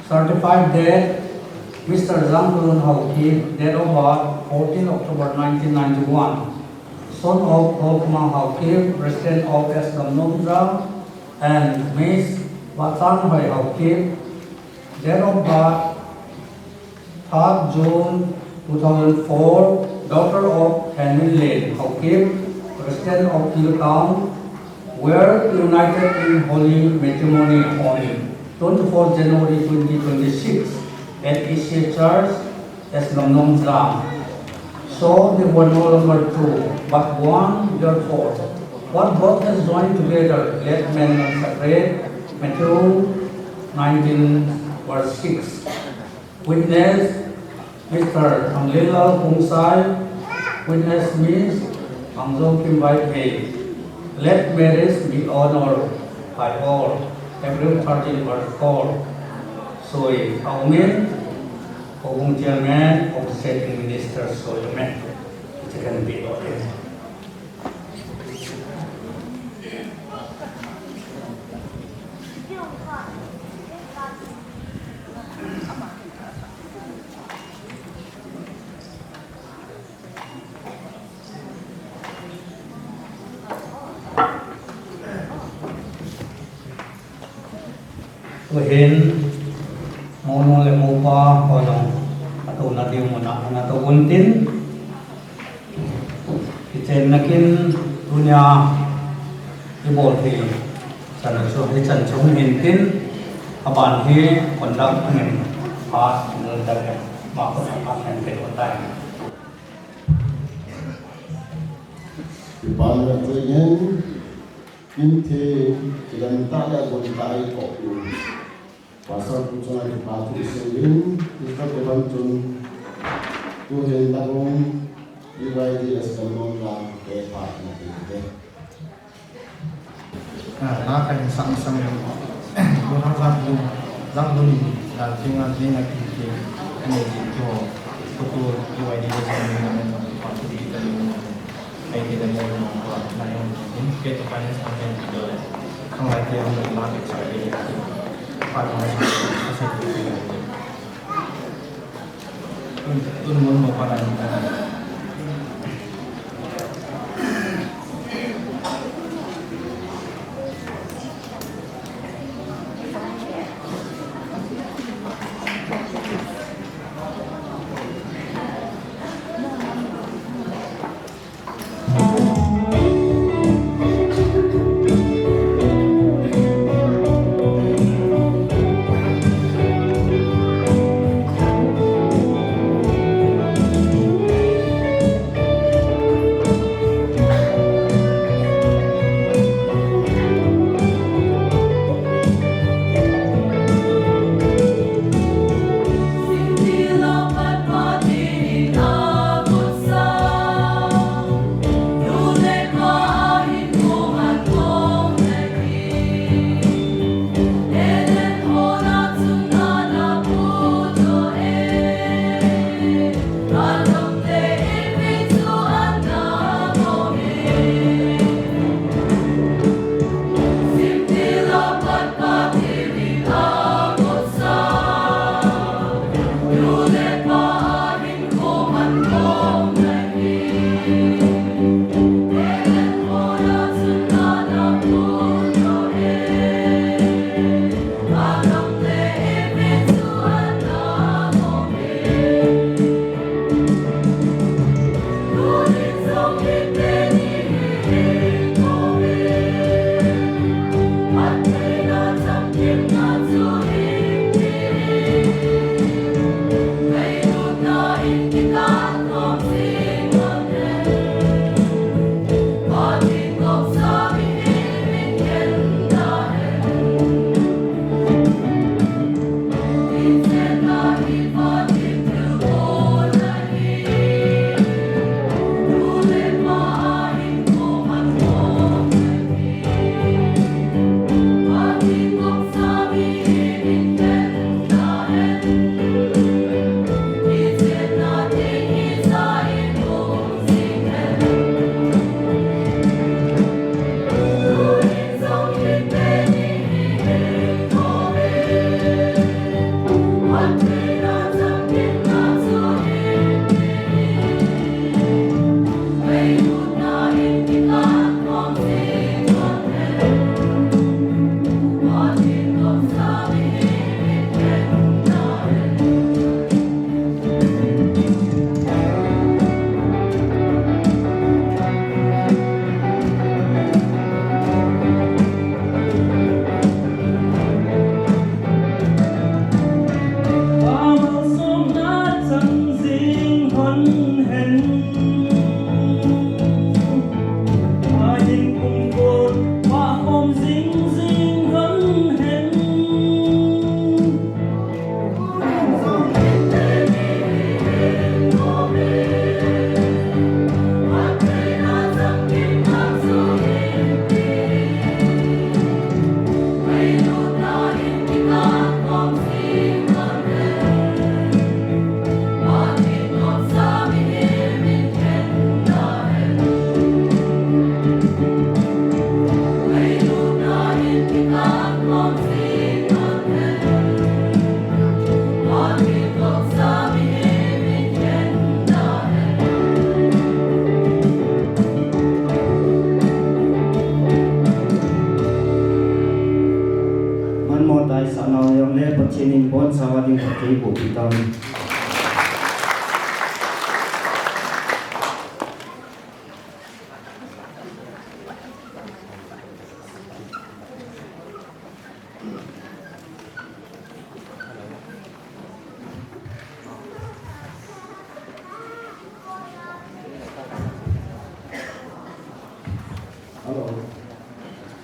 Certified that Mister Jangkhonun Haokip, date of birth fourteen October nineteen ninety-one, son of Hokumang Haokip, resident of S Gamnomja, and Miss Vachanhoi Haokip, date of birth third June two thousand four, daughter of Henminlen Haokip, resident of Tiltown, were united in holy matrimony on twenty-fourth January twenty twenty-six at E C A Church, S Gamnomja. So they were no longer two, but one, therefore, what God has joined together, let man not separate. Matthew nineteen, verse six. Witness, Mister Thanglelal Khongsai, Witness Miss Angzo Kimbai Phei. Let marriage be honored by all. April thirteen verse four. Soi aumin, Houbung Chairman, Officiating Minister soi aumin. Second bit of it. Tuhin, mounu le moupa ho jong, atouna ding muna, ana tou untin. Kichenna kin tunia ibol thei chan chu, hichan chu hung hintin, aban hi conduct min pa nul da ma ko pa hen pe ko tai. Kipana tuhin, kin the, kilam ta le gon tai ko. Pastor pu chunga kipathu seiyun, Mister Kevan chun, tuhin Tagum, U Y D S Kalmon la, kipathu seiyun. Ah, na kahin sam sam. Tuhin jam dun, jam dun, dan tinga, tinga kiti, ane kiti ho, kutu, U Y D S Kalmon la, kipathu seiyun. Ai, ti dan mo ko na yong in ke to finance company to le. Ang lai te ang la ke sa ke. Pa ko na sa ke. Tun, tun mo mo pa na.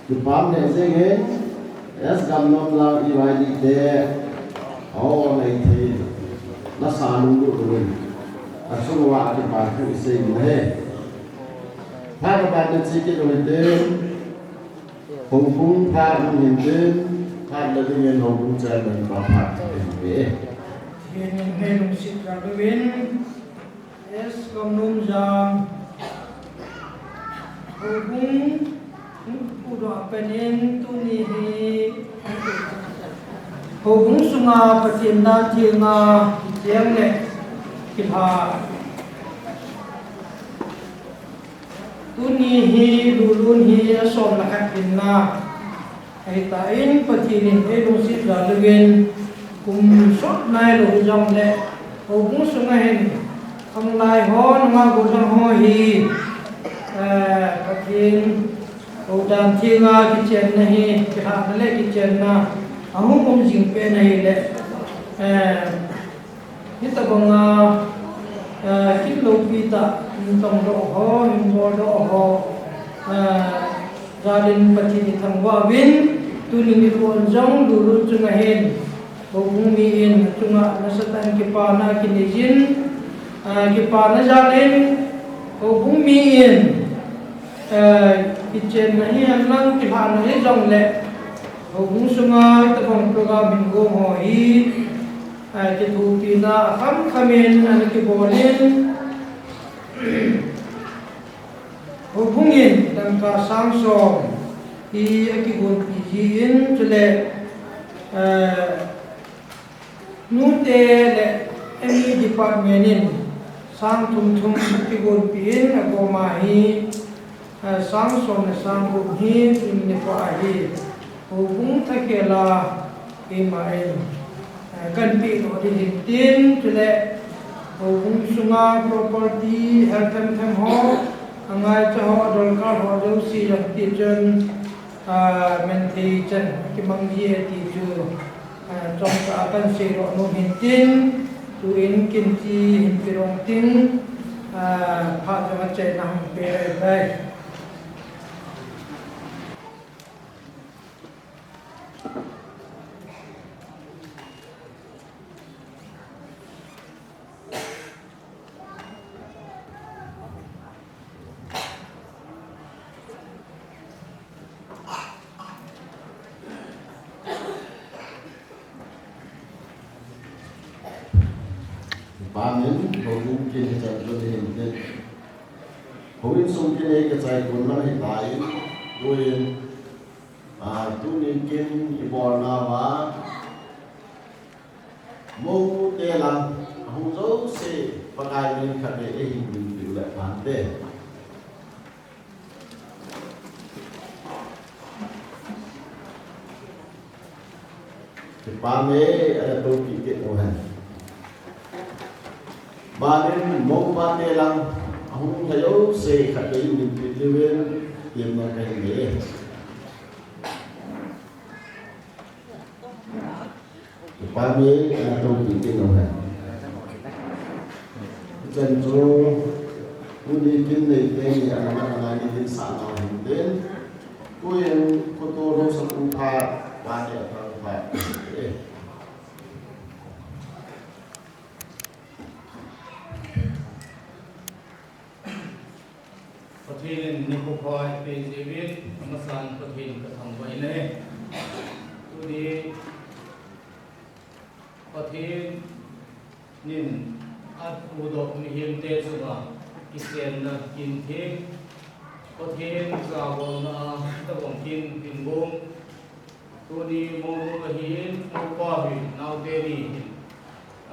Kipah neh jing e, S Gamnomjang i vai di te, o nei thei, nasa lunglut uvin, achung uva kipah thu i sei u ahi. Phat apat na che kit u hite, houbung phat hung hin tin, phat le dingin houbung chairman pa phat in ve. Pathen in hei lungset jal uvin, S Gamnomjang, houbung pudoh a pat in tuni hi houbung sunga Pathen dan thenga kicheng le kilha. Tuni hi Lulun hi asom le khat hinna ahitan, Pathen in ei lungset jal uvin kum sot nailou hijongle houbung sunga hin khanglai ho, nungah gollhang ho hi, eh, Pathen hou dan thenga kichenna hi, kilhahna le kichenna ahung um jing peh na hile, eh, hitabanga, eh, kit loupi tah, hin tongdoh ho, hin boldoh ho, eh, jal in Pathen i thangvah uvin, tunin i kon jong Lulun chunga hin houbung mi in achunga nasatah in kipana kinei jin, eh, kipana jal in houbung mi in, eh, kichenna hi henlang kilhahna hijongle houbung sunga hitabang program hin gong ho hi, eh, kithopina akham kham in ana kibol in, houbung in dangka sang som hi akigonpi jin, chule, eh, nute le any department in sang thum thum kigonpi in, agoma hi, eh, sang som le sang gup hi in nipa ahi. Houbung thakhel a keima in, eh, kan pehdoh ding hin tin, chule houbung sunga property, hel them them ho, angaicha ho, adolkar ho jouse jong tichun, ah, menthei chan kimang ji e ti chu, ah, chomcha a kan seidoh nom hin tin, tuin kin chi hin pehdoh ting, ah, phat jong achaina hung pe ahitai. Bangin, houbung kin hichan chun hin tin. Houin sung kin ei kachai kon lang hitan, tuin, ah, tuni kin ibolnauva, moute lang, ahung jouse, Pakai min khatvei eihin minpeh le phante. Kipah e, ana tohpi kit u hen. Bangin mou pate lang, ahung lha jouse khatvei minpeh diuvin, temna kahin nei e. Kipah e, ana tohpi kit u hen. Hichan chu, tuni kin neite ni ana man angai ni dinsah nau hin tin. Tuin photo lou sa pu pha, vani a pha pha. Eh. Pathen in nikho pha eipeh jeh uvin, amasan Pathen kathangvah in ahi. Tuni Pathen in apudoh mihemte chunga kichenna kin theng, Pathen jabolna a tabang kin tin gong, tuni mounu ahin, moupa hin, naote ni hin.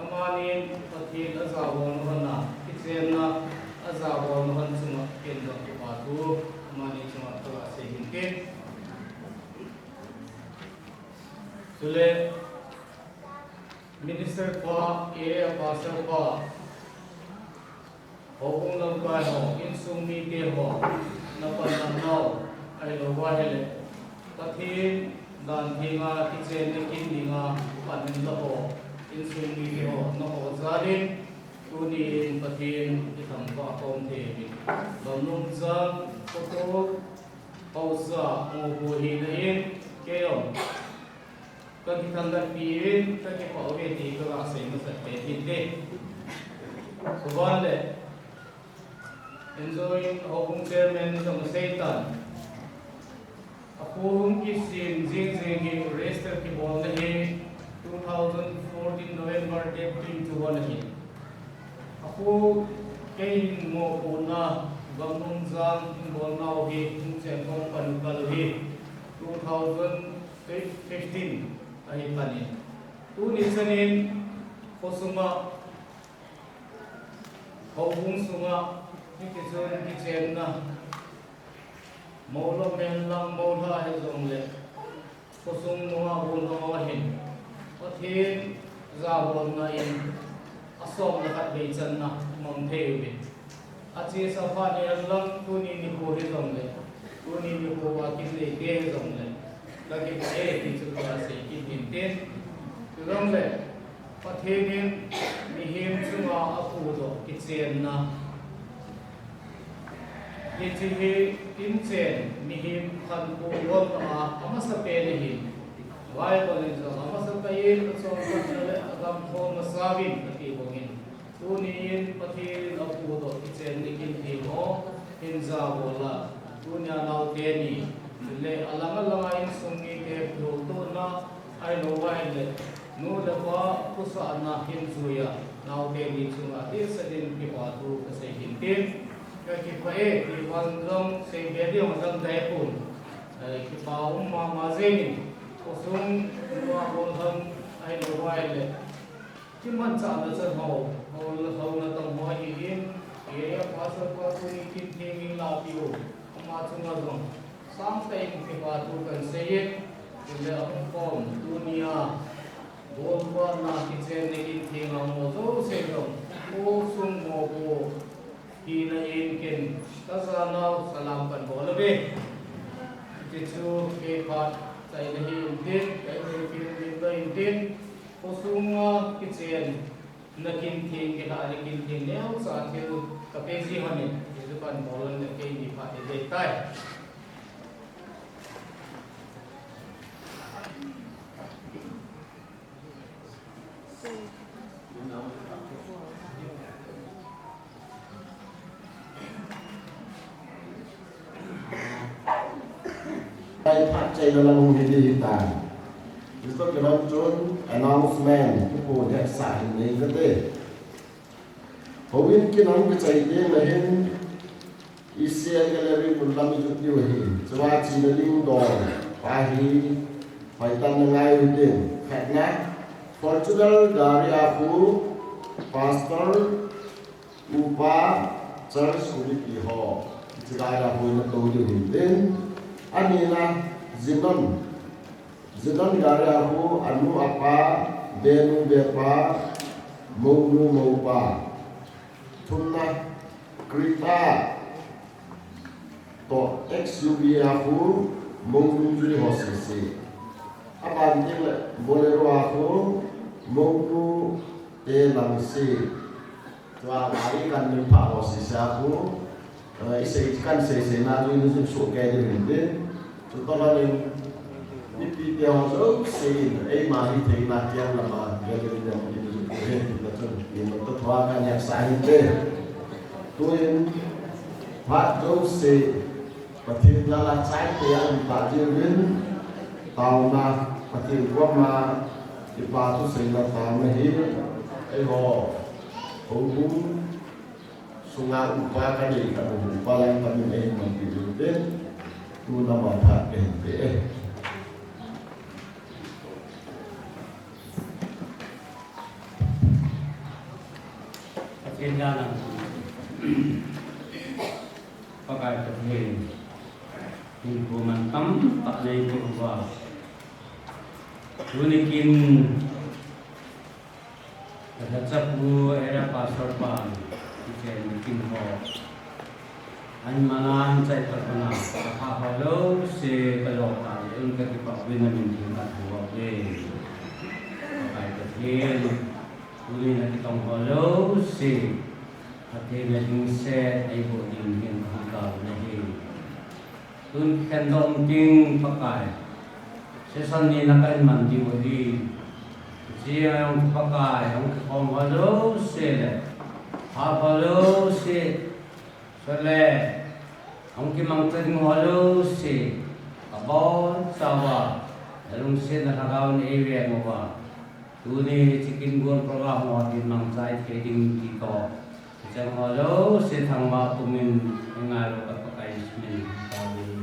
Amani Pathen ajabolna hon a, kichenna ajabolna hon chunga ken jong kipa thu amani chunga kaga sei hin tin. Chule, Minister pa, A A Pastor pa, houbung lamkai ho, insung mite ho, napan lam nau, ahilou va ahile, Pathen dan thenga kichenna kin dinga pan in la ho, insung mite ho, naho jal in, tunin Pathen ithangvah khom thei uvin. Gamnomjang photo Haosa mopo hina in, kei jong kakithangatpi in, kakipah uve ti kaga sei masat pen hinte. Chuban le, Enjoy Houbung Chairman jong aseitan, akho hung kisem jing jing hi register kibolna hi two thousand fourteen November date twenty-one ahi. Akho kei hin mopohna, gamnung jang hin bolnau hi hung chen kong pan u kal hi two thousand fifteen ahi pan in. Tuni chan in khosunga, houbung sunga, hiti chun kichenna, mola menlang, mola hijongle, khosung nunga golhang ho hin Pathen jabolna in asomna khat vei channa mang thei uvin. Achesa phat ni lang tuni nikho hijongle, tuni nikho a kin neite hijongle, kakipah e ti chu kasei kit in tin. Chujongle, Pathen in mihem chunga apudoh kichenna, hiche hi inchen mihem khankho golna a amasapen ahin. Bible in jong amasatah in achonphatna le agamlhon masa uvin ati bangin, tuni in Pathen in apudoh kichenna kin theng ho hin jabol a, tunia naote ni le alang alanga insung mite phultona, ahilou ahile nu le pa khosahna hin jui a, naote ni chunga dehset in kipa thu kasei hin tin, kakipah e ti van jong seibe ding jong dai pon, eh, kipa um mama jengin, khosung nunga golhang ahilou ahile kimanchahna chan ho, ho, houna tong ho ahin, area pastor pa tuni kin theng in lapi u, ama chunga jong sangtah in kipa thu kan sei in, chule ahung khom tunia bolpana kichenna kin theng a um ho jouse jong, khosung mopo hina in kin kajanau salam kan bol uve. Hiti chu kei phat chaina hi intin, kei hung kin min intin, khosunga kichenna kin theng, kilhahna kin theng neocha thil kape ji hon in, hiti chu kan bol un le keini phat idei tai. Ai phat chaina lang hung hi ding hitan. Hichu kilom chun announcement kipu hetsah hin nei kate. Houin kin ahung kichai teng le hin, E C A Gallery mun lam ijot diu ahi. Chua chena ding dol pa hi hoitah in nangai u hitin. Khatna, Fortuner gari a khu Pastor upa, church committee ho, hiche gari a khu natou diu ahi tin. Anina, Xenon, Xenon gari a khu anu apa, benu bepa, mounu moupa. Thumna, Creta toh X U V a khu mounu jui ho sese. Aban teng le Bolero a khu mounu te lang se. Tua gari kan min pha ho sese a khu, eh, isei kan seisei na jui nu jui soh kei ding hin tin. Chutoh lhon in, mipite ho jouse in, eima hitheina kiang lama, gallery dam in, in, in, in, in, in, tu thua kan hetsah hinte. Tuin, phat jouse, Pathen jal a chai thei a um tah jeh uvin, taona, Pathen koma, kipa thuseina taona hi, eiho, houbung, sunga upa kanei khat u, upa lang kamin eihin manpi u hite, tun ama phat kahin pe e. Pathen jal a, Pakai Pathen, hinkho mantam tah neipeh uva, tuni kin, Ka lhachapu area pastor pan, kichenna kin ho. Ahin mana ahin chai tah pana, ka pha ho jouse ka jo tah jeh un ka kipah uvin na min theng ka thu uve. Pakai Pathen, tuni na kitong ho jouse, Pathen na ding set, eiboh ding hin ka hung tao na hi. Tun kikhen dom ding Pakai. Session ni na kahin man diu ahi. Hiche a hung Pakai, hung kikhom ho jouse le. Pha ho jouse. Chule, hung kimangcha ding ho jouse. Kabonchauva. Nalungsetna lhagaovin eiveng uva. Tuni hiche kin gon program ho hi mangcha thei ding ti toh. Hicheng ho jouse thangvah pumin, i ngailu ka Pakai min. Amen.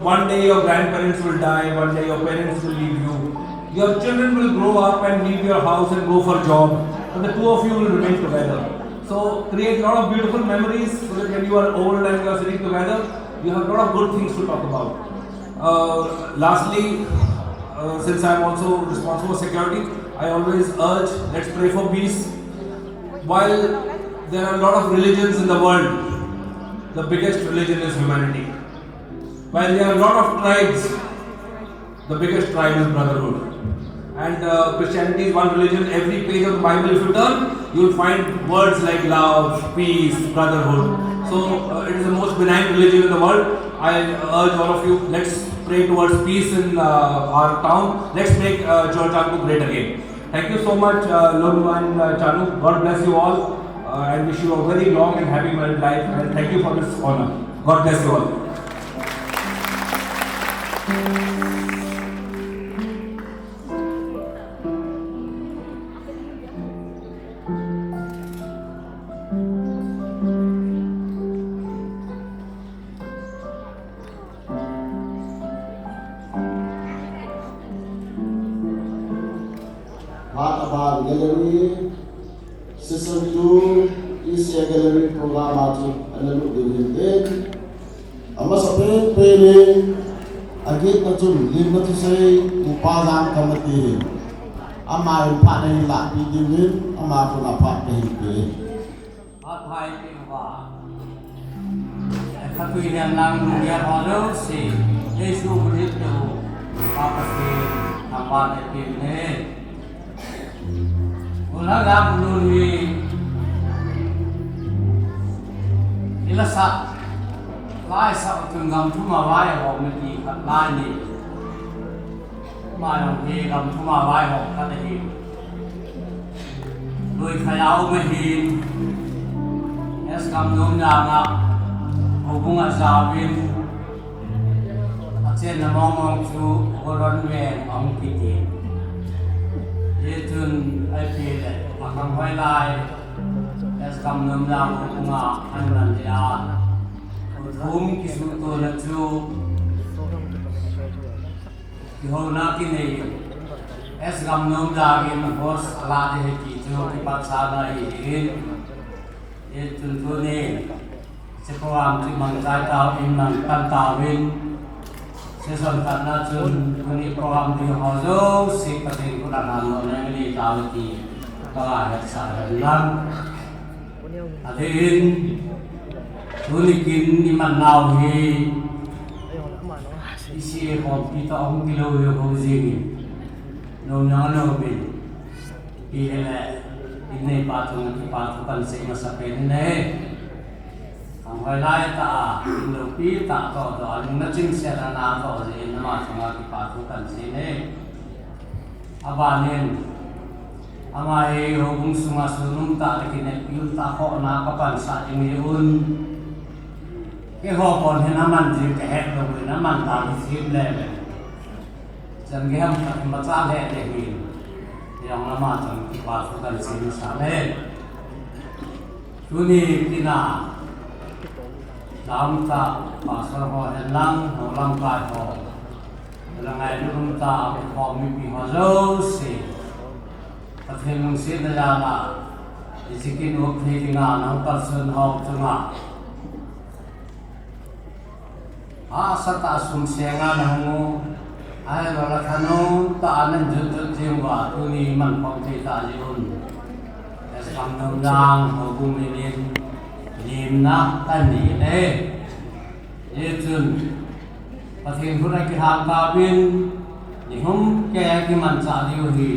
One day your grandparents will die, one day your parents will leave you. Your children will grow up and leave your house and go for job, but the two of you will remain together. So create a lot of beautiful memories so that when you are old and you are sitting together, you have a lot of good things to talk about. Uh, lastly, uh, since I am also responsible for security, I always urge, let's pray for peace. While there are a lot of religions in the world, the biggest religion is humanity. While there are a lot of tribes, the biggest tribe is brotherhood. And uh, Christianity is one religion. Every page of the Bible, if you turn, you'll find words like love, peace, brotherhood. So uh, it is the most benign religion in the world. I urge all of you, let's pray towards peace in uh, our town. Let's make uh, Churachandpur great again. Thank you so much, uh, Lonu and uh, Chanu. God bless you all uh, and wish you a very long and happy married life. And thank you for this honor. God bless you all. Phat aban gallery, session two, E C A gallery program a chu ana lut ding ahin tin. Amasa pen pen in, agetna chun, limna thusei, Upa Jangkam ati hin. Ama in phat ahin lahpeh diuvin, ama khut a phat kahin pe. Phat hai pe uva. Khatui hian lang nung hian ho jouse, Jesu Khrista u, Pa Pathen, thangvah te pin ne. Ula la bulu hi, ila sa, lai sa utun gam thuma vai ho me ti khat lai ni. Ama jong hi gam thuma vai ho khat ahi. Lui khai a um ahin, S Gamnomjang a, houbung a jaovin, achenna mong mong chu Golon Veng ahung kiti. Hichun ahi le, akhang hoilai, S Gamnomjang houbung a an man dia. Thum kisuhtona chu kihouna kinei in, S Gamnomjang in host ala ding ahi ti chu kipatsahna ahin, hichun tuni, hiche program chu mangchai tauvin, mangpan tauvin, session khatna chun tuni program ding ho jouse Pathen khut a nandohna nei tauve ti ka hetsah hen lang. Adeh in, tuni kin iman nau hi, E C A khompi toh ahung kilou hi ho jing in, nom jong anom in, ipi hile, in neipa chunga kipa thu kan sei masa pen in ahi. Khang hoilai tah a, in loupi tah toh toh, a lungna chimset a na toh jeh in ama chunga kipa thu kan sei in ahi. Aban in, ama hi houbung sunga sun um tah le kineppi um tah khohna ka pansah ding ahi un. Keiho kon hin aman jing ka het lou in aman dan hi jim le le. Chan gei ham khat imacha le le hin. Jong ama chun kipa thu kan sei masa le. Tuni kin a, lamkai pastor ho hen lang, ho lamkai ho. Langkai lum ta, ho mipi ho jouse. Pathen lungsetna jal a, hiche kin up thei dinga, nang kalson ho chunga. Hahsa tah a sum senga nahung u, ahilou le thanom tah a nahin jot jot jing uva, tuni mankhom thei tah jeh un. S Gamnomjang houbung min in, limna kan nei e. Hichun, Pathen khut a kilhang tauvin, nihum kei a kimanchah diu ahi.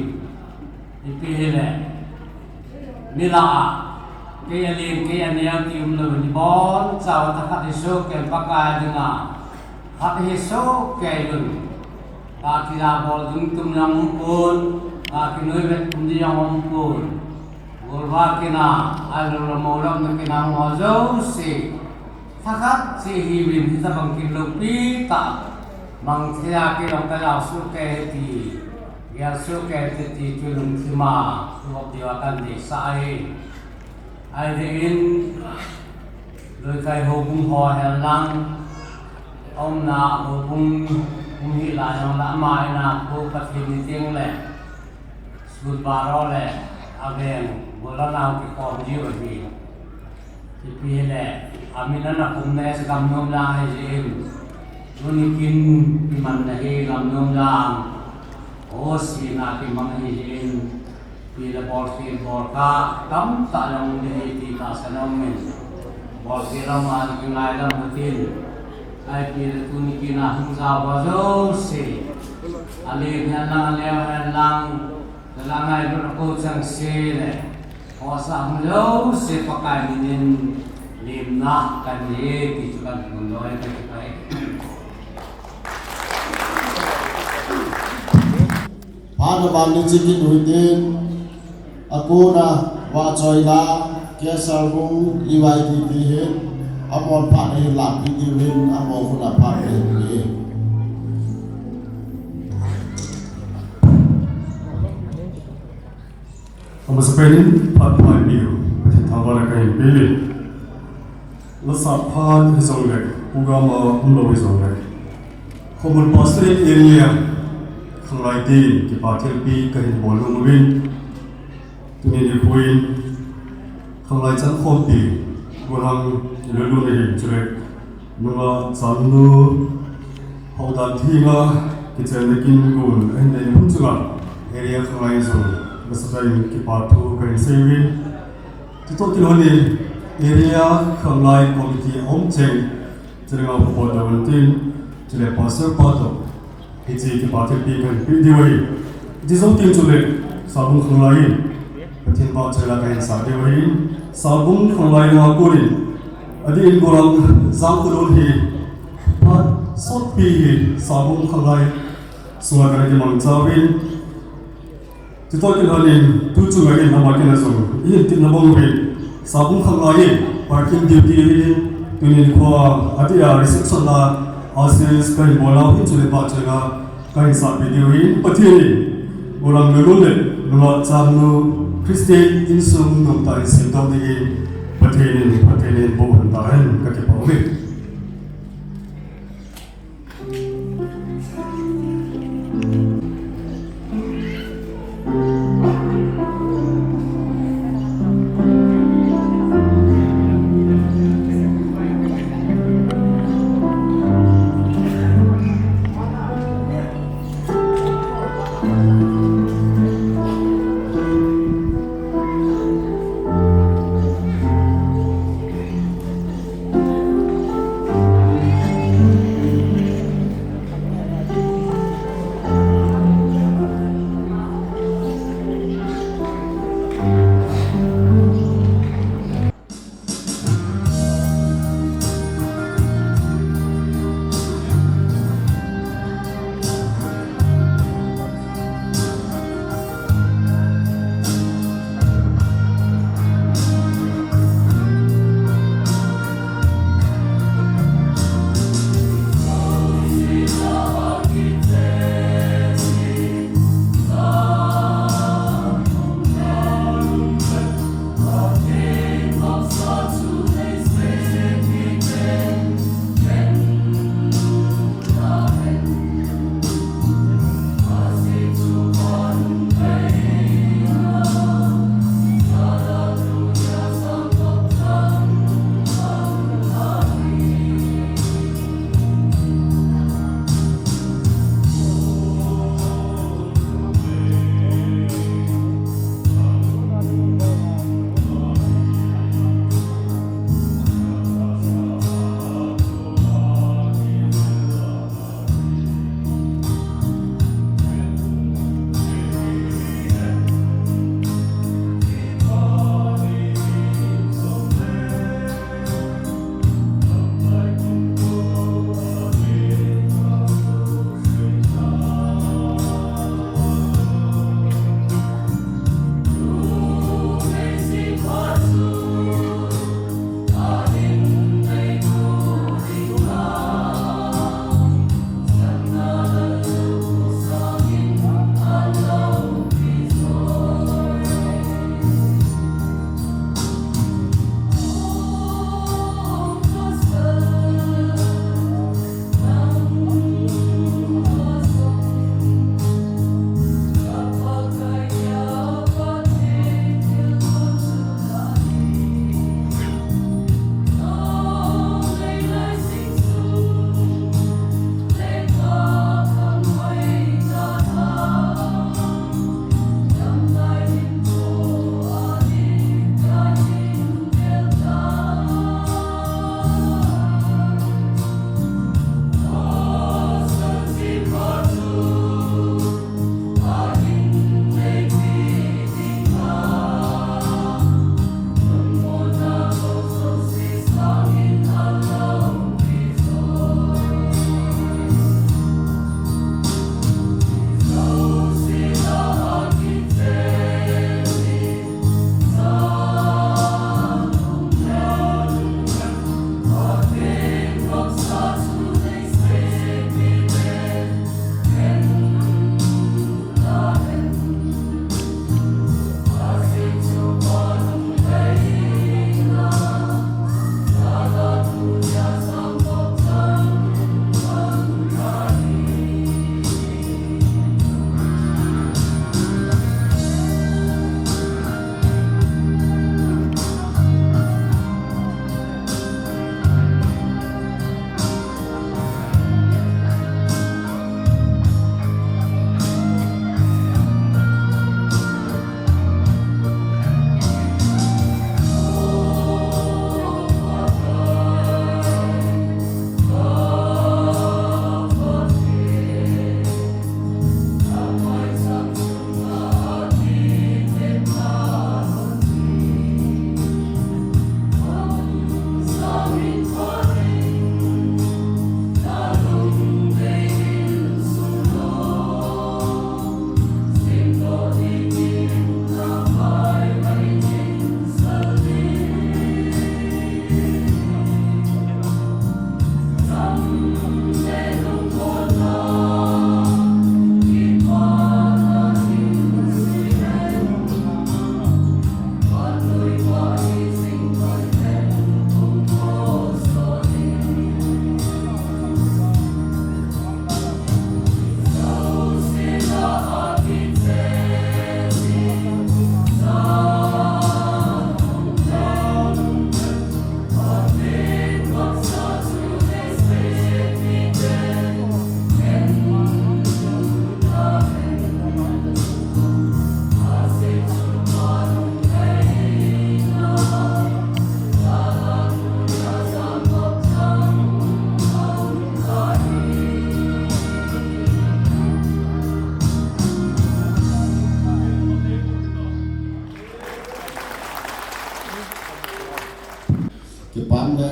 Ipi hile, mi lah a, kei alen, kei aneo ti umlou in, ibonchauva thakhat hi sohkei in Pakai dinga, khat hi sohkei un. Gah kila bol ding tum jong umpon, gah kinoi vet tum ding jong umpon. Golvah kin a, ahilou le molamna kin a hung ho jouse. Thakhat cheh hiuvin, hitobang kin loupi tah, mang thei a kei jong ka jao sohkei e ti, gel sohkei e ti chu lungthim a, thu vop diuva kan deisah ahi. Ahivangin, Loikai houbung ho hen lang, Aumna a houbung um hih lai jongle ama in a Pu Pathen ni teng le, school baro le, aveng, gollhang kikhom jiu ahi. Ipi hile, amin ana khum na hi Gamnomlang ahi jeh in, tuni kin kimanna hi Gamnomlang, hosina kimang ahi jeh in, Pi le bolkhel bolkha tamtah jong um ding ahi ti tahsan a um in. Bolkhel lam a kingai lam u tin. Ahi pi le tuni kin a hung jao ho jouse. Alen hen lang, aleo hen lang. Tala ngailut akou chengse le. Hosa hung jouse Pakai min in lemna kanei ti chu kahin phongdoh e, kakipah e. Phat a vang ni chikit u hitin, akona Vahchoila, K S R Bung, E Y T T hin, amon phat ahin lahpeh diu hin, amon khut a phat ahin pe e. Amasapen in phat pha eipeh u Pathen thangvahna kahin pe e. Lasa phat hijongle, program a umlou hijongle, Khomun Pastorate Area khanglai ten kipa thilpeh kahin bol nom uvin, tuni nikho in khanglai chan khompi, gollhang ilolhing ahin, chule nungah changnu, houdan thenga kichenna kin gon ahin nei hun chunga area khanglai jong nasatah in kipa thu kahin sei uvin. Chutoh kilhon in area khanglai committee a um cheng, chule ngah phabol doh untin, chule pastor pa toh hiche kipa thilpeh kahin peh diu ahi. Hiche jou teng chule Saubung khanglai in Pathen vahchoila kahin sah diu ahi. Saubung khanglai langa kon in, adeh in gollhang jangkholun hi phat sotpi hi Saubung khanglai sunga kana kimangcha uvin. Chutoh kilhon in, tu chunga hin ama kin a jong ihin tepna bang uvin, Saubung khanglai in parking duty ahin, tuni nikho a adeh a reception a, a service kahin bol nau hin chule vahchoila kahin sahpeh diu ahin, Pathen in gollhang lolhing le nungah changnu Christian insung nomtah in semdoh dingin Pathen in phatthei nahin boh un tahen, kakipah uve.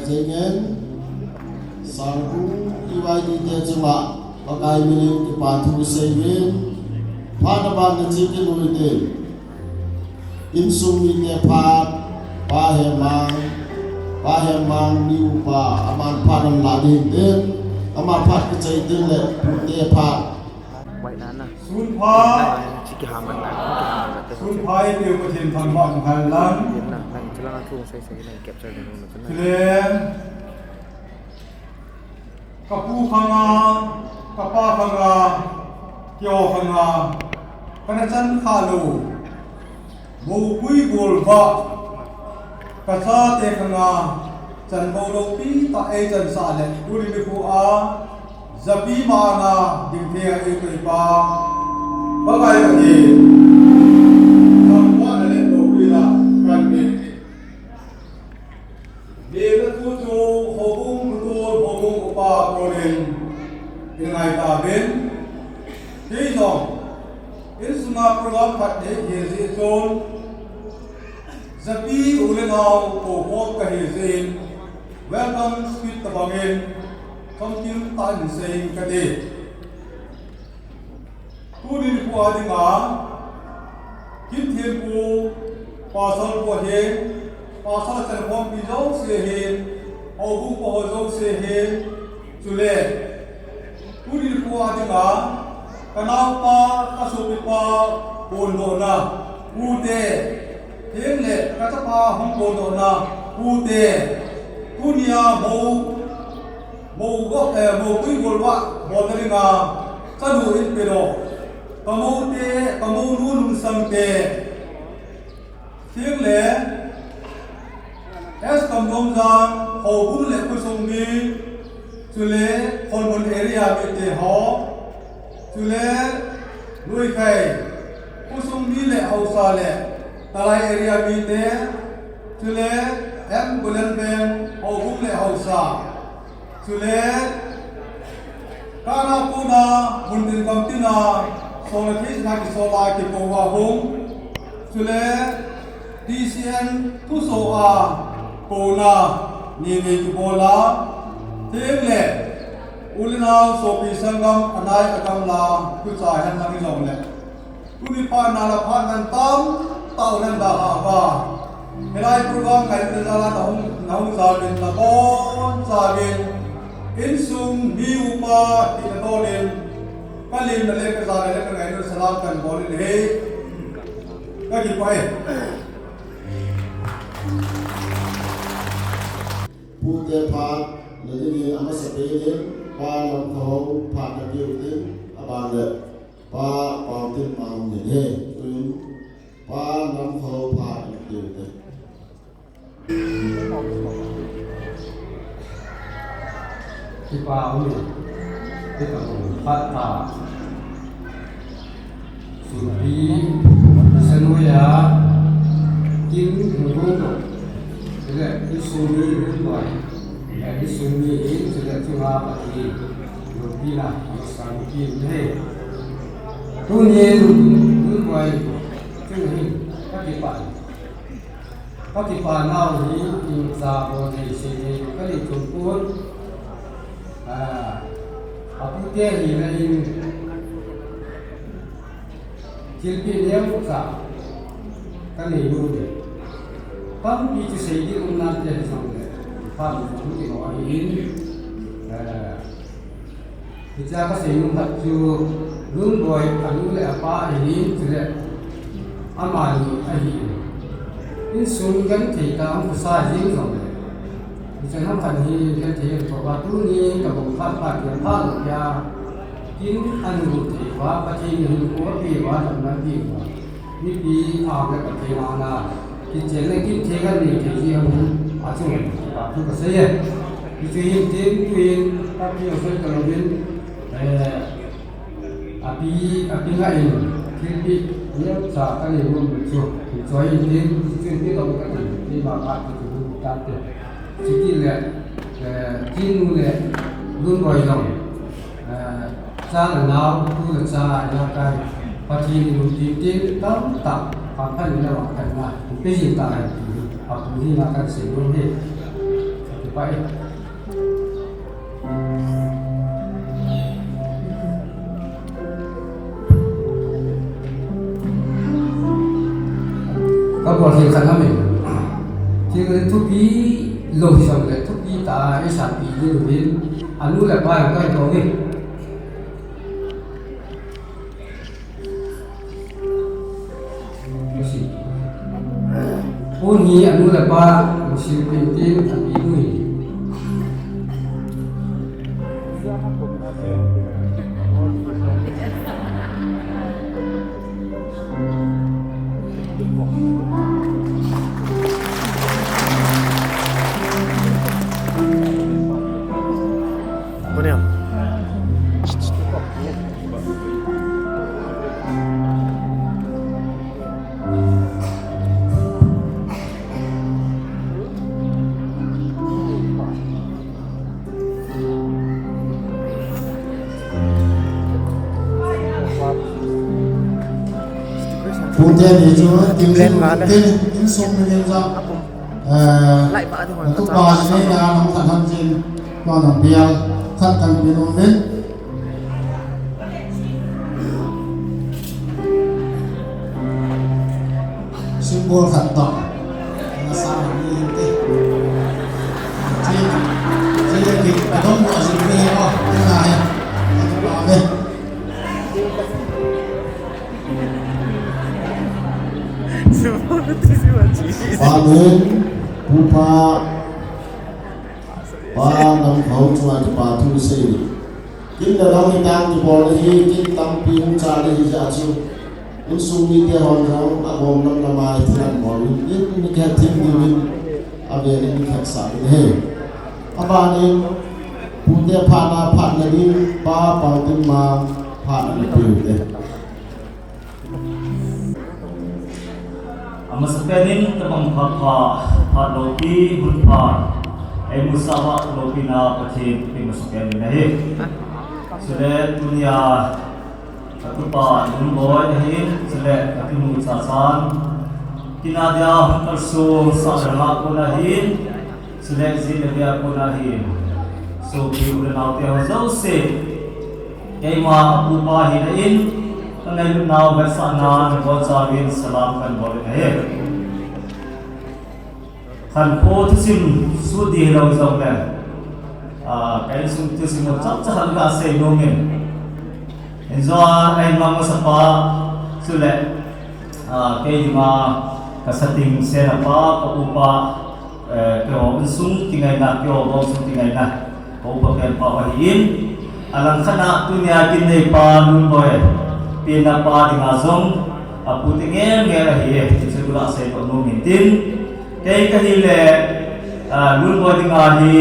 Jeng in, Sangpu T Y D te chunga Pakai minin kipa thu isei uvin, phat aban na chi kit u hite. Insung mite phat, Pa Hemang, Pa Hemang ni upa, aman phat alah ding tin, ama phat kichai ding le pute phat. Wai na na. Sun pha. Chi kihaman na, kihaman na te. Sun pha i tiu Pathen thangvah hung hal lang. Yen na, nang chi langa thu hung sei sei nang capture ding hung na chu na. Chule. Ka pu khanga, ka pa khanga, keiho khanga, kana chan kha lou. Moupui golvah, ka chate khanga, chan bou loupi tah ei chansah le, tuni nikho a, japi ma anga, ding thei a ei koi pa. Pakai Pathen, thangvahna le moupui na, kan pe. Nina thu chu houbung thutol, houbung upa konin, in ngai tauvin. Kei jong, insunga program khat nei hi jeh chun, japi u le nao kou khom kahi jeh in, welcome speech tabangin, chomkim tah in sei kate. Tuni nikho a dinga, Kimthempu, Pastor pu ahin, Pastor chankhompi jouse ahin, houbung pa ho jouse ahin, chule, tuni nikho a dinga, ka naopa, ka sopipa, pondohna, pute, Theng le ka chapa hung pondohna pute, tunia mou, mou go, eh, moupui golvah bolna dinga chanu in pedoh. Ka moute, ka mounu lungsangte. Theng le S Kamjomjang houbung le khosung mi, chule Kholmun area mite ho, chule Luikhai khosung mi le haosa le Talai area mite, chule M Gulenveng houbung le haosa, chule kana puna mun tin gam tina sola thei sina kisola kikou a hung, chule D C N thuso a kouna ni ni kibola, theng le u le nao sopi sanggam anai agamla, thucha hen lang jong le. Tuni phat na la phat ngen tam tah u ngen dalha uva. Hilai program ngai te jala na hung, na hung jal in na bonchauvin. Insung mi upa ti na tolin. Ka lim na le ka jal na le ka ngailutna salam kan bol in ahi. Ka kipah e. Pute phat, na dingin amasapen in, Pa Lamkhohao phat na pe u tin, aban le, Pa Paotinmang ni he, tuin, Pa Lamkhohao phat na pe u tin. Kipa um e, kipa um, phat ta. Supi, Sanoya, Kin, Hungkong, chule, Isumi, Lunboi, Isumi, chule, chunga Pati, Lupina, Masamuki, He. Tuni, Lunboi, chunga hin, Pati pa. Ka kipa nau hi, in cha bol thei sei thei ka nei chun pon. Ah, a pute hina in thilpeh neocha ka nei nom e. Tampi chu sei ding um nante jong le, phat jong ti lo ahi in. Eh, Hichea kasei nom khat chu, Lunboi anu le apa ahin, chule amani ahin. Insung genthei tah a hung khosa jeng jongle, hichea ham khat hi genthei ahi tah a, tuni kabol phat phat kia, phat lou kia, kin anu thei uva, Pathen in hinkho apeh uva, damna apeh uva. Mipi a le Pathen a na, kichenna kinthei kanei thei jeh a, achung, kipa thu kasei e. Hichu hin tin, tuin, Pathen a soi kalouvin, eh, api, api nga in, thilpeh neocha kanei nom chu, hichu hin tin, hichu hin tin, katin, tin ba pa chu, chu, tante. Chutile, eh, Chinu le Lunboi jong, eh, cha le nao, tu le cha, ina kai, Pathen in lungthim tin tamtah, phat phat in le vangphatna, pe jing tahen, apu hina kasei nom e. Pai. Ka bol thil khat ham e. Thil thupi lou hi jong le, thupi tah a eisanpeh diu hin, anu le apa jong kahin kou e. Pon hi anu le apa, lungset pin tin, apeh u hi. Pute ni chu, kim len ma le. Kim, kim sum ni jong. Eh, tu pa ni na nang khat han jin, pa nang bial, khat kan bi nung ven. Symbol khat toh. Nasa ni te. Chi, chi ki, ka dong ko jin ni ko. Na he. Ba ve. Amen. Pupa. Pa lam khau chunga kipa thu sei. Kin le lam hitang kibol hi, kin tampi hung cha le hi ja chu. Insung mite hon jong, agom lam lam a hi thilan bol in, in mi khat thim diu in, avel in khat sa in he. Aban in, pute phatna, phatna ding, pa pau tin ma, phatna le pute. Amasapen in tabang pha pha, pha loupi, hun pha, eimusah uva loupina Pathen in amasapen in ahi. Chule tunia katupa Lungboi ahin, chule katunucha chan, kin a dia hung kalsong sah le nga kon ahin, chule ji le bia kon ahin, sopi u le nao te ho jouse, keima apupa hina in, ka ngailutnau vetsahnan, nabonchauvin salam kahin bol in ahi. Khankho thusim sut ding hilou jongle, ah, ka insung thusim ho chomcha khat kasei nom in. Injo a, ahin mang masapa, chule, ah, kei dinga, ka sating sena pa, ka upa, eh, keiho insung kingaina, keiho bou sung kingaina. Ka upa pen pa ahin, alangkhat a tunia kin neipa Lungboi, penna pa dinga jong, apute ngelngel ahi, ti chu kaseidoh nom in tin. Kei kahile, ah, Lungboi dinga hi,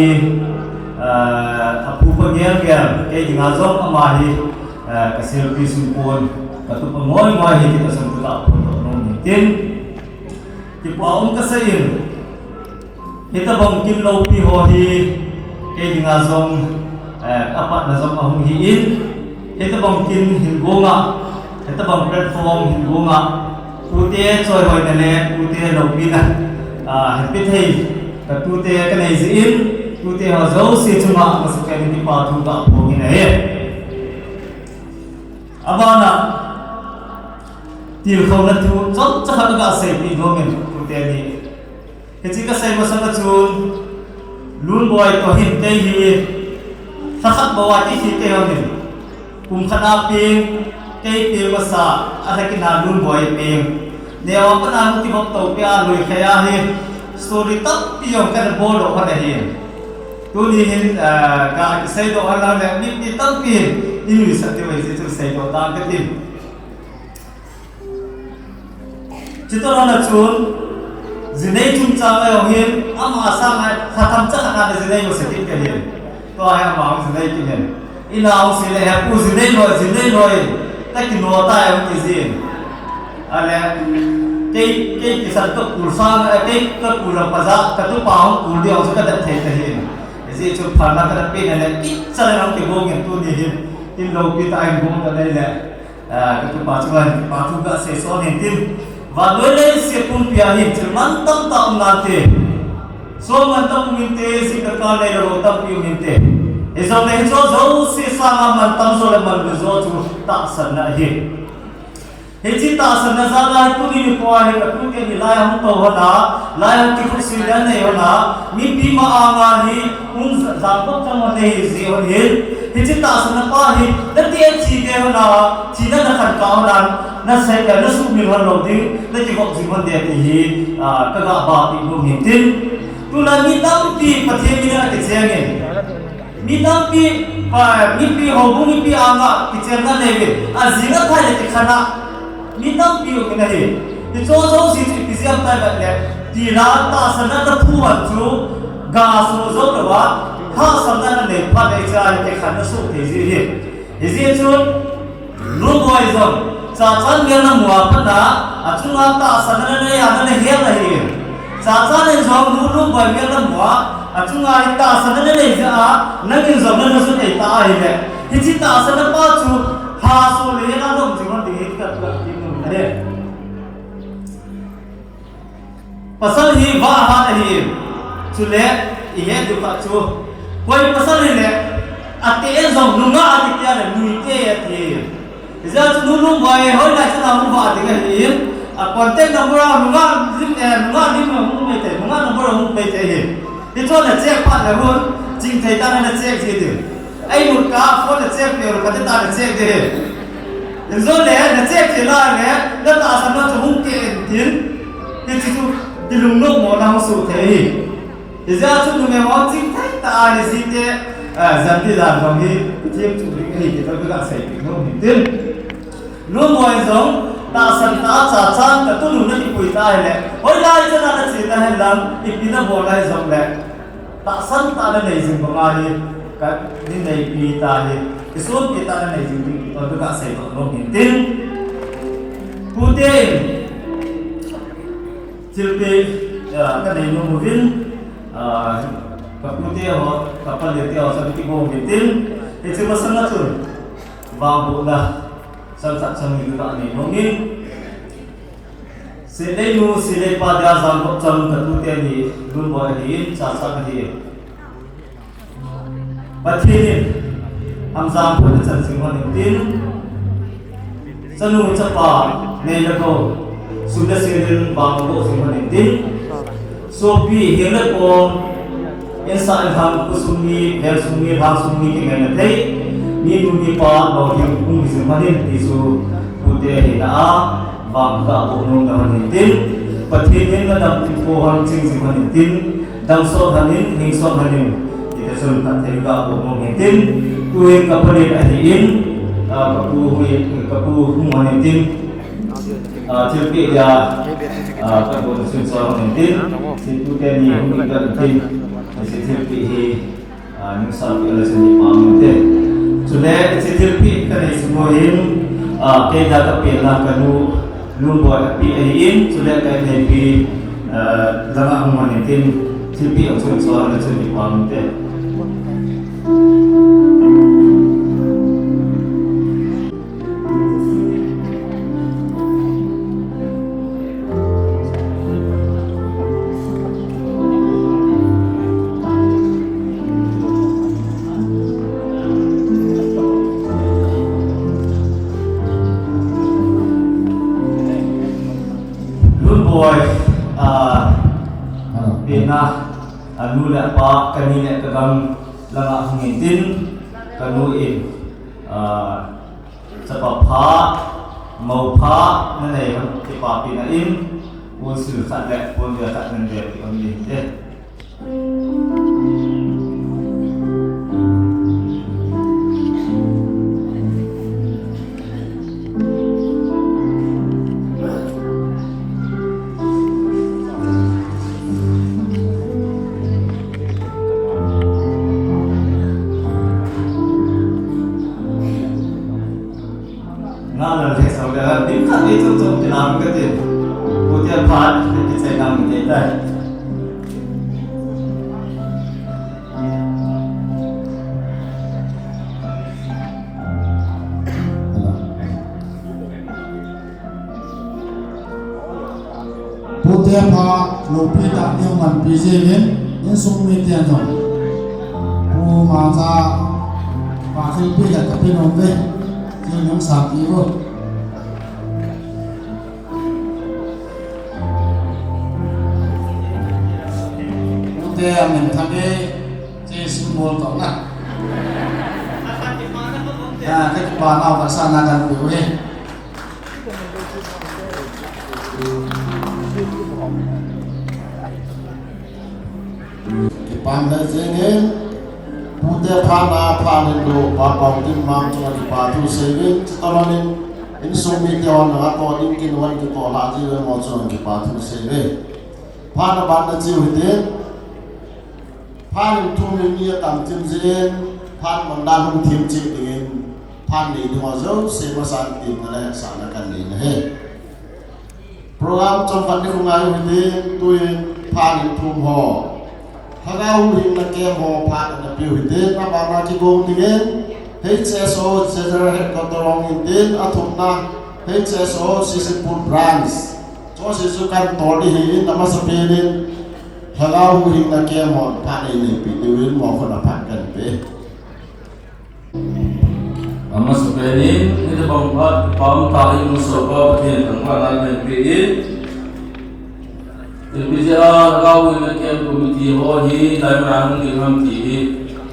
ah, apupa ngelngel, kei dinga jong ama hi, ah, ka selpi sung pon, katupa ngoi ngoi ahi, ti chu kaphondoh nom in tin. Kipa um kasei in. Hitabang kin loupi ho hi, kei dinga jong, eh, apatna jong ahung hi in, hitabang kin hin gonga, hitabang platform hin gonga, pute choihoina le, pute loupina, ah, hin pe thei, ka tute kanei jeh in, tute ho jouse chunga, amasapen in kipa thu kaphong in ahi. Abana, tilkhouna thu, chomcha khat kaseipeh nom in, tute ni. Hiche kasei masang a chun, Lungboi toh hin kei hi, lhakhat bou a ti hi kei hon in. Kum khat a peng, kei peng masa, alhakit na Lungboi peng. Neo a pat a hung kivop to peh a lui khai a hi, story tampi jong kana boldoh hon ahi. Tuni hin, ah, ka kiseidoh hon lang le, mipi tampi hin, inuisat diu ahi jeh chun seidoh tan katin. Chuti lhon a chun, jinei chungchang a jong hin, ama sanga lha themcha khat a jinei masa kit kahin. Tua hi ama hung jinei kit in. Ina hung sei le, he pu jinei loi, jinei loi, ta kino tai hung kijin. Ale, kei, kei kisan toh kul sang, eh, kei toh kul lang paja, katupa hung kul ding hung chu kadet thei tahin. Hijeh chun phalna kana pe na le, kicha le hung kigong in tuni hin, kin loupi tah in gong kanei le. Ah, katupa chunga hin kipa thu kasei son in tin. Vannoi leiset pumpi a hin thil mantam tah um nante. So mantam um inte, jingkah kah neilou tampi um inte. Hijongle hiche jouse sanga mantam jo le manlu jo chu tahsanna ahi. Hiche tahsanna jal a hi tuni nikho a hi katu kei ni lai a hung tou hon a, lai a hung kikhosah le nei hon a, mipi ma anga hi hung jangkhop chang hon nei ji hon hin. Hiche tahsanna pa hi nati a thi de hon a, thina nakhan kah hon a, nasei le nasuhmil hon lou ding, nakivop jing hon de ti hi, ah, kaga bapi nom hin tin. Tulai mi tampi Pathen min a kicheng in. Mi tampi, ah, mipi houbung mipi anga kichenna nei ve. Ajing athai le kikhen a. Mi tampi um in ahi. Hiche jouse chu ipi jeh a um tai le. Tila tahsanna naphu a chu. Gaso jou lou a. Hahsatna nanei phat le cha kikhen nasuh thei ji hi. Hijeh chun. Lungboi jong, Chachan mel namu a pat a, achunga tahsanna nanei a nanei hel ahi. Chachan in jong nu Lungboi mel namu a, achunga hi tahsanna nanei jeh a, nangin jong nana jui thei ta ahile. Hiche tahsanna pa chu, haso le hel a lom jing hon ding hi kati nom ahi. Pasal hi vah ahat ahi. Chule, ihet diu khat chu. Koi pasal hile, ate jong nungah ati tia le, nuite ati. Hijeh chun nu Lungboi, hoilai chun a hung vah ding ahi. A contact number a nungah lim, eh, nungah lim a hung mai te, nungah number a hung mai te ahi. Hichu na check phat le hun, chingthei tah a na check ji ding. Ei mut ka phone na check pe ru, kati tah na check de. Injo le, na check thei lai le, na tahsanna chu hung keh in tin. Hiche chu, kilungnom mo na hung soh thei hi. Hijeh chun numei hon chingthei tah a hi jite, ah, jan ti jan jong hi, thim chu ding ahi ti toh ka seipeh nom hin tin. Lungboi jong, tahsan tah a Chachan ka tunu na kipui ta hile. Hoilai chan a na che ta hen lang, ipi na bol a hijong le. Tahsan tah a na nei jing banga hi, ka nei neipi ta hi, kisonpi tah a na nei jing ding, kitoh ka seidoh nom hin tin. Pute in, thilpeh, ah, ka nei nom uvin, ah, ka pute ho, ka pate te ho, sa kibol hin tin. Hiche masang a chun, vangbohna, sang khat sang ni ka nei nom in. Seileinu, seileipa dia jangkhop chang ka tute ni Lungboi ahin, Chachan ahin. Pathen in hamjang phatna chan jing hon in tin. Chanu chapa nei le gou, sum le sil in vang boh jing hon in tin. Sopi heng le kom, insung insung, khosung mi, veng sung mi, lhang sung mi kingaina thei. Minu mipa lolhing hung hi jing hon in ti chu pute hina a. Vang ka boh nom na hon in tin, Pathen in na dam tin po hon ching jing hon in tin, dam sot hon in, hing sot hon in, ti te chun Pathen ka boh nom in tin, tuhin ka palen ahin, ah, ka pu hu in, ka pu hung hon in tin, ah, thilpeh dia, ah, ka boh sun sot hon in tin, si tu te ni hung in ka tin, si thilpeh hi, Ah, ningsah peh le chun ipa um inte. Chule, hiche thilpeh ka nei sung uva hin, ah, kei dia ka pehna ka nu, Lungboi a peh ahin, chule ka inneipi, ah, langa hung hon in tin, thilpeh a chun chua le chun ipa um inte. Lungboi, ah, pehna, anu le apa, kani le kagam langa hung in tin, kanu in, ah, Chapa pha, mou pha, nanei hon, kipapi na in, ponsil khat le, ponbel khat nan bel hon ding te. Nga la le sau le la, dim khat ni chu chu kinam ka tin. Pu te phat, kichai nam te tai. Pu te pha, loupi tah ni hung manpi jing in. Insung mite jong, Pu Mangcha, pa thilpeh khat kape nom uve, chun nung sap pi vo. Pute amin thang e, che symbol tong na. Ya, kakipa nau kasana kan pe uve. Kipana jingin, pute phat a phat in lo, Pa Paokim Mang chunga kipa thu seiyuvin, chutobang in, insung mite hon natoh ding kin uvin kitoh lhah jiuve, mo chunga kipa thu seiyuve. Phat a ban na chiu hitin, phat in thum in mi atam chim jin, phat man dan hung thim cheh dingin, phat nei ding ho jouse masan tin na le sa na kan nei na ahi. Program chomkhat ni khu ngai u hite, tuin phat in thum ho. Lhagao huhhingna camp ho phat ana peh u hite, abana kigong dingin H S O General Headquarter hung in tin, athumna H S O Sisipur Branch. Jouse chu kan tol ding ahin, amasapen in Lhagao huhhingna camp ho phat nei nei peh diuvin mo khut a phat kan pe. Amasapen in, hitobang phat, kipa umtah in, Musopa Pathen thangvahna kahin pe in. Ipi jeh a Lhagao huhhingna camp committee ho hi, hilai mun a hung ding ham ti hi,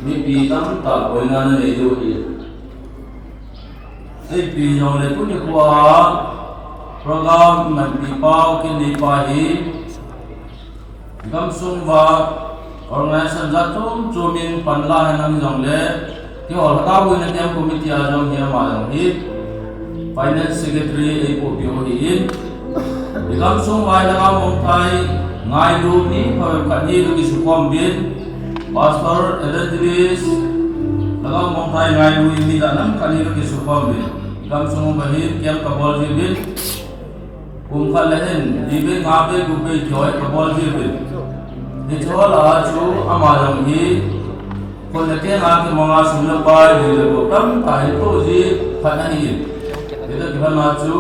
mipi tamtah boina ana nei diu ahi. Ipi jongle tuni khoa, program manpi pa, kin nei pa hi, Gamsung uva organization jat chom chom in panla henlang jongle, keiho Lhagao huhhingna camp committee a jong hi ama jong hi Finance Secretary eipohpeh u ahin. Igamsung uva Lhagao Mongthai ngailu mi phabep khat hi kakisukhom uvin, Pastor Evangelist Lhagao Mongthai ngailu mi jat nam khat hi kakisukhom uvin. Igamsung uva hin camp kabol jiuvin. Kum khat le hin, li vei, nga vei, gup vei, ti ho hi kabol jiuvin. Hiche ho lah a chu ama jong hi, khut le keng a kimang a sum le pai, lih le gou tamtah hin toh ji khat ahin. Hiti kipana chu,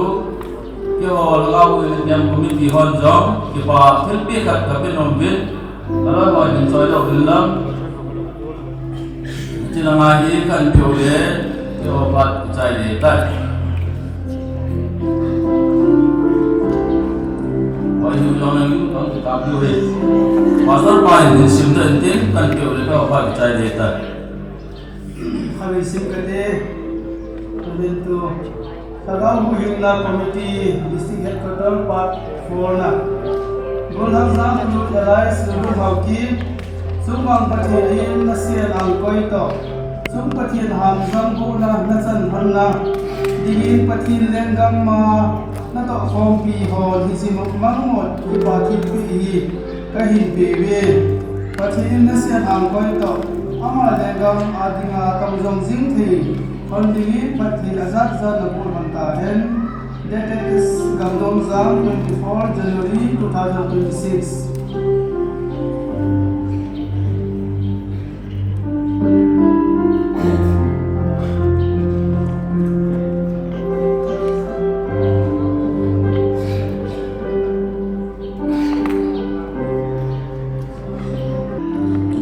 keiho Lhagao huhhingna camp committee hon jong, kipa thilpeh khat kape nom uvin, kaloi hoi hin choi lou uvin lang. Hiche langa hi kan peh u le, keiho phat kichai ding tai. Hoi, hiu jong nang yu kan kikap diu ahi. Pastor pa in hin sim ding tin, kan peh u le keiho phat kichai ding tai. Khatvei sim kate, tunin tu. Lhagao huhhingna committee, District Headquarter, Part four na. Golhang Jang Youth Alliance, Lulun Haokip, Chungvang Pathen in nasen angkoi toh, Chung Pathen hamjang bohna nachan lhonna dingin Pathen lenggam a natoh khompi hon hiche mang mong kipa thilpeh hi kahin pe uve. Pathen in nasen angkoi toh, ama lenggam a dinga kam jong jing thei hon dingin Pathen in ajat jat naboh lhon tahen. Date is Gamnomjang, twenty-four January two thousand twenty-six.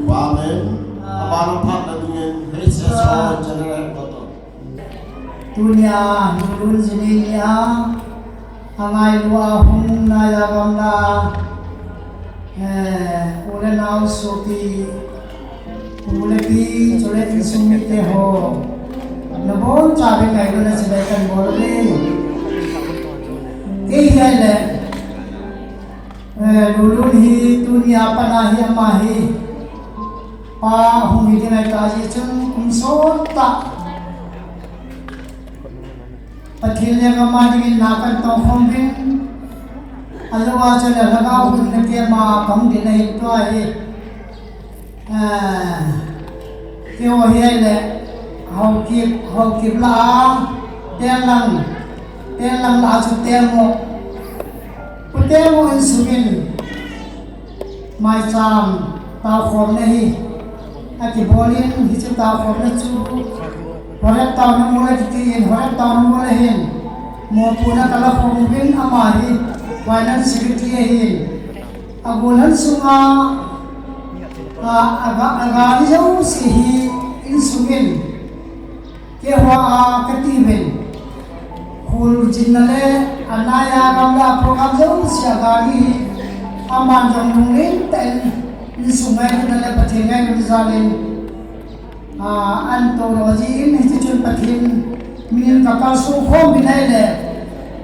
Amen. Abana phat na dingin H S O General Headquarter. Tunia, Lulun jini nia, angailu a hung naiya gamla, eh, u le nao sopi, u le pi, chule insung mite ho, nabonchauvin ngailutna chibai kahin bol uve. Kei hile, Eh, Lulun hi tunia pat a hi ama hi pa hung hi ding ahi tah jeh chun kum sot tah Pathen lenggam a dingin na kan tong khom uvin, ajou a chun Lhagao huhhingna camp a kahung ding ahin tua hi. Ah, keiho hi ahile, Haokip, Haokip lah a, Tenlang, Tenlang lah a chu Tengmo. Pu Tengmo insung in, maicham, taokhomna hi, akibol in, hiche taokhomna chu, Horeb town a mol akiti in, Horeb town a mol ahin, mopohna kala khom uvin ama hi, Finance Secretary ahin, agol han sunga, A, a ga, a gari jouse hi insung in kihou a kati uvin. Khul chinna le anaiya gamla program jouse a gari hi aman jong lunglen tah in insung ngailutna le Pathen ngailutna jal in, a, ahin toldoh jin, hiche chun Pathen min in kakalson khom in ahile,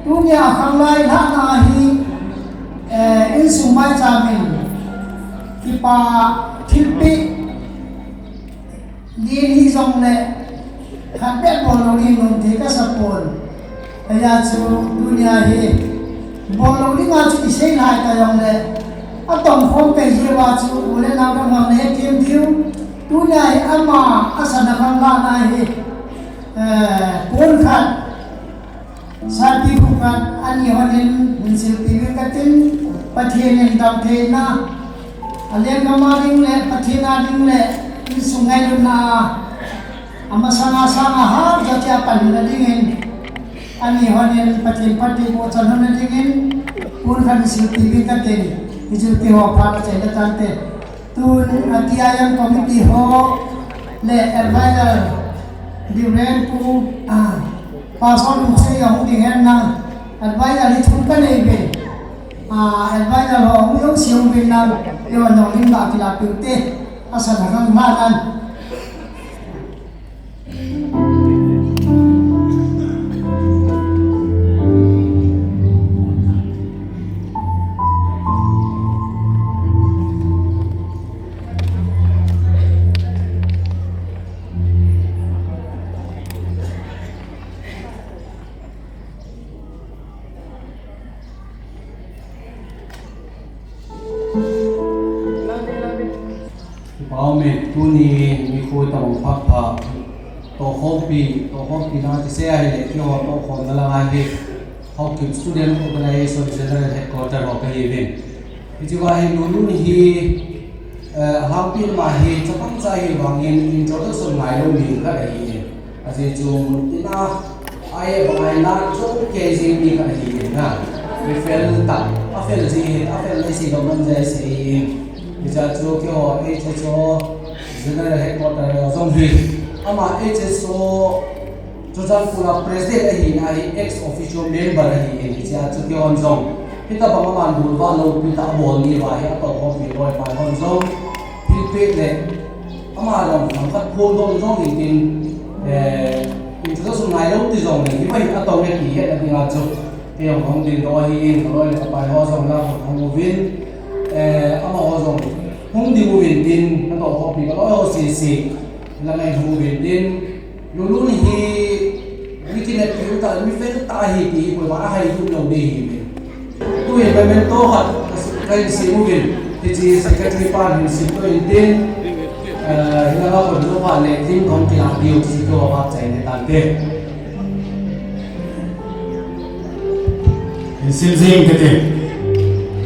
tunia khanglai lhahna hi, eh, insung maicham in kipa thilpeh ding hijongle khat beh bol lou ding nom thei kasa pon. Hijeh chun tunia hi bol lou dinga chu isei lai ta jongle, atong khom kei jeh uva chu u le nao dang dang le hethem diu. Tunia hi ama asana khanglahna hi, eh, pon khat, salpi phu khat, ani hon in hin silpi uvin katin, Pathen in damtheina, a lenggam a ding le, Pathen a ding le, insung ngailutna a, amasanga sanga hat jouse a pan lhunna dingin, ani hon in Pathen phatthei bohchan lhunna dingin, pon khat hin silpi uvin katin, hichu kihou phat a chai le tante. Tun, a, T I M committee ho le advisor Reverend Pu, a, Pastor Lungsei ahung ding hen lang, advisor hi thum kanei uve. A, advisor ho ahung jouse hung uvin lang, eiho jong lim ga kila peh ute, asana khanglahna. Kipah umin, tuni nikho tabang phat pha, tohkhompi, tohkhompi na kisei ahile, keiho tohkhomna langa hi, Haokip Student Organization General Headquarter ho kahiuvin. Hichea hi Lulun hi, eh, alhangpi lama hi, chapang cha hi vangin introduction ngailou mi khat ahi. Ajeh chu mun tina, a, bangai na chu kei jing mi khat ahi in na. Mi fel tah, afel ji, afel le si dong man jai si in. Hichea chu keiho H S O General Headquarter jong hi. Ama H S O Churachandpur a president ahina hi ex officio member ahi in. Hichea chu keihon jong hitabang aman bulva loupi tah abol ni uva hi atohkhompi loipa hon jong thilpeh le ama jong themkhat phongdoh jong hitin, eh, introduction ngailou ti jongle, hiva hi atoh nge ti hetna dinga chu, kei jong hung dingdoh ahin, kaloi le kapai ho jong la hung uvin, eh, amaho jong hung ding uvin tin, natohkhompi kaloi ho sese, la ngai hung uvin tin, Lulun hi mi kineppi tah, mi fel tah ahi ti hi koima ahailut lou ding ahi. Tuhin memento khat kahin sem uvin, hiche secretary pan hin simtoh intin, eh, hinlanga hon lou phat le lim kahung kilah diu ti chu aphat chai ni tante. Hin sim jing kate.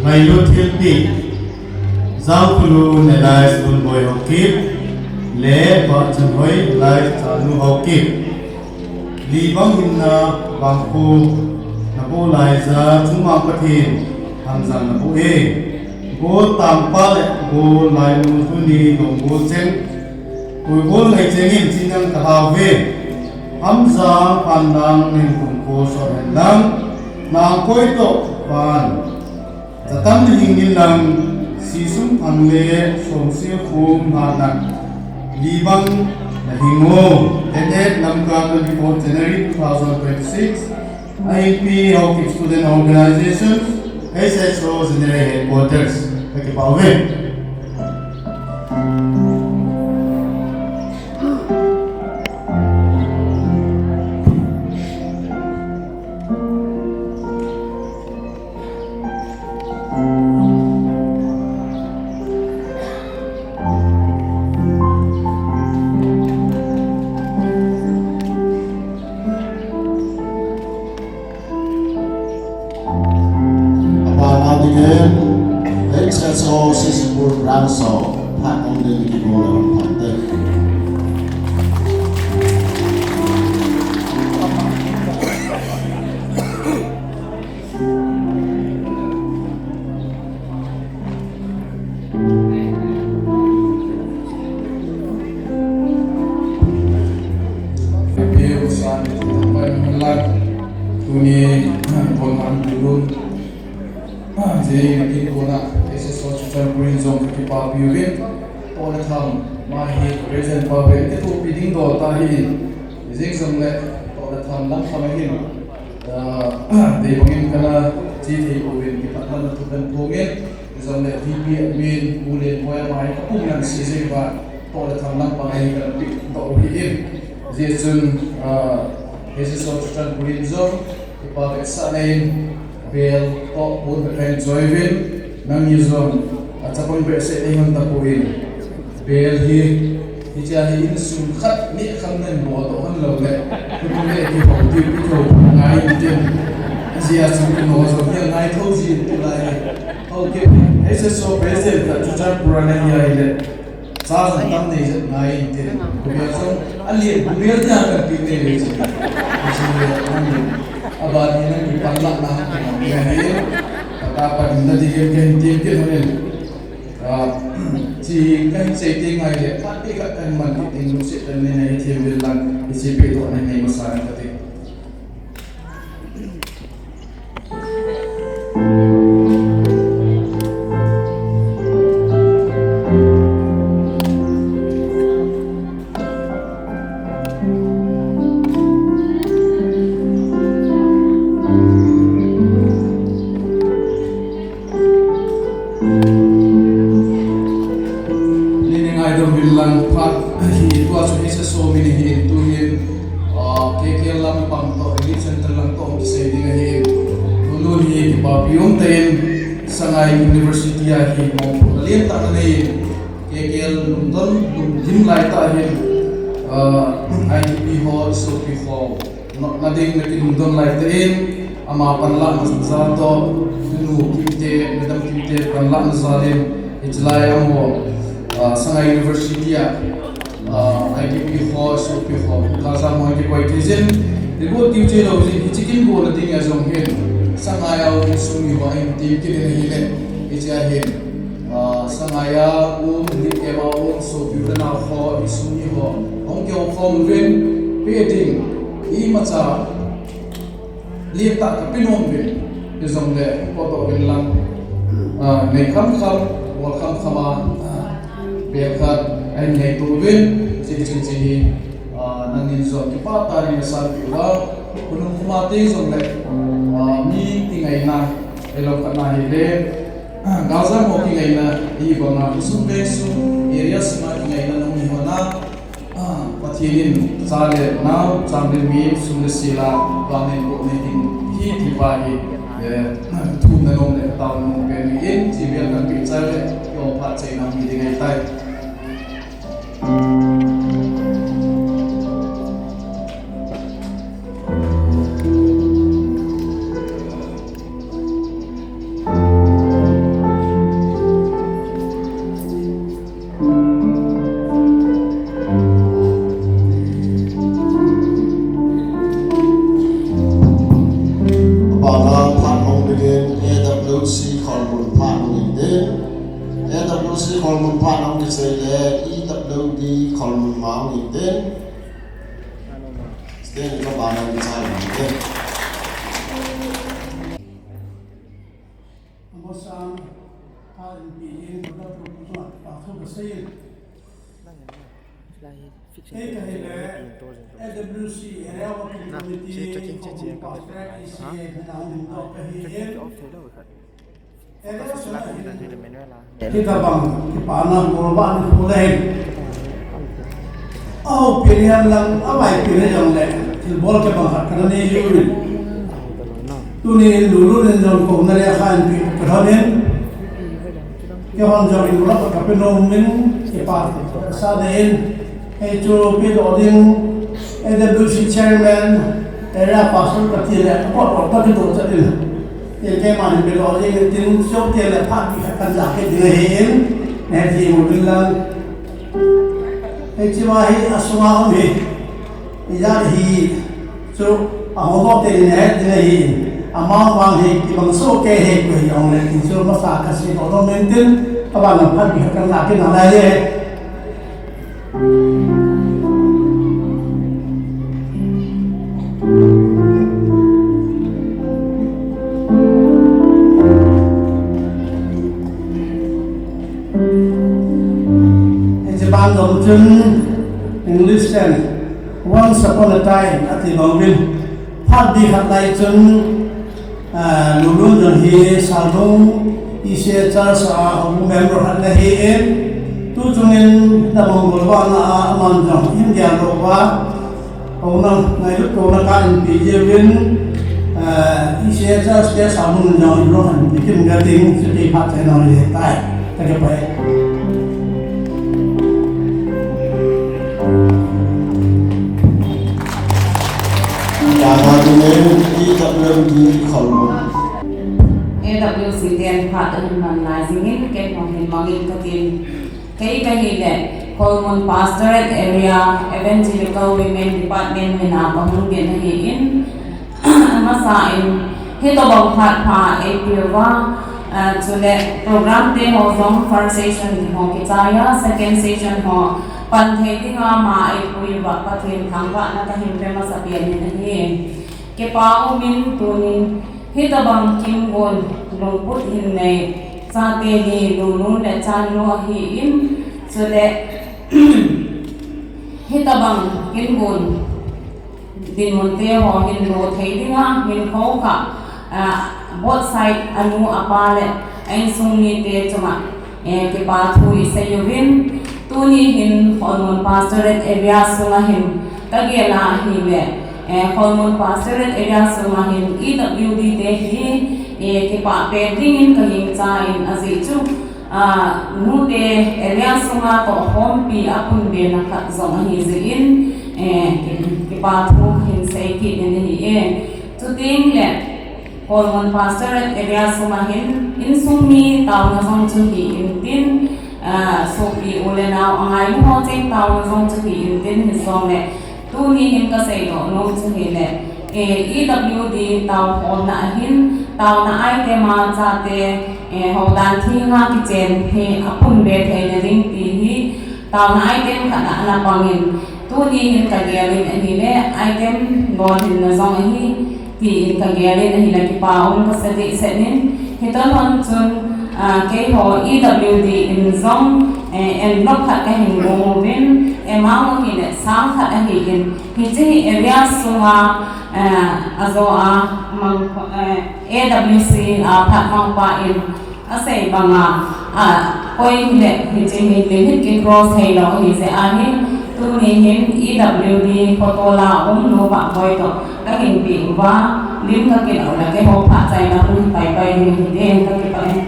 Ngailut thilpeh. Jangkhulun alias Lunboi Haokip le Vahchanhoi alias Chanu Haokip. Libang hinna vangkho naboh laija chungmang Pathen hamjang naboh e. Gol tangpa le gol lainu tuni dong gol cheng. Koi gol ngai chengin chin dang kalhauve. Hamjang phan dang nin kum ko sot hen lang. Nang koi toh pan. Jatam le hing in lang, sisum phang le somse khum hatna, libang na hing o. Date eight Lamka, twenty-fourth January two thousand twenty-six, I N P Haokip Student Organization, H S O General Headquarters. Kakipah uve. Abana dingin, H S O Sisipur Branch ho, phat hong ding kibol le hong phat te. Kona S S O Churachandpur in jong kakipapi uvin, toh le tham, ama hi president pa uvin, kitohpi ding doh tah ahin, hijeh jongle, toh le tham lam pang ahin, ah, deibangin kana che thei pouvin, kipatna thu kahin phongin, hijongle V P admin, Pu Lenboi ama hi kapung nang se jeh uva, toh le tham lam pang ahin kana pe doh u ahin. Hijeh chun, ah, S S O Churachandpur in jong, kipa vetsahna in, bel toh pon kahin choi uvin, nangni jong achapang behseh nei hon tapon, bel hi, hichea hi insung khat ni khat nen bol toh hon lou le, khonung le kihou diu, kihou ngai intin, ajeh chu kino jong hi angai thou jin tulai hi. Okay, S S O president khat Churachandpur a nahi ahile, cha jong tam nei jep ngai intin, Bumel jong, ali Bumel tia kapi nei le chu. Hiche le, nang le, aban hi nang kipanlahna, nang le hi, patapa in nading in kahin tem kit lhonin. Ah, hiche kahin sei teng ahile, phat peh khat kahin man kit ding lungset tah in nei nei them uvin lang, hiche pehdohna nei masa in kati. Nei nei ngaidam uvin lang, phat hi tua chu S S O min ahin, tuhin, ah, K K L lam pang toh, Relief Centre lam toh kisei ding ahin. Tuni hi kipapi umtah in, Sangai University a hi mopohna lentah nanei in, K K L lungdon lungdim laitah hin, ah, I D P ho, sopi ho, nopna ding nakilungdon laitah in, ama panlahna jal toh, tunu Kimte, Madam Kimte panlahna jal in, hichelai a amaho, ah, Sangai University a, ah, I D P ho, sopi ho, kajam ho kikoi thei jin, report kiu cheh lou jin, hiche kin bolna ding a jong hin, Sangai a um insung mi ho ahin tem kit in ahile, hichea hin, ah, Sangai a um, Lhip camp a um, sopi u le nao ho, insung mi ho, hung kihoukhom uvin, peh ding, imacha, lentah kape nom uvin, hijongle, potdoh uvin lang, ah, nei khamkham, bol khamkham a, ah, bel khat, ahin ngaito uvin, hiche kiching ching hi, ah, nangnin jong kipah tah in nasanpeh uva, khonung khoma te jongle, ah, mi kingaina, ahilou khatna hile, Galjam ho kingaina, hibanga khosung veng sung, area sunga kingaina nahung hi hon a, ah, Pathen in cha le nao, chang le mi, sum le sil a, vangin boh nei ding ahi ti pa hi, eh, thumna nom le taona nom pen ahin, hiche bel kahin peh chai le, kihou phat chaina hung hi ding ahitai. Abana phat hung dingin A W C Kholmun phat hung intin. A W C Kholmun phat hung kichai le E W D Kholmun ma hung intin. Stand ka bana kichai hung intin. Amasang, phat in pi in, kona tu, kona tu, pa thu kasei in. Kei kahi le, A W C Area Working Committee, Kholmun Pastorate, E C A, mina hung ding toh kahi in. Area sunga hin. Hitabang, kipana, bol ba ni khu le hin. Ahoupi ni ham lang, avaipi ni jong le, thilbol kibang khat kana nei jiuvin. Tuni in lulu nin jong kouna lekha in pi, ka thon in. Keihon jong in lula ka pe nom in, kipa, sa de in. Hichu pedoh ding, A W C Chairman, Area Pastor kati le, apot pot kati doh chat in. Keima hin pedoh ding, tin sot te le phat khat kahin ja kit ding ahi in, nahet thei uvin lang. Hiche ma hi asunga um hi, ijat hi, chu ahung doh te in nahet ding ahi in, amavang hi, kibang soh kei hi, koi jong le, tin chu masa kasei doh nom in tin, aban phat khat kahin ja kit nalai le. Hiche ban jong chun English ten Once Upon a Time ati bang uvin, phat ding khat lai chun, ah, Lulun jong hi Salnung E C A Church a houbu member khat ana hi in, tu chungin tabang golvahna a aman jong hin gel lou va, Kouna, ngailut kouna ka inpi jiuvin, eh, E C A Church te Salnung in jong in lunghan in kim ga ting, chuti phat chai nau le tai, ka kipah e. Dana dingin E W D Kholmun. A W C ten phat ahin man lai jingin, kei hung hin mangin katin. Kei kahile, Kholmun Pastorate Area Evangelical Women Department mina kahung din ahin, amasa in, hitobang phat pha eipeh uva, ah, chule program te ho jong first session ho kichai a, second session ho pan thei dinga ma eipui uva Pathen thangvahna kahin pe masapen in ahi. Kipa umin tunin, hitobang kingon lungput hin nei chate hi Lulun le Channu ahin, chule hitobang kingon dinmun te ho hin lo thei dinga hin khoukhah, ah, both side anu apa le a insung mite chunga Eh, kipa thu isei uvin, tuni hin Kholmun Pastorate Area sunga hin kagel a ahile, eh, Kholmun Pastorate Area sunga hin E W D te hi, eh, kipah pet dingin kagingchan ajeh chu, ah, nute area sunga tohkhompi apunbena khat jong ahi jeh in, eh, ki-, kipa thu kahin sei kit in ahi e. Chuteng le, Kholmun Pastorate Area sunga hin, insung mi taona jong chu hi intin, ah, sopi u le nao angailu ho cheng taona jong chu hi intin hijongle, tuni hin kasei doh nom chu hile, eh, E W D taokhomna ahin, taona item a chate, eh, houdan thenga kichen hi apunbe theina ding ti hi, taona item khat a ana pangin, tuni hin kagel in ahile, item bol hinna jong ahi, tin kagel in ahile, kipa um kasa dehset in, hitalhon chun, ah, keiho E W D in jong, eh, envelope khat kahin gong uvin, amount ahile sang khat ahin, hiche hi area sunga, eh, ajo a mang, eh, A W C a phat mangpa in, asei banga, a, koi hile, hiche hi limit kicross theilou ahi jeh ahi, tuni hin E W D photo la um nu Vahboi toh kahin pe uva, lim kakilah u le keiho phat chaina hung paipai ding ahi, kakipah e.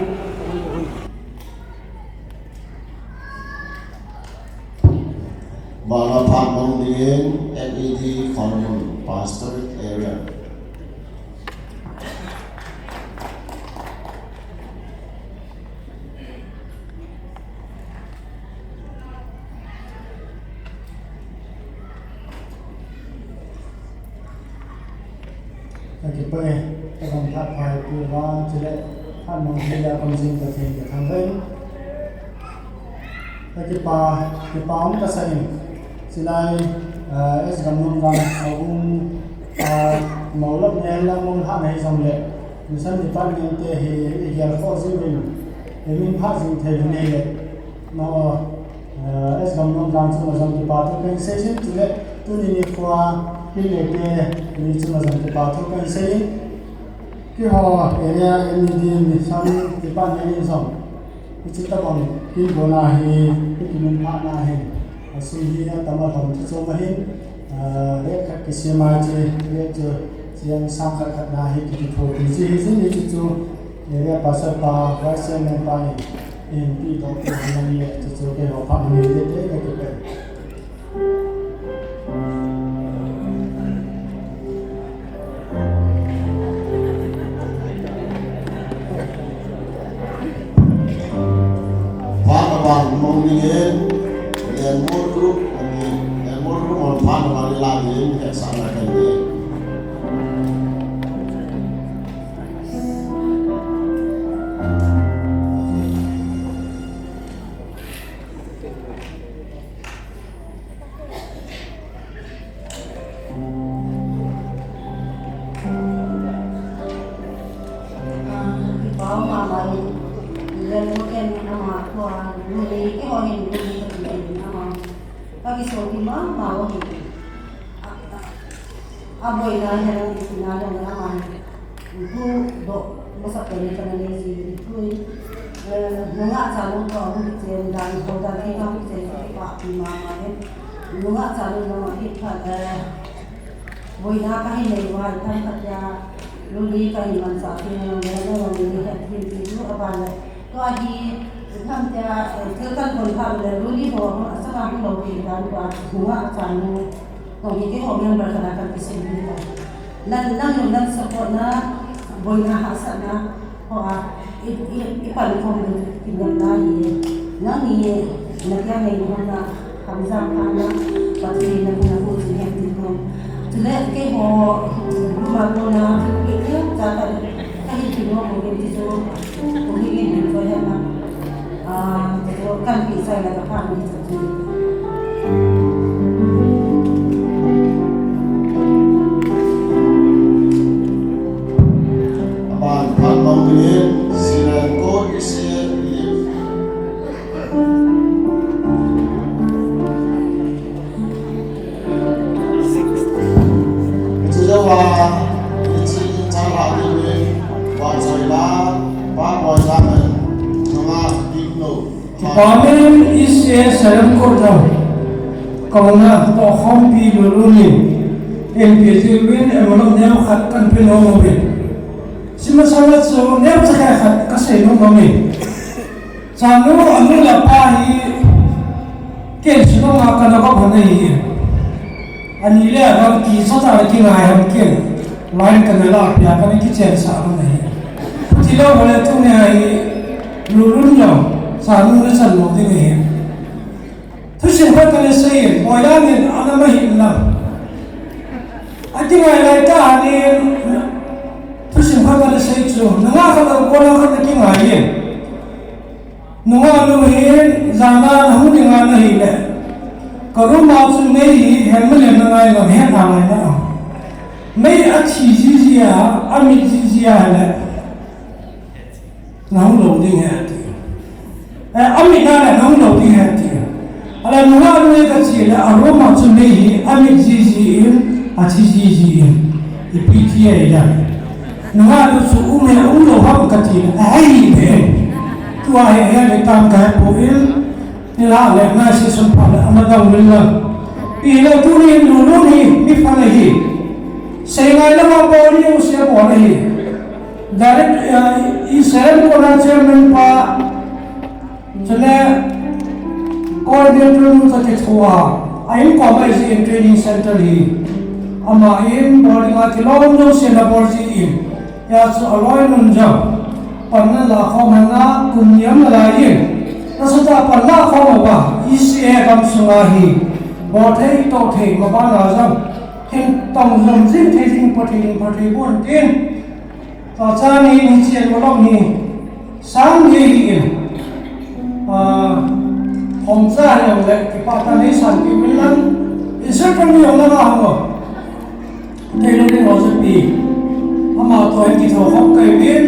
Banga phat mang dingin N E D Kholmun Pastorate Area. Kakipah e, kaban phat pha eipeh uva, chule phat mang thei a kaum jing Pathen kathangvah in. Kakipah, kipa um kasa in. Chulai, ah, S Gamnomgang a um, ah, Moulap nel a Moulhah na hijongle, Mission Department te hi igel khoh jing uvin, imin phat jing thei uvin ahile. No, eh, S Gamnomgang chunga jong kipa thu kahin sei in, chule tuni nikho a Kinlete mi chunga jong kipa thu kahin sei in, keiho area N E D Mission Department in jong hiche tabang kingona hi, kiminphatna hi, asum hi atam alhom chu chom ahin, ah, rate khat kisem a chu, rate chu chiang sang khat khat na hi kithopi chu hi jing, hichu chu Area Pastor pa, Vice Chairman pa in, in pi tong pi in lang ye, chu chu keiho phat ni te te kakipah e. Phat abang mong ni ngen, Lenmol group, ani, Lenmol group on phat abang ni la ni, hetsahna kahin nei. Ah, kipa um mama in, Lenmol in ama, ko Nui, keiho hin nui kati in ama. Kakisopi mama u ahi. A, a, aboina hi nang tina le ama hi. Thudoh masapen kana nei ji. Tui, eh, nungah chanu toh hung kichen dan, hou dan thei hung kichen, kipapi mama e. Nungah chanu nungah hi phat, eh, Boina kahin nei uva, itham khat a, Luli kahin manchah thei nalai, nalai, nalai, het thei ti chu aban le. Tua hi, itham tia, eh, thil kan kon pha le, Luli ho, ho, asanga hung lou thei dan tua, nungah chanu, tong hi keiho member khat a kan kisem thei ta. Nang, nang, nang support na, boina hahsatna, Hoa, i, i, i pan khom ding kingam na hi. Nang ni, na kia nei hon na, hamjam pha na, Pathen na kuna hu chi het ti ko. Chule keiho, luma kona, thil peh tia, cha ka, ka hi ti no ko ke ti chu, ko hi ke ni ko het na. Ah, ti chu kan pi sai la ka pha ni chu. Aban phat bang in, Siren ko ise, Hiche jouva, hiche in chan la ding in, vahchoila, Pa Boijan in, nungah bibol. Kipa min in, E C A Siren ko jong, kauna, tohkhompi Lulun in, eipe jing uvin, envelope neo khat kan pe nom uvin. Hiche masanga chu, neocha khat kasei nom uvin. Chanu, anu le apa hi, ken Shillong a kana kop hon ahi. Ani le adang kicha cha le kingai hon ken. Line kana la pia kana kichen sah hon ahi. Tilou le tunia hi, Lulun jong, chanu le chan lou ding ahi. Thusim khat kana sei, Boijan in ana ma hin lang. Akingai lai tah in, thusim khat kana sei chu, nungah khat a kona khat na kingai in. Nungah nu hin, jana nahung dinga nahi le. Ka room a chu mei hi, hem le na ngai ngam het na ngai na. Mei athi jiji a, amit jiji a le. Nahung lou ding ahi ati. Eh, amit na le nahung lou ding ahi ati. Ahile nungah nu hi kache le a room a chu mei hi amit jiji in, athi jiji in. Ipi ti ahi le. Nungah nu chu um he um lou ham kati le. Ahei be. Tua hi he le tam kahe poi. Nilhah le, nai session phat le, ana dong uvin lang. Hile tuni Lulun hi, mi pha ahi. Seingai lama bol ni u se bol ahi. Direct, eh, E C A Siren kona chairman pa, chule coordinator nu toh kithoa. A in koma isi in training center hi. Ama in bol dinga kilom jouse ana bol ji in. Hijeh chun aloi nun jong, pan ana la khom hon a, kum ni aum nalai in, nasatah a pan la khom uva, E C A gamsunga hi, bol thei, toh thei, maban a jong, hin tong jom jing thei ding, Pathen in phatthei boh in tin, tua chan in hiche envelope hi, sang ni hi in, ah, hom cha hi jong le, kipah tah in nei san peh uvin lang, insert pan ni jong lang a hung o. Kei lungin ho chu pi. Ama toh hin kitho khom kei uvin.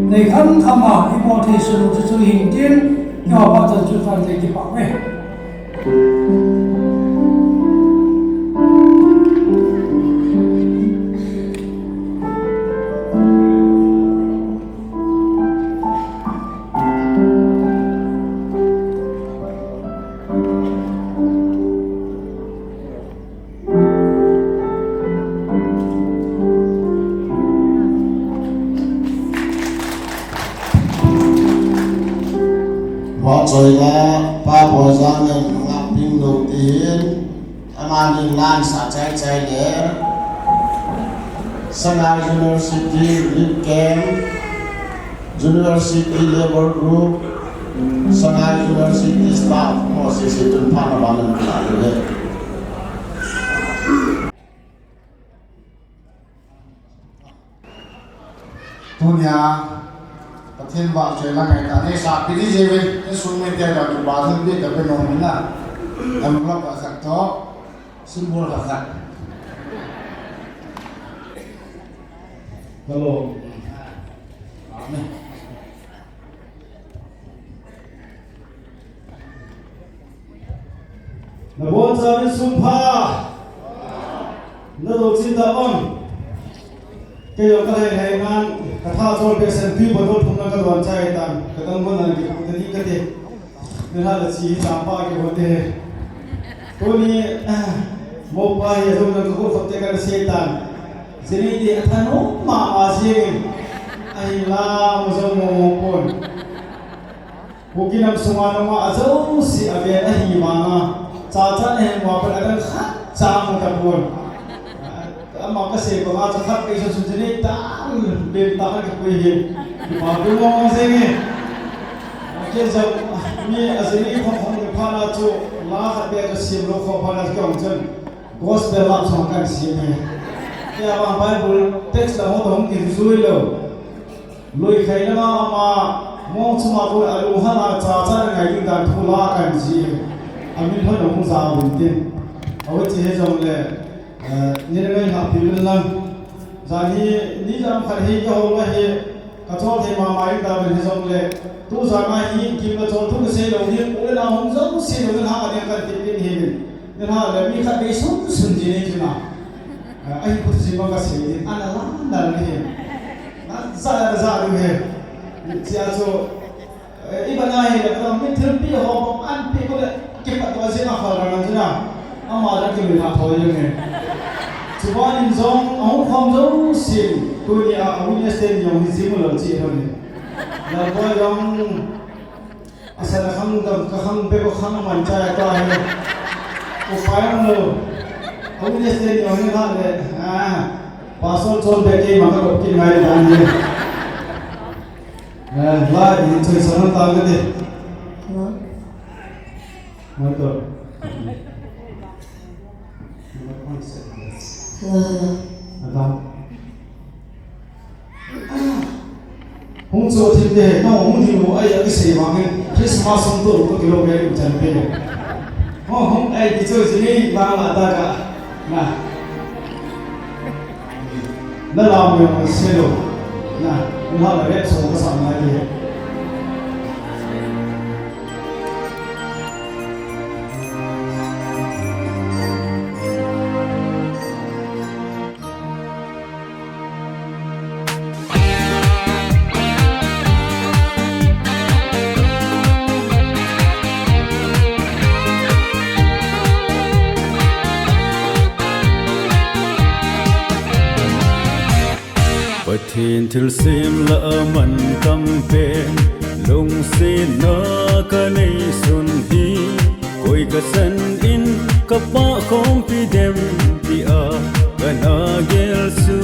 Nei kham kham a, i bol thei sun u chu chu hin tin. Keiho pa chan chu chan thei kipah uve. Vahchoila, Pa Boijan in nungah bibol ti hin, aman in line sah chai chai le, Sangai University Relief Camp, University Labour Group, Sangai University Staff, mo sese tun phat na bang na la le. Tunia, Pathen vahchoila ngai ta, nei sa pi di jeh uvin, insung mite ka kipa thu pi ka pe nom in na. Envelope khat toh, symbol khat. Hello. Amen. Nabonchauvin sum pha. Nadon chin ta um. Kei jong kalhai lhai ngan, katha chol behseh in tui bottle thum lang kadon chai tan, kadang bon nan kipu tani kati. Nilhah le chi hi champa kihou te. Tuni, mopa hi adong nan kakoi khop te kana sei tan. Jini ti athanom mama jingin. Ahinla, mo jong mo mo pon. Kuki nam sunga nungah ajouse aven ahi vanga, chachat ahin vang pen adang khatcha mu tapon. Ama kasei banga chu khat kei sun sun jini tan, ben ta khat kipui hi. Kipa pu mong mong jeng e. Kei jong mi ajini khong khong ni phat na chu la khat beh chu sim lou khong phat na chu kei jong chun gospel love song kahin sim e. Kei vang Bible text la ho to hung kijui lou. Lui khai lama ama mong chuma kon alunghang a chachat angai ding dan thu la kahin ji. Amin lhon ahung ja uvin tin. Ahi chu hijongle, eh, ni le ngai lhah pi uvin lang. Jan hi, ni jam khat hi kahol ahi, kachol thei mama in tauvin hijongle. Tu jan a hi, gim le chol thu kasei lou hi, u le nao hung jouse lou ding hang a ding kahin ti pen hi uvin. Nilhah le mi khat vei sun sun ji ni chu na. Eh, ahi kut ji ma kasei ding, ana lang dal ni hi. Na, za, za, lu he. Chia chu, eh, i bana hi le, ka mi thilpi ho, an pi ko le, kipat to jing a khol rang jing a. Ama la kilui ha tho jing e. Chuban in jong, ahung khom jong sin, tuni a, a witness te ni jong hi jing u lou chi lhon e. Lalpa jong, Asa na khang dam, ka khang be ko khang man cha ta he. Ko pai ang lo. Ko ni se ni ong ha le. Ah. Pastor John be ke ma ka ko kin ngai dan he. Eh, la in choi sa na ta ga de. Hello? Motor. Hello, hello. Adam. Hung cho thim te, nang hung ding u, ai, a kisei vangin, Christmas hung to, to kilo me, u chan pe. Hung, hung, ai, ti cho si ni, vang la ta ka. Na. Na la mo mo se lo. Na, u ha la re so ka sa na ti. Pathen thilsem lah a mantam pen, lungsetna ka nei sun hi, koi ka chan in ka pah khompi dem tia ka na gel chu.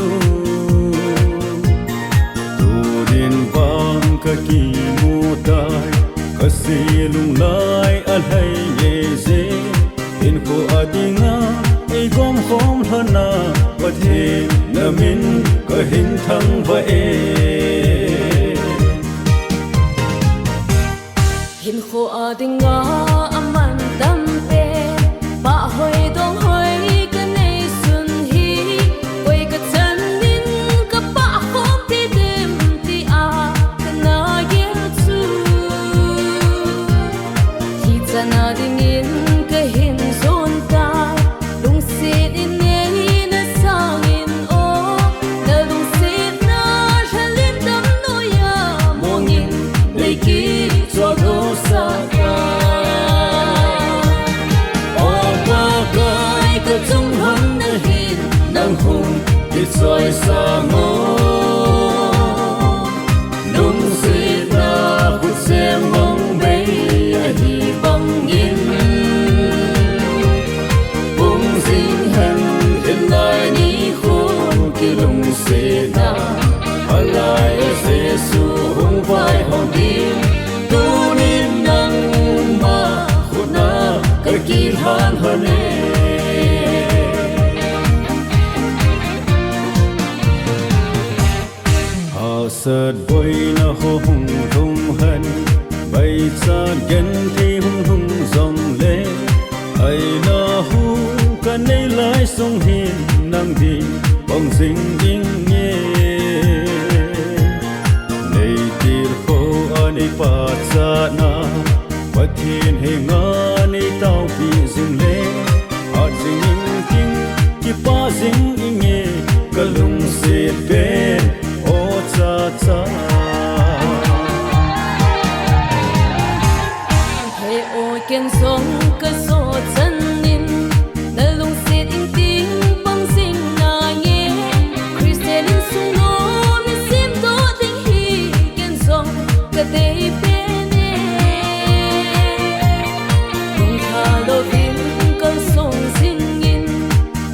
Tunin vang ka kimu tai, ka si lunglai a lhai nge je. Hinkho a dinga ei gom khom lhona, Pathen na min ka hin thangvah e. Hinkho a dinga a mantam pen, pah hoi dong hoi ka nei sun hi, koi ka chan in ka pah khompi dem tia ka na gel chu. Hichan a dingin ka hin jon tai, lungset in nei na sangin o, na lungsetna lhalin damnoiya mongin nei kichol dosa tai. O Pakai, ka chung lhon na hin nang hung kichoi sang o. Lungsetna khutsem mong bei ahi bangin, pung jing hen, hinlai nikho kilungsetna, alai a Jesu hung vaihom ding, tunin nangma khut a ka kilhan lhon e. Hahsat boina ho hung lhung hen, baichat genthei hung lhung jongle, aina hu ka nei lai sung hin nang ding pang jing inge. Nei tilkhou a nei pachatna, Pathen henga nei taopi jing le, Ken jong ka sochan in, na lungset in ting pang jing nange. Christian insung nom na semdoh ding hi, ken jong ka dei pen e. Lungtha louvin kalson jing in,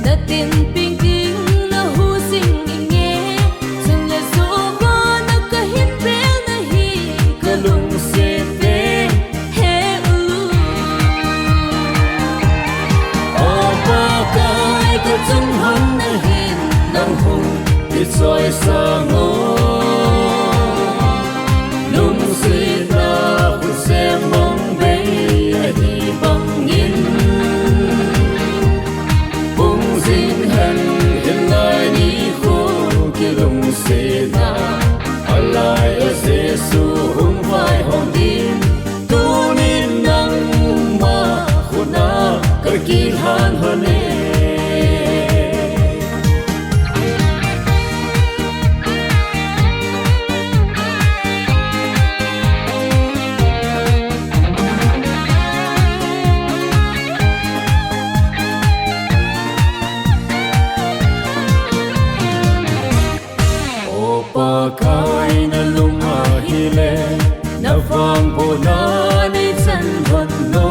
na tin ping ding na hu jing inge. Chun le jo ba na ka hin bel na hi, ka lungset ve. He ulu. O Pakai, ka chungnung na hin nang hung kichoi sang o. Lungsetna khut sem mong bei ahi bang in. Pung jing hen, hin lai ni khu kilungsetna. Alai a Jesu hung vaihom ding. Tunin nangma khut a ka kilhan hon e. O Pakai, na lung ahi le, na vangbohna nei chan lhon o.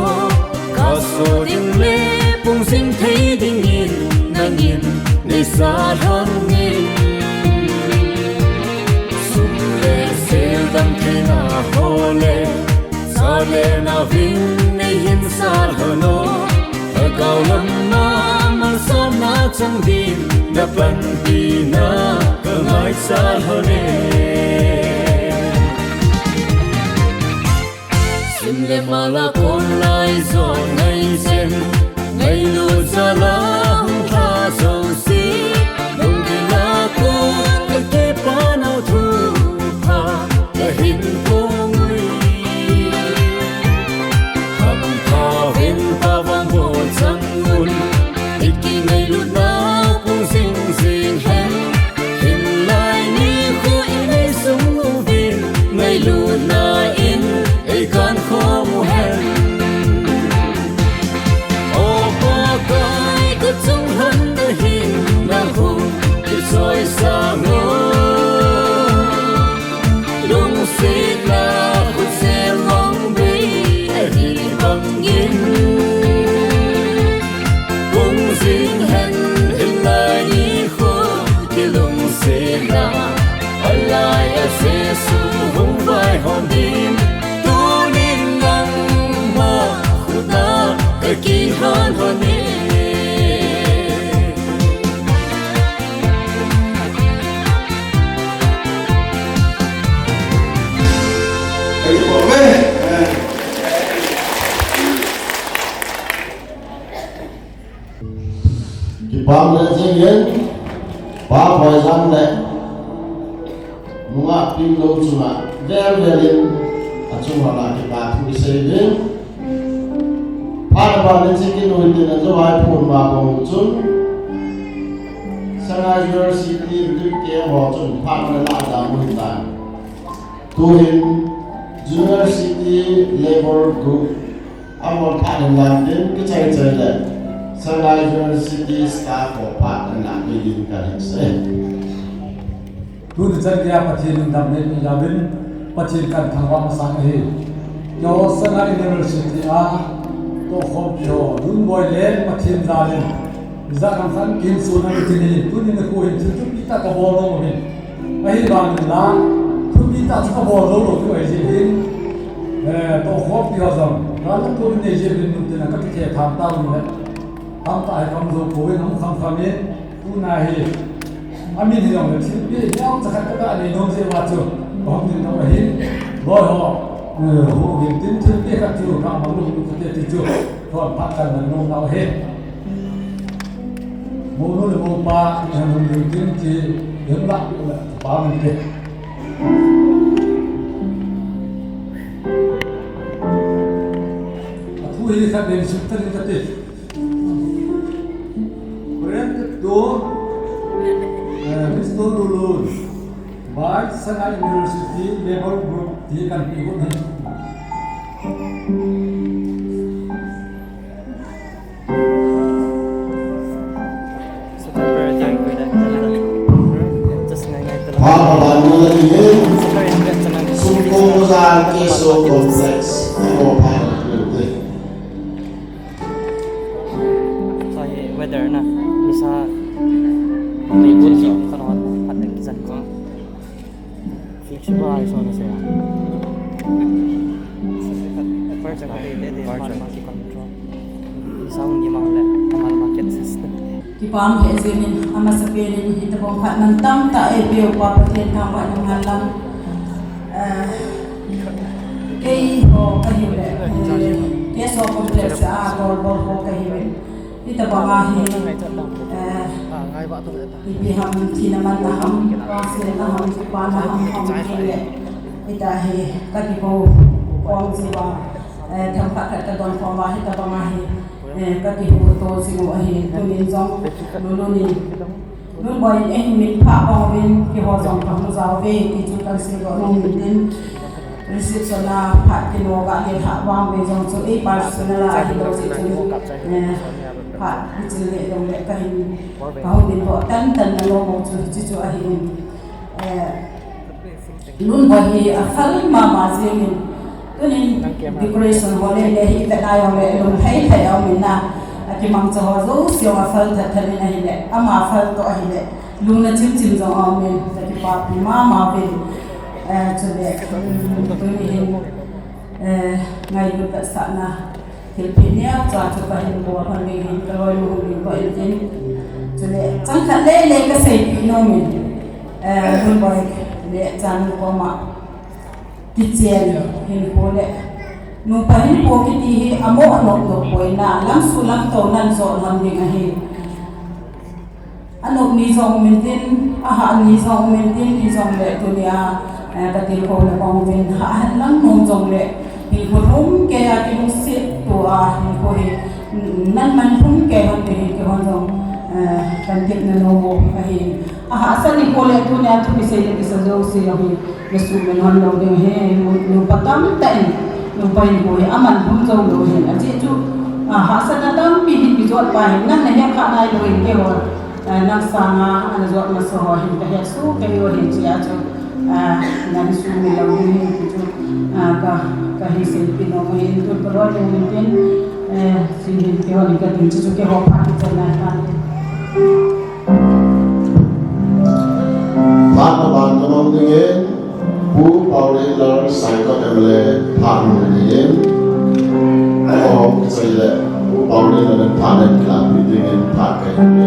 Ka so ding le pung jing thei dingin, nangin nei sa lhon in. Sum le sel dam theina ho le, sa le na vin nei hin sa lhon o. Lhagao lam a malsomna chang din, na panpina ka ngaisah lhon e. Sim le mal a kon lai jong ngai chen, ngailut jal a hung lha jouse, lunggil a kon ka kipana thupha ka hin pung ui. Hampha vin pa vangboh chang un, i kingailutna pung jing jing hen. Hin lai ni khu i nei sung uvin, ngailutna in ei kankhom u hen. O Pakai, ka chungnung na hin nang hung kichoi sang o. Lungsetna khut sem mong bei ahi bang in. Pung jing hen, hin lai ni khu kilungsetna. Alai a Jesu hung vaihom ding. Tunin nangma khut a ka kilhan hon e. Kipa um le jing in, Pa Phoijang le nungah Pimlou chunga vel vel in achung uva kipa thu i sei uvin. Phat a pat in Chikinu in tin a jo ai phun ma bang chun Sagaing University Relief Camp ho chun phat a la da mun dan. Tuhin University Labour Group amahon phat in lang tin kichai chai le Sagaing University staff ho phat in lang tin ka hin sei. Tuni chan geiya Pathen in damna eipeh jeh uvin, Pathen kathangvah masang ahi. Keiho Sagaing University a tohkhompi ho lungboi le Pathen jal in, ijat ham khat in kihinso nante, tuni nikho hin thil thupi tah kabol nom uvin. Ahivangin la, thupi tah chu kabol lou lou chu ahi jeh in, eh, tohkhompi ho jong, gal le tol in nei jeh uvin, nung tin a kakithe tham tauvin le, tamtah hi kaum jou pouvin, amu kham kham in, tuna hi, amin hijongle thilpeh neocha khat kaga nei nom jeh uva chu, kahung ding nom ahin, loi ho, eh, hung uvin tin thilpeh khat chu, kamang lou lou kate ti chu, thon phat kan man nom nau ahi. Mounu le moupa, ihung ding tin ti, ihung lah peh u le, pa min te. Athu hi khat in sut ta ding kate. Granted to, eh, Mister Lulun by Sagaing University Labour Group, ti kan pe got hi. So complex for pilot building. Sa hi weather na, nisa, may bulsi, karon, at ang kisan ko. Flexible ay so na siya. First, first, control. Sound ni mang le, kamal market system. Kipah e jingin, amasapen in, hitabang phat mantam tah eipeuva Pathen thangvah in umhen lang. Eh, keiho kahiu le, eh, K S O complex a bol bol ho kahiu. Hitabang a hi, eh, ipi ham thina man na ham, vangsetna ham, kipana ham, ham kahiu le. Hita hi, kakikou khom jiuva, eh, themkhat khat kadon khom uva, hitabang a hi. Eh, kakihuto jing u ahi, tunin jong, Lunun in, Lunboi in eihin min phah bang uvin, keiho jong kahung jao uve, ti chu kahin seidoh nom in tin, reception a phat kino ga le lhah vang uve jong chu, ei personal a ahilou jeh chun, eh, phat kichil le jong le kahin, kahung dingdoh tan tan na nom u chu, hichu ahi in, eh, Lunboi hi aphal mama jingin, tunin decoration ho le le hi vet a jong le lung thei thei a um in a, akimangcha ho jouse jong aphal tha tha in ahile, ama phal toh ahile, lungna chim chim jong a um in, kakipapi mama uvin, eh, chule, um, tuni hin, eh, ngailut vetsahna, thilpeh neocha chu kahin bol hon ding hin, kaloi lung ding ko in tin. Chule, chang khat le le kaseipeh nom in, eh, Lunboi le Chanu koma kichen hinkho le nupa hinkho kiti hi amo anop nop poi na, lamsu lamto nan jot lam ding ahi. Anop ni jong um in tin, ahah ni jong um in tin, hijongle tunia, eh, katilkhou le bang uvin, hah hen lang nom jongle, hinkho lhumkeiya kilungset tua, hinkho hi, mm, nan man lhumkei hon te hi, keihon jong, eh, kan tepna nom u ahi. Ahahsa nikho le tunia thu kisei le kisa jouse jong hi, Jesu min hon lou ding ahi, nu, nupa tamtah in, nupa hinkho hi aman lhum jou lou ahin. Ajeh chu, ah, hahsatna tampi hin kijot pa hin, nang nahet kha nailou hin keiho, ah, nang sanga ana jot masa ho hin kahet soh kei u ahi, hichea chu, ah, nang sumil lou ding ahi ti chu, ah, ka, kahin seipeh nom u ahin, tun kaloi lung in tin, eh, hiche hin keiho hin katin, hiche chu keiho phat kichan nai tan. Phat aban kanom dingin, Pu Paoleilal Saikot M L A phat nom dingin, aho kichai le, Pu Paoleilal in phat in kilahpeh dingin phat kahin pe.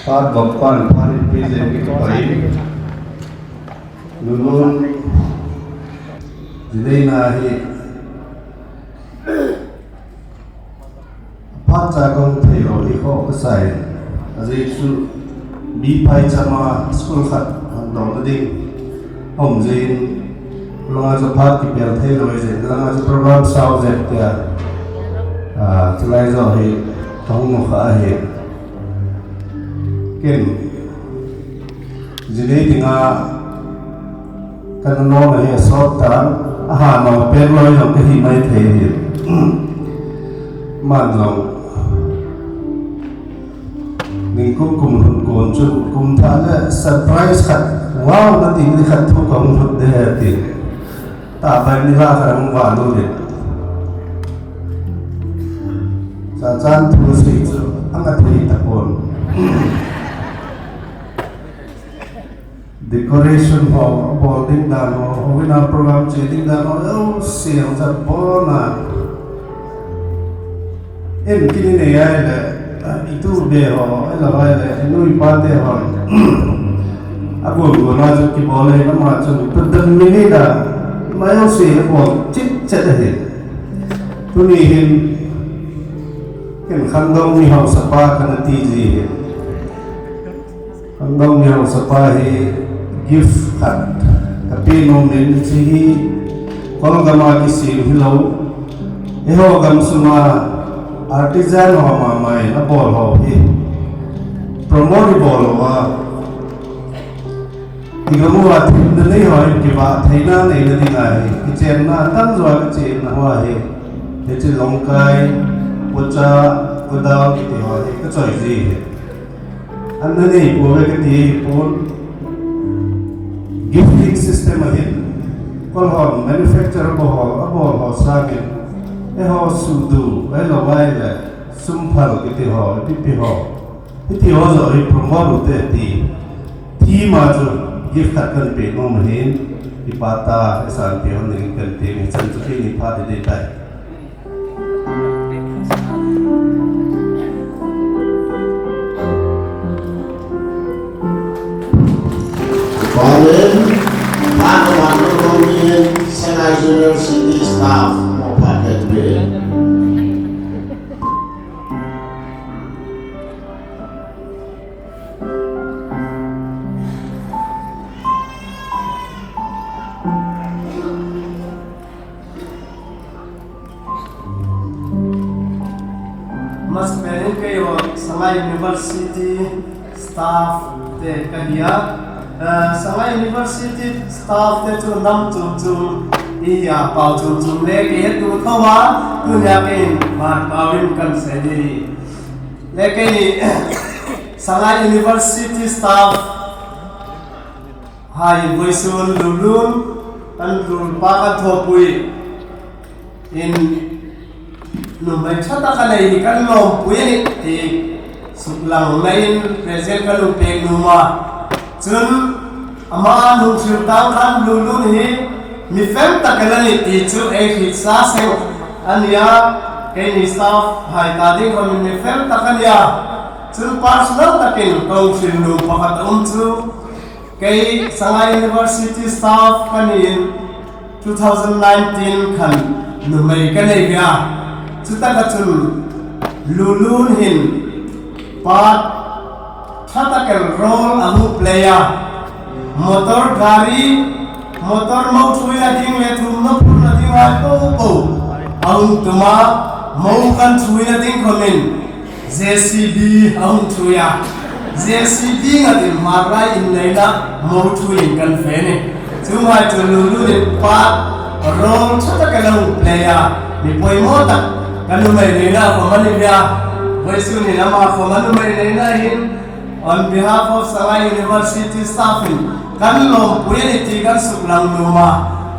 Phat vop pan phat in pe jeng kit pai. Nunun, jinei na hi. Phat cha kong thei lou hi kho kasai. Ajeh chu mi phaichama school khat hon dong na ding. Aum jeh in, langa chu phat kipel thei lou jeh in, langa chu program sao jep tia. Ah, chulai jo hi, kahung mu kha ahi. Ken, jinei dinga, kana nom ahi asot tan, aha nom pen loi jong kahi mai thei hi. Man jong, ningkum kum lhun kon chun, kum thah le surprise khat, wow, nati ni khat thu kahung lhut de ti. Tahbeh ni la khat ahung valut in. Chachan thu sei chu, anga thei tapon. Decoration ho, abol ding dan ho, houin a program che ding dan ho, jouse jong chat pon a. Eikin inei ahile, ah, itu be ho, ahilou ahile, inu ipa te ho. Agon gon a chu kibol e, ama chu, tu dan mi ni da, ama jouse abol chipchet ahi. Tuni hin, ken khangdong mi haosapa kana ti ji hi. Khangdong mi haosapa hi gift khat kape nom in, hiche hi Kolgam a kisem hilou. Eiho gamsunga Artisan ho mama in abol ho hi promote ibol uva, igam uva themna nei ho in kivah theina neina dinga hi kichenna atamjo a kichenna ho hi, hiche Longkai, Pocha, Kodal kiti ho hi kachoi ji hi. Ana nei pouve kati pon. Gifting system ahin, kol ho manufacture abol ho, abol ho sangin, eiho suhduh, ahilou ahile sumphal kiti ho, ipi ipi ho, hiti ho joh hi promote u hite ti, thima chu gift khat kana pe nom ahin, kipa tah in sanpeh hon dingin kana ti, hichan chu keini phat ding ding tai. Amen. Phat kaman nung nung in Sangai University staff mo phat kape. Masapen in keiho Sangai University staff te kahi a. Eh, Sangai University staff te chu nam chom chom ihi a, pao chom chom le kihetu thou a, tunia keiin manpao in kana sei ding ahi. Le keini Sangai University staff hai, vawisun Lulun, kan Lulpa kan thopui in, numei tha tah kanei hi kan lompui ahi ti suklang na in present kan pe nom a. Chun ama nung thil tang khan Lulun hi mi femtah khat ahi ti chu ei hriet sa seng ahi a, keini staff hai ta ding khom in mi femtah khat ahi a. Chun personal takin kong thil nu pakhat a um chu, kei Sangai University staff kahi in, two thousand nineteen khan numei kanei ve a. Chutaka chun Lulun hin part tha tah a role ahung play a. Motor gari, motor mo thuina ding le thumna phurna ding a po po ahung tum a, mo kan thuina ding khom in J C B ahung thui a. J C B ngat in Hmarlai in neina mo thui in kan fe ni. Chumai chu Lulun in part role tha tah a ahung play a. Mi poimo tah, ka numei neina khom ahi ve a. Vawisun in ama khom a numei neina hin, on behalf of Sangai University staff in kan lompui ahi ti kan suklang nom a.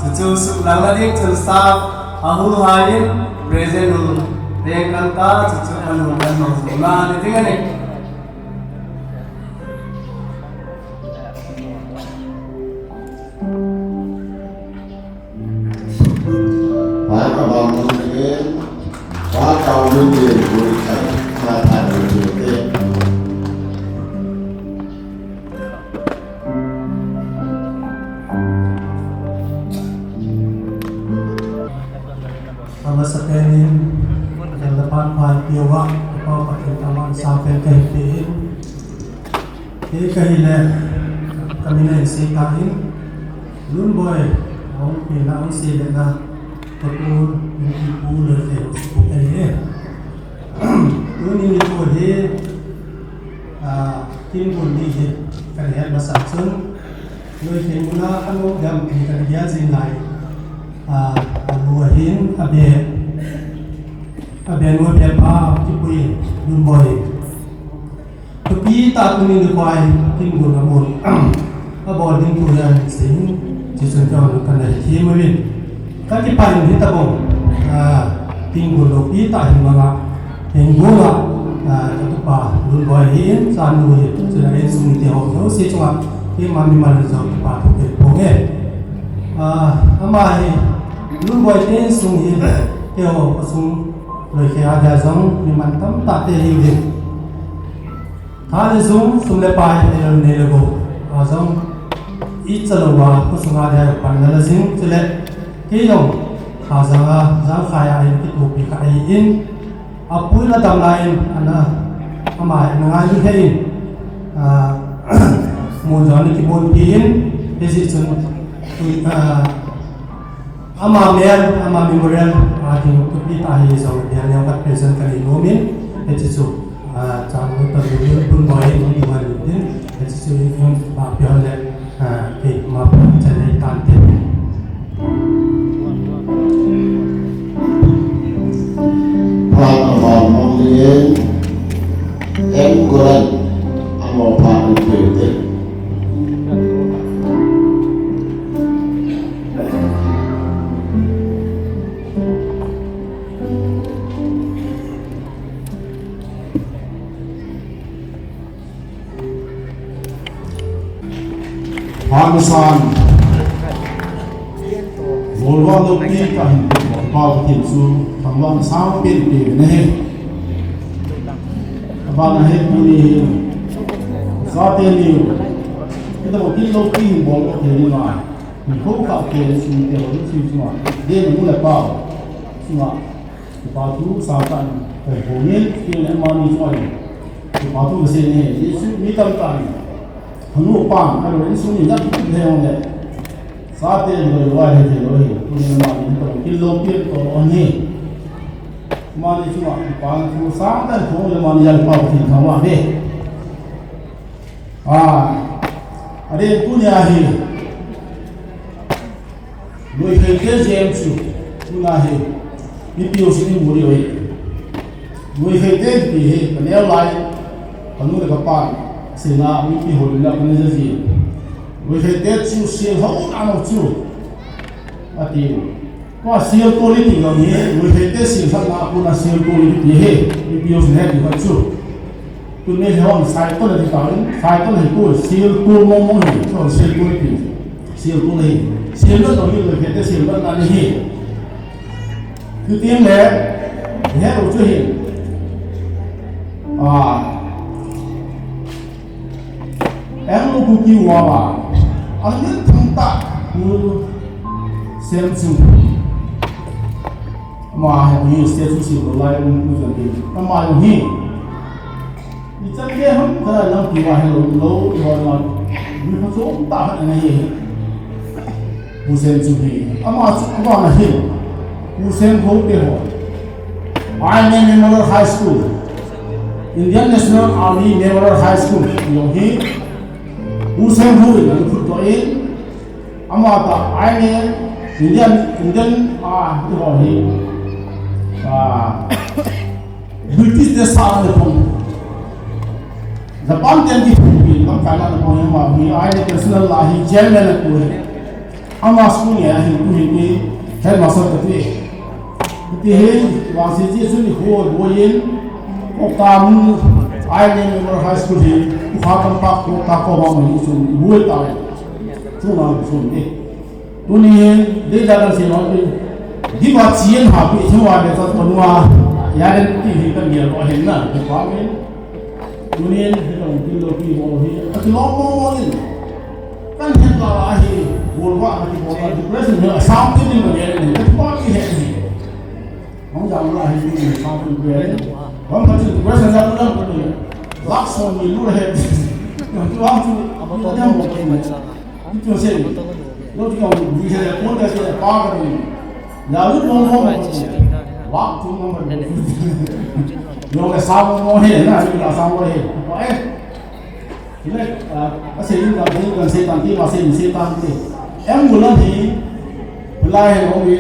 Chuchu suklang na ding chun staff ahung hai in present hung peng kan ta, chuchu kan hung kan hung na ni ding ahi. Phat kaman nung in, phat kaman nung in, phat kaman nung in. Amasapen in, kan lapan phat peuva, ka pa Pathen aman sapen kahin pe in. Kei kahile, kamin a hin sei tan, Lunboi, ahung pen a, ahung sei le na, ka pu, ka pu le te, pu te he. Tuni nikho hi, ah, Kingun ni hi, kahin het masa chun, noi Kingun a, ano dam ki kahin gel jing lai, ah, anu ahin, abe, abe nu abe pa, kipui, Lunboi. Thupi tah tuni nikho a Kingun a mun abol ding thu hi ahin sei in, chuchun keiho kana hithei uvin. Ka kipah in hitabang, ah, Kingun loupi tah hin manga, Kingun a, ah, ka tupa Lunboi ahin, chanu ahin, chule insung mite ho jouse chunga, keima mimal in jong kipa thu kahin phong e. Ah, ama hi, Lunboi te insung hi, keiho khosung loikhel a dia jong, mi mantam tah te ahiuvin. Tha le jung, sum le pai, nei le, nei le gou a jong, icha louva, khosung a dia pan la la jing, chule, kei jong, Thangjang a, Jangkhai a, in kitupi kha ahin, apu in adam lai in, ana, ama, ana ngailu he in, a, mun jong ana kimun pi in, hijeh chun, a, Ama men, ama memorial, a, ding thupi tah hi jong, dia neo khat present kanei nom in, hiche chu, a, chang nu tan nu pun boi in, ding han din, hiche chu in, in, ba pi hon le, a, keima pun chan nei tan te. Phat a bang mong lien, M Golan, amo phat in pe te. Phat masan, Golvah loupi kahin pe, Pa Pathen chu thangvah in asang pen pen in ahi. Abana hi tuni hi, chate ni, hitobang kin loupi hin bol thei ding a, mi ho khat te, sum te ho chu chu a, den mu le pa, chu a, Kipa thu sangtah in kahin phong in, tin le amani chunga kipa thu kasei in ahi. Jesu mi tamtah in, hanu pan, alo insung in jat thei hong le, chate loi loi hithei lou ahi. Tuni amani toh kin loupi toh ahi. Amani chunga kipa thu sangtah in phong le amani jal pa thu thangvah ve. A, adeh tunia hi, Loikheite jem chu, tuna hi, mipi ho sin in muri oi. Loikheite ti hi, kaneo lai, kanu le kapan, sina mipi ho la kaneo ji. Loikheite chu, sel ho na no chu. Ati, tua sel tol i ti lo ni, Loikheite sel khat na, kuna sel tol i ti hi, mipi ho sin he ti khat chu. Tuni hi hon cycle a ti ta in, cycle hi ko sel ko mong mong hi, ko sel ko ti. Sel ko hi. Sel lo hi lo hi te sel lo na ni hi. Ku tin le, he lo chu hi. A. Em lo ku ki wa wa. Ang yin thang ta. Ku sem chu. Ama hi sel chu sel lo lai um ku jan ti. Ama lo hi. Ichan gei ham khat a lampi va helou lou, ihon ma, mi pha chom tah khat ana hi. Pu Sen Chu hi, ama chu, ama na hi. Pu Sen Ho te ho. I N A Memorial High School. Indian National Army Memorial High School. Jong hi. Pu Sen Ho in, ana phut doh in. Ama ta, I N A, Indian, Indian, ah, ti ho hi. Ah, British te sa le phong. Japan ten kiphumpi lamkai la phong hi ama hi, I N A Personal la hi chairman a tu hi. Ama school nge a hin tu hi ni headmaster ka tu hi. Ti hi, vangse ji chu ni ho bo yin, Kokta mun, I N A Memorial High School hi, Ukha Tampak Kokta ko ba mun hi chu, bu ta le. Chu na chu ni. Tuni hin, dei da kan sei lou pi. Di ba chien ha pi, thua le ta ko nua. Ya den ti hi kan ya lo hin na, ko pa min. Tuni hin, hi kan tin lo pi mo hi. A ti lo mo mo in. Kan hin la la hi, bol wa, a ti bol wa, depression hi, a sam ti ni ma ya ni, ka pa ni he ni. Hong jam la hi ni, sam ti ni. Hong ka ti depression la la ni. Lak so ni lu he. Yang tu hong tu, ni jam mo ni. Itu sen. Lo ti kong di se pon da se pa ka ni. Ya lu mo mo. Wa tu mo mo. Yo ka sa mo mo he na, ni ka sa mo he. Wa eh. Ile, ah, a se in ka, in ka se tan ti, ma se ni se tan ti. Em gulan hi. Pulai he lo mi.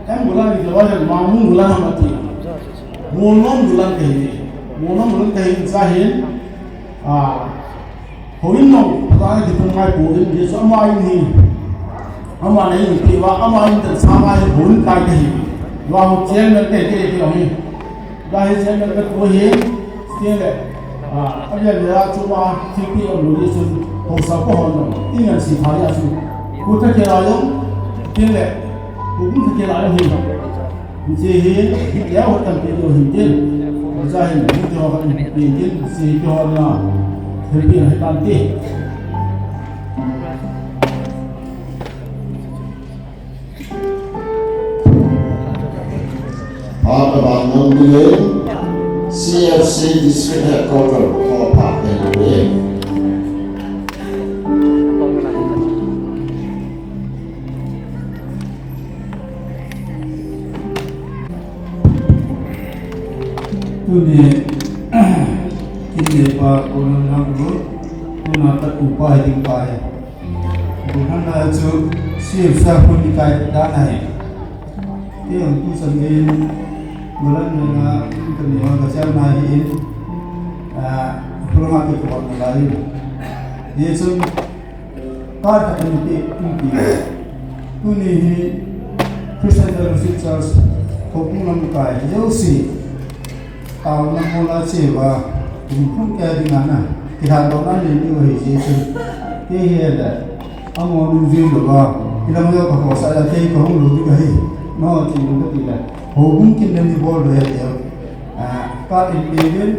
Em gulan hi lo he ma mun gulan ha ma ti. Mo nom gulan ke ni. Mo nom gulan ke ni sa hin. Ah. Houin nong, Pathen in kitung ngai pou in, Jesu ama in hi. Ama nei in tiva, ama in tan sa ngai houin kai kahi. Vang chairman te te te hi. Ga hi chairman ka tu hi. Tin le. Ah, a le le a chu ma, ti ti om lu sun. Hou sa ko hon nong. Tin ngan si tha ya su. Ku ta ke la yong. Tin le. Ku ta ke la yong hi. Hiche hi, hi leu ho tampi lou hin tin. Hiche hin, hiti ho khat hin tin, hiche hi ho na, hin tin, hi tan tin. Phat a bang nang ni le, C F C District Headquarter, ko phat te na le. Tuni, kinle pa, Colonel Lamlun, tuna pat upa hi ding pa hi. Buhan na chu, sir sa hun ni kai da na hi. Ti ang tu sang in, bulan na na, tu ni wa ka chang na hi in, ah, tu ma ke tu na lai. Ye chu, Card khat in pe, in pe. Tuni hi Christian Fellowship Church, Khopung lamkai, jouse. Taona mola cheuva, kum thum kei dinga na. Kithat dohna nei diu ahi jeh chun. Kei hi le, amaho nung jing louva. Ilang jong ka khosa a, kei ka hung lou ding ahi. No, chi lou ka ti le. Houbung kin le ni bol le he. Ah, card in pe uvin.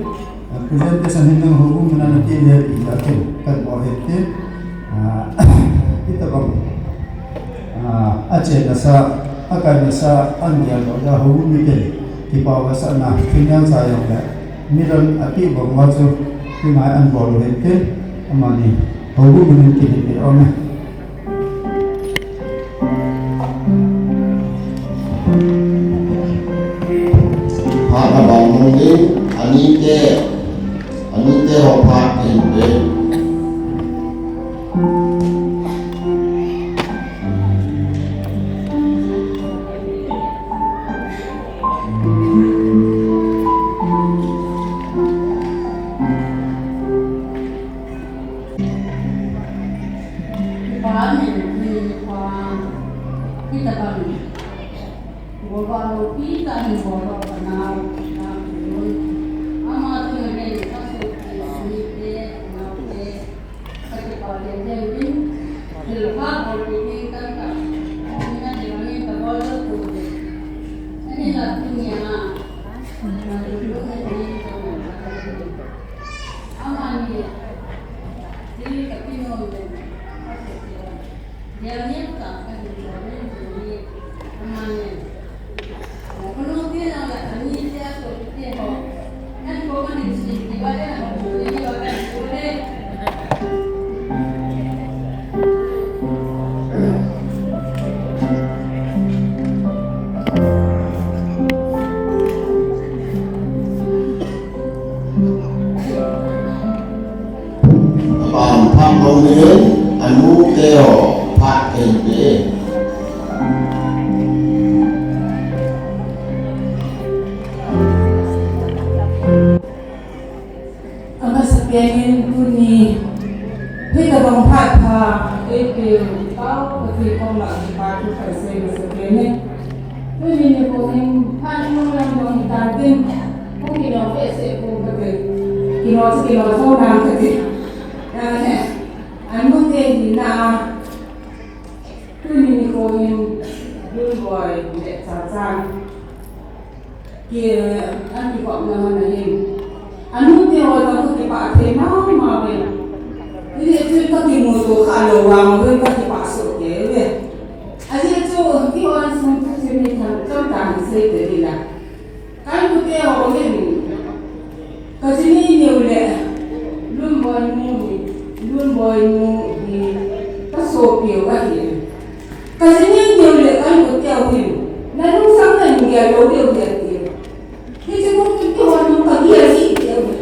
Presentation hin nang houbung min a nati le ti la ken kan bol hen tin. Ah, hitabang, ah, achenna sa, akaina sa, an gel lo ja houbung miten kipah sahna, thil nasa jong le, midang api bang uva chu, kingai an bol hen tin, amani houbung min kin hi pe uvin. Phat abang nung ding, anite, anite ho phat ahin pe. Kipa min, min kipa, kitabang. Goba loupi tah in goba kanao, kanao. Ama tu na gen ka su ki ni te, nao te. Ka kipa le te bin. Dil pha bol pi tin kan ka. Ni na dil ni ka bol lo tu de. Ani la tu ni a. Na tu ni ni ka. Amani, dil ka pinom den, ka se se. Dia ni ka ka ni ko ni ni. Amani. Ko no te na la ni te a so te ho. Nan ko ma ni si ni ba de na ko ni ba ka ni ko de. Apam pham bang ni, anu te ho phat kei te. Amasapen in tuni, hitabang phat pha, eipeu, tao, Pathen koma kipa thu kasei masapen in. Tuni nikho hin, phat nung lam jong hitan tin, hung kino behseh pon kati, kino chu kino thou nan kati. Ane, anu te hina, tuni nikho hin, Lunboi le Chachan. Ki, an kikopna man ahin. Anu te ho jong kakipah thei mama uve. Hijeh chun kakimuto kha lou vang uve, kakipah soh kei uve. Ajeh chu, kihon sung chu chun ni thang chom tah in sei te ding la. Ka inkote ho hin. Ka jinei neo le, Lunboi nu hi, Lunboi nu hi, ka sopiu ahi. Ka jinei neo le, ka inkote ho hin. Na lungsang na gel lou diu ahi ati. Hiche nung chu kihon nung ka gel jeh u ahi.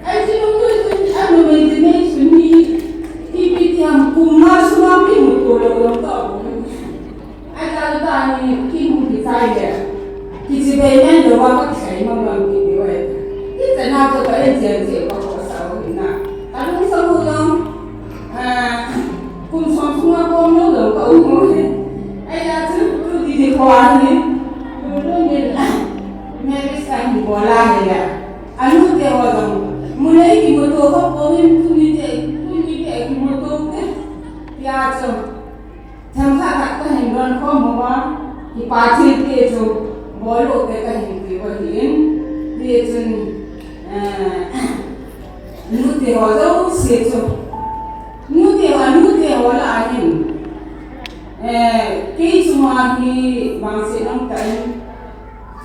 Ai, hiche nung chu, chu, a numei jinei chu ni, ipi ti ham kum nga sunga kimuto lou jong ka um. Ahi, tah tah ni, kimu kichai le. Kichibai men louva kakisei mang mang kiti uve. Hiche na chu ka en chen che ka khosa u hina. Ka lungsang u jong, ah, kum som sunga bom lou jong ka um u hi. Ahi, achu, tu di di khua hi. Tu tu ni, ah, me bi sa hi bola hi ya. Anu te ho jong. Mu nei kimuto kha pouvin, tuni te, tuni te kimuto te. Tia chu. Themkhat khat kahin lon khom uva, kipa thil te chu, bol u te kahin pe u ahin, ti chun, eh, nute ho jouse chu, nute ho, nute ho lah a hin, eh, kei chunga hi vangset um tan,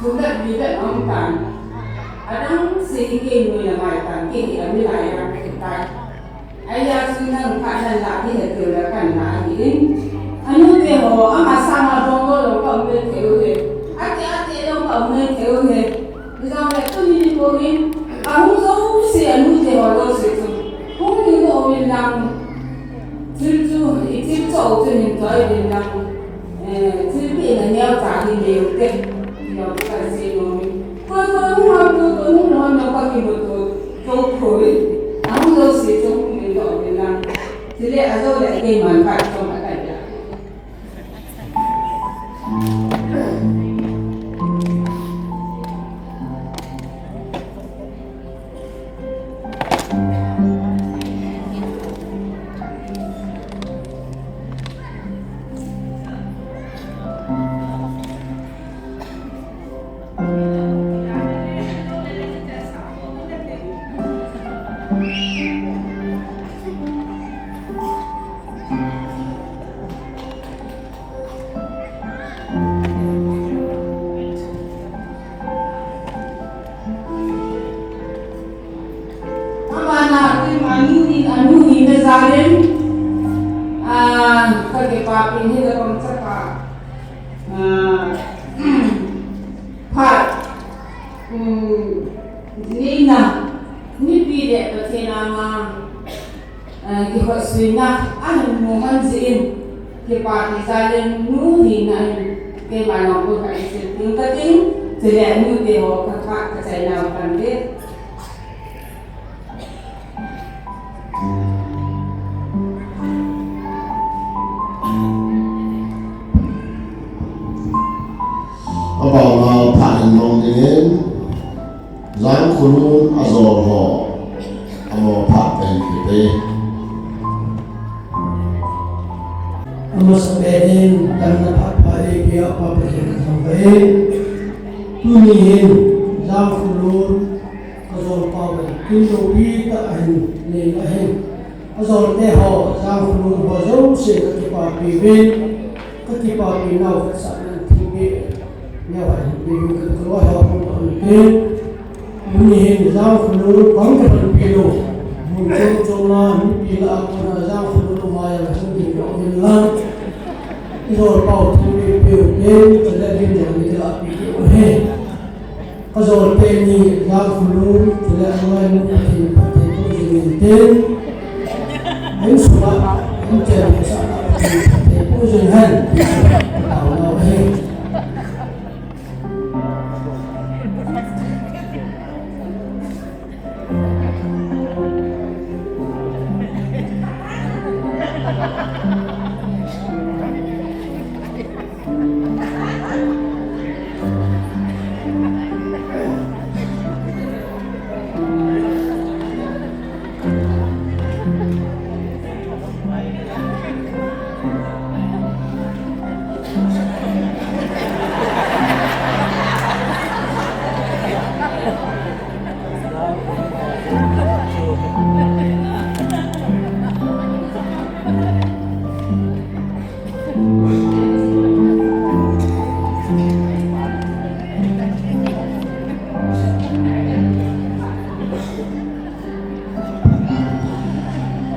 thum vet li vet um tan, adang se hi kei noi la ngai tan, kei hi ami lai a tai. Ahi a chu nang kha nan lah ding ahi ti le kan lah ahi in. Anu te ho, ama sanga dong lo lo ka um le thei u he. Ate ate lo ka um le thei u he. Hijongle tuni ni Ahung jouse, anu te ho jouse chu hung ding doh uvin lang. Thil chu, i thil chu, chu hin choi uvin lang. Eh, thil pi na neo cha hi neo te. Neo te ka se no mi. Koi koi hung ham tu tu hung no no ka ki mo tu. Chu koi. Ahung jouse chu hung ding doh uvin lang. Chule ajo le keiman ka chom a kai ya. Abana, anu hin, anu hin na jal in, ah, ka kipapi ni da kong chapa, ah, phat, um, ni na, ni pi le pa te na ma. Eh, kihotsuina ahin mu hon jeh in, kipa tijat le nu hina in, keima lungput khat in sil ding kating, chule nu te ho kha kha kachaina u kante. Abaona phat in nom dingin, Jangkhulun ajol ho, amo phat pen kiti. Amasa pen in, damna phat pha eipea Pa Pathen kathangvah e. Tuni hin, Jangkhulun, kajol pau pen, kin loupi tah ahin nei ahin. Ajol te ho, Jangkhulun ho jouse kakipapi uvin, kakipapi nau khat sah nan thilpeh neo khat hinpeh uvin, kaloi ho hung hon uvin. Tuni hin Jangkhulun kong kipanpi lou, mun chom chom a, mipi lah a kona Jangkhulun um a jong hung ding lou uvin lang. Ijol pau thilpeh peh uvin, chule lim jong ni kilah peh uvin. Kajol teni Jangkhulun, chule angai nu Pathen phatthei boh jing in tin. Insunga, inchen sah a Pathen phatthei boh jing hen. Taona ahi.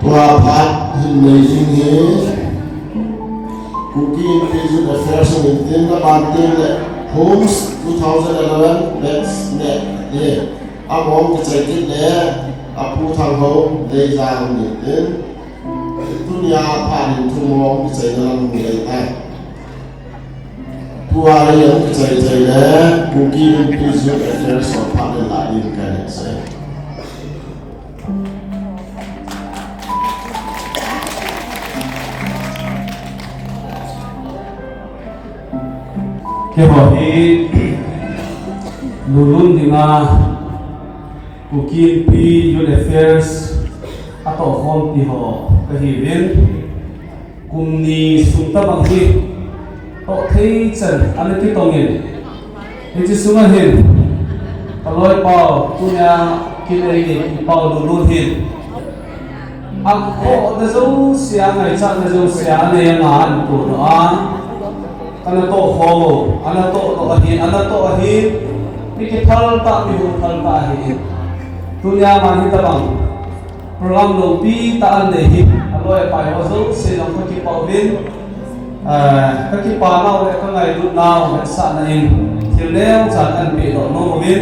Tua phat hin nei ding hi Kuki Inpi Youth Affairs min tin, na ban tin le Homes two thousand eleven batch ne, eh, among kichai kit le Apu Thanghou Deijang min tin. Tunia phat in thum mong kichaina lang hung lei tai. Tua hi hung kichai chai le Kuki Inpi Youth Affairs ho phat in la ding kahin sei. Keiho hi lulun dinga Kuki Inpi Youth Affairs atohkhompi ho kahiuvin, kum ni sung tabang hi toh thei chan ana kitongin, hiche sunga hin kaloipau, tunia kin eini pau lulun hin, akhohna jouse, angaichatna jouse anei anga ahin tohdoh a, kana tohkhom u, ana tohdoh ahin, ana toh ahin, mi kiphal tah, mi hungphal tah ahin. Tunia man hitabang program loupi tah anei hi, aloi apai ho jouse jong kakipah uvin, eh, kakipanau le kangailutnau vetsahna in thil neocha kahin pehdoh nom uvin,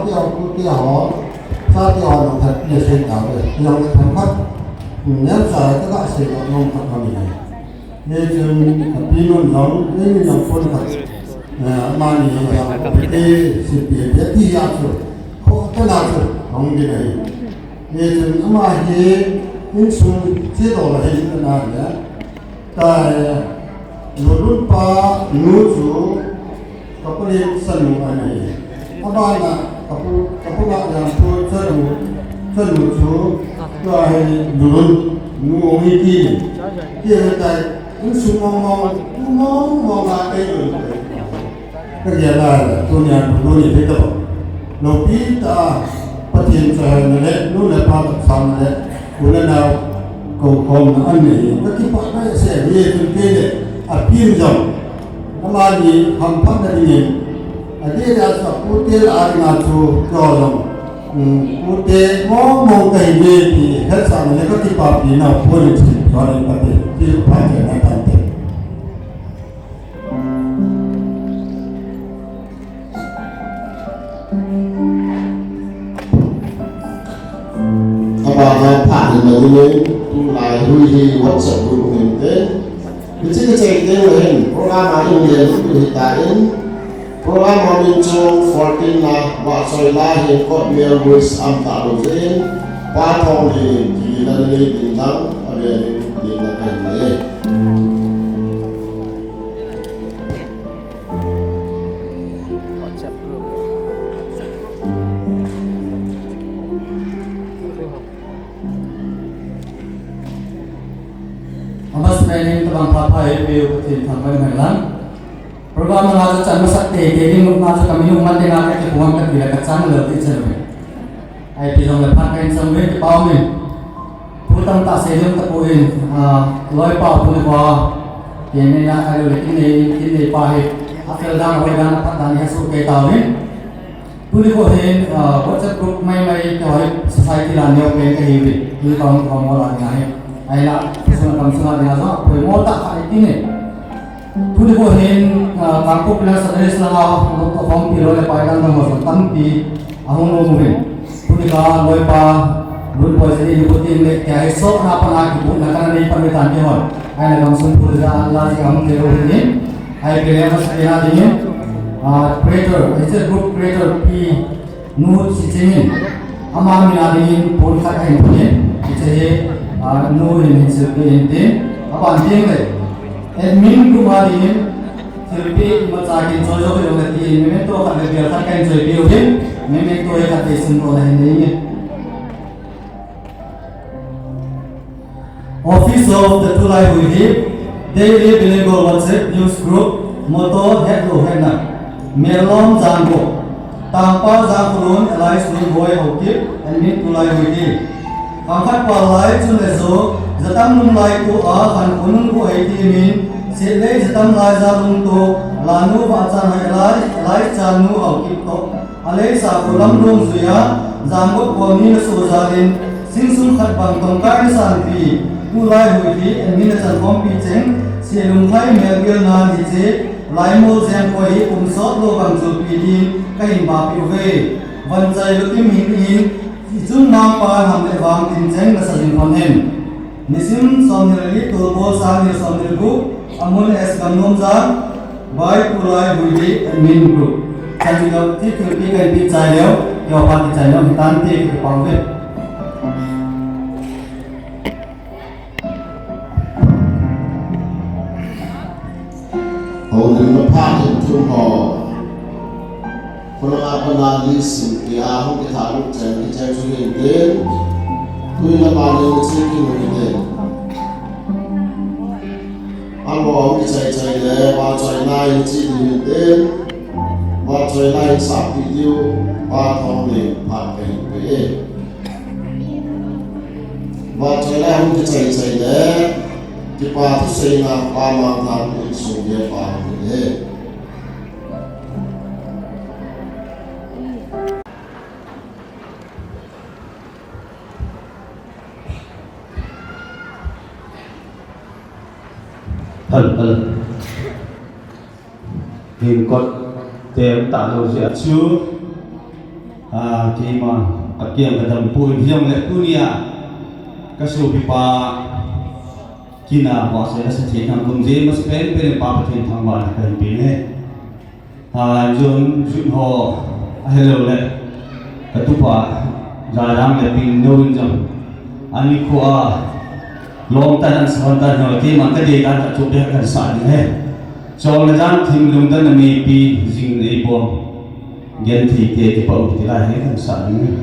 naote ho, tute ho, chate ho, nang khat pi asei tauve. Nang khat khat, neo sa, ka ga sei lo, nang khat khat ni. Hichun, api nun jong, eini jong phone khat, eh, amani jong, eh, C P F, ti hi a chu, kho tana chu, hung ding ahi. Hichun, ama hi, insung, chedoh la hi, tana le, tai, Lulun pa, nu chu, Ka palen chanu ahi. Abana, ka pu, ka pu Ngaiyanpu chanu, chanu chu, tua hi Lulun, nu Ongiti. Ti hi tai, insung mong mong, tu mong mong a ei Lulun. Ka gel a, tunia Lulun ni te to. Lopi ta, Pathen chaina le, nu le pa ka chang le, u le nao, ko khom na an nei, ka kipah behseh, hichun kei le, api jong. Amani hamphatna dingin, adeh a chu apute lah a dinga chu keiho jong, um, pute mong mong kahi uve ti hetsahna le kakipapina phone in thum thon in kati, ti phatchomna tante. Abana phat in nadingin, tulai hui hi WhatsApp group hinte. Hiche kichai teng le hin, program a i hung len lut u hitan, program a min chu fourteen na, Vahchoi la hin Kot Mel Grace am ta lo jin, Pa Thong Lin in, ti na ni ding dang, a ve ni ding na kai ni. Amasapen in tabang pha pha eipeu Pathen thangvah in umhen lang. Program a nga chu chan masat teitei ding, nga chu kamin um mate nga kakikhom kati le kachang lou ti chun. Ipi jongle phat kahin chang uve, kipa umin. Thu tamtah sei ding tapon, ah, loipa pu nikho, ken neina ahilou le kin nei, kin neipa hi, afel dan, ahoi dan, aphat dan hi asoh kei tauvin. Tuni kho hin, ah, WhatsApp group maimai kihoi society la neo pen kahiuve. Tuni kho hung kihou mo la ding ahi. Ahinla, sung kam sunga dinga jong apoimo tah khat ahi ne. Tuni kho hin, ah, Kangpokpi lang Saturday lang a, lou to khompi lou le pai dang dang ho jong tampi ahung um uvin. Tuni kha loipa, Lunpoi jani ni puting le, kei hi sot na pan a kibutna kana nei pan ve tan kihon. Ahinla gamsung pu le ja an la ji ahung thei lou hin. Ahi pele amasapen a dingin, ah, creator, hiche group creator Pi Nu Chiching in, ama min a dingin pon khat ahin pon in, hiche hi, ah, nu hin hin silpi in tin, aban ding le, admin group a dingin, thilpeh imacha kin choi jo kei jong le tin, memento khat le bel khat kahin choipeh uvin, memento hi khat vei sim lona hin nei nge. Office of the Tulai Huihi, Daily Bilingual WhatsApp News Group, motto: Hetlou Hetna, Mellom Jangkho, Tangpa Jangkholun, alias Lunboi Haokip, admin Tulai Huihi. Khangkhat pal lai chun le jo, jatam lum lai tua khan khonung ko hei ti min, Setlei jatam lai ja lum to, Lanu Vahchan Hai alias, alias Chanu Haokip to. Aleisa kho lam dong juia, Jangkho kho ni na so jalin, sing sum khat bang tongkai na sanpi, Tulai Huihi, admin a chan khompi cheng, Selunglhai melgel nan hiche, Laimol Jangkho hi kum sot lou bang chu pi din, kahin bapi uve. Vanchai Lukim hin in, ichung mangpa ham le vang tin cheng nasa jing lhon hen. Nisim som ni le li, Tolbol sang ni som ni le gup, amun S Gamnomjang, by Tulai Huihi admin group. Chan ni lou, ti thilpeh kahin peh chai leu, keiho phat kichai leu, hitante kipah uve. Houlimna phat in thum ho. Khonung a pat a li sim tia hung kitha lut cheng, kicheng chu hin tin. Tui lama le na che kit u hite. Amaho hung kichai chai le, vahchoina in che ding hin tin. Vahchoina in sahpi diu, vathom le phat kahin pe e. Vahchoina hung kichai chai le, kipa thuseina Pa Mangthang in sung dia pa hung e. Hal, hal. Hin kot tem ta lo jeh a chu, a, keima, a kiang ka dam poi, hijongle tunia ka sopipa kin a vahchoi na sa thei thang kum jeh masapen pen in Pa Pathen thangvahna kahin pe e. A, John, Jun ho, ahilouleh, ka tupa, Jajang le Pingno in jong, ani kho a, long tan an sa hon tan ho, keiman ka dei dan a chu beh kan sa ding ahi. Chol le jan thim lungdon na mipi, jing nei bom, genthei te kipah u ti lai hi kan sa ding ahi.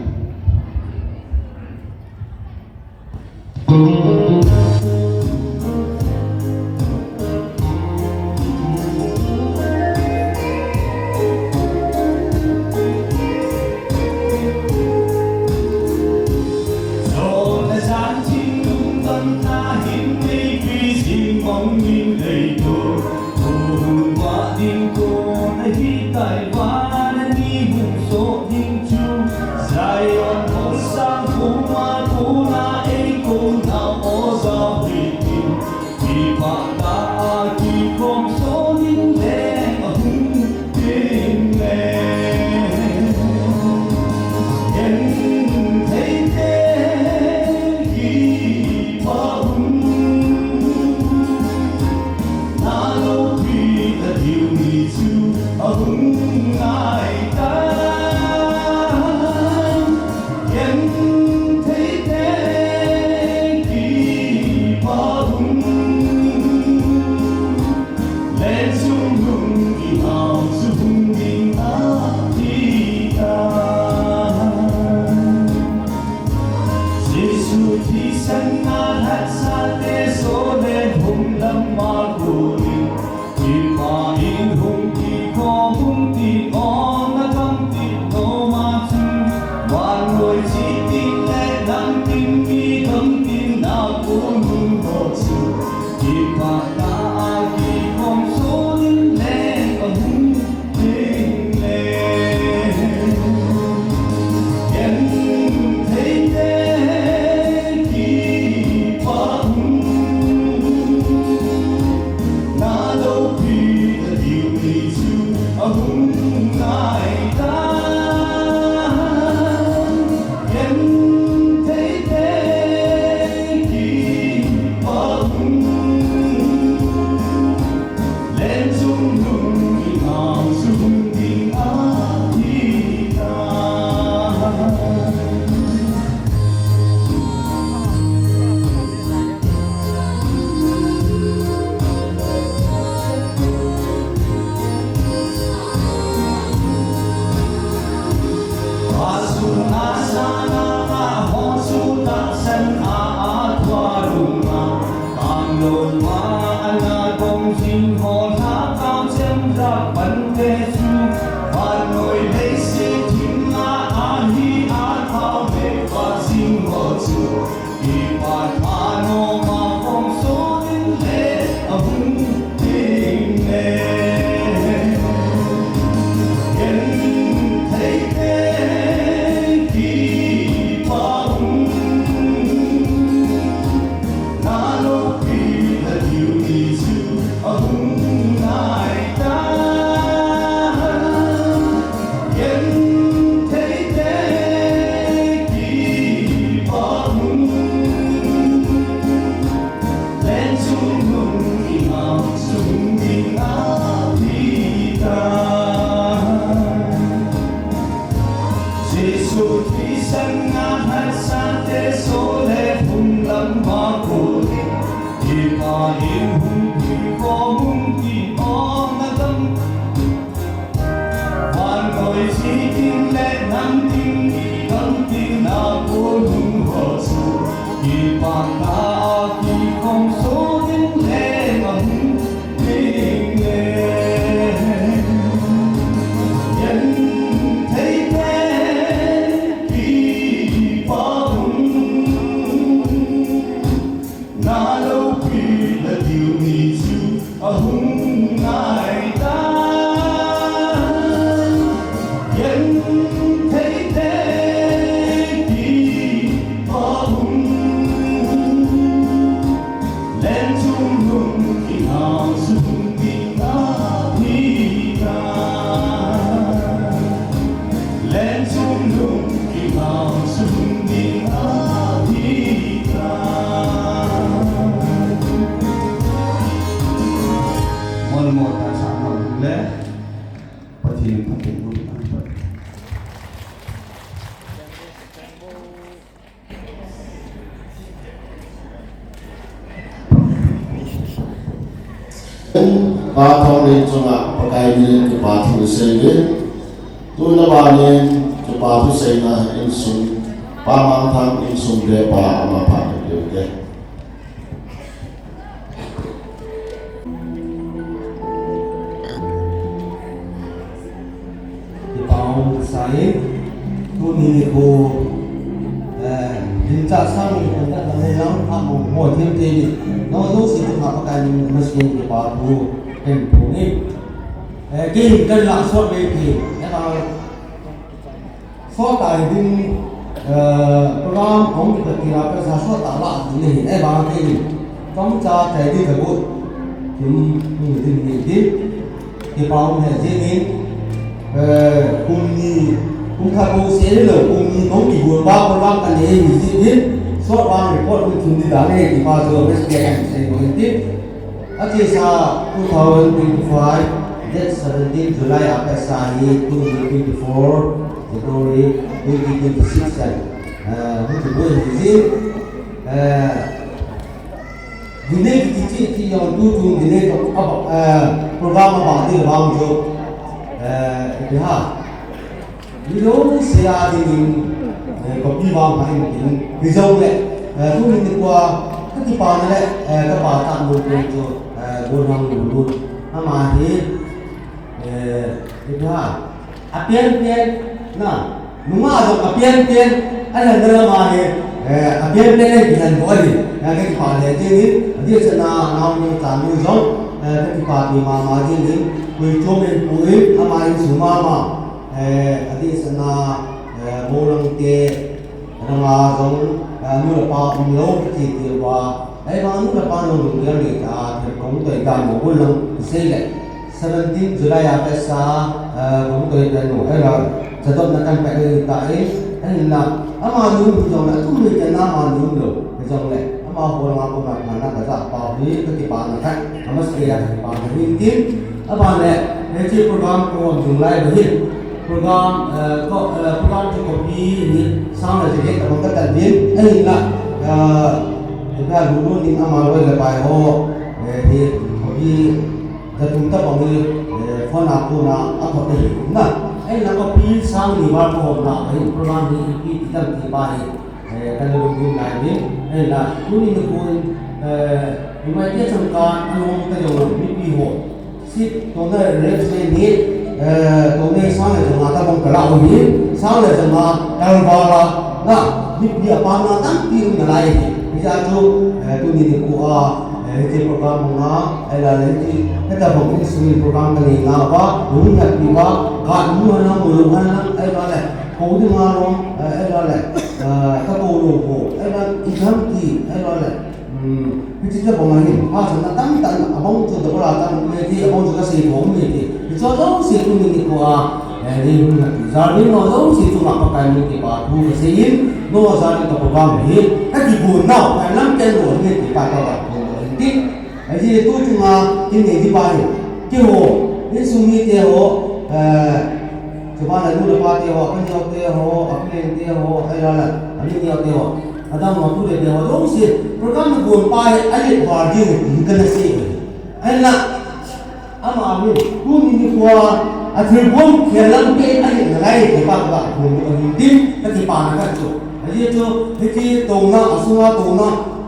Pa Thanglen chunga Pakai minin kipa thu isei uve. Tuna banin kipa thu seina insung Pa Mangthang insung le pa ama pa le. Kipa um kasai, tuni nikho, eh, dinga sang ni kan da kan lang ha mo mo thim te ni. No do si tu ha Pakai minin kipa thu ken thu ni. Eh, ken kan la sot ve ki. Eh, ba sot tai ding, eh, program hong kipat kila pa sa sot ta la ding ni. Eh, ba ke ni. Tong cha tai ding ka bu. Kim ni ding ni ding. Kipa um he jingin, eh, kum ni, kum khat bou seh lou, kum ni bou kigol ba program kanei hi jingin, sot vang report hung thum ding dan e, kipa chu respect and say ko in ti. Achesa two thousand twenty-five, date seventeen July a pat sa hi twenty twenty-four, January twenty twenty-six a, eh, hung kibol hi jing, eh, Dinei kiti chi, chi jong tutu dinei to, aba, eh, program aba ding vang jo, eh, ipi ham. Ni lo se a dingin, eh, copy vang pha in tin, ni jong le, eh, tuni nikho a, ka Kipana le, eh, kapa tah mun pen chu, eh, Golhang Lulun. Ama hi, eh, ipi ham, apian pian, na, nungah jong apian pian, ahin na ama hi, eh, apian pian le kihen bou ahi. Eh, kakipah le jing in, adeh seh na, naonu chanu jong, eh, kakipah pi mama jing in, koi chom in pu in, ama insung mama, eh, adeh seh na, eh, Molang te, Adang a jong, eh, nu le pa umlou kati ti uva. Ahivang nu le pa jong lunggel nei ta, thil kong toi dan mo bul lang sei le. Seventeen July a festa, eh, kong toi dan mo, eh, la, chadopna kan pe nei ta, eh, eh, la. Ama nu jong le, tum ni kana ama nu lo, jong le. Ama ho ma ko na na ka ja pa hi, kakipana khat. Ama sei a kakipana hin tin. Aban le, hiche program ko hom jing lai ba hin. Program, eh, ko, eh, program chu copy ni sang le jing tabang ka tan din. Ahin la, eh, ka lulu ning ama loi le bai ho, eh, hi copy ka tum tabang ni, eh, phone a ko na a ko te hi na. Ahin la copy sang ni ba ko hom na ba hin program ni ipi ti tam ti ba hi. Eh, kan lungdin lai ni, eh, la, tuni nikho in, eh, human rights changkang a nung ta jong mipi ho. Sit tuna arrangement ni, eh, tuna sang le jong a tabang ka la u hi, sang le jong a kalbala, na, mipi a pa na tampi um na lai hi. Hijeh chun, eh, tuni nikho a, eh, hiche program na, eh, la, hiche, hitabang insung program ka nei na ba, lung happy ba, ka nu na, lung na, eh, la, le, ko ding a long, eh, eh, la, le, Ah, ka ko lo ko, eh, ban, i jam ti, eh, lo le. Hmm, hiche tabang ahin, phatsahna tamtah, abang chu double a tam, me ti, abang chu ka sei thou me ti. Hiche jouse tuni nikho a, eh, ni hung na ti. Jarvin no jouse chunga Pakai min kipathu ka sei in, no jarvin ka program hi, ka kigon nau, ka lam pen lo, ni ti pa ka ba, ko lo, ni ti. Ahi tu chunga, kin nei di pa hi. Keiho, insung mite ho, eh, chuban a nu le pa te ho, a paneo te ho, a paneo te ho, ahi la la, a mineo te ho. Adang ho tu le te ho, jouse, program na gon pa hi, a let val ding, ti kana sei. Ahi la, ama hi, tuni nikho a, a thilbol khel lam te, a let nalai, ti pa ka ba, ko lo, ni ti, ka kipana ka chu. Ajeh chu, hiti touna, asunga touna,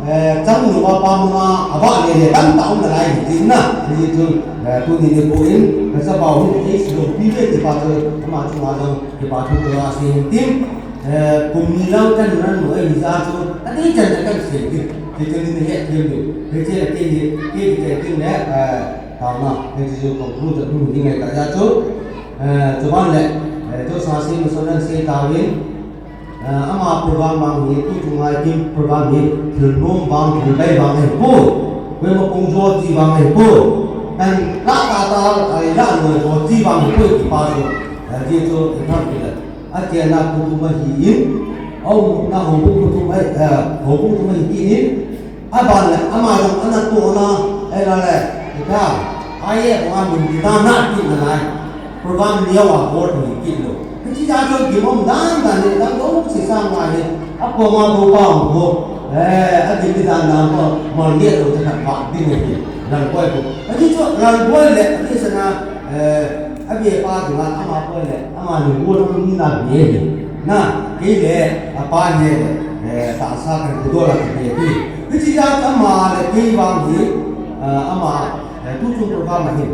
eh, chang nu pa pa muna, ava le le, tam ta um nalai hiti na. Ajeh chu, eh, tuni nikho in, ka sa bau hin, eh, silo pi le, ti pa chu, ama chunga jong, ti pa thu ka la se hin tin. Eh, kum ni lang kan nan nu, eh, hija chu, ati chan chan kan se tin. Ti chu ni he tin ni. Hiti le tin ni, ti ti tin le, eh, tauna, hiti chu conclude tu ni ngai ta ja chu. Eh, chuban le, eh, chu sa se, mi so nan se ta win. Ah, ama program vang hi, tu chunga kin program hi, thil nom vang, thil bai vang ahi poi. Koima kong jo chi vang ahi poi. Kan la ta ta, ai la no jo chi vang ahi poi ti pa chu. Ah, ti chu, eh, tham ti la. A ti na ku tu ma hi in. Au na ho ku tu ma, eh, ho ku tu ma hi ki in. Aban le, ama jong ana tohna, eh, la le, ita, aye, ko a mun kita na ti na lai. Program liau a bol ni kit lo. Hiche a chu gim um dan dan ni, dan lo si sa ngai ni. A ko ma ko pa um ko. Eh, a gim ni dan dan ko, ma ni lo cha khat pa ding ni. Lalboi ko. Hiche chu, lalboi le, hiche sana, eh, a bie pa tu ma, ama boi le, ama ni bol ni na bie ni. Na, kei le, a pa ni le, eh, tahsa kan ku do la bie ni. Hiche a ama le kei vang ni, eh, ama, eh, tu chung program ahi.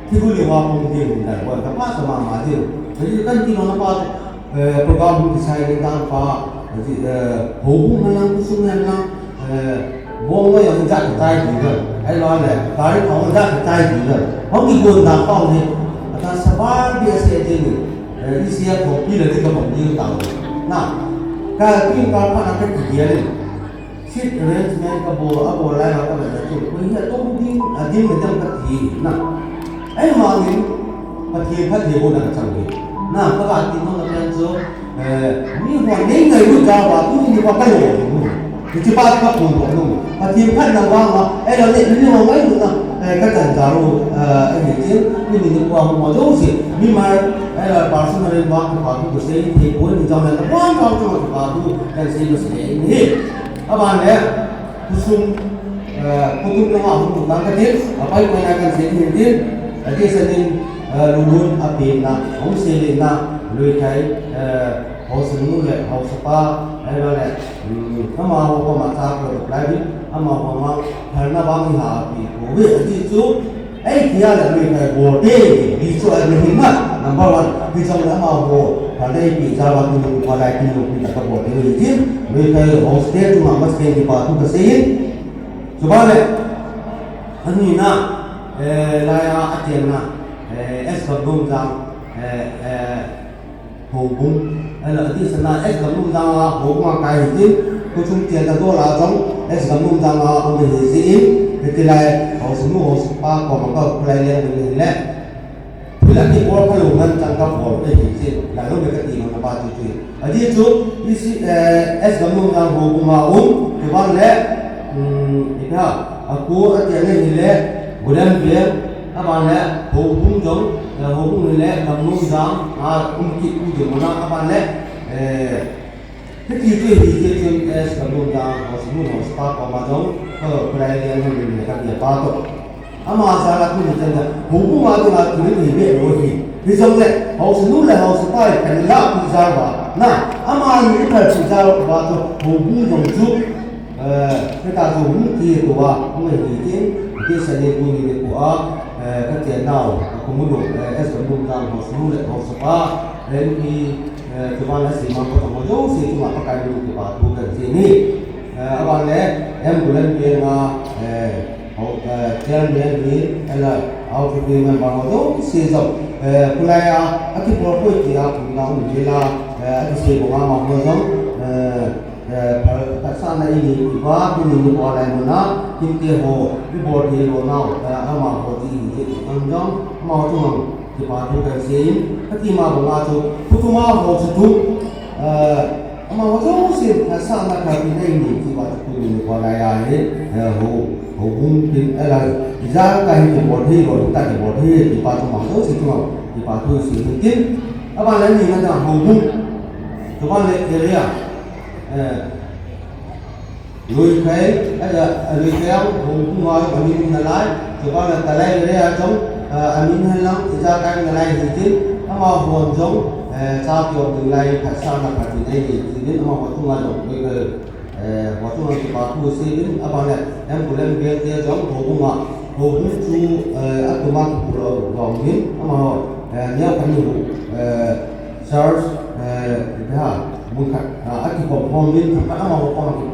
Thigul le vapung ding dan, wan ka pa sa mama ding. Jadi kan ti nona pa, eh, program hung kisai ding dan pa, jadi, eh, houbung hen lang, khosung hen lang, eh, bong noi jong jat ka chai ding dan. Ahilou le, gari thong jat ka chai ding dan. Hung kigon dan pa ni, ata sabar bia se ding ni. Eh, isi a thong pi le ding ka bang ding dan. Na, ka ding ka pa na ka ti dia ni. Seat arrangement ka bol, a bol lai a ka bol na chu. Koi hi a tong ding, a ding na ding ka ti na. Ahivangin, Pathen phatthei boh na ka chang hi. Na, ka ga ti nom na pen chu, eh, mi ho nei ngai lut jeh uva, tuni nikho ka lo hi. Hiche pa ka phone bol nom. Pathen phatna vang a, eh, la le, mi ho ngai lut na, eh, ka chan jal u, eh, ahi chu, tuni nikho a hung mo jouse, mimal, eh, la personal in vang ka pha tu ko sei, thei ko ni jong na, ka pha ka chu ka pha tu, ka sei ko sei ni. Aban le, khosung, eh, khotum langa hung lut tang ka tin, apai pai na kan sei ding tin, adeh seh in, eh, Lulun a penna, hung sei le na, Luikhai, eh, haosanu le haosapa, eh, le, mm, amaho koma cha ko reply ding, amaho ma, phalna vang iha pi ko ve, ati chu, ei, tia le Luikhai bol te, ti chu a ni hin na, number one, ti chang le amaho, phalna ipi cha vang ni ko lai ti lo pi ta ka bol te ve ti, Luikhai haosa te chu ma mas ke ti pa tu ka sei. Chuba le, ani na, eh, lai a, a tian na, eh, S Gamlungjang, eh, eh, Houbung, eh, la, ti sana S Gamlungjang a houbung a kai hi tin, ko chung tian ta dol a jong, S Gamlungjang a um hi si in, hiti lai, haosanu, haosapa, ko ma ka, ko lai lian, ni le. Thil a kibol phalou ngen chang ka bol te hi chi, la lo le ka ti mang na pa chu chu. A di chu, i si, eh, S Gamlungjang houbung a um, ti ban le, um, i pha, a ko a ti a le hi le, Gulen Bial, a ban le, houbung jong, eh, houbung hi le, Gamlungjang, a, um ki u jong na, a ban le, eh, Hiti chu hi, hiti chun S Gamlungjang, haosanu, haosapa koma jong, ko, ko lai lian hon ni ka ti pa to. Ama jal a tuni chan a, houbung a dinga tuni hi ve lo hi. Hijong le, haosanu le haosapa hi kan la pi jal va. Na, ama ni phal pi jal va to, houbung jong chu, eh, hita chu hung ti to va, hung hi tin, ti sa ni bu ni ko a, eh, ka ti nau, ko mu lo, eh, S Gamlungjang, haosanu le haosapa, eh, ni Eh, chuban a si ma ko tamo jo si chuma Pakai min kipa thu kan sei ni. Eh, aban le, em bulen pe nga, eh, ho, eh, chairman ni, ela, au chu ni member ho jo si jo. Eh, kulai a, a kibol koi ti a kum na um ni la, eh, a ki sei bo nga ma ho jo. Eh, eh, pa, pa sa na i ni kipa, tu ni ni ko lai mo na, kin te ho, i bol ni lo na, eh, ama ho ti ni ti ang jo, ama ho tu mang. Kipa thu kan sei in, ka ti ma banga chu, putuma ho chu tu, eh, ama ho chu sin, ka sa na ka ti nei ni, kipa chu tu ni ko lai a hi, eh, ho, houbung tin, eh, la, ija ka hi kibol hi, lo ka kibol hi, kipa chu ma chu si tu, kipa thu sei in tin, aban le ni na ta houbung, chuban le area, eh, Luikhai, aja, Luikhai ang, hung, hung, hung, amin na lai, chuba na talai le a jong, ah, amin hen lang, ija kai na lai hi tin, ama hon jong, eh, cha kio ding lai, phat sa na phat ni nei ni, ti din, ama ho chunga jong, Luikhai, eh, ho chunga kipa thu sei din, aban le, em Gulen Bial te jong, houbung a, houbung chu, eh, atuma kipu lo, vang din, ama ho, eh, nia kani hu, eh, church, eh, ha, mun khat, ah, a kikhom khom din, khat ama ho khom ki,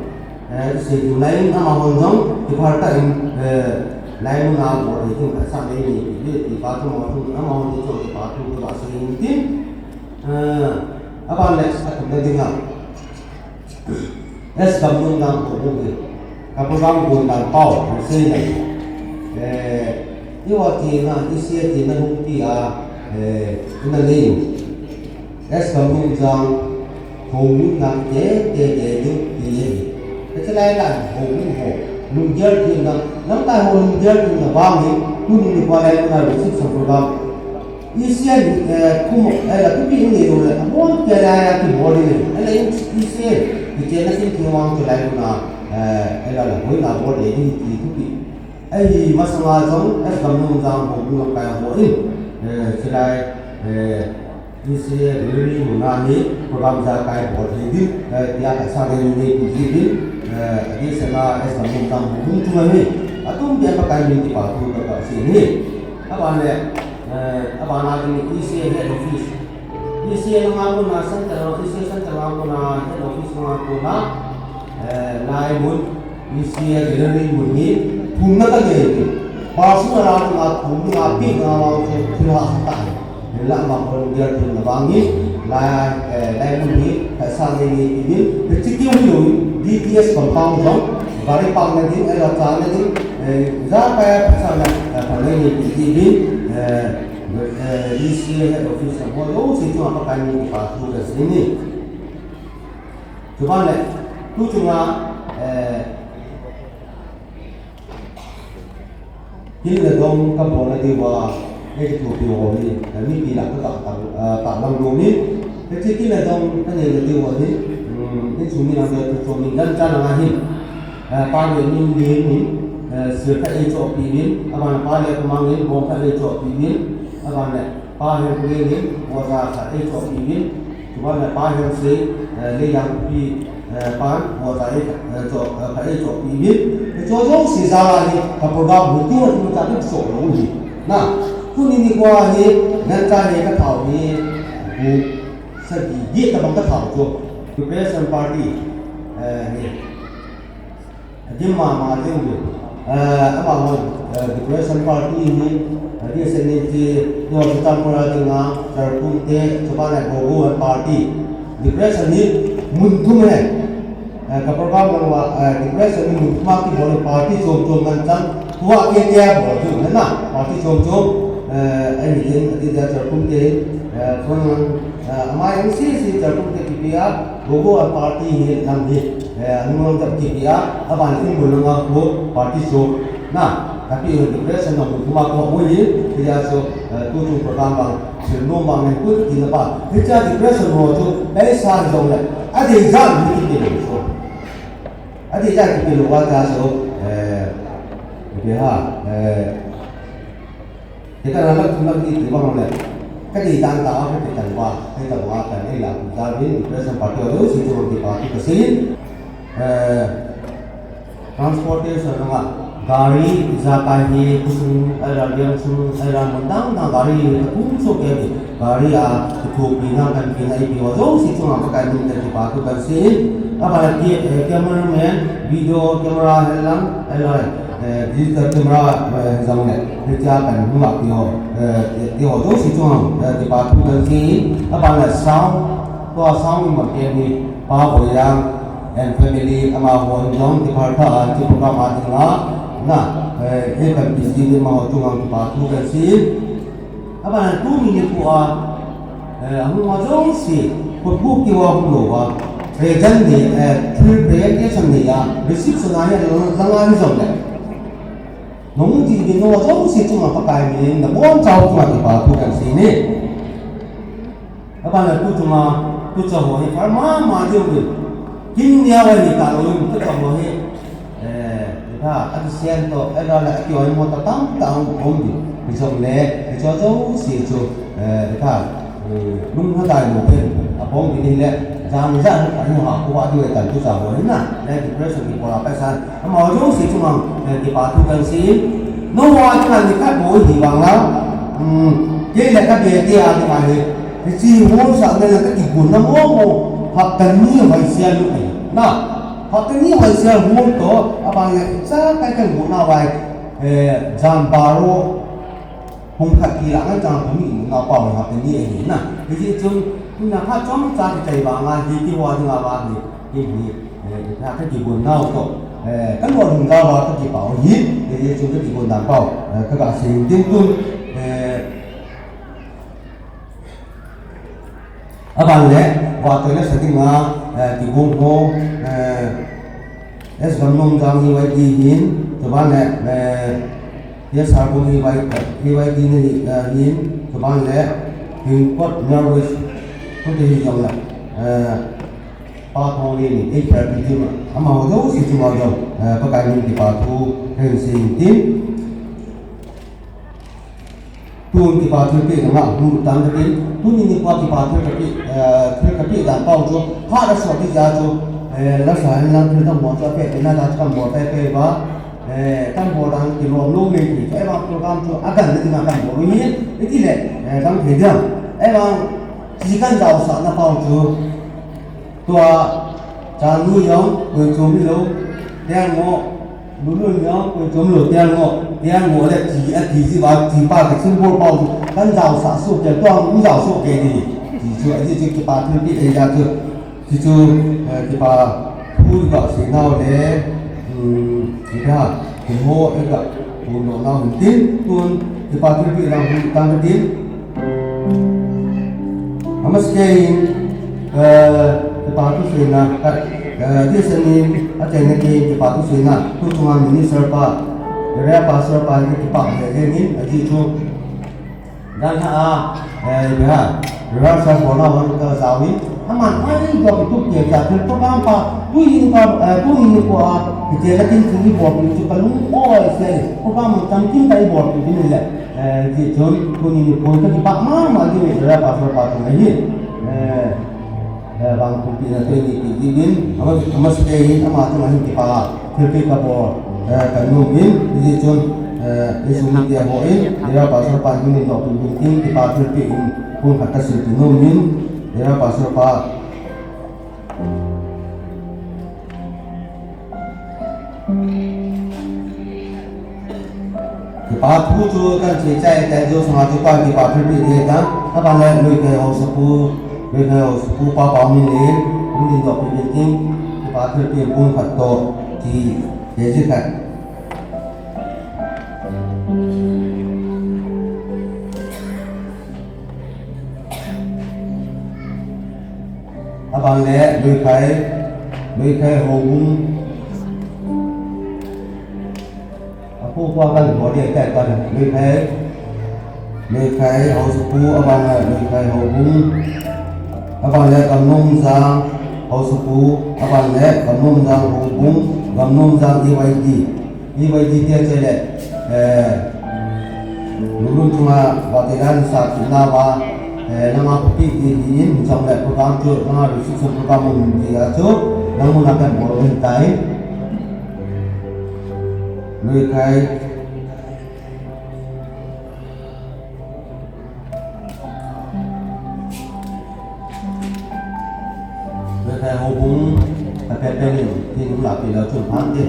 Eh, i sei tu lai in ama hon jong, kiphal tah in, eh, lai mun a bol hi tin phat sa nei ni, ti, ti pa thu mo thu, ama hon ni chu kipa thu ka sei in tin, eh, aban le a thum na ding a. S Gamlungjang houbung hi. Ka program gon dan pau, ka sei na. Eh, i wa ti na, i sei ti na hung ti a, eh, i na nei. S Gamlungjang, houbung nang te, te, te, te, te, te. Ka chalai la, houbung ho. Lunggel te na, nang ta ho lunggel te na bang ni, tu ni ni kwa lai na lu sik sa program. I sia ni, eh, kum, eh, la tu pi ni lo le, a bon ke la ya ki bol ni. Eh, la i sia, i ke na sin ki wang chalai na, eh, eh, la la, hoi na bol ni, ti tu pi. Ahi, masanga jong, S Gamlungjang houbung lamkai ho in, eh, silai, eh, E C A Gallery muna hi, program jakai bol thei din, eh, tia ka sa ngai ni pi ji din, eh, ati sanga S Gamlungjang houbung chunga hi, atum pia Pakai min kipa thu ka ka sei ni. Aban le, eh, aban a ding E C A head office. E C A nga kona center, E C A center nga kona head office nga kona, eh, lai mun, E C A gallery mun hi, thum na ka ngei ni. Personal a kona thum na pi na wa ko thil ha sa ta. Ni la ma volunteer thum na bang ni, lai, eh, lai mun hi, ka sa ngei ni ti ni, practical ni lo, D T S compound jong, gari park na din, eh, la cha na din, eh, ja ka ya ka sa na, eh, pa ngei ni ti ni, eh, Eh, D C A head office a bol, oh, sei chunga Pakai min kipa thu ka sei ni. Chuban le, tu chunga, eh, kin le dong ka bol na diu a, eh, ki thu pi ho ni, eh, mi pi la ka ta, eh, ta lam lo ni. Ka chi kin le dong ka nei na diu a ni, mm, in sung mi na ka tu chom min dan cha na nga hin. Eh, pa le min ni ni, eh, sir ka ei cho pi min, aban pa le ka mang ni, bong ka ei cho pi min, aban le, Pa Henpui in, oja khat eichohpeh uvin, chubanle Pa Hensei, eh, Leijangpi, eh, pan, oja ei, eh, cho, eh, khat eichohpeh uvin. Hicho jouse jal a hi, ka program hung tu hung tu cha tu choh lou hi. Na, tuni nikho hi, ngan cha hi kathao hi, bu, sagi, gi tabang kathao chu. Decoration party, eh, hi. Adim mama jeng u. Eh, amahon, eh, decoration party hi, eh, D S N A T, North Eastern Pura dinga, Charkhum te, chubanle Gogo and party. Decoration hi mun thum ahi. Eh, ka program lang uva, eh, decoration hi mun thum a kibol party chom chom ngan chan. Tua ke ke bol chu, na, party chom chom, eh, ahi jeng, ati dia Charkhum te, eh, phone lang, eh, amai ang si si Charkhum te kipia, Gogo a party hi lang hi, eh, nung lang jap kipia, aban in bol lang a ko party chom, na, tapi decoration na mun thum a ko ui, tia so, eh, tu tu program bang, sil nom bang, eh, tu tu na pa, tia decoration mo chu, eh, sa jong le, adei jang ni ti so. Adei jang ti lo wa ta so, eh, okay ha, eh, Kei kana lak thum lak ni ti bang le. Ka dei dan ta a ka ti tan ba, ka ta ba kan ei la ku ta bin, decoration party a jouse chunga kipa thu kasei in. Eh, transportation langa, gari, ijakai hi, khosung, ahilou le liang sung, ahilou le mun dang dang gari hi, ka kum so ke ni. Gari a, kithopina kan pina ipi ho jouse chunga Pakai min in kipa thu kan sei in. Aban le, eh, cameraman, video camera hen lang, ahilou le, eh, digital camera, eh, jong le, hitia kan hung lhah ti ho, eh, ti ho jouse chunga, eh, kipa thu kan sei in. Aban le sound, tua sound in bang ke ni, Pa Boilang and family, amaho jong kipa tha a, chu program a dinga, na, eh, eh, kan busy ni amaho chunga kipa thu kan sei in. Aban tuni nikho a, eh, ahung uva jouse, khut bu kiu a hung lou uva. Present ni, eh, thil present ni a, reception a hi lang, lang a hi jong le. Nung ti di nung uva jouse chunga Pakai min in, nabonchau chunga kipa thu kan sei e. Aban le tu chunga, tu cha ho hi, pha mama diu. Kin nia uva ni ta lou, tu cha ho hi. Eh, ha, a kisen to, eh, la, la, ki oi mo ta tam ta um, um di. Hijongle, hicho jouse chu, eh, ha, eh, lung ha tai mo pen, a bong di ni le, jang jang, a ni ha, ko wa di we tan tu sa ho ni na, le decoration kibol a paisan, amaho jouse chunga, eh, kipa thu kan sei in, no wa chunga ni khat bou hi bang la, um, kei le ka be te a ni ma hi, hiche hall sah na le ka kigonna mo mo, hapta ni vai sia lu ni, na, Hapta ni vai sia hall to, aban le, ijakai kan gonna vai, eh, jan baro, hung khat ti la ngan chang hung ni na pa hapta ni ahi na. Hijeh chun, na phat chomcha kichai vanga hi, kihou dinga va hi, hi hi, eh, na ka kigon nau to, eh, kan lou hung ga va ka kipa u hi, hijeh chun ka kigon dan pau, eh, ka ga sei ding tun, eh, Aban le, vatoi le sa dinga, eh, kigong ho, eh, S Gamnomjang hi Y D hin, chuban le, eh, Yes Sarbung hi Y D, hi Y D ni, eh, hin, chuban le, Hingkot Norwich, kute hi jong le, eh, Pa Thonglen ni, eh, prayer team, amaho jouse chunga jong, eh, Pakai min kipa thu, hin sei tin. Tun kipa thilpeh nanga hung lut tan katin, tuni nikho a kipa thil kapeh, eh, thil kapeh dan pau chu, phat asot ding jeh a chu, eh, lasa hen lang thil dang ho chu apeh peh na ta chu kan bol peh peh uva, eh, kan bol dan kilom lou le ti chu, eivang program chu agan na dinga kan bol u hi, iti le, eh, dang thei ding, eivang chi kan jaosah na pau chu, Tua, chanu jong, koi chom lou, tiang ngo, nunu jong, koi chom lou, tiang ngo, tiang ngo le ti, ati ji ba, ti pa ka symbol pau chu, kan jaosah soh kei, tua hung jaosah soh kei ni. Ti chu, ati chu kipa thilpeh ahi jeh chu, ti chu, eh, kipa thu ka sei nau le, um, ti ka, ti ho, eh, ka, thu no nau hin tin, tun, kipa thilpeh nau hin tan ka tin. Amasapen, eh, kipa thuseina, eh, D S N A in achaina keiin kipa thuseina, tu chunga Minister pa, Area Pastor pa hi kipa he he in, ajeh chu, Dan ha a, eh, ipi ham, rehearsal bolna hon ka jaovin, aman ai dok i tup kei cha thil program pa, tuni nikho, eh, tuni nikho a, kichenna kin thil i bolpi chu ka lung oi se, program chamkim tah i bolpi ding le, eh, hijeh chun tuni nikho ka kipah mama ding, eh, pastor pa chunga hi, eh, Eh, vangpumpi na teni ti dingin, ama, ama sute hin, ama chunga hin kipa, thilpeh kabol, eh, kanom in, hijeh chun, eh, i sung mite hon, ira pastor pan hin noppi ding tin, kipa thilpeh in, pung khat kasil nom in, ira pastor pa. Kipa thu chu kan sei chai tai, jo sanga chu pa kipa thilpeh ding tan, aban le Luikhai Haosapu, Luikhai Haosapu pa pa min le, min din dok pi tin, kipa thilpeh pung khat toh, ti, ti ji khat. Aban le Luikhai, Luikhai Houbung. Apu pa kan ho dia kai kan Luikhai, Luikhai Haosapu, aban le Luikhai Houbung. Aban le Gamnomjang Haosapu, aban le Gamnomjang Houbung, Gamnomjang E Y D. E Y D tia chule, eh, lulun chunga, va te dan sa chuna va, eh, nanga kopi di di in, chang le program chu, nanga reception program mun di a chu, nang mun a kan bol hin tai. Luikhai. Luikhai Houbung, a pe pe ni, ti nu la pi la chun phan ti.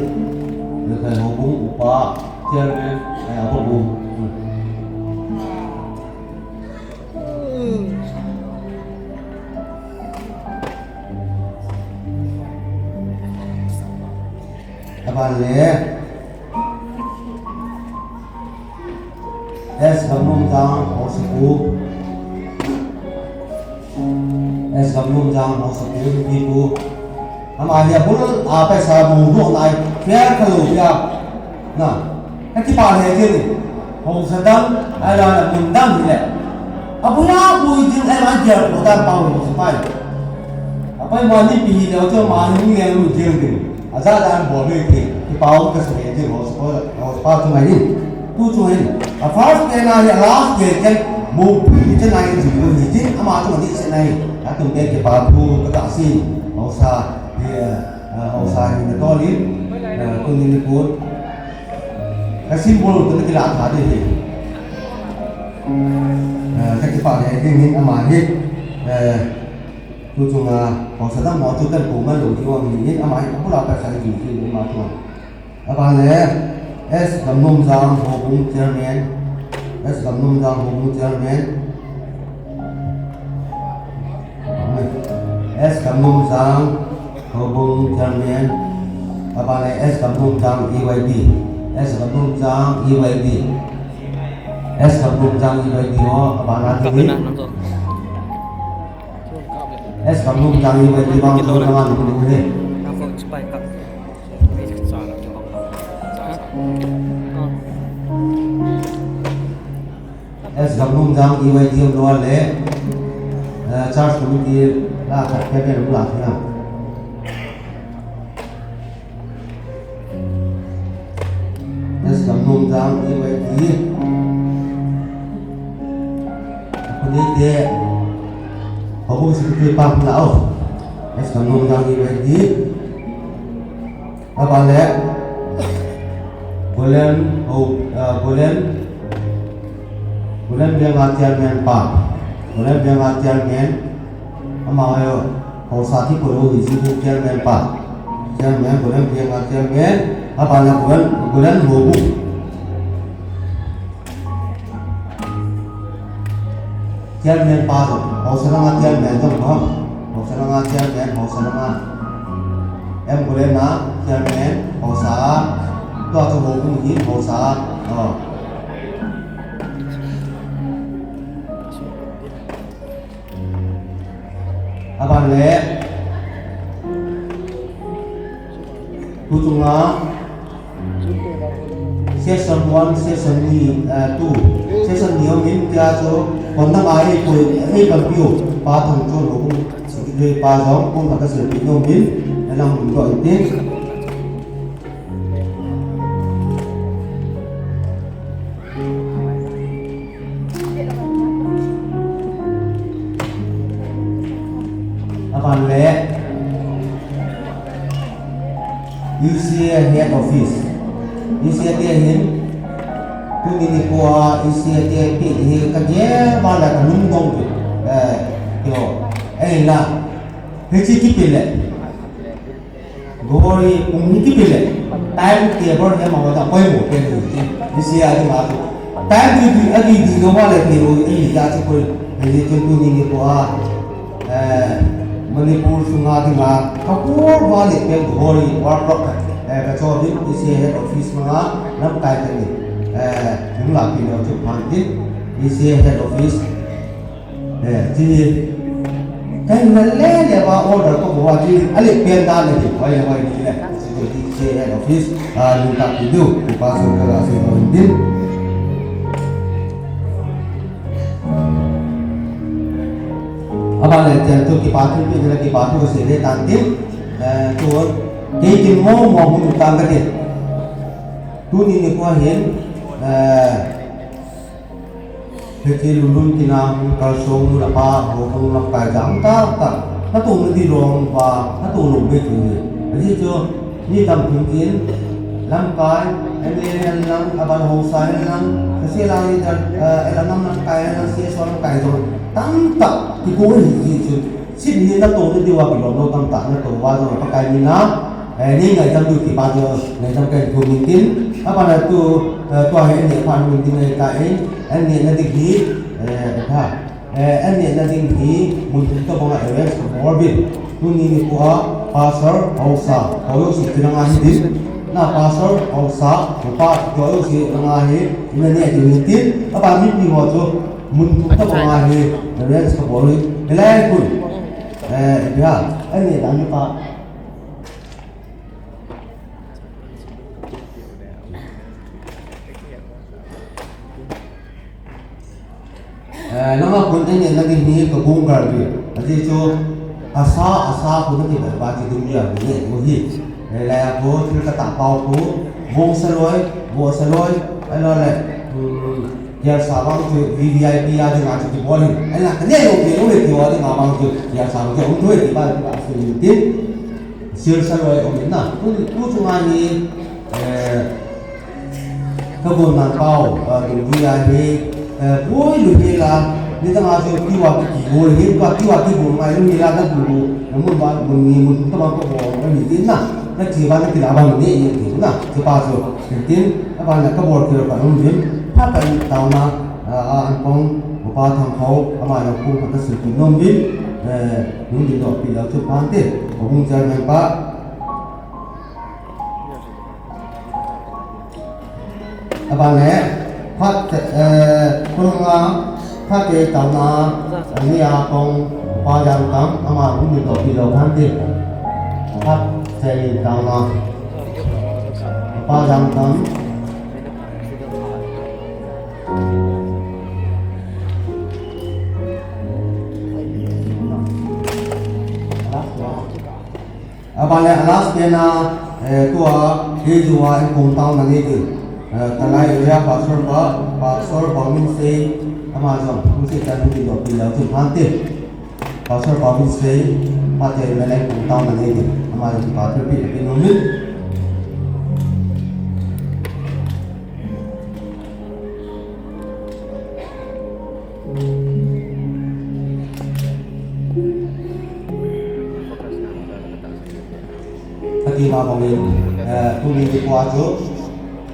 Luikhai Houbung upa, chairman, ai a houbung. Aban le. S Gamnomjang Haosapu. S Gamnomjang Haosapu, Mipu. Ama hi abul a paisa mu do nai, fair kalo ya. Na, ka kipah le je ni. Haosa dang, ai la na mun dang hi le. Abul a bu jing ai ma je ko da pa hu si pai. Apai ma ni pi hi le, cho ma ni le lu jing ni. Aja dan bol le ti, kipah ka sa le ti ho spa, ho spa chu ngai ni. Tu chu ngai ni. A first te na ya last te ken mo pi te ngai ni ju ni ti, ama chu ni se nai. A tum te kipah thu ka ta si. Haosa, eh, eh, Haosa hi na to ni. Eh, tu ni ni ko. Ka symbol tu ni la tha de hi. Eh, ka kipah le ti ni ama hi. Eh, Tu chunga, Haosa dang mo chu kan ko man lo ti ong ni, ama hi abul a paisa hi ti ti ma chu. Aban le, S Gamnomjang Houbung Chairman, S Gamnomjang Houbung Chairman, S Gamnomjang Houbung Chairman, aban le S Gamnomjang E Y D, S Gamnomjang E Y D, S Gamnomjang E Y D ho, aban a ti. S Gamnomjang E Y D bang chu nanga nung nung le. S Gamnomjang E Y D um lo le. Eh, church committee la khat pe pe lu la thei na. S Gamnomjang E Y D. Kuni te. Houbung secretary pa pula o. S Gamnomjang E Y D. Aban le. Golen, ho, ah, Golen. Golen Bianga chairman pa. Golen Bianga chairman. Ama ayo, Haosa ti ko lo hi si chairman pa. Chairman, Golen Bianga chairman, aban le Golen, Golen Houbung. Chairman pa jong, Haosa langa chairman jong ho. Haosa langa chairman, Haosa langa. M Golen a chairman, Haosa. Tua chu Houbung hi, Haosa. Oh. Aban le. Tu chunga. Session one, session ni. Eh, tu, session ni aum in, tia chu, kon dang a ei pui, ei panpiu, Pa Thangchon Houbung, Secretary pa jong, kum khat kasilpeh nom in, alang mun doh in tin. Aban le, U C A Head Office. U C A te hin, tuni nikho a U C A te pi hi kagel ba la kalung dong pi. Eh, yo. Eh, la. Hiche kipe le. Gori kum hi kipe le. Time table hi ma wa ta koi mo ke ni. U C A te ma. Time chu di, agi di lo ma le ni lo, eh, ya chu koi. Hiche tuni nikho a. Eh, Manipur sunga dinga, kakul vale peng hori workshop, eh, kachol in U C A Head Office manga, lamkai teni, eh, hung lapi leu chu phan tin, U C A Head Office, eh, ti, kahin le le va order ko bo ti, ale pen dan le, vai vai ni le, U C A Head Office, ah, lungtah pi diu, pa su ka la su tin. Aban le, chen tu kipa thu pi le kipa thu kasei le tan tin, eh, tu, kei kin mo mo hung tang kati. Tuni nikho hin, eh, hiche lulun kina hung kalsong nu le pa, ho hung lamkai jang ta ta. Natoh na di lom va, natoh lom be tu ni. Aji chu, Mi tampi in, lamkai, M L A hen lang, aban haosa hen lang, kasei lang in, eh, ela nam lamkai hen lang, C S O lamkai jong, tamtah, kiko hi hi chu. Sitni natoh na diu a kilom lou tamtah natoh uva jong, Pakai mina, eh, nei ngaidam diu kipa jong, ngaidam kahin thum in tin, aban a tu, eh, tua hi, eh, phan mun ding ahi tai, eh, na ding hi, eh, ha. Eh, an nehna ding hi mun thum tobang a arrange kabol uvin. Tuni nikho a Pastor, Haosa, ho jouse chilanga hi din. Na Pastor, Haosa, upa, ho jouse langa hi, ina neh ding hi tin. Aban mipi ho chu mun thum tobang a hi arrange kabol uvin. Hilai a kon. Eh, ipi ham. An nehna mipa. Eh, nanga kon an nehna ding hi kagon gal uvin. Ajeh chu asa, asa kon nati ba, ba ti ding uvin, neh u hi. Eh, lai a kon, thil katah pau kon, bong saloi, bo saloi, ahilou le, hmm, gelsa vang chu V V I P a dinga chu kibol hi. Ahilou le, kaneh lou pi lou le ti a dinga vang chu, gelsa vang chu, um thoi ti ba, ti ba, ti tin. Sir saloi um in na. Tu, tu chunga hi, eh, Ka gon nang pau, ah, dungjuia hi, eh, boi lou hela, nidang a chu kiva kigol hi, ka kiva kigol ngai lou hela, na gon lou, na mun ba, mun ni, mun tama ka gon, ka ni tin na, na chi ba na kila ba ni, ni, ni, na, chu pa chu, tin, tin, a ba na ka bol kil ka um vin, pha ka in taona, ah, ah, an pong, upa Thangkhao, ama jong kum ka sil ki nom vin, eh, nung din doh pi lou chu pan te, ka hung chairman pa, Aban le, phat, eh, khulanga, phat te taona, ani a kong, pa Jangkam, ama hung ni to pi lou khan ti. Phat te taona, pa Jangkam. Aban le last pen a, eh, tua, kei jong a, in kong taona nei ding. Eh, Tanglai area pastor pa, Pastor Paominsei, ama jong, hung sei chan hung tin doh pi leu chun phan te. Pastor Paominsei, pa te me leng kong taona nei ding. Ama jong pastor pi, pi nom in. Kati ma bangin, eh, tuni nikho a chu.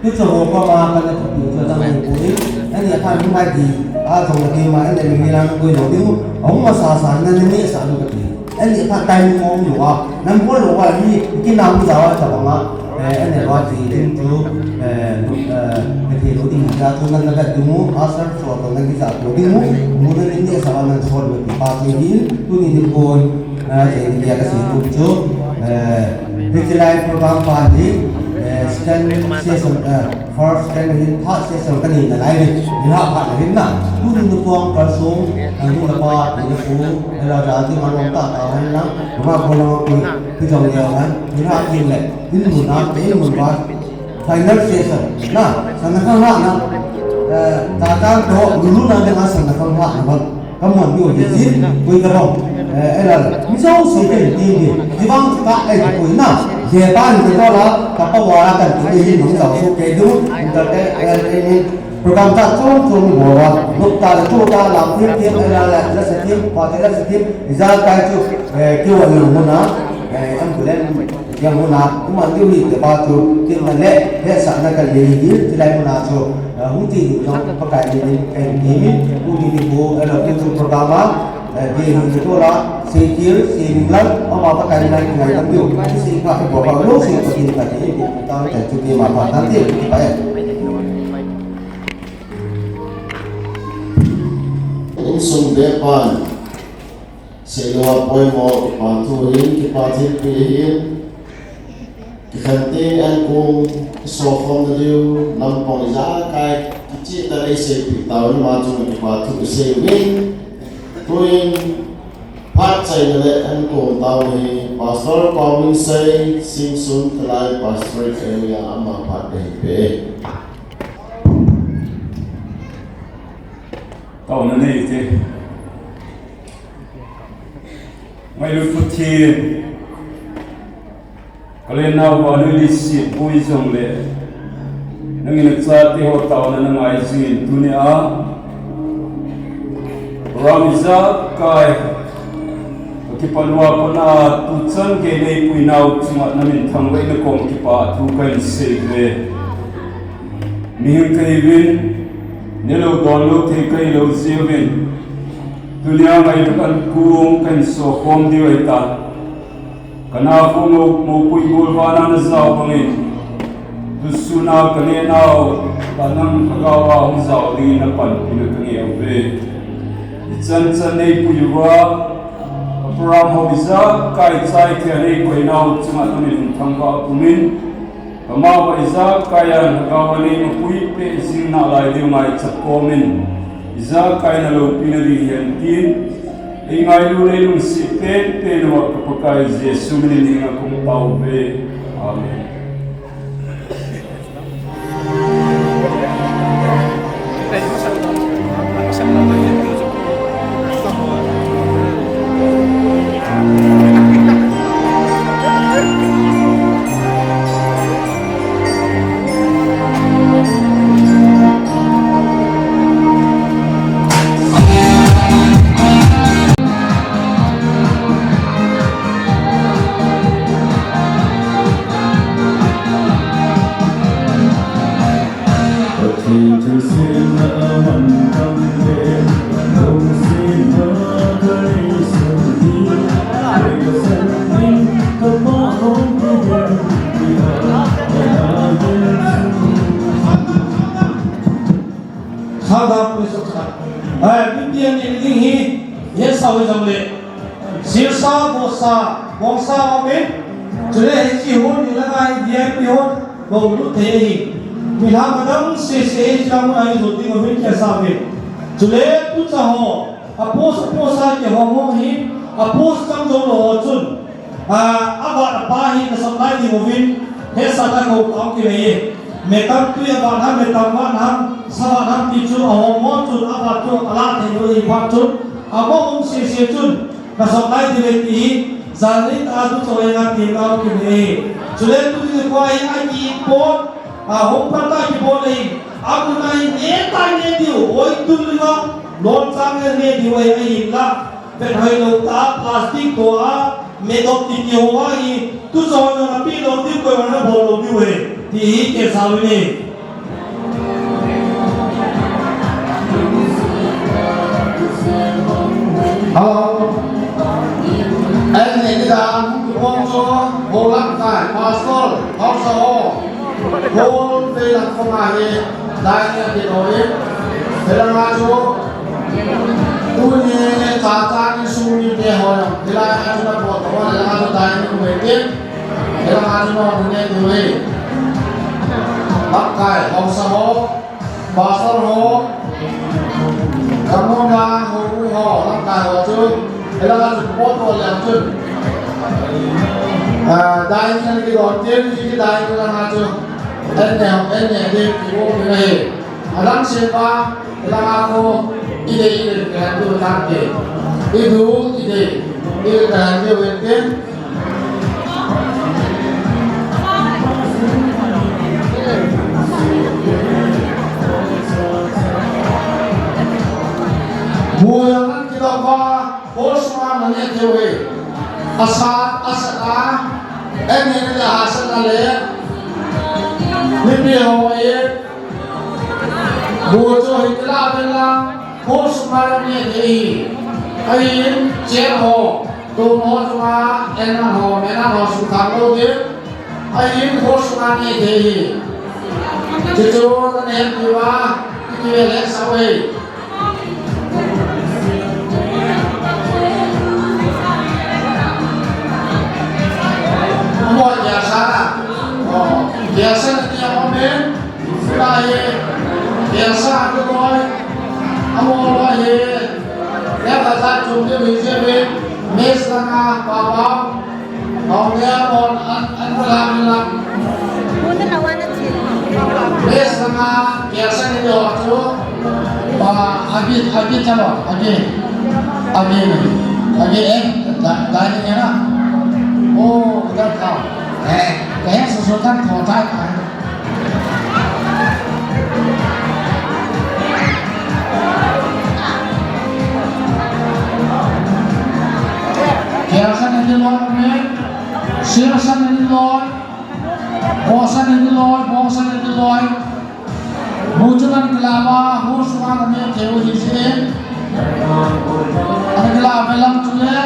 Tu chu ho pa ma ka na tu chu dang ni pui. Ani a phan mai di, a jong na ti ma, ani mi la na pui lo ding. Hung ma sa sa na ni sa lu ka ti. Ani a phan tai ni mo lu a. Nan bol lo wa ni, ki na mu za wa ta ba ma. Eh, ane lua ti ding chu, eh, eh, ka thei lou ding hi a chu nan na vet ding u, a sar so to nan kisa to ding u, mu nan in neh sa va nan sol ve ti pa chu hi, tuni nikho, eh, eh, ka sei tu chu, eh, hiche lai program pa hi, eh, Second session, eh, first, second hin, third session ka nei nalai le. Ni ha phat le hin na. Tuni nikho a kalsong, eh, nu le pa, pi le pu, eh, la ja ti ma long ta ta han na. Ma ko long ko, pi jong le han. Ni ha tin le. Tin mun na, tin mun ba. Final session. Na, sana khang ha na. Eh, ta ta do, lu lu na de ma sana khang ha na ba. Ka mon diu hi jin, pui ka bom. Eh, eh, la, la. Mi jouse ka in tin di. Ti bang ka, eh, pui na. Je pa ni ka la, ka pa wa la kan ti hi nung sa su ke du. Ka te, eh, eh, eh, program ta chom chom bo wa. Luk ta la chu ta la, pui ti, eh, la, la, la sa ti, pa te la sa ti. Ijakai chu, eh, ki wa lu mo na. Eh, ambulance. Hia muna, kuman diu hi te pa chu, tin na le, hetsahna ka nei hi, tilai muna chu, eh, hung ti diu jong, Pakai min in, ka hin ti min, tuni nikho, eh, la tu chu program a, eh, ti hi ni to la, sei kil, sei ning la, ama Pakai min a kingaidam diu, ti sei kha, i bol kha, lo sei Pathen ka ti, i bol ta, ta chu ti ma pa, ta ti, ti pa e. Insung be pan. Seilou a poimo kipa thu hin, kipa thilpeh hin, kikhen teng an kong kisokhomna diu, lampang ijakai kicheh tah in eiseipeh tauvin, ama chunga kipa thu isei uvin. Tuin phat chaina le an kong tau hi Pastor Paominsei, Singsun, Talai Pastorate Area, ama phat kahin pe. Taona nei te. Ngailut Pathen, ka le nau vannoi leiset puipi jongle, nangin nachate ho taona nangai jingin tunia, program ijakai, ka kipalua pana tuchan gei neipui nau chunga namin thangvahna kom kipa thu kahin sei uve. Mihing kahiuvin, nelou donlou thei kahilou jeh uvin, tunia ngailut an kong kahin sokhom diu ahitai. Ka na kho mo, mopui gol vana najao bangin, tusuna ka nenau, ka nang lhagao a hung jao dingin napanpina kange uve. Ichan chan neipui uva, ka program ho ijakai chai thei a neikoinau chunga namin hung thangvah pumin, Kamava ijakai a lhagao a neimapui peh jing nalai diu ngaicha komin, ijakai na loupina ding hihen tin, eingailu neilungset penpen uva ka Pakai Jesu min in hinga kong tao uve. Amen. Thada pui sokha. Ai, P P N in ding hi, ye sao hi jam le. Sirsa, Bosa, Bongsa, Amin. Chule hiche hon, ni langa hi V I P hon, bou lut thei ahi. Milham adang sese hiche lang hon a hi jot ding uvin kisa uvin. Chule tucha ho, a post, a post a kihong ho hi, a post chang jou lou ho chun. A, avat apa hi na sop lai ding uvin, hetsahna kou tao kinei e. Metam tui avat ham, metam vat ham, sa vat ham ti chu ahom mo chun avat chu alah thei lou ahi phat chun, amahon sese chun, na sop lai ding uve ti hi, jan lei tah a tuchou henga ti tao kinei e. Chule tuni nikho hi akipot, a, hung phat a kibol ahi, amun a hi neh tah neh diu, oi tun lou a, lon chang neh diu ahi, ahinla. Vet hoilou tah a plastic toh a, medop titi ho ahi, tuchou jong napeh lou diu, koiman nabol lou diu ahi, ti hi kisa uvin e. Hello. Ahin neh ding a, hung kibol chu, Bou Lamkai, Pastor, Pastor ho. Bou Lamkai lang kong ahi. Dai ni ati noi. Helanga chu. Tuni cha cha ni sung ni te ho. Helanga chu na po to, helanga chu dai ni ku be tin. Helanga chu na ne tu ni. Lamkai, haosa ho, pastor ho, kamuna ho, ho, lamkai ho chu, hilanga chu po to le chu. Ah, dai ni ki don tin, ki dai ni langa chu. En ne, en ne, de, ki wo ni na he. Alang se pa, hilanga ko, ide, ide, ka tu ta ke. Idu, ide, ide, ka tu ke. Buya nang kita ba, hosma nang ya tewe. Asa, asa a, ene na asa na le. Nipi ho e. Bucho hitla bela, hosma nang ya tewe. Ayin, che ho. Tun ho chunga, en ho, men ho, su thang lo de. Ahin ho chunga ni de hi. Chuchu na ne tu ba, ki ve le sa ve. Mo ya sa. Oh, ya sa ni ya mo men. Lai, ya sa tu loi. Amo loi. Ya ba sa chum de mi je be. Mes na pa pa. Hong nia mon an, an lam lam. Mun na wan na chin. Bes na ma, kya sa ni lo chu. Pa, agi, agi chalo, agi. Agi, agi, eh, da, da ni na. Oh, da ka. Eh, kaya sa so kan tho tai. Kya sa ni lo, men. Sir sa ni lo. Bosa ni loi, bosa ni loi. Muchulan kilava, hu suan ni keu hi si. Ani kilava lang chule.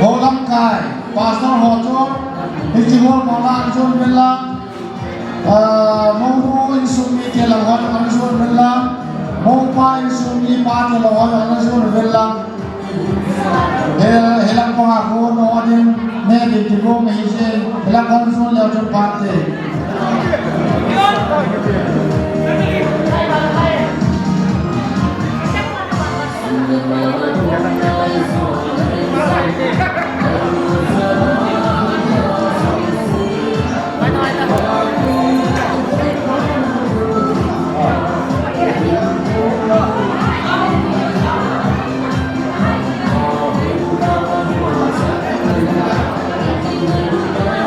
Ho lamkai, pastor ho chu. Hichi ho mala chun bela. Ah, mo hu insung ni ke lang ho, ani chun bela. Mo pa insung ni pa ke lang ho, ani chun bela. He, helang panga ko no adin, ne din ti ko me hi se, helang pang sun leo chun pate.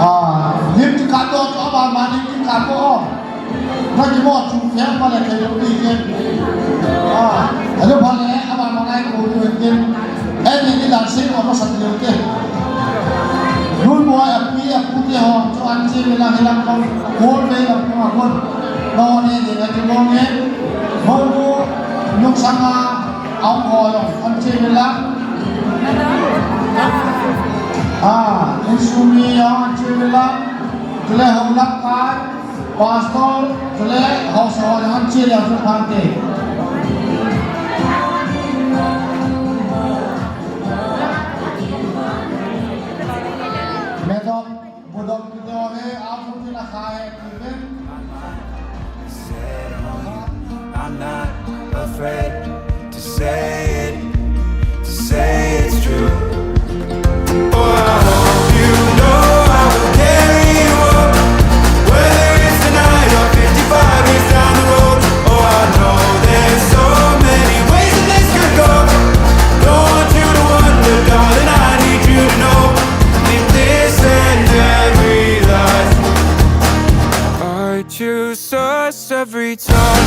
Ah, lim ti kap doh, aba mani lim ti kap doh. Na kimo chu fiang pale kei lo ti ke. Ah, alo pale, aba mangai ko ni ke. Ahin ni dan sei ko masat leo te. Lun mo a pi a pu te ho, chu an che ve lang helang ko, ko ve lang ko a ko. No ne de na kimo ne. Mo mo, nung sanga, Aung ho jong an che ve lang. Ah, insung mi jong an che ve lang. Chule ho lamkai, pastor, chule haosa ho jong an che le chu phante. Medom, budom kidom he, aum tin a kha he, ti ven. I'm not afraid to say it, to say it's true. Oh, I hope you know I will carry you up. Whether it's tonight or fifty-five years down the road. Oh, I know there's so many ways that this could go. Don't want you to wonder, darling, I need you to know. In this and every life, I choose us every time.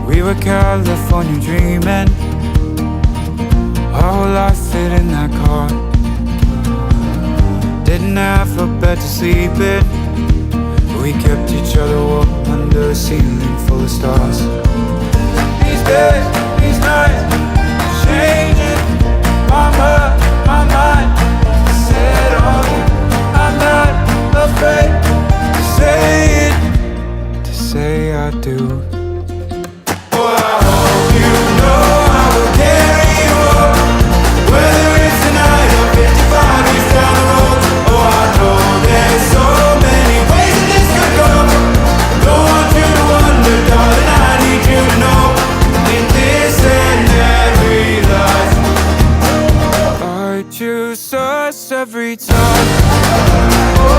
We were California dreaming. Our whole life fit in that car. Didn't have a bed to sleep in. We kept each other warm under a ceiling full of stars. These days, these nights, changing my mind, my mind. Set on you. I'm not afraid to say it. do. Oh, I hope you know I will carry you up. Whether it's tonight or fifty-five years down the road. Oh, I know there's so many ways that this could go. Don't want you to wonder, darling, I need you to know. In this and every life, I choose us every time. Oh,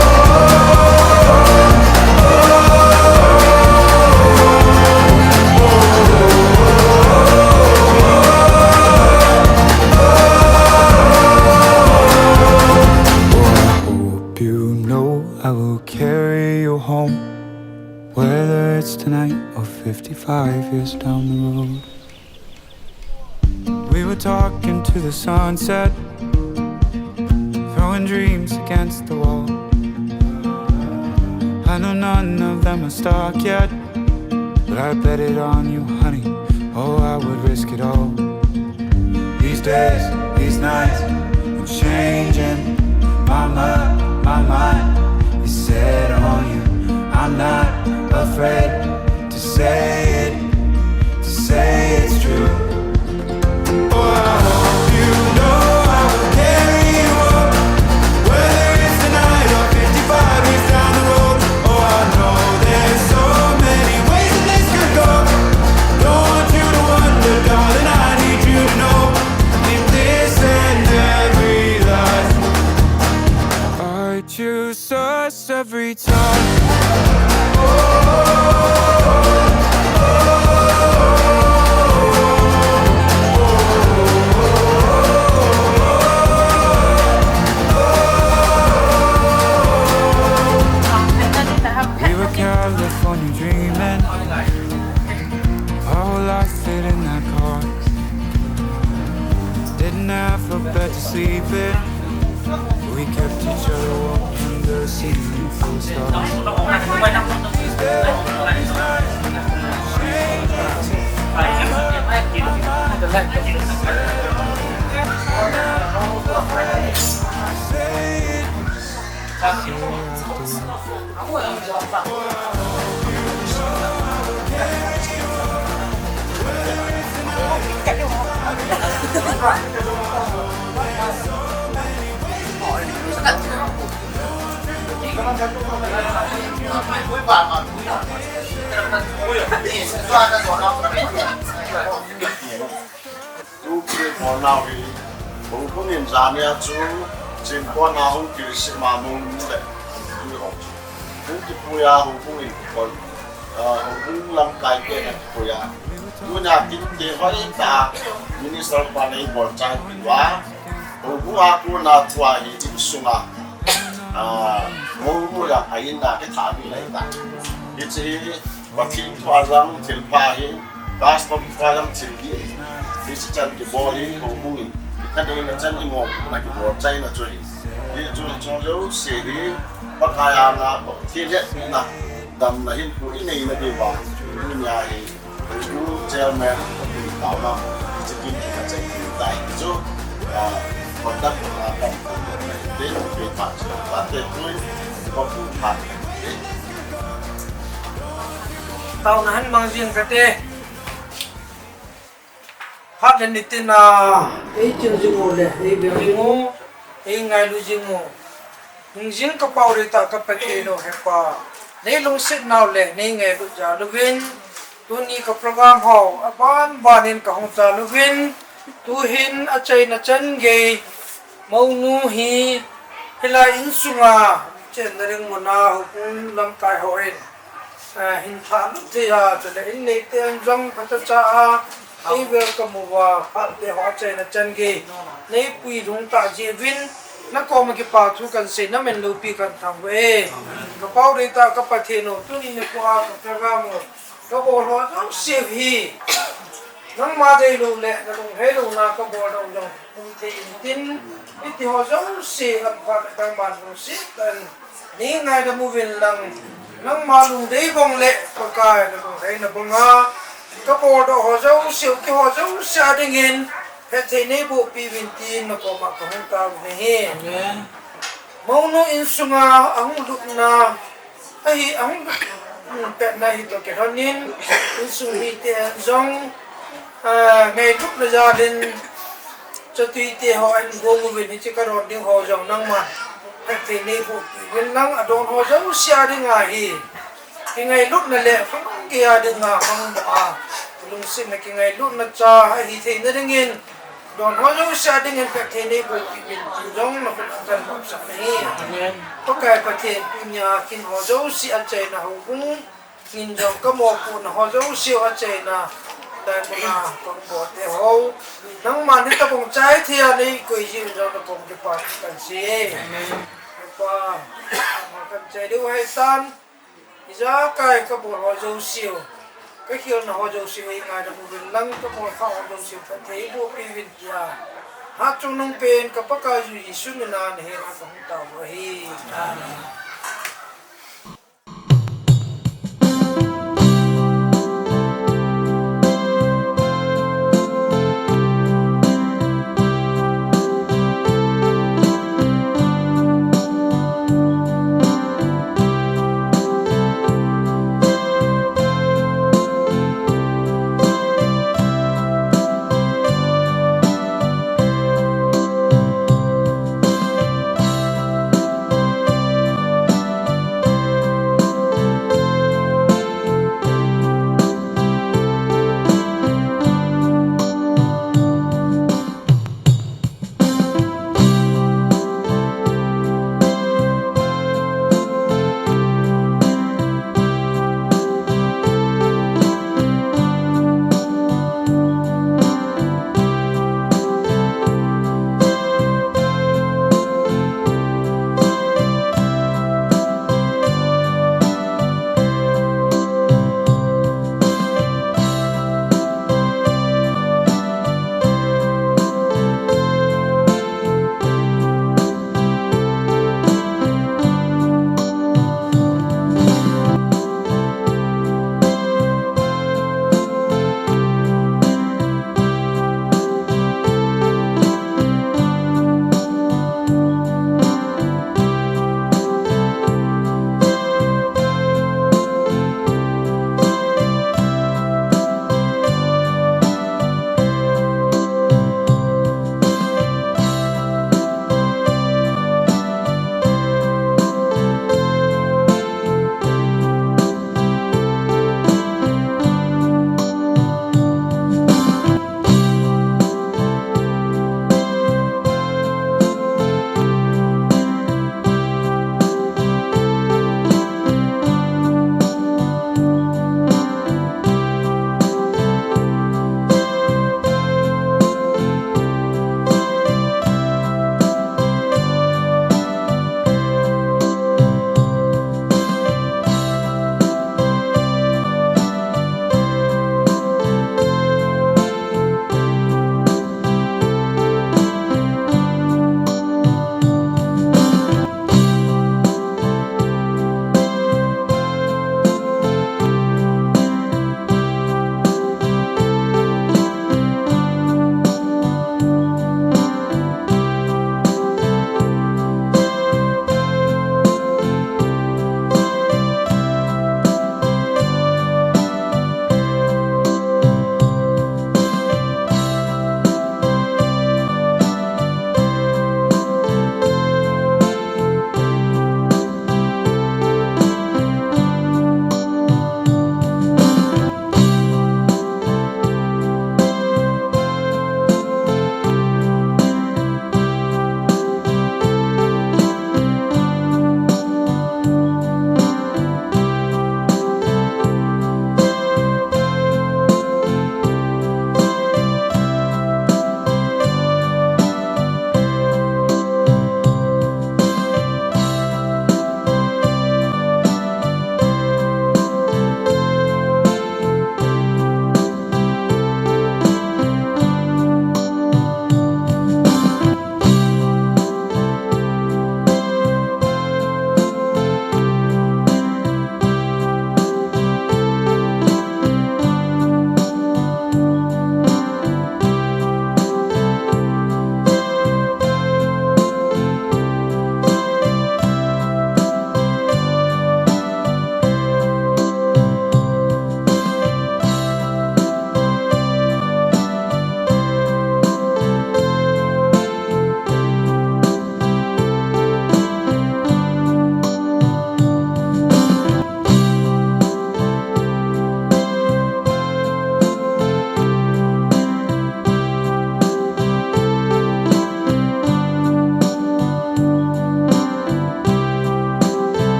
I hope you know I will carry you home, whether it's tonight or fifty-five years down the road. We were talking to the sunset, throwing dreams against the wall. I know none of them are stuck yet, but I bet it on you, honey. Oh, I would risk it all. These days, these nights, I'm changing. My mind, my mind is set on you. I'm not afraid to say it, to say it's true. Oh, I hope you know I will carry you up. Whether it's tonight or fifty-five years down the road. Oh, I know there's so many ways that this could go. Don't want you to wonder, darling, I need you to know. In this and every life, I choose us every time. We were California dreaming, our whole life fit in that car. Didn't have a bed to sleep in. We kept each other warm under a ceiling full of stars. These days, these nights, change. Say it. Tukin hon nau hi, houbung in jania chu, chin kona hung kilsim a mong le, tu hong chu. Hung kipui a houbung in kikoi, ah, houbung lamkai te na kipui a. Tuna tin te hoi ta, minister pa nei bol chai pi wa. Houbung a kona thua hi insunga, ah, houbung a aina ke tha mi lai ta. Hiche hi, Pathen thu a jong thil pha hi, pastor thu a jong thil hi, hiche chan kibol hi, houbung in, ka deina chan i ngol, na kibol chaina chu hi. Hichu, hichu jouse hi, Pakai anga, Pathen hetna, damna hinkho i neina diuva, tunia hi, houbung chairman, Pathen taona, hiche kin ki ka chai ki tai, hichu, ah, conduct na kan, te, te pa chu, pa te tu, pa pu pa, te. Taona hin mang jing kate. Phat le nitin a ei ching jing u le ei beng jing u, ei ngailu jing u. Hung jing ka Pau deitah ka Pathen u, Hepa, nei lungset nau le nei ngailut jal uvin, tuni ka program ho aban ban in ka hung chal uvin, tuhin achaina chan gei Mounu hi hilai insunga chenna ding muna houbung lamkai hon, eh, hin thalut thei a, chule in neite an jong phatecha a, ei welcome uva, phat le ho achaina chan gei nei puilhung tah jeh uvin, na koma kipa thu kan sei, na min loupi kan thangvah e. Ka Pau deitah ka Pathen u, tuni nikho a ka program u ka bol ho jouse hi nangma deilou le na lunglhai louna ka bol doh jong um thei intin, hiti ho jouse lam pha le nangman lungset tah in nei ngaidam uvin lang, nangma lungdei bang le Pakai na lunglhaina banga ka bol doh ho jouse, hiti ho jouse a dingin phatthei nei bohpi uvin tin na koma ka hung tao uve. Amen. Mounu insunga ahung lupna, ahi, ahung Petna hi toh kilhonin, insung mite jong, ah, ngailutna jalin, chatuite ho ahin gong uvin, hiche kadon ding ho jong nangman phatthei neiboh uvin lang, adon ho jouse a dinga hi kingailutna le khonung geiya dinga khonung a lungsetna kingailutna cha ahi theina dingin, don ho jouse a dingin phatthei neiboh uvin, jong nakhut a kahin bapsah nahi. Amen. Pakai Pathen, tunia kin ho jouse achaina houbung, kin jong kamopohna ho jouse achaina, dai muna kong bote ho, nangman hitabang chai thei a neikoi jeh un jong nakong kipah kasei. Amen. Pa, kan chai diu ahitan, ijakai kabol ho jouse, kakhelna ho jouse, eingaidam uvin lang, kabol kha ho jouse phatthei boh uvin tia, hatchungnung pen ka Pakaiyu Jesu mina nahenga kahung tao u ahi. Amen.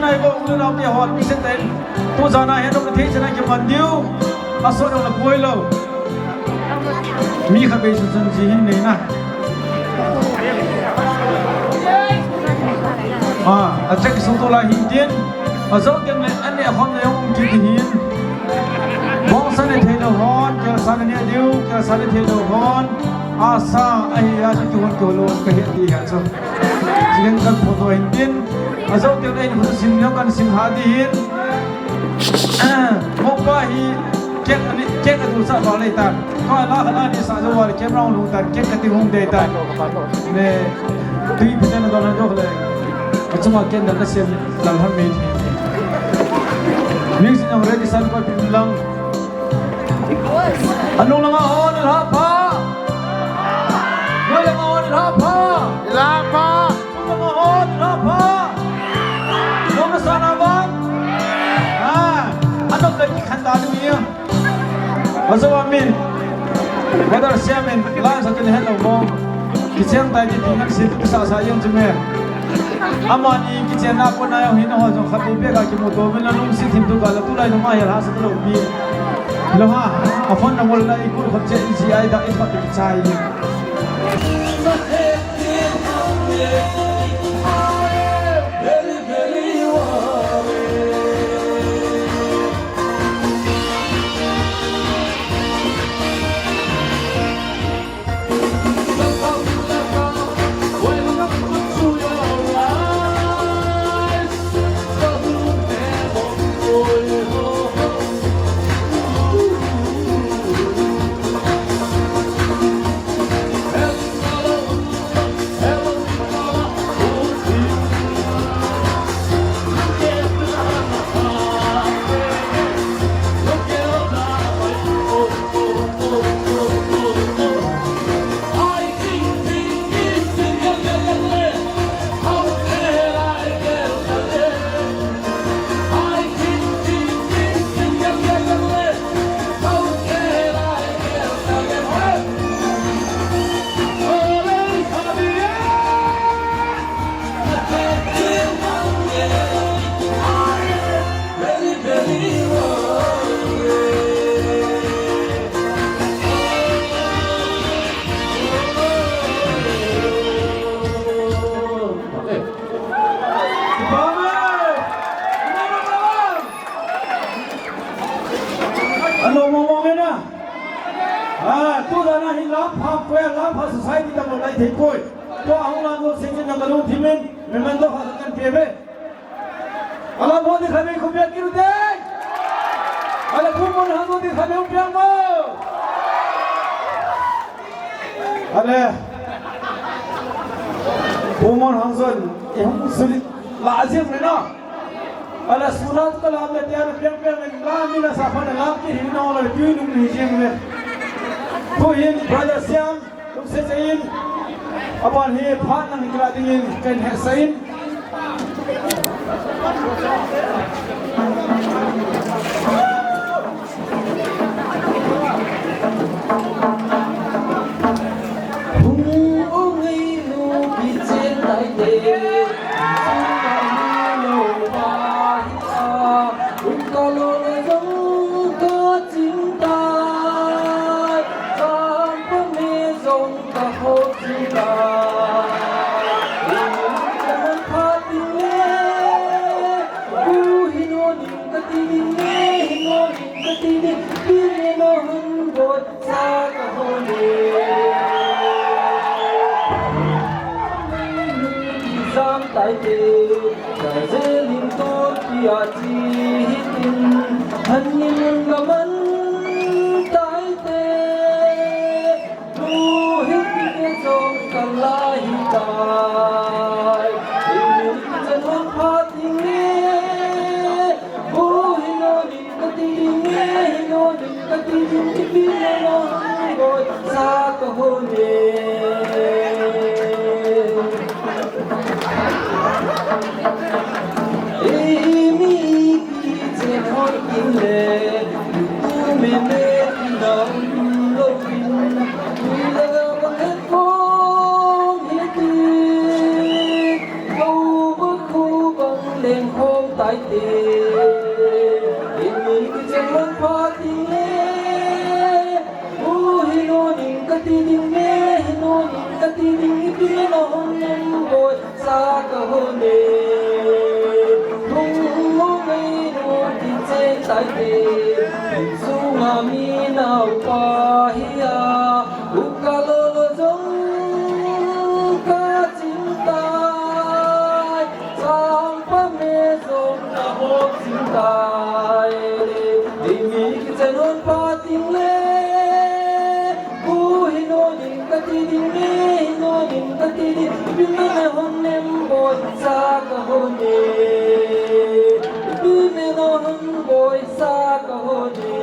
Ai ko u le nao te hon mi se ten. Tu jana he dong thei chana kiman diu. Aso dong na poi lou. Mi kha bei su chun ji hin nei na. A, a check su to la hin tin. Ajo teng le an ne hon ne hon ki ti hin. Bong sa ne thei lou hon, kel sa ne diu, kel sa ne thei lou hon. Asa ahi a chu ki hon ki hon lou ka he ti ha chu. Jigen kan photo hin tin. Ajo teng le in hu sim lou kan sim ha ti hin. Mopa hi kek ani, kek atu sa ba le tan. Ko la la ni sa jo wa le kek rong lu tan, kek ka ti hung de tan. Ne, tui pi tan don jo le. Achuma ken da ka sem la han me. Music ang ready san ko pin lang. Anung langa hon la pha. Noi langa hon la pha. La pha. Anung langa hon la pha. Nong na sana bang. Ah, anung lagi khanda ni. Aso amin. Brother Siam in, lai sa kin hello mo. Kicheng tai ti ti nang si sa sa yang chu me. Amani kichen na ko na yong hin ho jong khat be ka kimu to min la lung si thim tu ka la tu lai nung a ya la sa lo mi. Lo ha, a phone number la i ku khat che i ji ai da i khat ki chai. Ano mo mo na? Ah, tu da na hi lam pha ko, lam pha society ta mo lai thei koi. To ahung lang ko sing sing na ma lung thimin, memento kha kan pe be. Ala mo di kha me ko pe kiru de. Ala pu mo na mo di kha me u pe mo. Ale. Pu Mon Hang Son, eh, hung suli, la azim le na. Ale sunat ka la me tiar piang piang le la mi na sa pha na la ki hin na la ki nu ni jing le. Ko hin brother Siam, lungset in. Aban hi phat nang kila dingin kan he sa in. Zam tai te, ta zelim to tia chi hitin, han ni mun ga man tai te. Lu hi ti ke jong kan la hi tai. Hi ni chan hon pha ti nge. Bu hi no ni ka ti ding nge, hi no ni ka ti ding, ti pi no no, goi sa ka ho ne. Ei mi ki che hoi kin le, tu me me ki na um lo in, tu la ba nge kong hi ti, ko ba ko bang leng kong. Taite, in mi kichen hon pha ding le, u hi no ding kati ding le, hi no ding kati ding, ipi me no hon nem boi sa ka hon e. Hung hung ei no kichen taite, in sunga mi nau pa hi a, u ka lo lo jong ka ching tai. Sangpa me jong na hop sing tai le, ding mi kichen hon pha ding le, bu hi no ding kati ding le, hi no ding kati ding, bi me me hon nem boi sa ka hon e, bi me no hon boi sa ka hon e.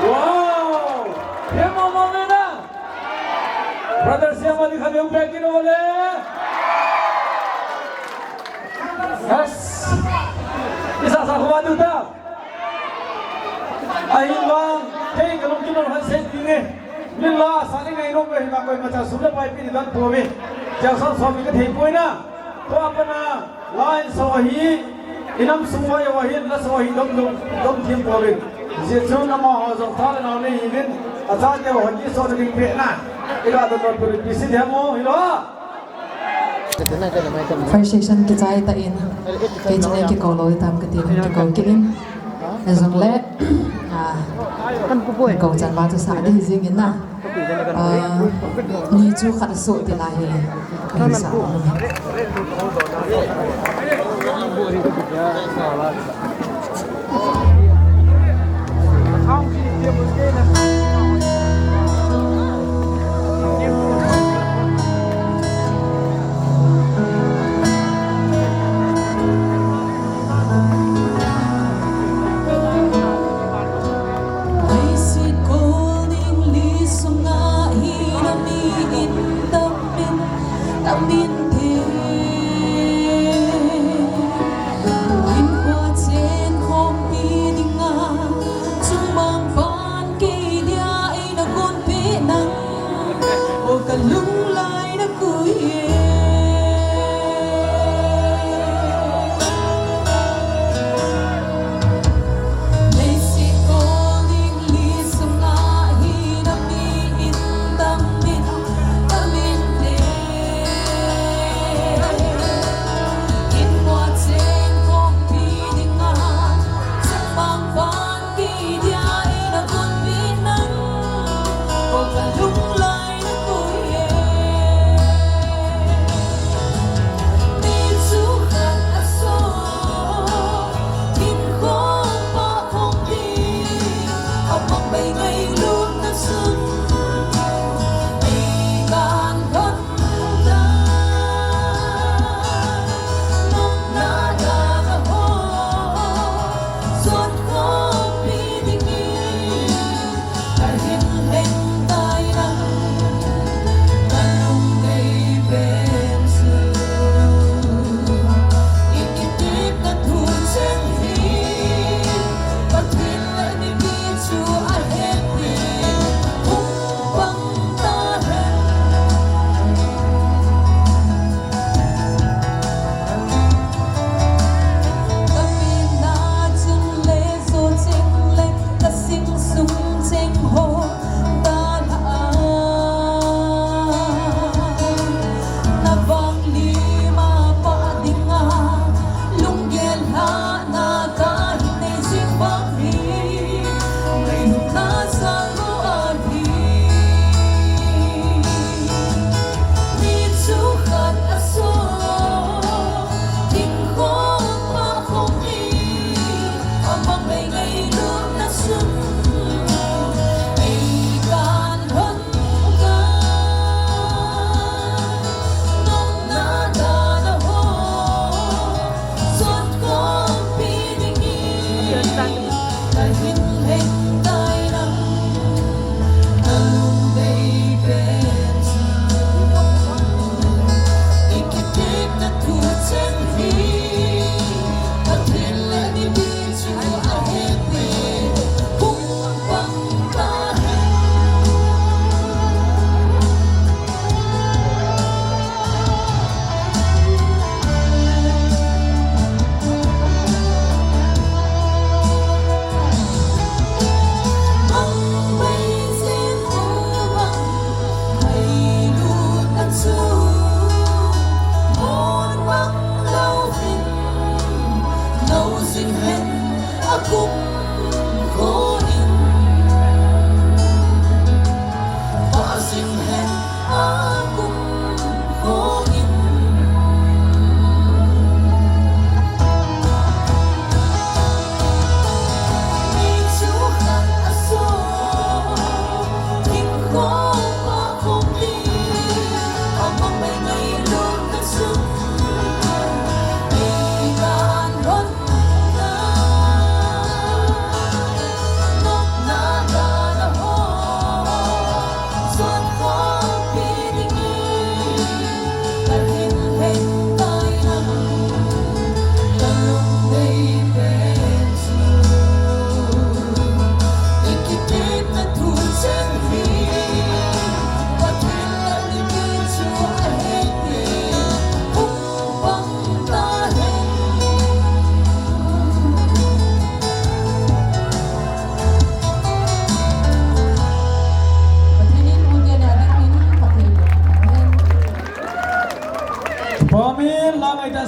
Wow! Hemo mo me na. Brother Siam a ding khat um peh kit o le. Yes. Isa sa khoma tu ta. Ahin vang, hei ka lungkim lou han sei ding e. Min la sa ni ngei nom ve hi ma koi ma cha sum le pai pi ni dan po ve. Cha sa sa mi ka thei poi na. Tua pat na, la in so hi, i nam sung vai ho hi, la so hi, dom, dom, dom thim pouvin. Jeh chun amaho jong cha le nao nei uvin, achate ho hi so na ding peh na. I la dom dom peh pi si ding mo, hi lo. First session kichai tan, kei chun kei kikou lou tam kati, kei kikou kit in. Hijongle, ah, kei kikou chan ma chu sa ding jing in na. Ah, ni chu khat soh ti lai hi. Kan sa. Leiset kol ding li sunga hi na mi in tam in, tam in te. Inkhua chen khompi dinga, chungmang pan kei dia eina gonpeh nang, o ka lunglai na kui e.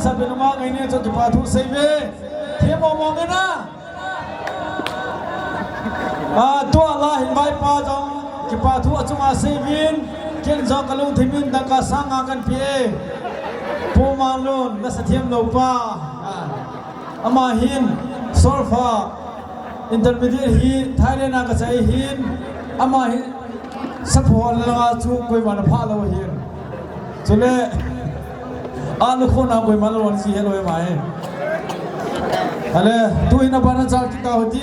Sabe nunga ngai ne chu kipa thu seive. Themmo mo nge na. A, tua la hin vaipa jong kipa thu achunga seivin, ken jong kalungthim in dangka sang nga kahin pe e. Pu Manlun, nasa themlou pa. A, ama hin solfa intermediate hi Thailand a kachai hin, ama hi saphol langa chu koima na phalou hin. Chule, a, lukhona koima lon si helou e mai. Ale, tu hin abana chal kita hoti.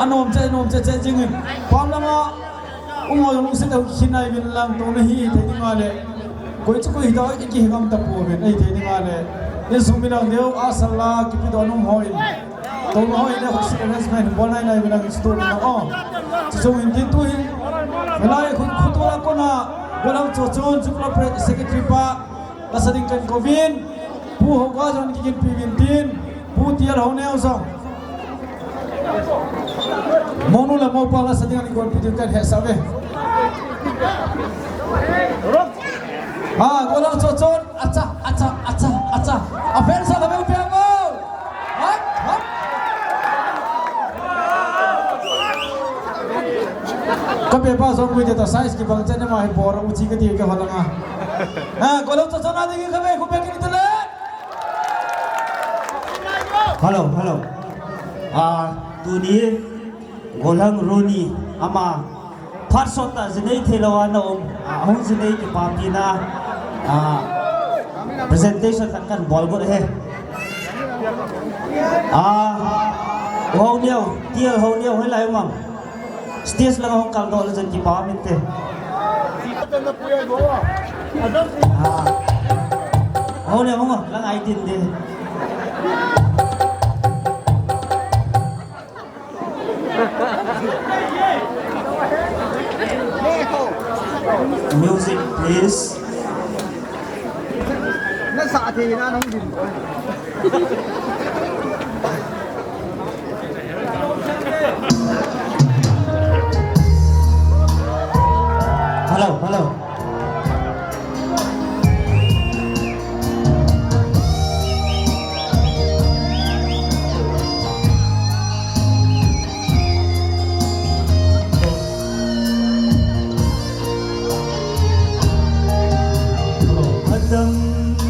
Anom che, anom che, che jingin. Pam langa, um ho jong lungset u khinai vin lang tona hi thei dinga le. Koi chu koi hita, iki higam ta pouvin, ei thei dinga le. Insung mi lang deu, a sala, kipi don um hoi. Toma hoi le hosi arrangement bol nai nai vin ang stu na o. Chuchung hin tin tu hin. Velai khut khut wala kona. Golang Chochon, Jupla Pre-, Secretary pa. Lasa ding kahin kouvin. Pu Hoga jong kiginpi uvin tin. Pu Tial Honeo jong. Monu le mopa lasa ding kahin kouvin tin kahin hetsah uve. Ha, Golang Chochon. Acha, acha, acha, acha. A fans a lave u piang o. Hap, hap. Ka pepa jong koi te ta size kibang chen ma hi bor u chi kati ka holang a. Ha, Golang Chochon a ding ka ve khu pe kini tele. Hello, hello. Ah, tuni Golang Ronnie ama phat sot tah jinei theilou a na um, ah, hung jinei kipapina, ah, presentation khat kahin bol got e. Ah, u Honeo, Tial Honeo, hilai um am. Stage langa hung kaldoh le chun kipa um inte. Ah, Honeo, hung lang ai tin de. Music, please. Hello, hello. Adam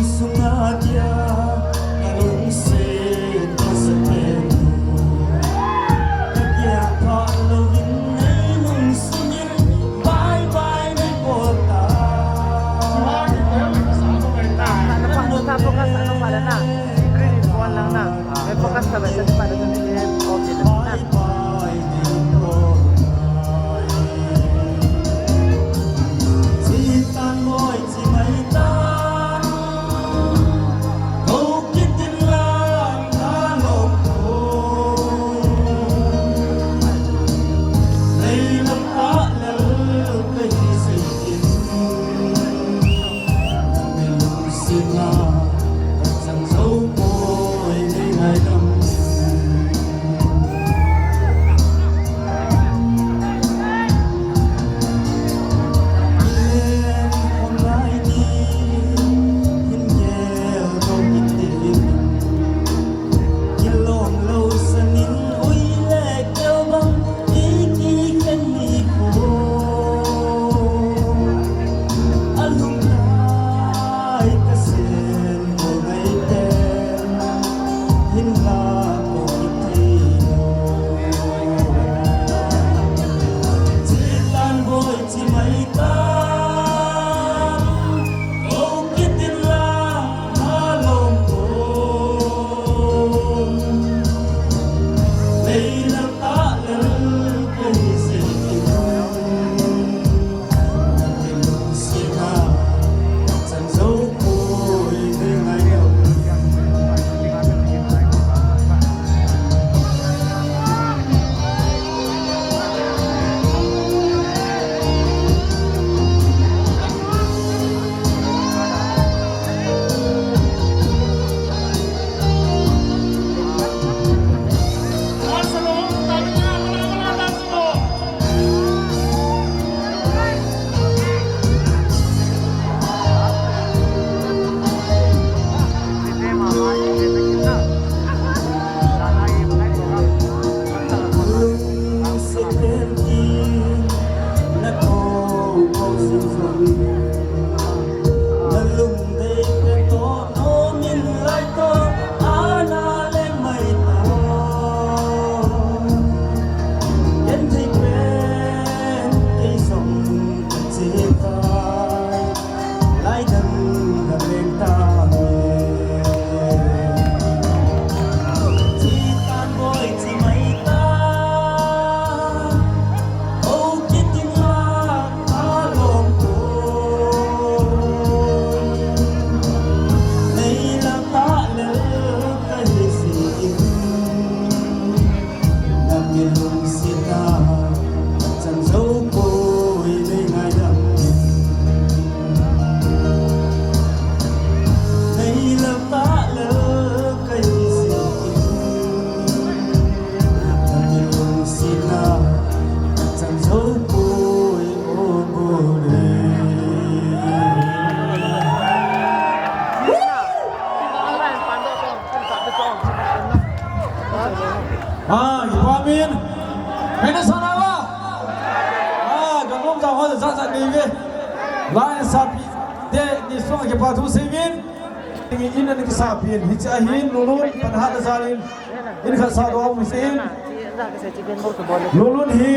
sunga dia, kalungset masa tenu. Kakia pha lovin nei lungsunin, bye bye nei bol ta. Ano pa, ano pa, focus ano pa na. Green one lang na. May focus ka ba sa pa na. Okay na. Bye bye nei bol ta. Sitan boy, si maitan. Ni sung a kipa thu seivin. Tingin in ana kisah pin. Hiche ahin Lulun pan hat na jalin. In khat sa doh a um hisin. Lulun hi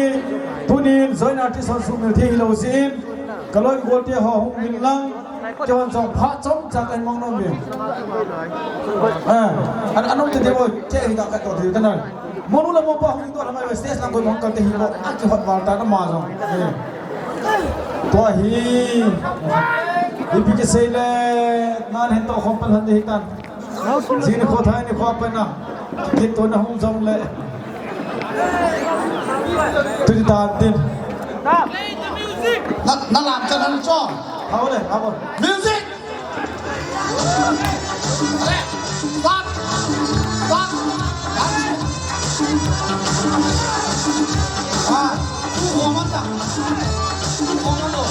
tunin joint artist hon sumil thei hilou sin. Kaloi golte ho hung min lang. Keiman jong phat chomcha kahin mang nom e. Ah, an, an um te te bo, kei hi ka ka to te te na. Monu le mopa hung to la mai stage lang koi mang kal te hi bo, a kihot val ta na ma jong. Eh. Tua hi. Ipi kisei le, nan hin to khom pal han te hi tan. Jing nikho thai nikho a pat na. Kit to na hung jong le. Tuti tan tin. Na, na lam chan han cho. Hao le, hao. Music! Ale, start! Start! Ah, tu ho man ta. Tu ho man lo.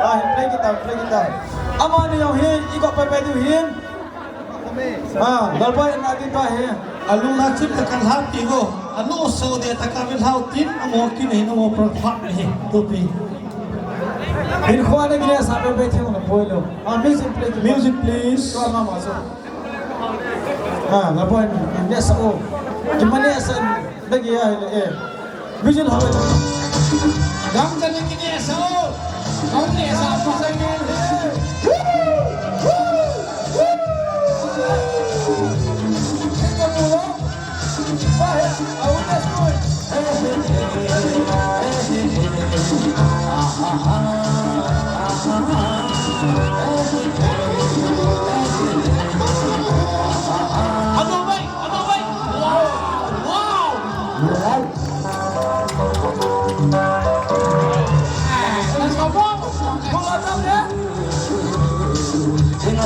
Ah, play guitar, play guitar. Amani jong hi, i ko pai pai diu hin. Ah, galpa in na din ta hi. Alung na chip ta kan hap ti go. Anu so de ta ka vil hau tin, amo kin hin, amo pra pha hin. Tu pi. Hin khua na gile sa pai pai thim na poi lo. Ah, music play guitar. Music, please. Ko ma ma so. Ah, galpa in, in ne sa o. Ki ma ne sa. Dagi ya le, eh. Visual ho. Gam ka ne ki ne sa o. Gam ne sa pa sa ke.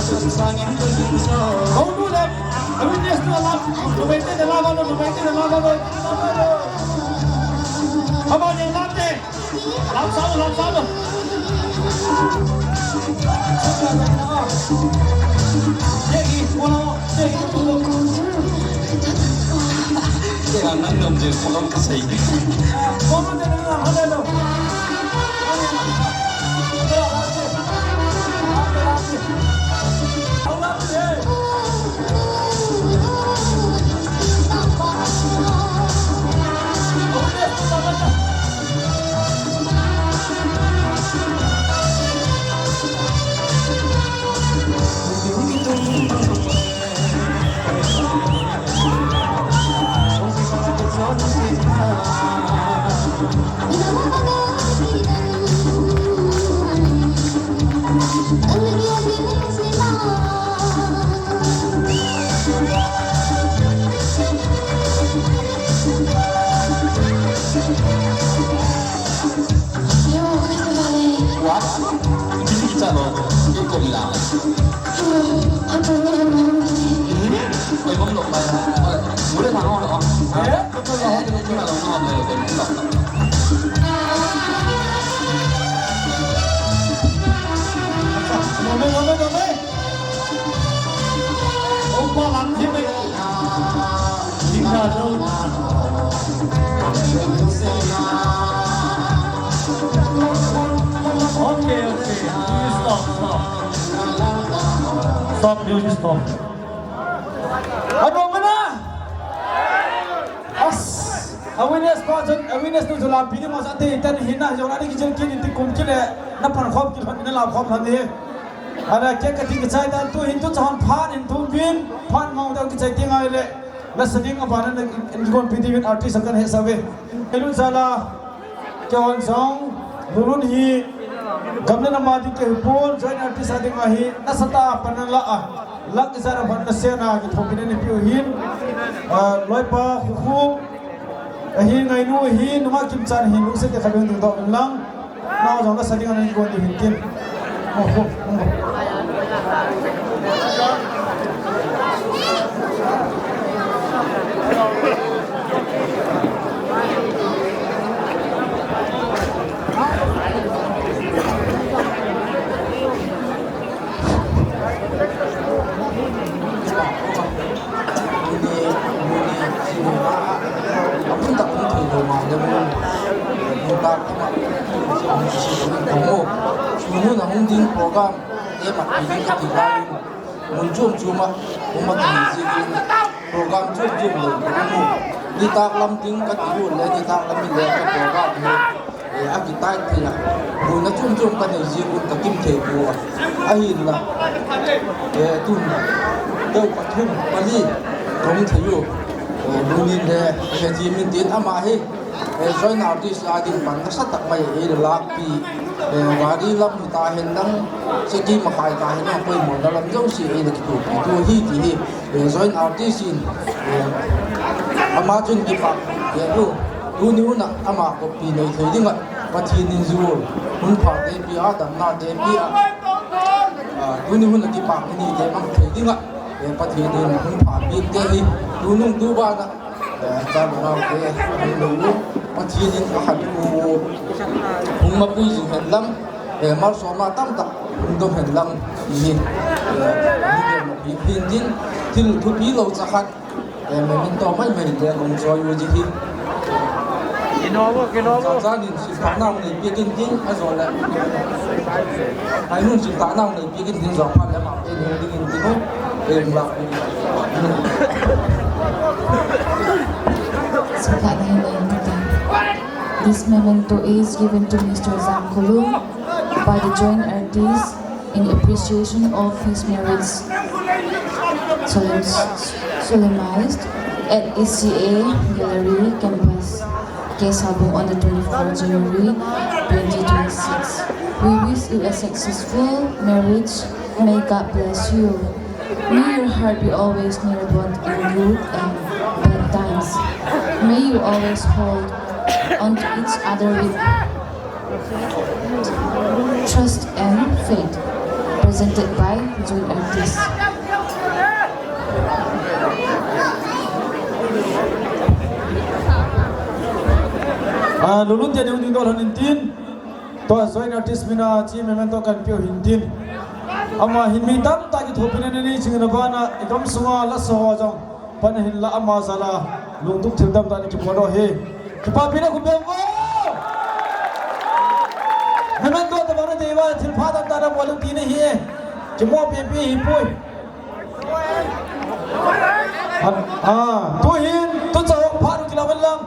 Hou nu le, a witness nu la, numei te la ba lo, numei te la ba lo. Haba ne la te. Lam sa lo, lam sa lo. Ye i ko lo, ye i ko lo. Ye a nan nom je ko lo ka sei. Ko lo de na, ha de lo. Okay, okay. Please stop, stop. Stop, please stop. Ano mana? As, a witness pa chun, a witness nu chu lampi ding mo sa te, tan hin na, jong na ni kijil kin ti kum kile, na pan khop ki pan na la khop han ni. Ana ke ka ti kichai dan tu hin tu chan phan hin tu bin, phan mau dan kichai ti ngai le. Na sa ding a ban na in gon pi ding artist kan he sa ve. Elu sala. Keiho jong, Lulun hi, gam le nam a ding kei hipon, joint artist a ding ahi, nasatah a pan nala a, lak ijat a pan nasena, kithopina neipeh u hin, ah, loipa, Khukhu, ahi ngainu hi, nungah Kimchan hi, lungset khat hung dingdoh in lang, nao jong nasa ding a nahin gon diu hin tin. Mun a hung ding program, e mat pi ding kati lai, mun chom chom a, um a ti ji ding, program chom chom le, um u. Nitak lam ding kati u le, nitak lam in le ka program hi, e, a kitai thei a. Mun a chom chom ka nei ji un ka kim thei u a. Ahin la. E, tun, deu pathum, pali, kong thei u. E, mun in le, e, ti min tin ama hi. Eh, joint artist a ding pan nasa tak mai ei lakpi, eh, gari lam hi ta hen lang, sagi makai ta hen lang, poimo na lam jouse ei la kitupi tu hi ti hi, eh, joint artist in, eh, ama chun kipa, eh, tu, tuni hun a ama copy nei thei ding a, Pathen in jul, hun pha te pi a, damna te pi a, ah, tuni hun a kipa ni te mang thei ding a, eh, Pathen in hun pha pi te hi, tunung tu ba na, Eh, cha nau te, hung dong u, Pathen in a khat u, hung mapui jing hen lang, eh, malsomna tamtah, hung dong hen lang, ti hi, eh, hung dong mapi phin din, thil thupi lou cha khat, eh, memento mai mai le hung choi u ji hi. Kino bo, kino bo. Cha cha nin Simphah nau nei pi kin ding, a jo le. Ai nun Simphah nau nei pi kin ding jong phat le ma pe ding ding in ding u. Em la. This memento is given to Mister Zam Khulum by the joint artists in appreciation of his marriage solemn-, solemnized at E C A Gallery Campus, K Sabung on the twenty-fourth January twenty twenty-six. We wish you a successful marriage. May God bless you. May your heart be always near both in good and bad times. May you always hold on to each other with trust and faith. Presented by Joint Artist. Ah, lulun te ding ding dol han intin. Tua joint artist mina chi memento kan piu hintin. Ama hin mi tamtah kithopina nei jing na bana, i gamsunga lasa ho jong pan hin la ama jal a lungtup thil tamtah nei kibol u ahi. Kipapina khum beng vo. Memento tabang na dei uva thil pha tamtah na bol u ti nahi. Kimo pipi hi poi. Ah, ah, tu hin, tu chah phat u ti la man lang.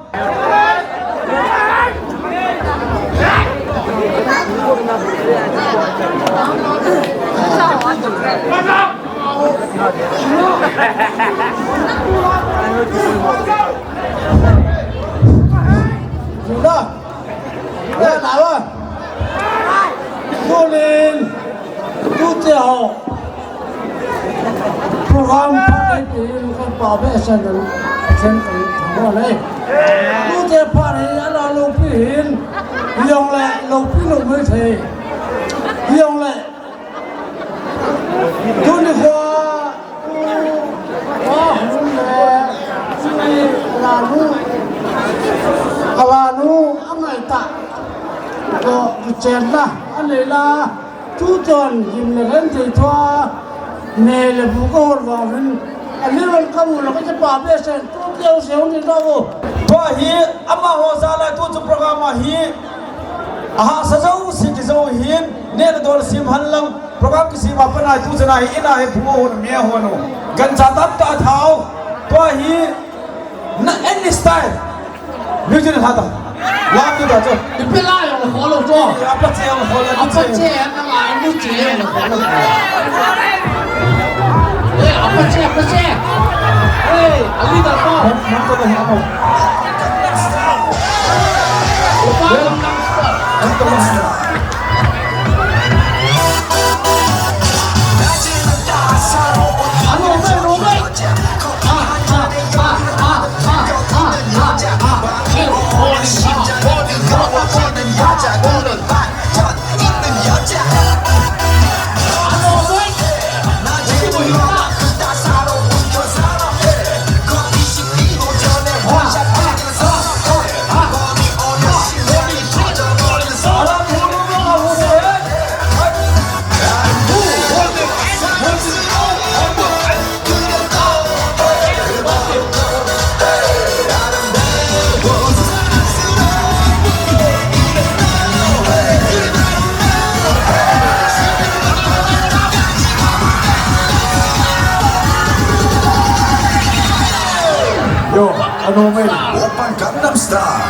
Sudah. Ya, lawan. Tunin. Tute ho. Program phat hi ti in kan pa behseh nan. Sen kan thamo le. Tute phat hi ala loupi hin. Jong le loupi lou mai thei. Jong le. Tuni kho. Wa hun le. Tuni lanu. Alanu angai ta. Ko chenna. Anei la. Tuchon gim le len thei thua, nei le bu ka hol vang hin, a lei wan ka mu lo ka che pa behseh, tu keu se hung ni lo. Tua hi amaho jal a tu chu program a hi, a hahsa jouse kijou hin, neh le dol sim hen lang, program kisem a pat a tu chana hi, in a hi bu hon, me hon u. Gancha tamtah thau, tua hi, Na any style. Music na thata. Lam tu ta chu. Ipi la jong khol lou chu. Apa che jong khol lou. Apa che na la mu che jong khol lou. Eh, apa che, apa che. Eh, ali da ko. Hom, hom to na hom. Apa Gangnam Style. Hom to na hom. Yo, ano men. Oppan Gangnam Style.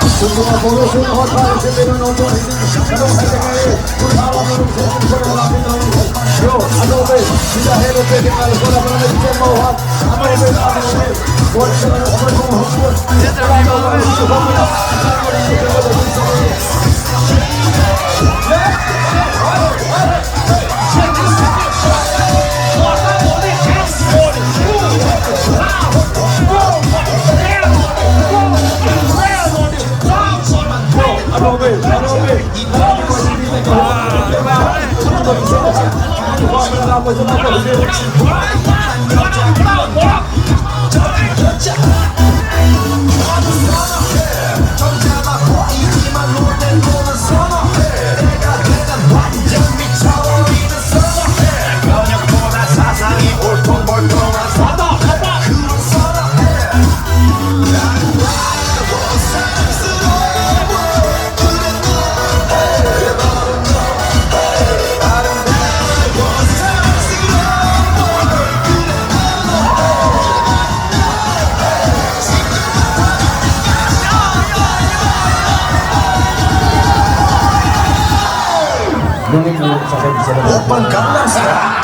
Oppan Gangnam Style.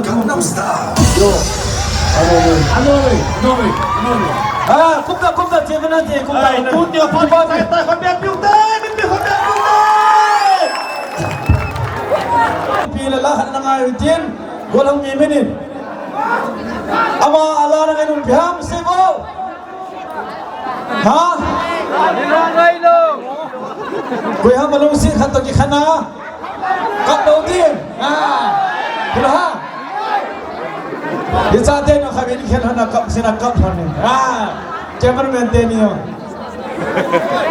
Gangnam Style. Yo. Anoi, anoi, anoi, anoi. Ah, kumta, kumta, che vena che, kumta. Ai, kumta, kumta, kumta, kumta, kumta, kumta. Pi la la khat na ngai tin, golhang mi minin. Ama ala na ngai nun piam se bo. Ha? Koi ha malung si khat to ki khana. Kap lo din. Ha. Kula ha. Ye cha te no kha bin khel hana kap sina kap hana. Ha. Cameraman te ni yo.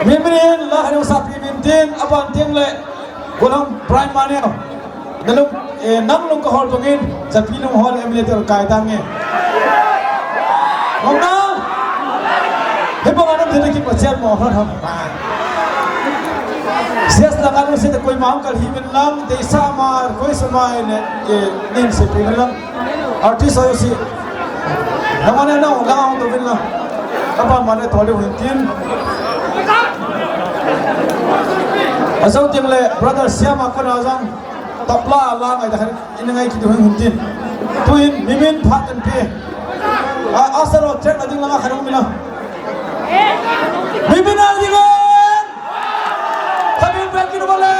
Mimrin la hanu sapi min tin aban ting le. Golang Prime Mane. Nalung, eh, nang lung kahol tungin, Japi lung hol M L A tel kai tang e. Ngom na? He pa nganam thena ki pasian mo hon ham. Sias na kanu se te koi ma hung kal hi min lang, te sa ma, koi sa ma ne, eh, nin se pi min lang. Artist ayo si. Namane na, lang ang to min lang. Apa mane to le hin tin. Asau ting le, brother Siama ko na jang. Tabla la ngai da khan in ngai ki du hin tin. Tuin mimin phat kan pe. A, asaro track na ding langa khan um ina. Mimin a ding an. Khamin pe ki du bale.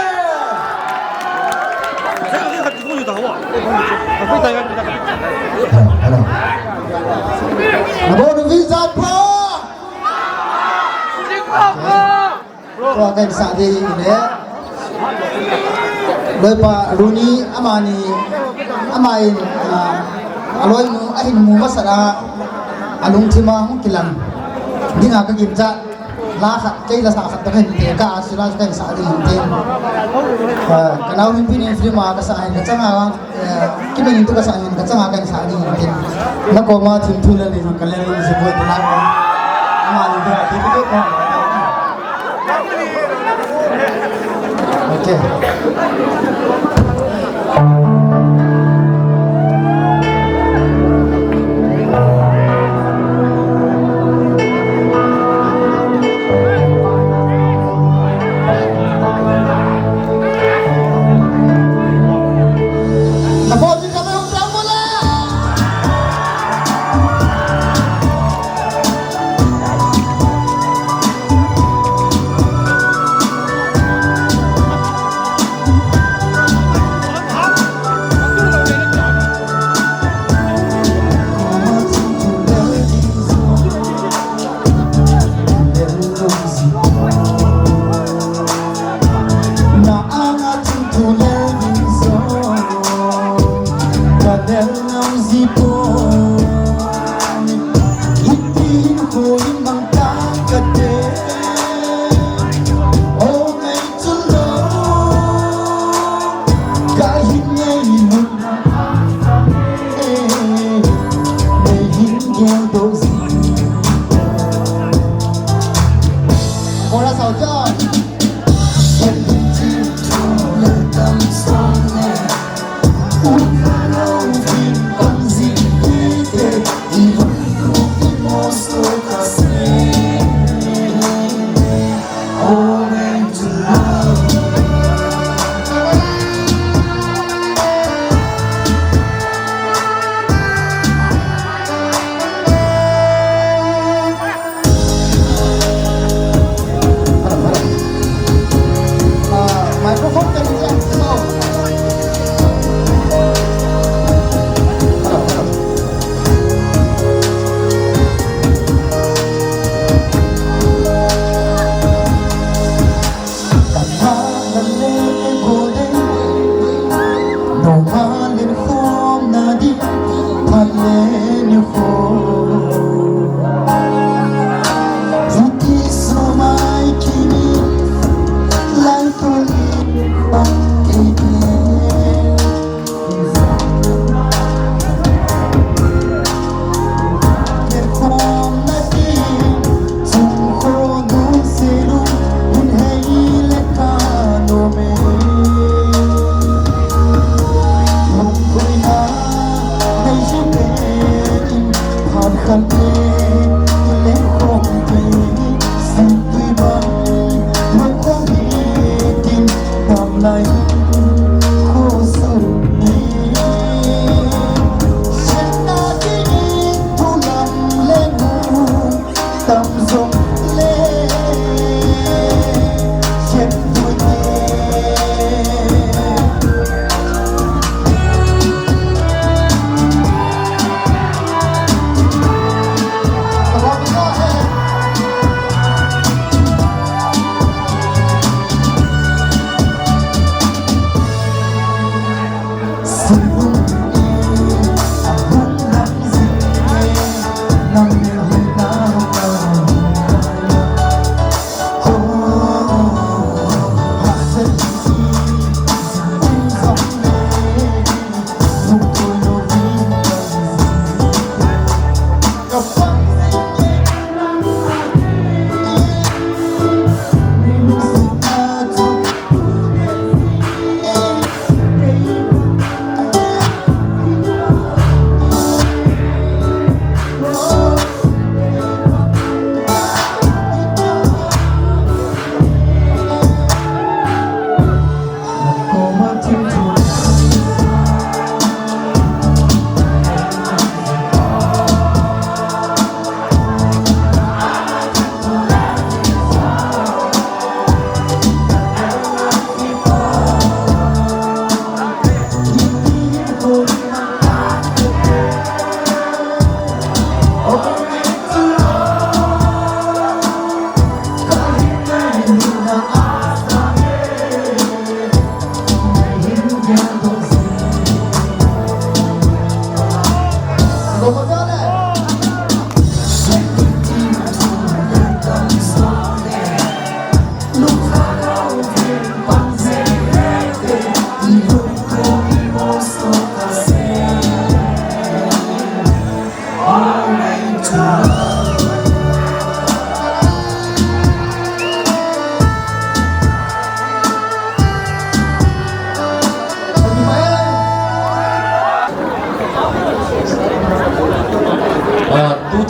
Hello. Nabo du visa pa. Tua kan sa ding le. Loipa Runi amani, amain, ah, aloinu ahin mu masa a, alungthima hung kilang. Dinga ka gimcha, la khat, kei la sa khat ta kan te, ka asila kan sa ding te. Ah, ka nau hin pinin film a ka sa hin ka changa. Eh, kimin tu ka sa hin ka changa kan sa ding tin. Na koma thim thu le ni ka le ni si boi na. Ama ni da ti ti ko. Okay.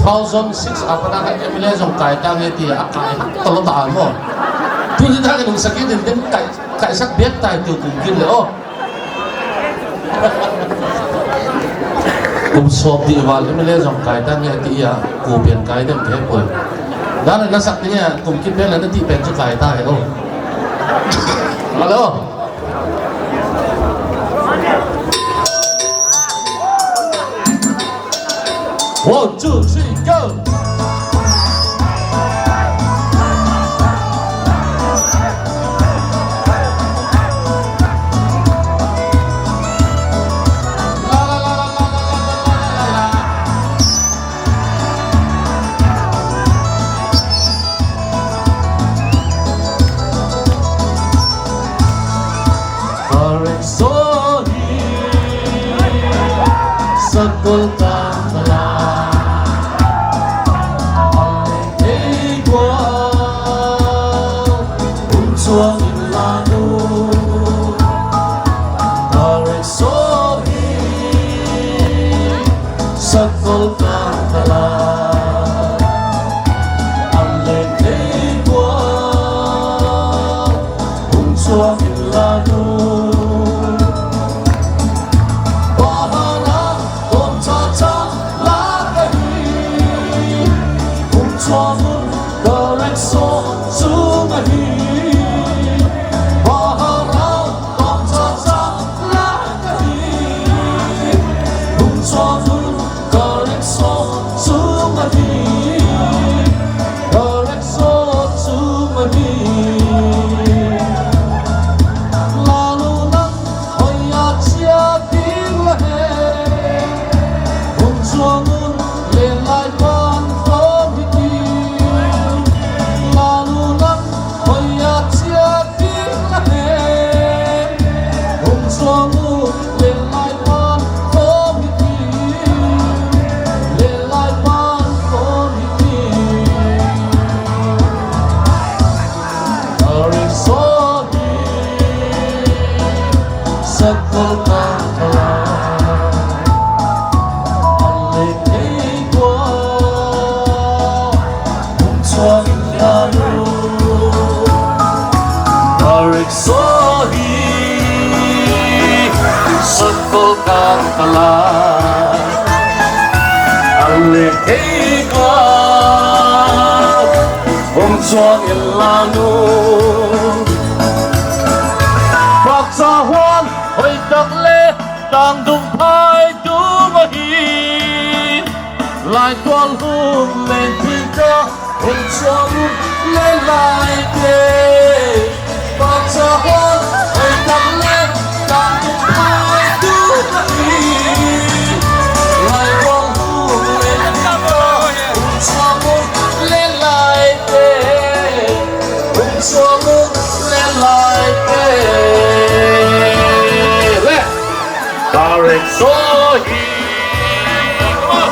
Thousand six a pat a ka M L A jong kai tange tia kai hak talo ta mo. Tuni ta ka nung sakit din din kai, kai sak bek tai tu kum kit le o. Kum som ti val M L A jong kai tange tia ko pian kai dem ke poi. Dan na sak ni a kum kit bek le na ti pen chu kai ta he o. Hello. One, two, three, go! Ka rickshaw hi sakol tang tala, a leng thei kua hung chuang in la nu. Ka rickshaw hi sakol tang tala, a leng thei kua hung chuang in la nu. Bahara kom cha cha la ka hi, hung chuang un ka rickshaw chung a hi. Bahara kom cha cha la ka hi, hung chuang un ka rickshaw chung a hi, ka rickshaw chung a hi. La nu nang hoiya chia ding la he, hung chuang un lenlai pan khom hiti. La nu nang hoiya chia ding la he, hung chuang un lenlai pan khom hiti, lenlai pan khom hiti. Ka rickshaw hi sakol tang tala, a leng thei kua hung chuang in la nu. Ka rickshaw hi sakol tang tala, a leng thei kua hung chuang in la nu. Pakcha hon hoi tak le tang dung phai dung a hi, lai tual hung leng thei kua hung chuang un lenlai te. Pakcha hon hoi tak le tang dung phai dung a hi, lai tual hung leng thei kua hung chuang un lenlai te. Hung chuang un lenlai te. Le. Ka rickshaw hi. Come on.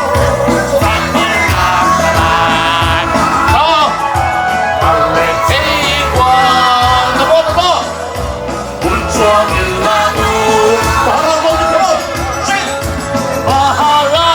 Come on, come on. Hung chuang in la nu. Bahara, come on. Bahara.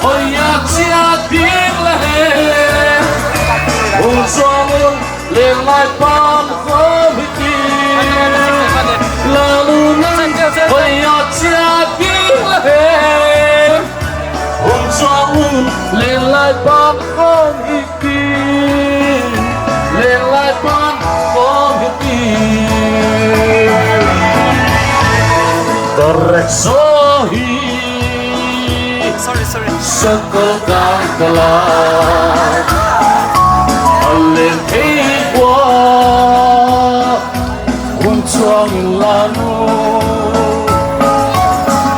Hoiya chia ding la he, hung chuang un lenlai pan khom hiti. La nu nang hoiya chia ding la he, hung chuang un lenlai pan khom hiti, lenlai pan khom hiti. Ka rickshaw hi Sorry, sorry. Sakol tang tala, a leng thei kua hung chuang in la nu.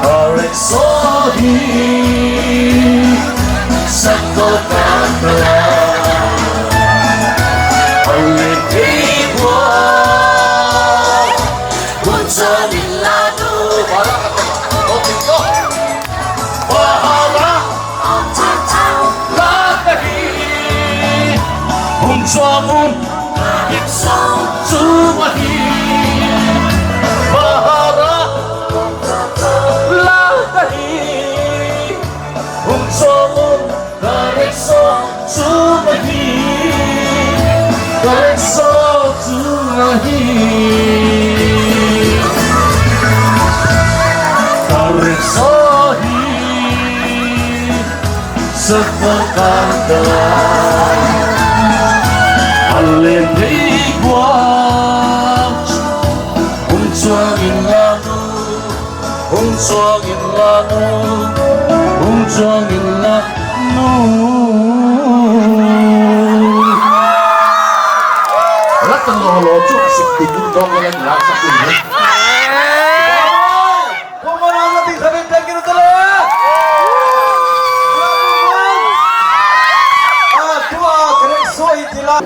Ka rickshaw hi sakol tang tala, a Song, ka rickshaw chu ahi, ka rickshaw chu ahi. Ka rickshaw hi sapa kanta alen thei gua, hung chuang in la nu, hung chuang in la nu, hung chuang in la nu. Latang lo lo chu sik ti dong la la sa ku. Pumana na ti khabe pe kinu tale. Ah, tua kare soi tila.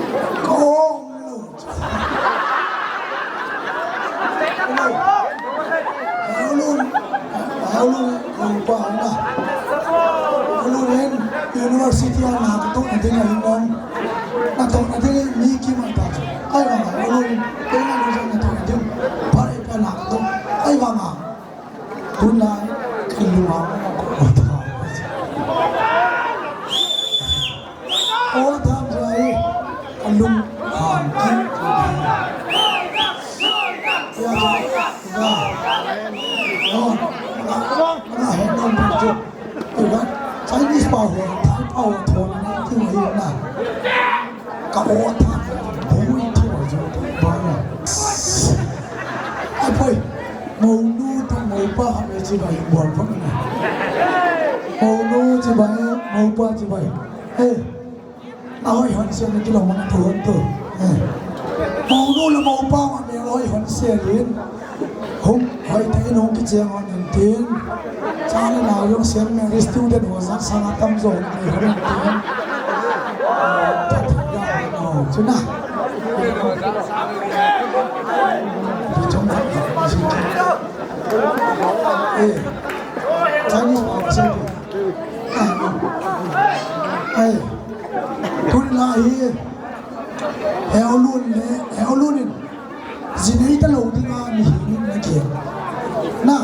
Kong. Hello. Hello. Hello. Hello. Hello. University a na tu na ding a hin. Na tu na ding mi ki ma ta. Ai, hello. Kena ni na tu na ding. Pare ka na tu. Ai, va ma. Tunai, ka lung a, o tham jai, ka lung hang ki. Ya, ya, ya. No, na, na, he, no, no, no. Chinese pao ho, Thai pao ho, thon, na, ki, na. Ka o tha, bui tho jo, ba na. Ai poi, mounu to moupa ha me chibai bol pon na. Mounu chibai, moupa chibai. Hey, na hoi hon se me kilo mana thon to. Hey. Mounu le moupa ma me hoi hon se lin. Hung, hoi, ta in hung kicheng hon in tin. Cha le nao jong Saint Mary student ho jat sang a tam jo in tin. Cha thei da ho chu na. Chom ha, eh, Chinese ho se. Ai, tuni la hi, Heolun le, Heolun in. Jinei ta lou dinga mihem in na kiel. Na.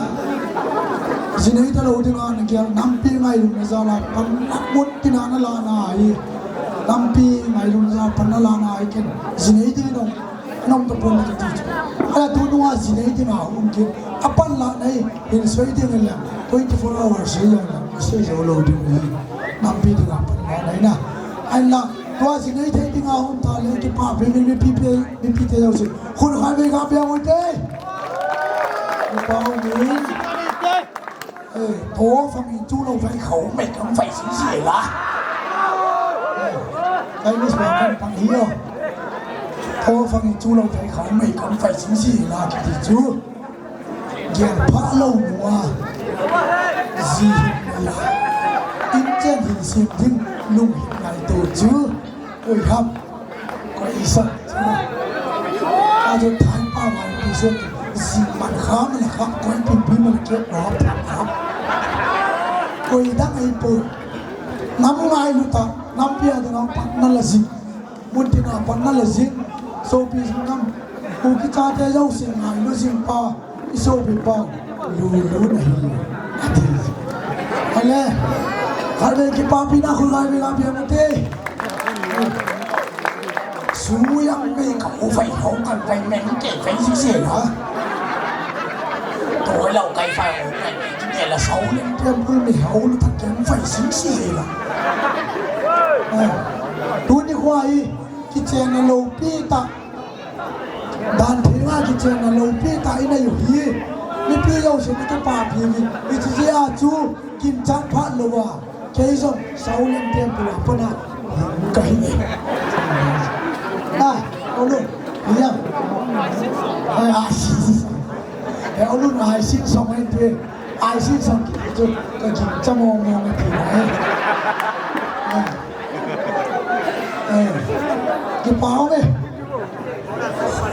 Jinei ta lou dinga na kiel. Nampi ngailutna jal a pan na mun tina na la na hi. Nampi ngailutna jal a pan na la na hi ken. Jinei ding nom. Nom ta pon na ti chu. Ala tu nunga jinei dinga um kin. A pan la na hi. Hin soi ding le. Twenty-four hours hi jong na. Sei jo lou ding hi. Nampi dinga pan la na hi na. Ai la. Tua jinei thei dinga um ta le kipapi mi, mipi pe, mipi te jouse. Khun khai ve ga pe mo te. Kipa mi. Eh, to fa mi chu lo vai khau mai kam vai sing si la. Eh, Chinese ba kan pang hi o. To fa mi chu lo vai khau mai kam vai sing si la kiti chu. Gel pha lou nua. Ji hin la. In chen hin sim ding lung hin ngai to chu. Oi ham. Koi sa. A jo thai pa ma pi se. Ji man kha man kha koi pi pi man ke no pa kha. Koi dang ai po. Nam ngailu ta. Nampi a dang pa na la ji. Mun tina pan na la jing, sopi jing nam, Kuki chate jouse ngailu jing pa, i sopi pa, lulu na hi, ati. Ale, khat vei kipapi na khul ngai vei la bia mute. Suyang vei ka u vai hau kan vai meng ke vai jing se la. Toi lau kai vai hau kan vai jing se la sau leng temple mi hau lu tak ken vai jing se la. Eh, tuni khua hi, kichenna loupi tah. Dan thei nga kichenna loupi tah in a hi u hi. Mipi jouse mi kipapi hi. Hiche jeh a chu ginchat phat louva. Kei jong Shaolin Temple a pat a hung kahi e. Ah, Olun. Hiya. Ai, ai. Eh, Olun, ai, sing song e. Ai, sing song kiti chu, ka ging cha mong mong e ti na e. Eh. Eh. Kipa e.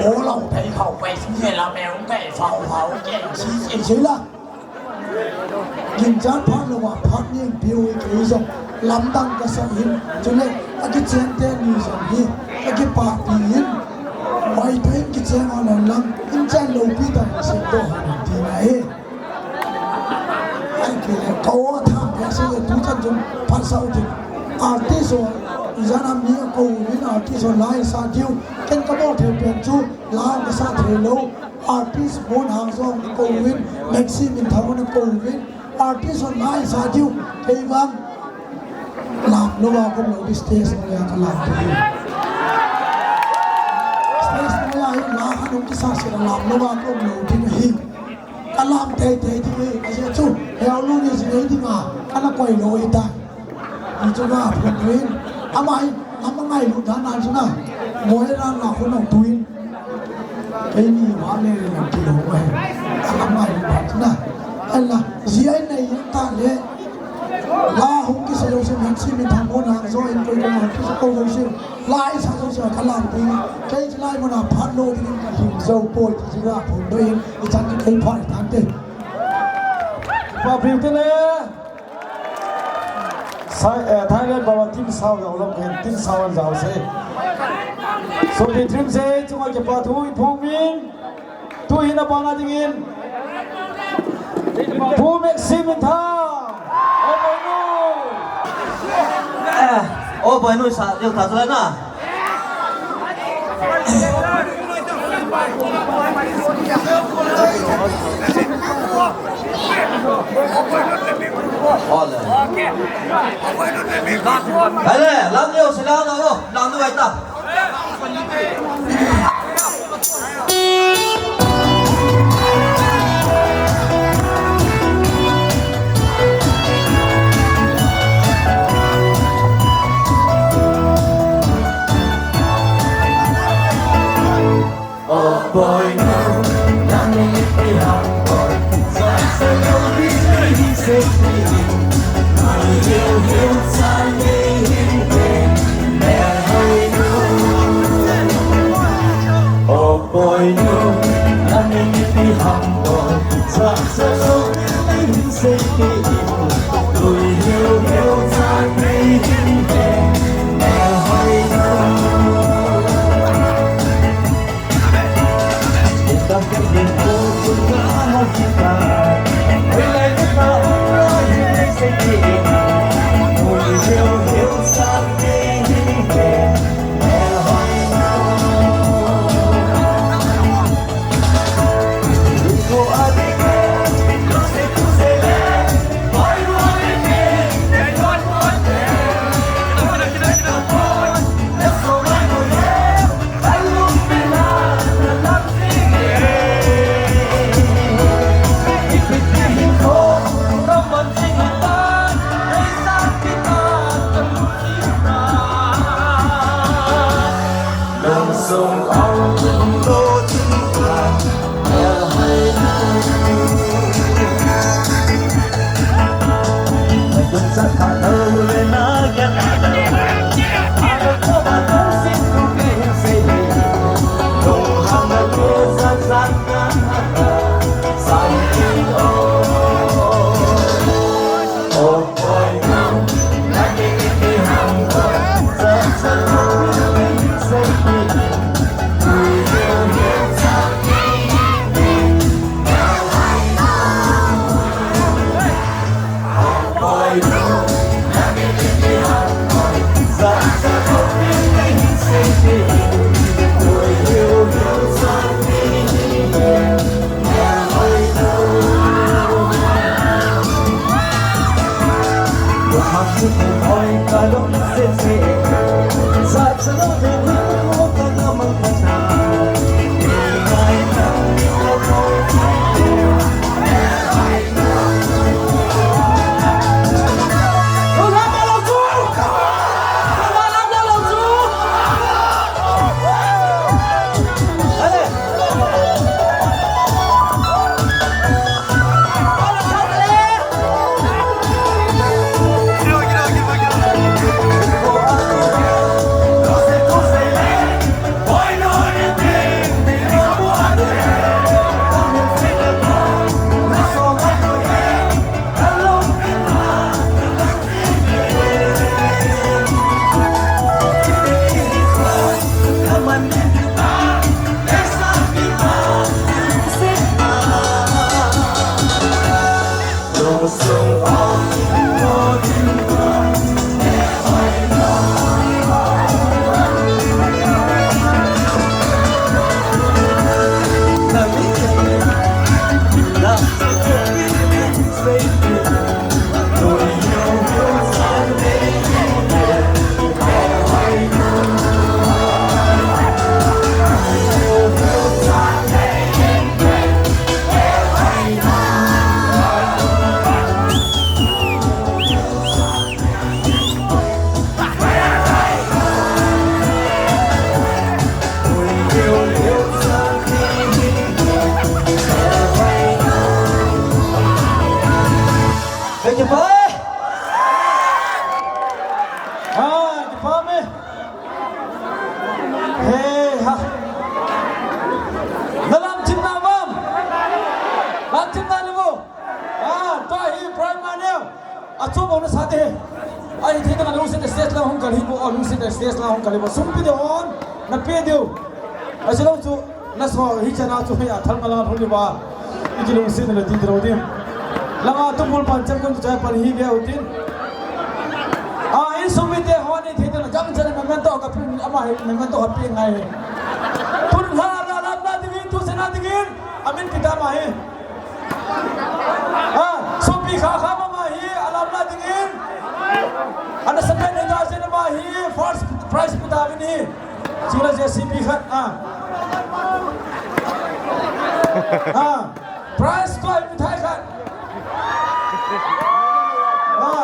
O lo thei khau pai sing se la me ung kai fau fau ke si si si la. Ging chan phat lo ma phat ni piu ke jong. Lamdang ka sa hin. Chule, a kichen teni jong hi. A kipapi hin. Mai thei kichen a lo lang. In chan loupi ta se to ha ti na e. Ai, kile, ka o tham pia Sing e, tu chan chun phatsah u tin. Artist ho, ijat ham mi akou uvin, artist ho la isah diu. Ken kabol thei pen chu, la kasah thei lou. Artist Mon Hangzo akou uvin, Maxi Minthang akou uvin. Artist ho la isah diu. Kei vang lam louva kaum lou ding, stage noiya kalam diu. Stage noiya hi la khat hung kisah seh a lam louva kaum lou ding ahi. Kalam teitei ding e, ajeh chu, heo lu ni jing e ding a, kana koi lou ahitai. Hichu kaphon in, ama hi, ama ngailut dan a chu na, moi dan a khun hung tuin. Keini vale le lam ti lou e, ama ngailut dan chu na. Ala, ji a nei ta le, la hung kisah lou sin, Maxi Minthang, Mon Hangzo in koi koi hung kisah kou lou sin. La isah jouse kalam ding, kei chu lai muna phat lo dingin kalhing jou poi ti chu kaphondoh in, ichan chu kei phat tante. Kipa piu te le. Sai, eh, Thailand baba Tim Sao jao lam khen, Tim Sao an jao se. Sopi Tim se, chunga kipa thu iphong in. Tuhin abana dingin, Pu Maxi Minthang. O boinu. Eh, o boinu sa, deu ta tula na. Ole. Hele, lam leo sila na lo, lam du ai ta. Thei teng a lungset a stage lang hung kal hi bo, lungset a stage lang hung kal hi bo. Sum pe diu hon, na pe diu. Ajeh chu, na so hi chana chu hi a thal nga lang hung hi ba. I kilungset na ti diu ding. Langa tu bul pan cham kon tu chai pan hi ge utin. A, insung mite hon ni thei teng a jam chan memento ka pin, ama hi memento ka pin ngai. Tun ha la la la dingin, tu sena dingin. Amin pita ma hi. Ha, sopi kha kha ma ma hi, alam la dingin. Ana sepen ni da jena ma hi, first prize pita vin hi. Chula J C B khat, ha. Ha, prize ko ai mithai khat. Ha.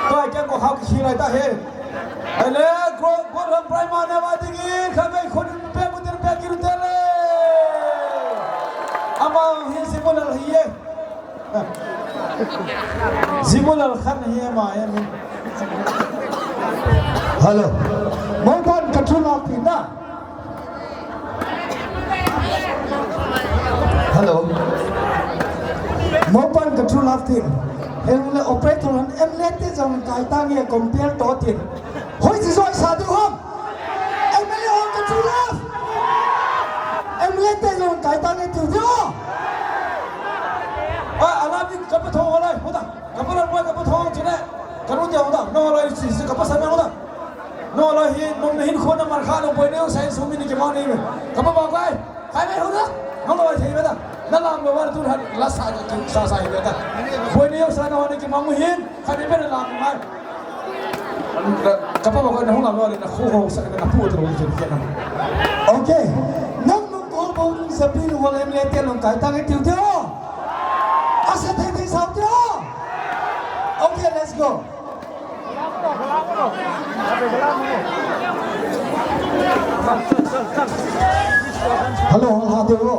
To ai kya ko kha ki lai ta he. Ai le, ko, ko lam prize ma ne va dingin, kha mai khun pe mu ter pe ki ru ter le. Ama hi si mo la hi ye. Jimulal Khan hi ama em. Hello. Mopan ka thu love tin na. Hello. Mopan ka thu love tin. Heng le operator han em le te jong kai ta nge compare to tin. Hoi ji joi sa du hom. M L A hon ka thu love. M L A te jong kai ta nge tiu tiu. A, ala mi ka pa thong alai, huda. Ka pa lal boy ka pa thong chine. Ka nu dia huda. No alai si si ka pa sa me huda. No alai hi, no hin khona mar kha no boy ne sai su mi ni ke ma ni me. Ka pa ba kai. Kai me huda. No alai thei me da. Na lam me wa tu han la sa ka sa sa hi me da. Boy ne sa no ni ke ma mu hin. Kai me pe na lam mai. Ka pa ba ko na hung lam lo na khu ho sa na pu to lo je ke na. Okay. Nang nung ko bo nung sa pi nung wala M L A te nung kai ta nge tiu tiu. Asa te te sa tiu. Okay, let's go. Hello, ha tiu.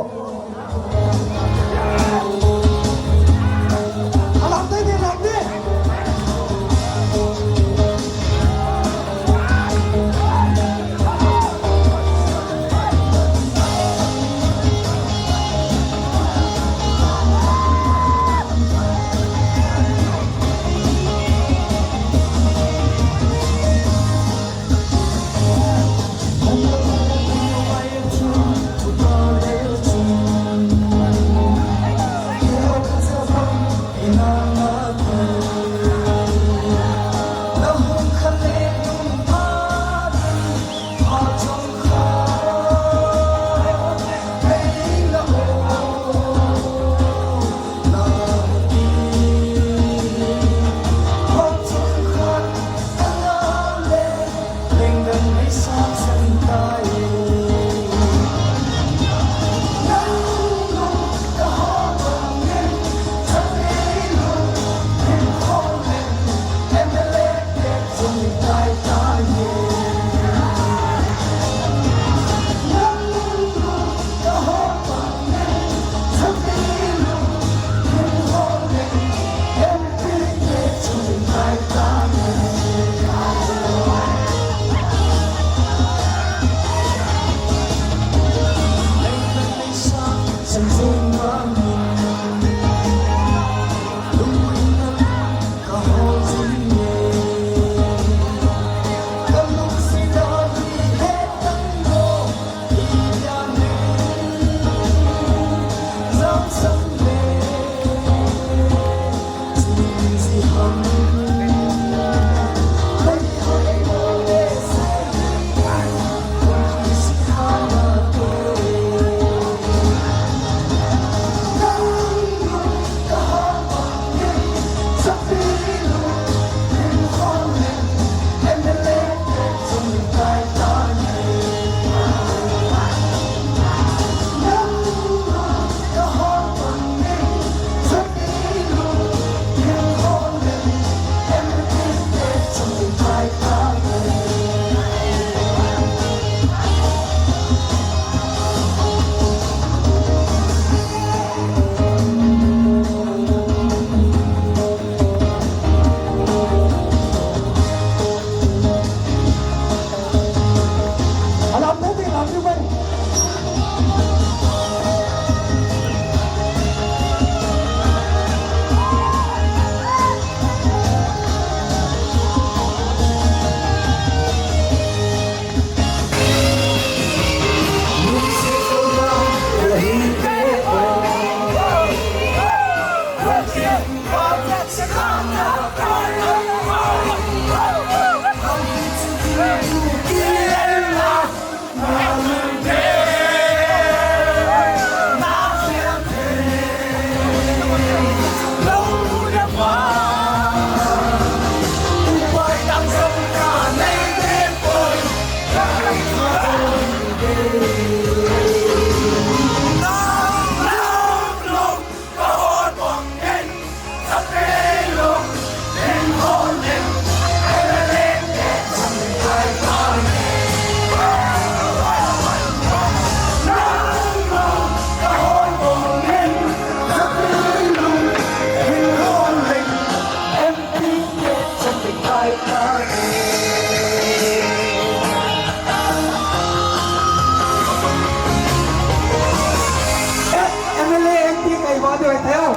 M L A, M P kai ba de thei o,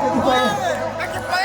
ka kipai.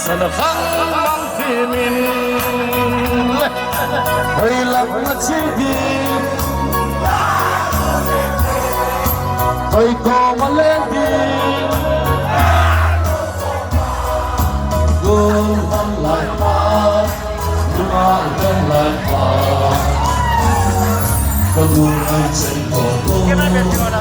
Sana khang mang ti min le. Hoi lak na chi di. Hoi ko ma le di. Go man lai pa. Go man lai pa. Go man lai pa.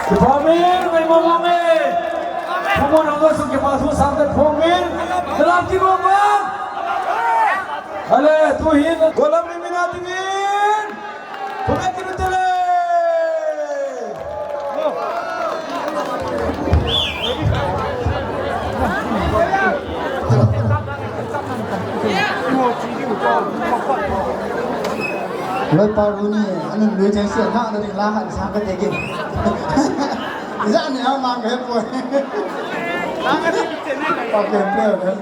Kipa min, mai mong mong e. Phung mo nang lo sung kipa thu sang te phung min. Dalam kipa mong. Ale, tu hin, golam ni mina tingin. Phung e kinu tele. Loi pa ru ni, anun lui chen sia na, na ding la han sang ka te kin. Za ni a mang he poi. Ka ke pe le.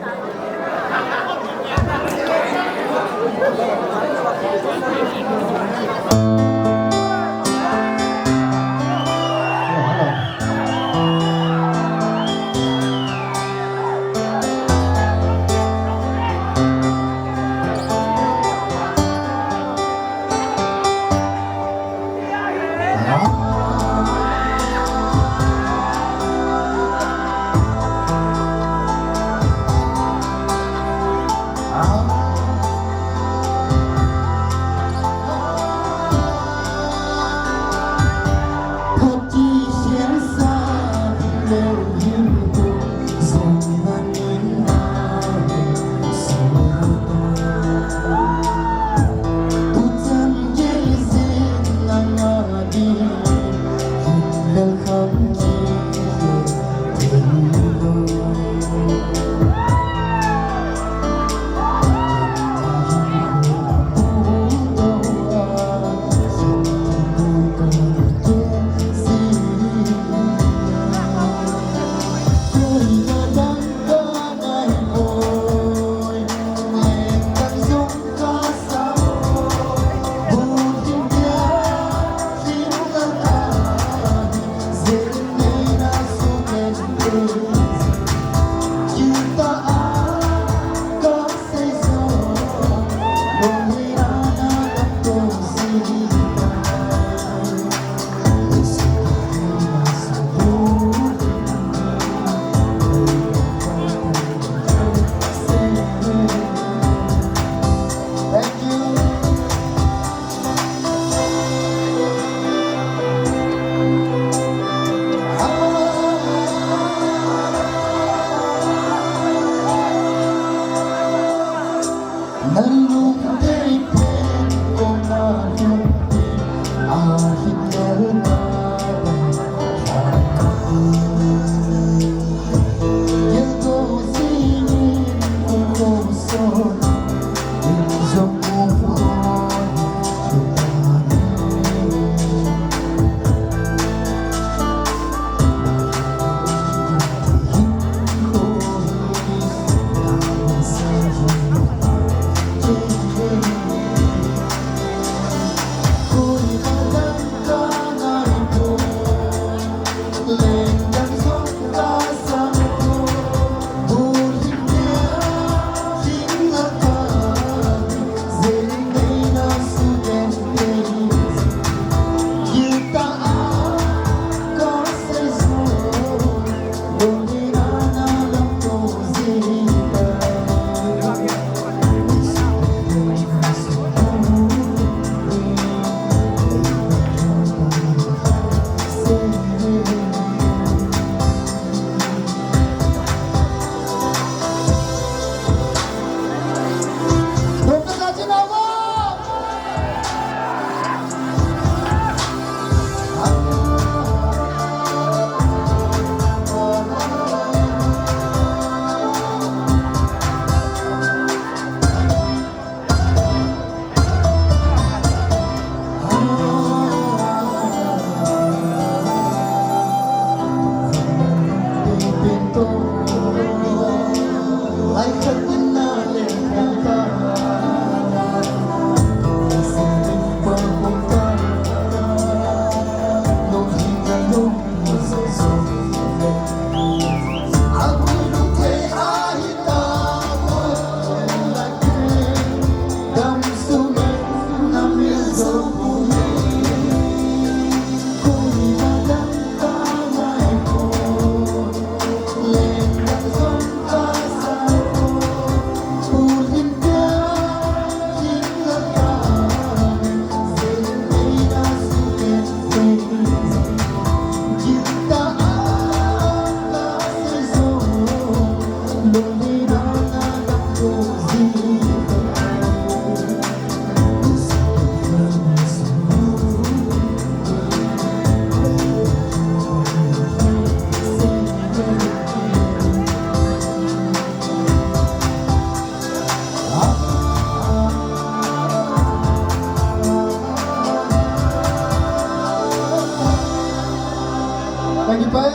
Thank you, pai.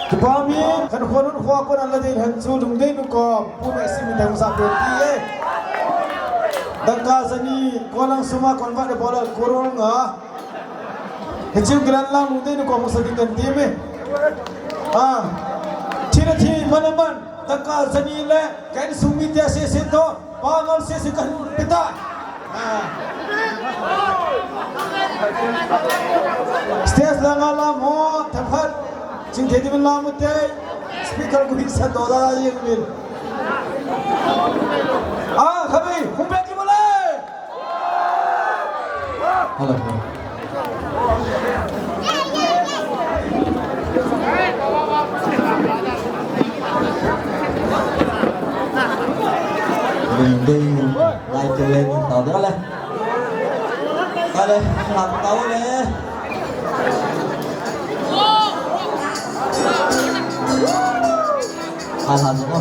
Kipa min, kan khon hun khua kon an la dei hen chu Lungdei nu kom, pu me si mi dang sa pe ti e. Dangka jani, kolang suma kon va de bola kurung a. Hichu gilan lang Lungdei nu kom sa ding kan ti me. Ah, thina thi, mana man, dangka jani le, kan sumi te se se to. Pangal sese kan pita. Ah. Stage langa lam ho, thaphat. Chingthei ding lam te. Speaker ko hin sa dola la yeng min. Ah, kami, hung bek ki bole. Hello. Lungdei lai tu le tao de le. Ka le, hap tao le. Hal hal mo.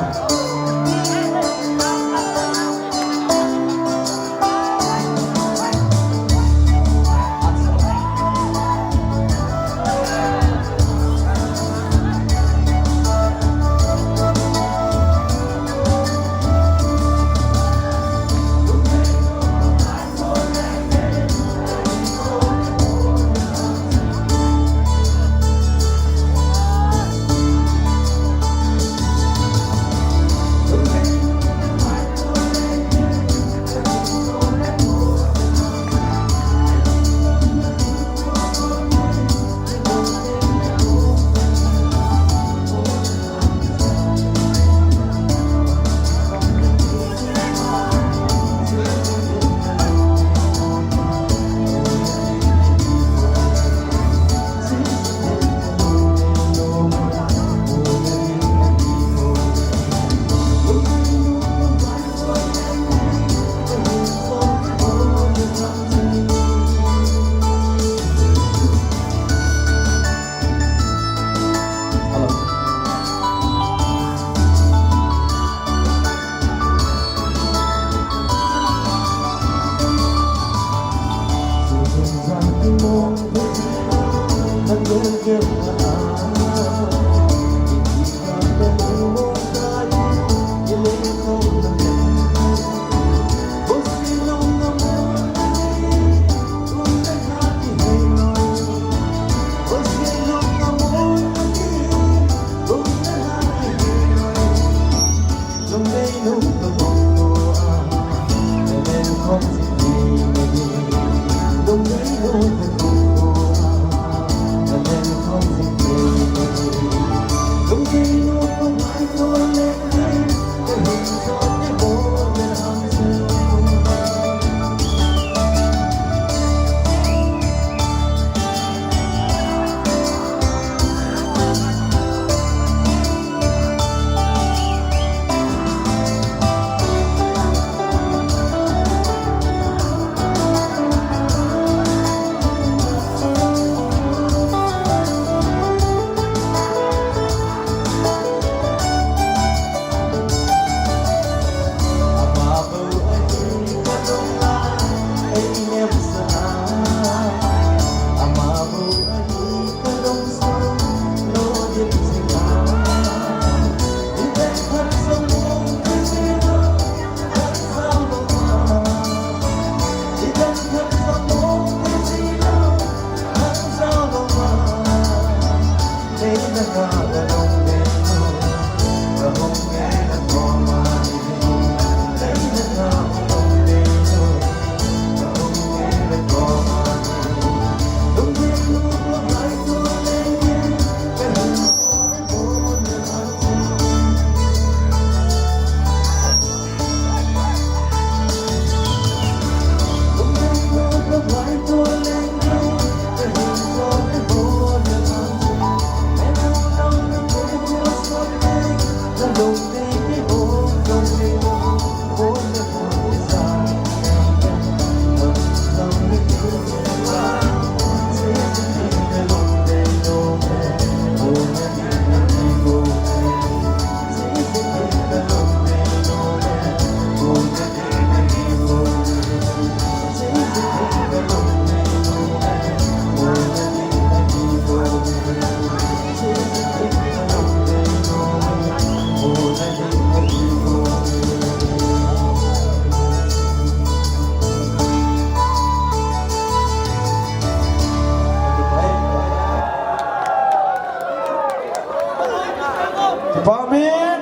Pamin,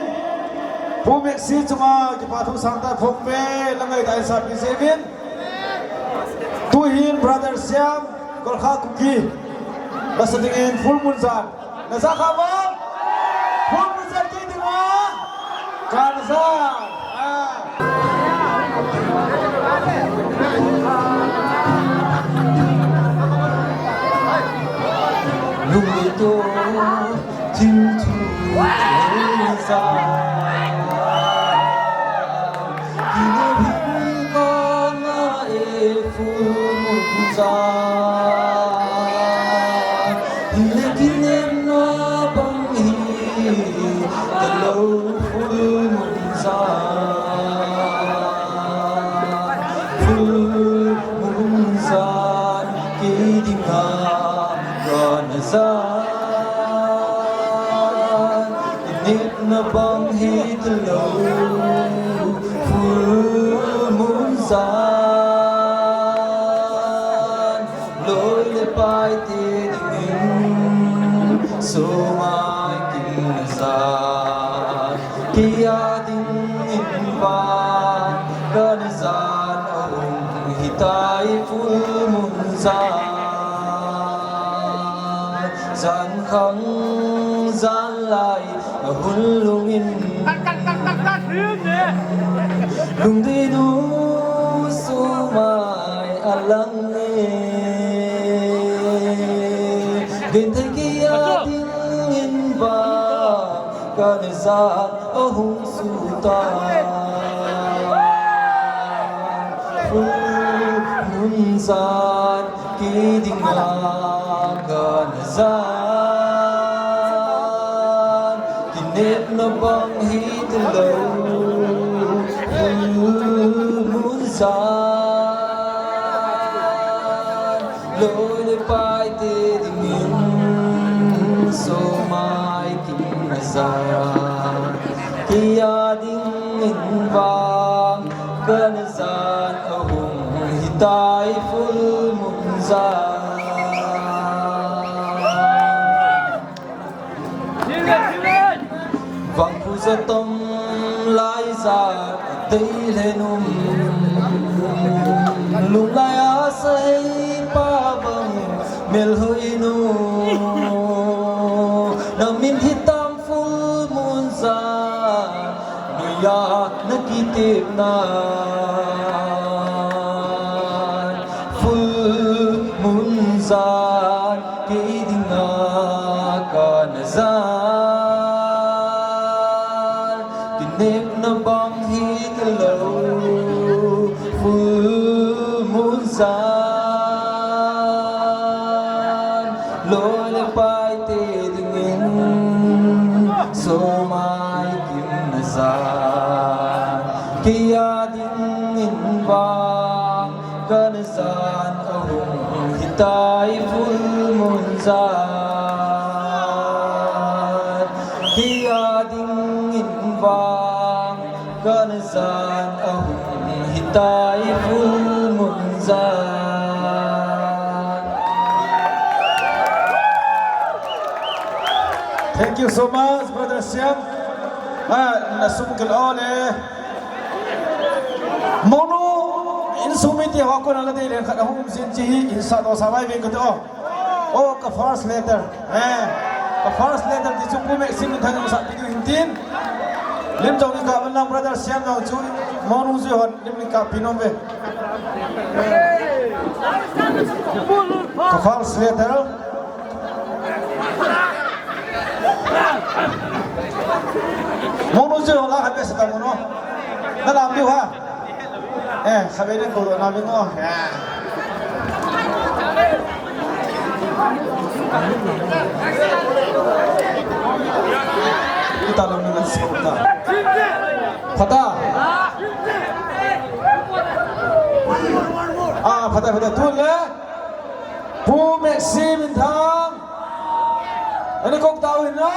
Pu Maxi chunga kipa thu sangtah phong uve, la ngaitah in sa pi jeng in. Tuhin Brother Siam, Kolkha Kuki, nasa dingin Full Moon jan. Na ja kha uvem? Full Moon jan kei dinga kana ja. Ah. Lungdei to, thim thu na ja. Kine hing ka nga e Full Moon jan. Hile kinem na bang hi talou Full Moon jan. Full Moon jan kei dinga kana ja. Kinepna bang hi talou Full Moon jan. Loi le pai te dingin sumai kin na ja. Kei a dingin vang kana jan ahung hitai Full Moon jan. Jan khang jan lai ahun lungin. Lungdei nu sumai alang e. Genthei kei a dingin vang kana jan ahung sutai. Full Moon jan kei dinga kana jan. Kinepna bang hi talou Full Moon jan. Loi le pai te dingin sumai kin na ja. Kei a dingin vang kana jan ahung hitai Full Moon jan. Vangphu ja tom lai ja dei le num. Lunglai a sa hei pa bang melhoi nu. Na min hitam Full Moon jan. Noiya na kitepna Full Moon jan kei dinga kana jan. Kinepna bang hi talou Full Moon jan. Loi le pai te dingin sumai kin na ja. Kei a dingin vang kana jan ahung hitai Full Moon jan. Kei a dingin vang kana jan ahung hitai Full Moon jan. Thank you so much, Brother Siam. Ah, na sum kil ole. Monu, insung mite ho kona la dei leng khat ahung um jin chi hi, in sa to sa vai veng kate o. O, ka first letter. Eh, ka first letter ti chu Pu Maxi minthang in sa pi diu hin tin. Lim jong ni ka man lang Brother Siam jong chu, Monu jui hon, lim ni ka pi nom ve. Ka first letter. Monu jui hon la khat be sa ta monu. Na lam diu ha. Eh, sabi ni ko na bingo. Ya. Kita lo na sa ta. Pata. Ah, pata, pata. Tu le. Pu Maxi minthang. Ani kong tau hin na.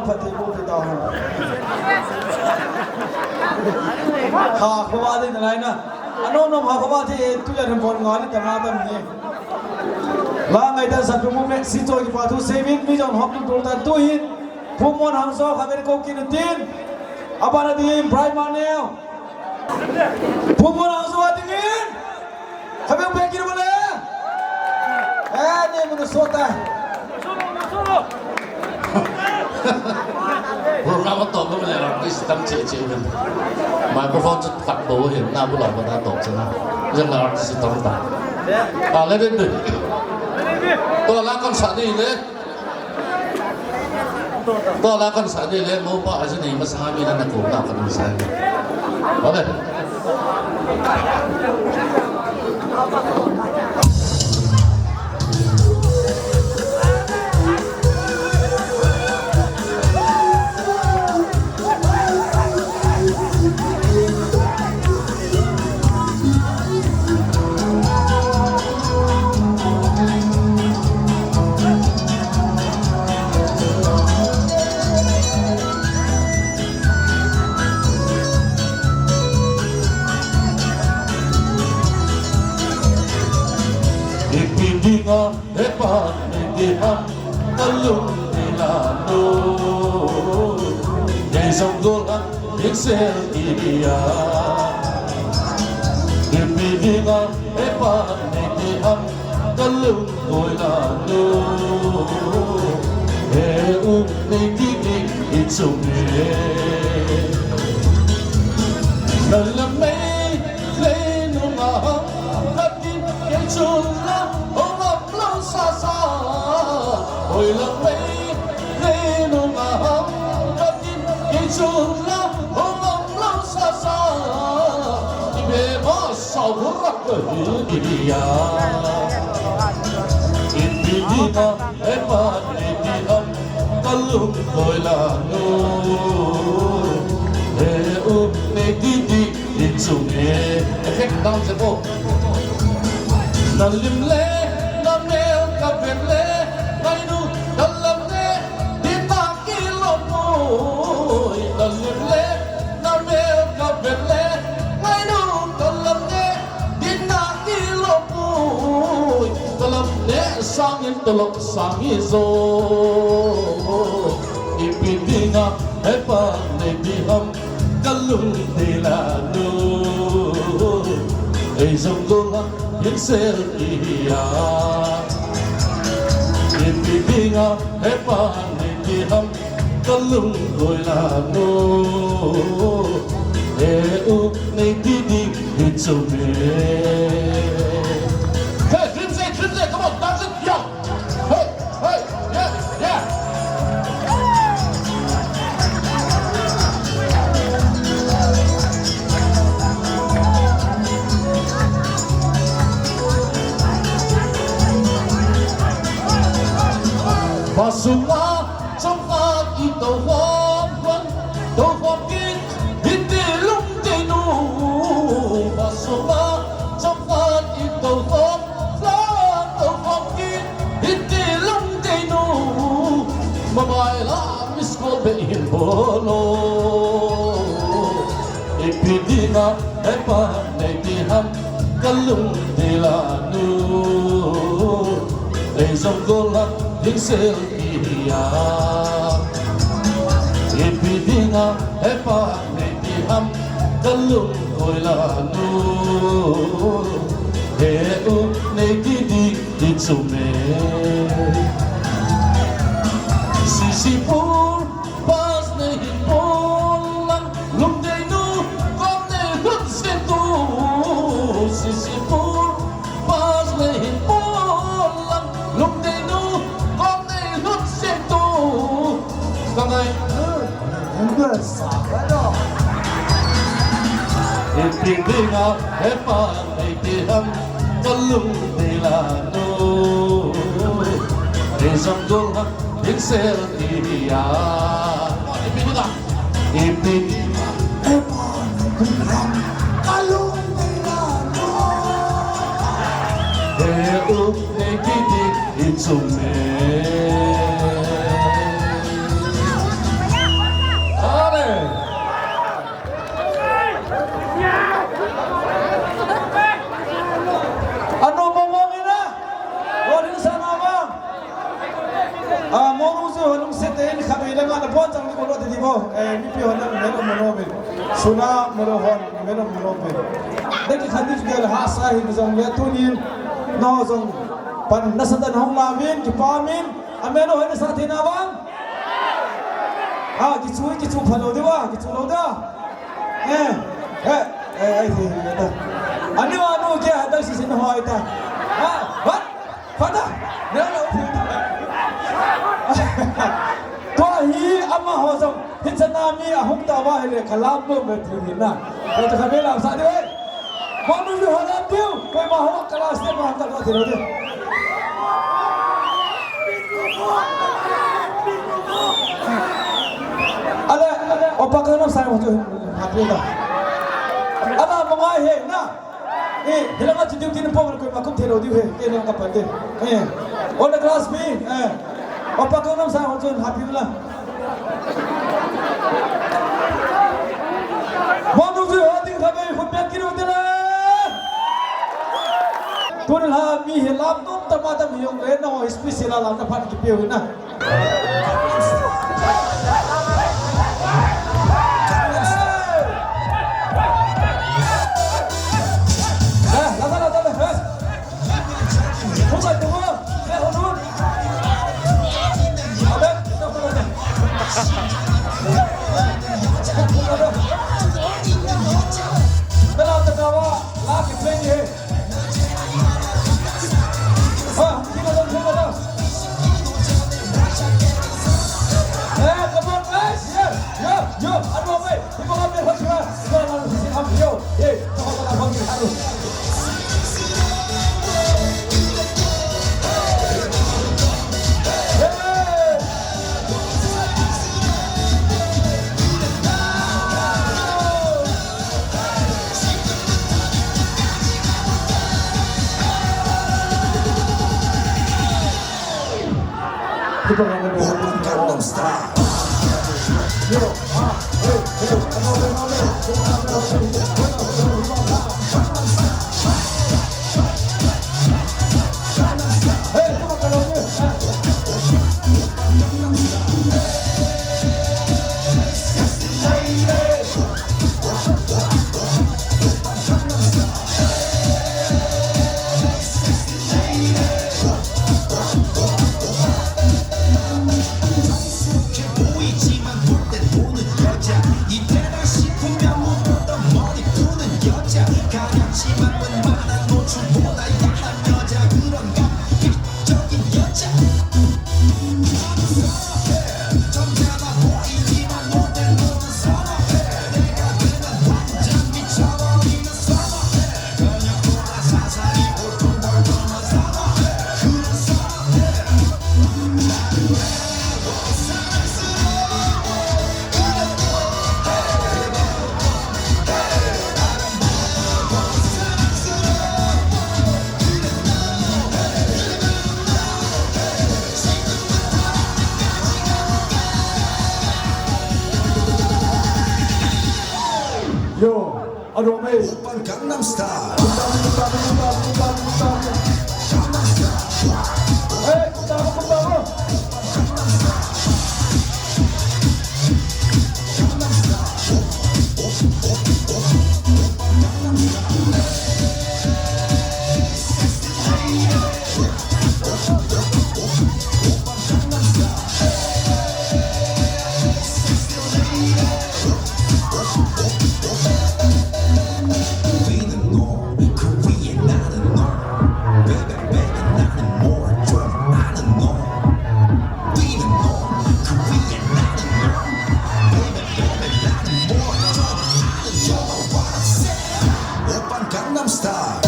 Phatthei boh peh tauhen. Hakhoa ding nalai na. Anom nom Hakhoa thi, tujan hung bon nga ni tama tam ni. La ngaitah sap tu mu me si choi kipa thu seven million hop tu tan tuhin. Phumon Hangso khaven ko kin tin. Abana ding Bright Maneo. Phumon Hangso a dingin. Khabe pe kiri bole. Eh, ne mun so ta. Program a top bole artist tam che che. Microphone chu khat bou hin na bu la ba ta top chana. Jang la artist tam ta. A le den. To la kon sa ni le. To la kan sa de le mo pa a ji nei masanga mi na na ko na kan sa. Vale. Ipi dinga hepa nei diham kalung nei lanu. Nei jong gol a Hingsel idia. Ipi dinga hepa nei diham kalung koi lanu. He u nei didi ichunge. Nalam mei lei nunga katin kei chula hong Lo sa sa, hoi lang mei, le nung a ham, ka tin, kei chun la, hong om lo sa sa. Ibe ma sa hura ka hi dia. Ipi dinga, hepa nei diham, kalung koi lanu. He u, nei didi, Ichunge, effect down se po. Na lim le, na mel ka vet le, ngainu, ka lam le, dinga kilo poi. Na lim le, na mel ka vet le, ngainu, ka lam le, dinga kilo poi. Ka lam le, sangin tolok, sangi zo. Ipi dinga, hepa nei diham, Kalung dei lanu, ei jong gol a hingsel kihia. Ipi dinga hepa nei diham, kalung dei lanu, he u nei didi hi chu me. Hey, himsel, himsel, come on, dance it, yo. Hey, hey, yeah, yeah. Pasuna, chomkhat i tou hom hon, tou hom kin, hiti lungdei nu. Pasuna, chomkhat i tou hom, Hiti lungdei nu, mobile a miss call beh hin bol o. Ipi dinga hepa nei diham, kalung dei lanu, ei jong gol a hingsel kihia. Ipi dinga hepa nei diham, kalung dei lanu, he u nei didi hi chu me. Sisipur, pass nei hin bol lang, lungdei nu, kom nei lut seng tu. Sisipur, pass nei hin bol lang, lungdei nu, kom nei lut seng tu. Ka ngai. Ipi dinga hepa nei diham, kalung dei lanu, ei jong gol a hingsel kihia. Ipi dinga, ipi dinga hepa nei diham, kalung dei lanu, he u nei didi hi chu me. Ro ti di bo, eh, mipi hon na melo melo be. Suna melo hon, melo melo be. Deki khandi ke la ha sa hi jong le tunin. No jong pan nasa dan hong la min, kipa min. Amelo hon sa thina bang. Ha, kichu, kichu phalou di ba, kichu lou da. Eh, eh, eh, eh, eh, eh. Ani wa nu ke ha da si sin hoi ta. Ha, what? Father, nang lo. Tua hi amaho jong, hiche a mi ahung tao va hile kalam nom ve ti hi na. Tua khabe lam sa diu e. Monu ji ho lam diu, koima ho class te ma ta ko ti lo diu. Ale, ale, opa ka nam sai mo tu. Happy da. Ala mo ngai he na. Eh, hilanga chu duty na pom ko ma kum thelo diu he. Ke na ka pan de. Eh. All the class B. Eh. Opa ko nam sa ho chun happy la. Monu ji ho ding kha be khut bek kilo de la. Tun la mi he lam nom ta ma ta mi yong le na ho speech la lam na phat ki pe na. Gangnam Style. Yo, adong e. Oppan Gangnam Style. Hey, tama ko, tama. Oppan Gangnam Style.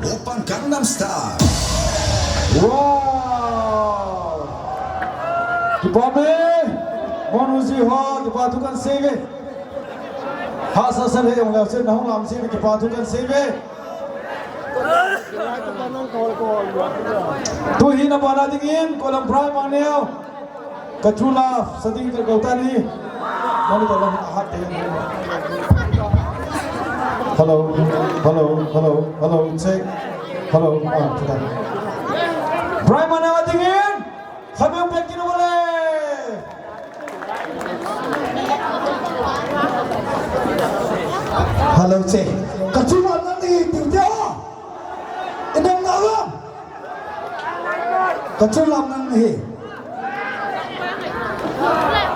Oppan Gangnam Style. Wow! Kipa me, Monu ji ho, kipa thu kan sei ve. Hahsa sa le jong le, chen na hung lam sei ve, kipa thu kan sei ve. Tu hi na bana dingin, kolam prai ma neo. Ka true love sa ding ka kau ta ni. Monitor lam hat te. Hello, hello, hello, hello, check. Hello, ah, kita. Brian Mana dingin. Khabe pek kinu bole. Hello, check. Ka true love nang ni tiu tiu. Inang na lam. Ka true love nang hi.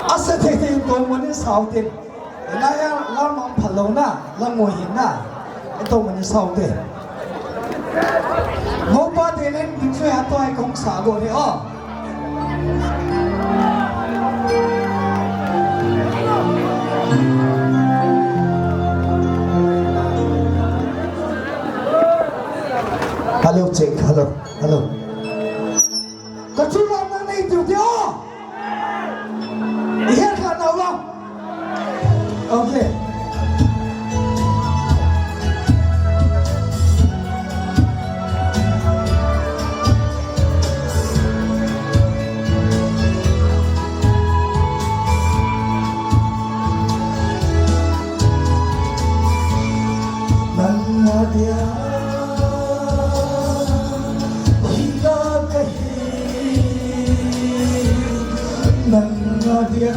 Asa thei thei to mo ni sao te. Na ya la mang phalo na, la mo hi na. To mo ni sao te. Mo pa te len ding sui ha to ai kong sa go ni o. Hello, check. Hello. Hello. Ka true love nang nei tiu tiu. I het kha nau love. Okay. Nang a dia hi ka ka hi, nang a dia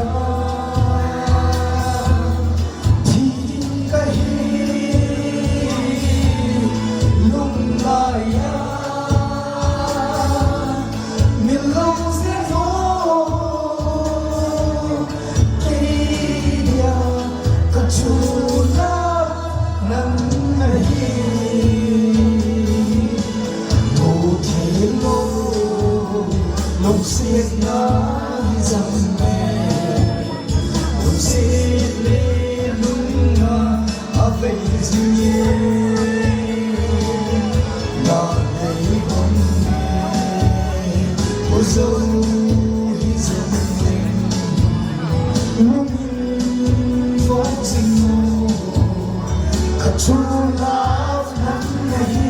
thi ding ka hi, lung lai a. Min lungset ho, kei dia ka true love nang ahi. Mu thei lou, lungsetna hi jong e. Lungset le lungna a vei jing e, na nei bang e, u jou hi jong leng, lungin vang jing o, ka true love nang ahi.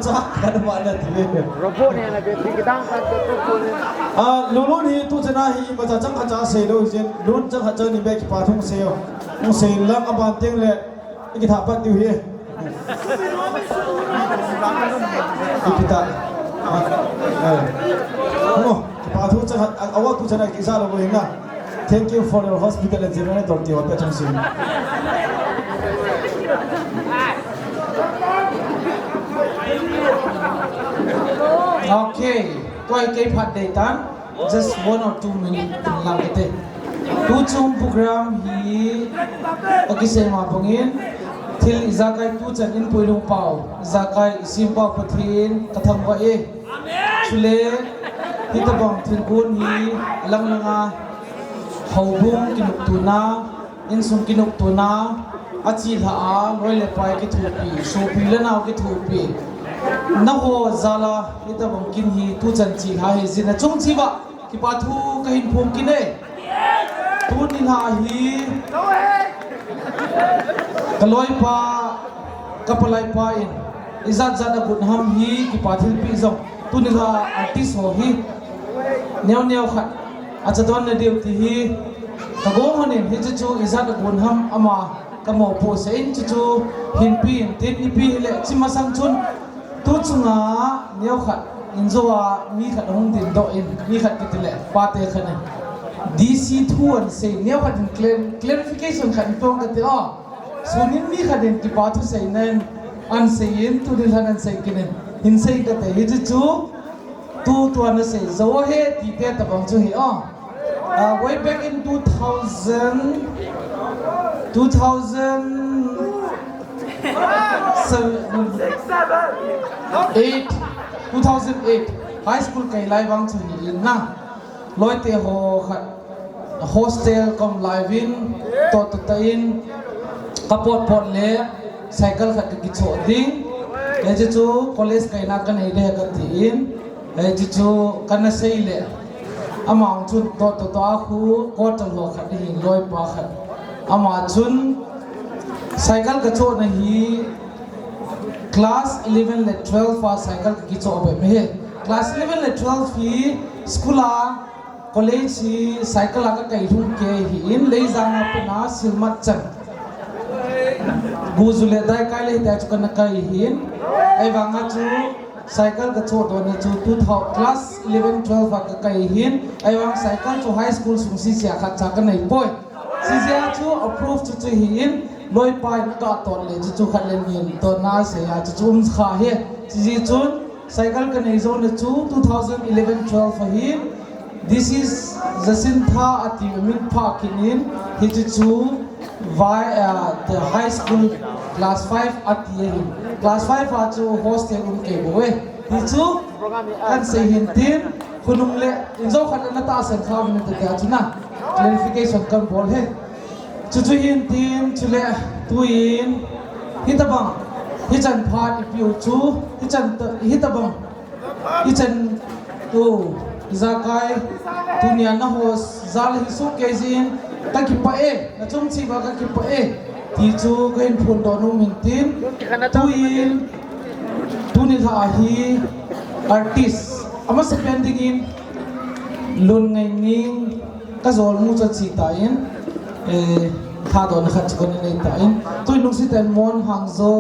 Sa khat ma na ti ve. Robot ne na be ti kidang khat ka tu tu ne. Ah, Lulu ni tu chana hi ma cha chang khat cha sei lo jin, Lun chang khat cha ni be kipa thung sei yo. Hung sei lang a ban teng le, i kitha pat diu hi. I kitha. Ah, eh. Mo, kipa thu chang khat, a, a wa tu chana kisa lo bo hin na. Thank you for your hospital and generator ti wa pe thung sei. Okay, koi kei phat dei tan, just one or two minute lang kite. Tu chung program hi akisei ma bangin, thil ijakai tu chan in puilung pau, ijakai isim pau Pathen kathangvah e. Chule, hitabang thil gun hi, lang langa, houbung kinoptona, insung kinoptona, achilha a, loi le pai kithopi, sopi le nao kithopi. Naho jal a, hitabang kin hi, tu chan chilha hi, jin a chung chiva, kipa thu kahin phong kit e. Tuni lha hi, ka loipa, ka palaipa in, ijat jat a gun ham hi, kipa thilpeh jong. Tuni lha artist ho hi, neo neo khat, achadon na diu ti hi, ka gong honin, hichu chu ijat a gun ham ama, ka mopohsah in chuchu, hinpeh in tin, ipi hile, chi masang chun, tu chunga, neo khat, in jo a, mi khat hung din doh in, mi khat kiti le, pate khat in. D C thu an sei, neo khat in clar-, clarification khat in phong kati o. Sunin mi khat in kipa thu sei nen, an sei in, tuni lhan an sei kit in, hin sei kate, hichu chu, tu tua na sei, jo he, ti te tabang chu hi o. Uh, way back in two thousand, two thousand seven, eight, two thousand eight, high school kai lai vang chu hi in na. Loite ho khat, hostel kom lai vin, to to ta in, ka pot pot le, cycle khat ka kichoh ding. Hichu chu college kaina ka nei le ka ti in. Hichu chu kana sei le. Ama chun to to to a khu quarter ho khat hi loipa khat. Ama chun cycle ka choh na hi class eleven le twelve a cycle ka kichoh be me he. Class eleven le twelve hi school a college hi cycle a ka kai lhung kei hi in Leijang a pana Silmat chan. Guju le dai kai le hitia chu kana kai hi in. Ahivang a chu cycle ka choh doh na chu two thousand, class eleven, twelve a ka kai hin. Ahivang cycle chu high school sung sisi a khat cha ka nei poi. Sisi a chu approve chu chu hi in. Loipa in ka ton le chu chu khat le ni in ton na sei a chu chu um kha he. Sisi chun cycle ka nei jo na chu two thousand eleven twelve a hin. This is Jacinta ati min pha kinin, hichu chu vai, ah, the high school class five ati hin. Class five a chu hostel um kei bou e. Hichu kan sei hin tin, khonung le, in jo khat na tahsan kha min te tia chu na. Clarification kan bol he. Chuchu hin tin, chule, tuin, hitabang, hichan phat ipiu chu, hichan ta-, hitabang, hichan tu, ijakai, tunia na ho jal hi sukei jin, ka kipah e, na chung chiva ka kipah e, ti chu ka hin phondoh nom in tin, tuin, tuni lha hi, artist, amasa pen dingin, Lun Ngaining, Ka jol mu cha chi ta in, eh, thadohna khat chu ka nei ta in. Tui lungset in Mon Hangjo,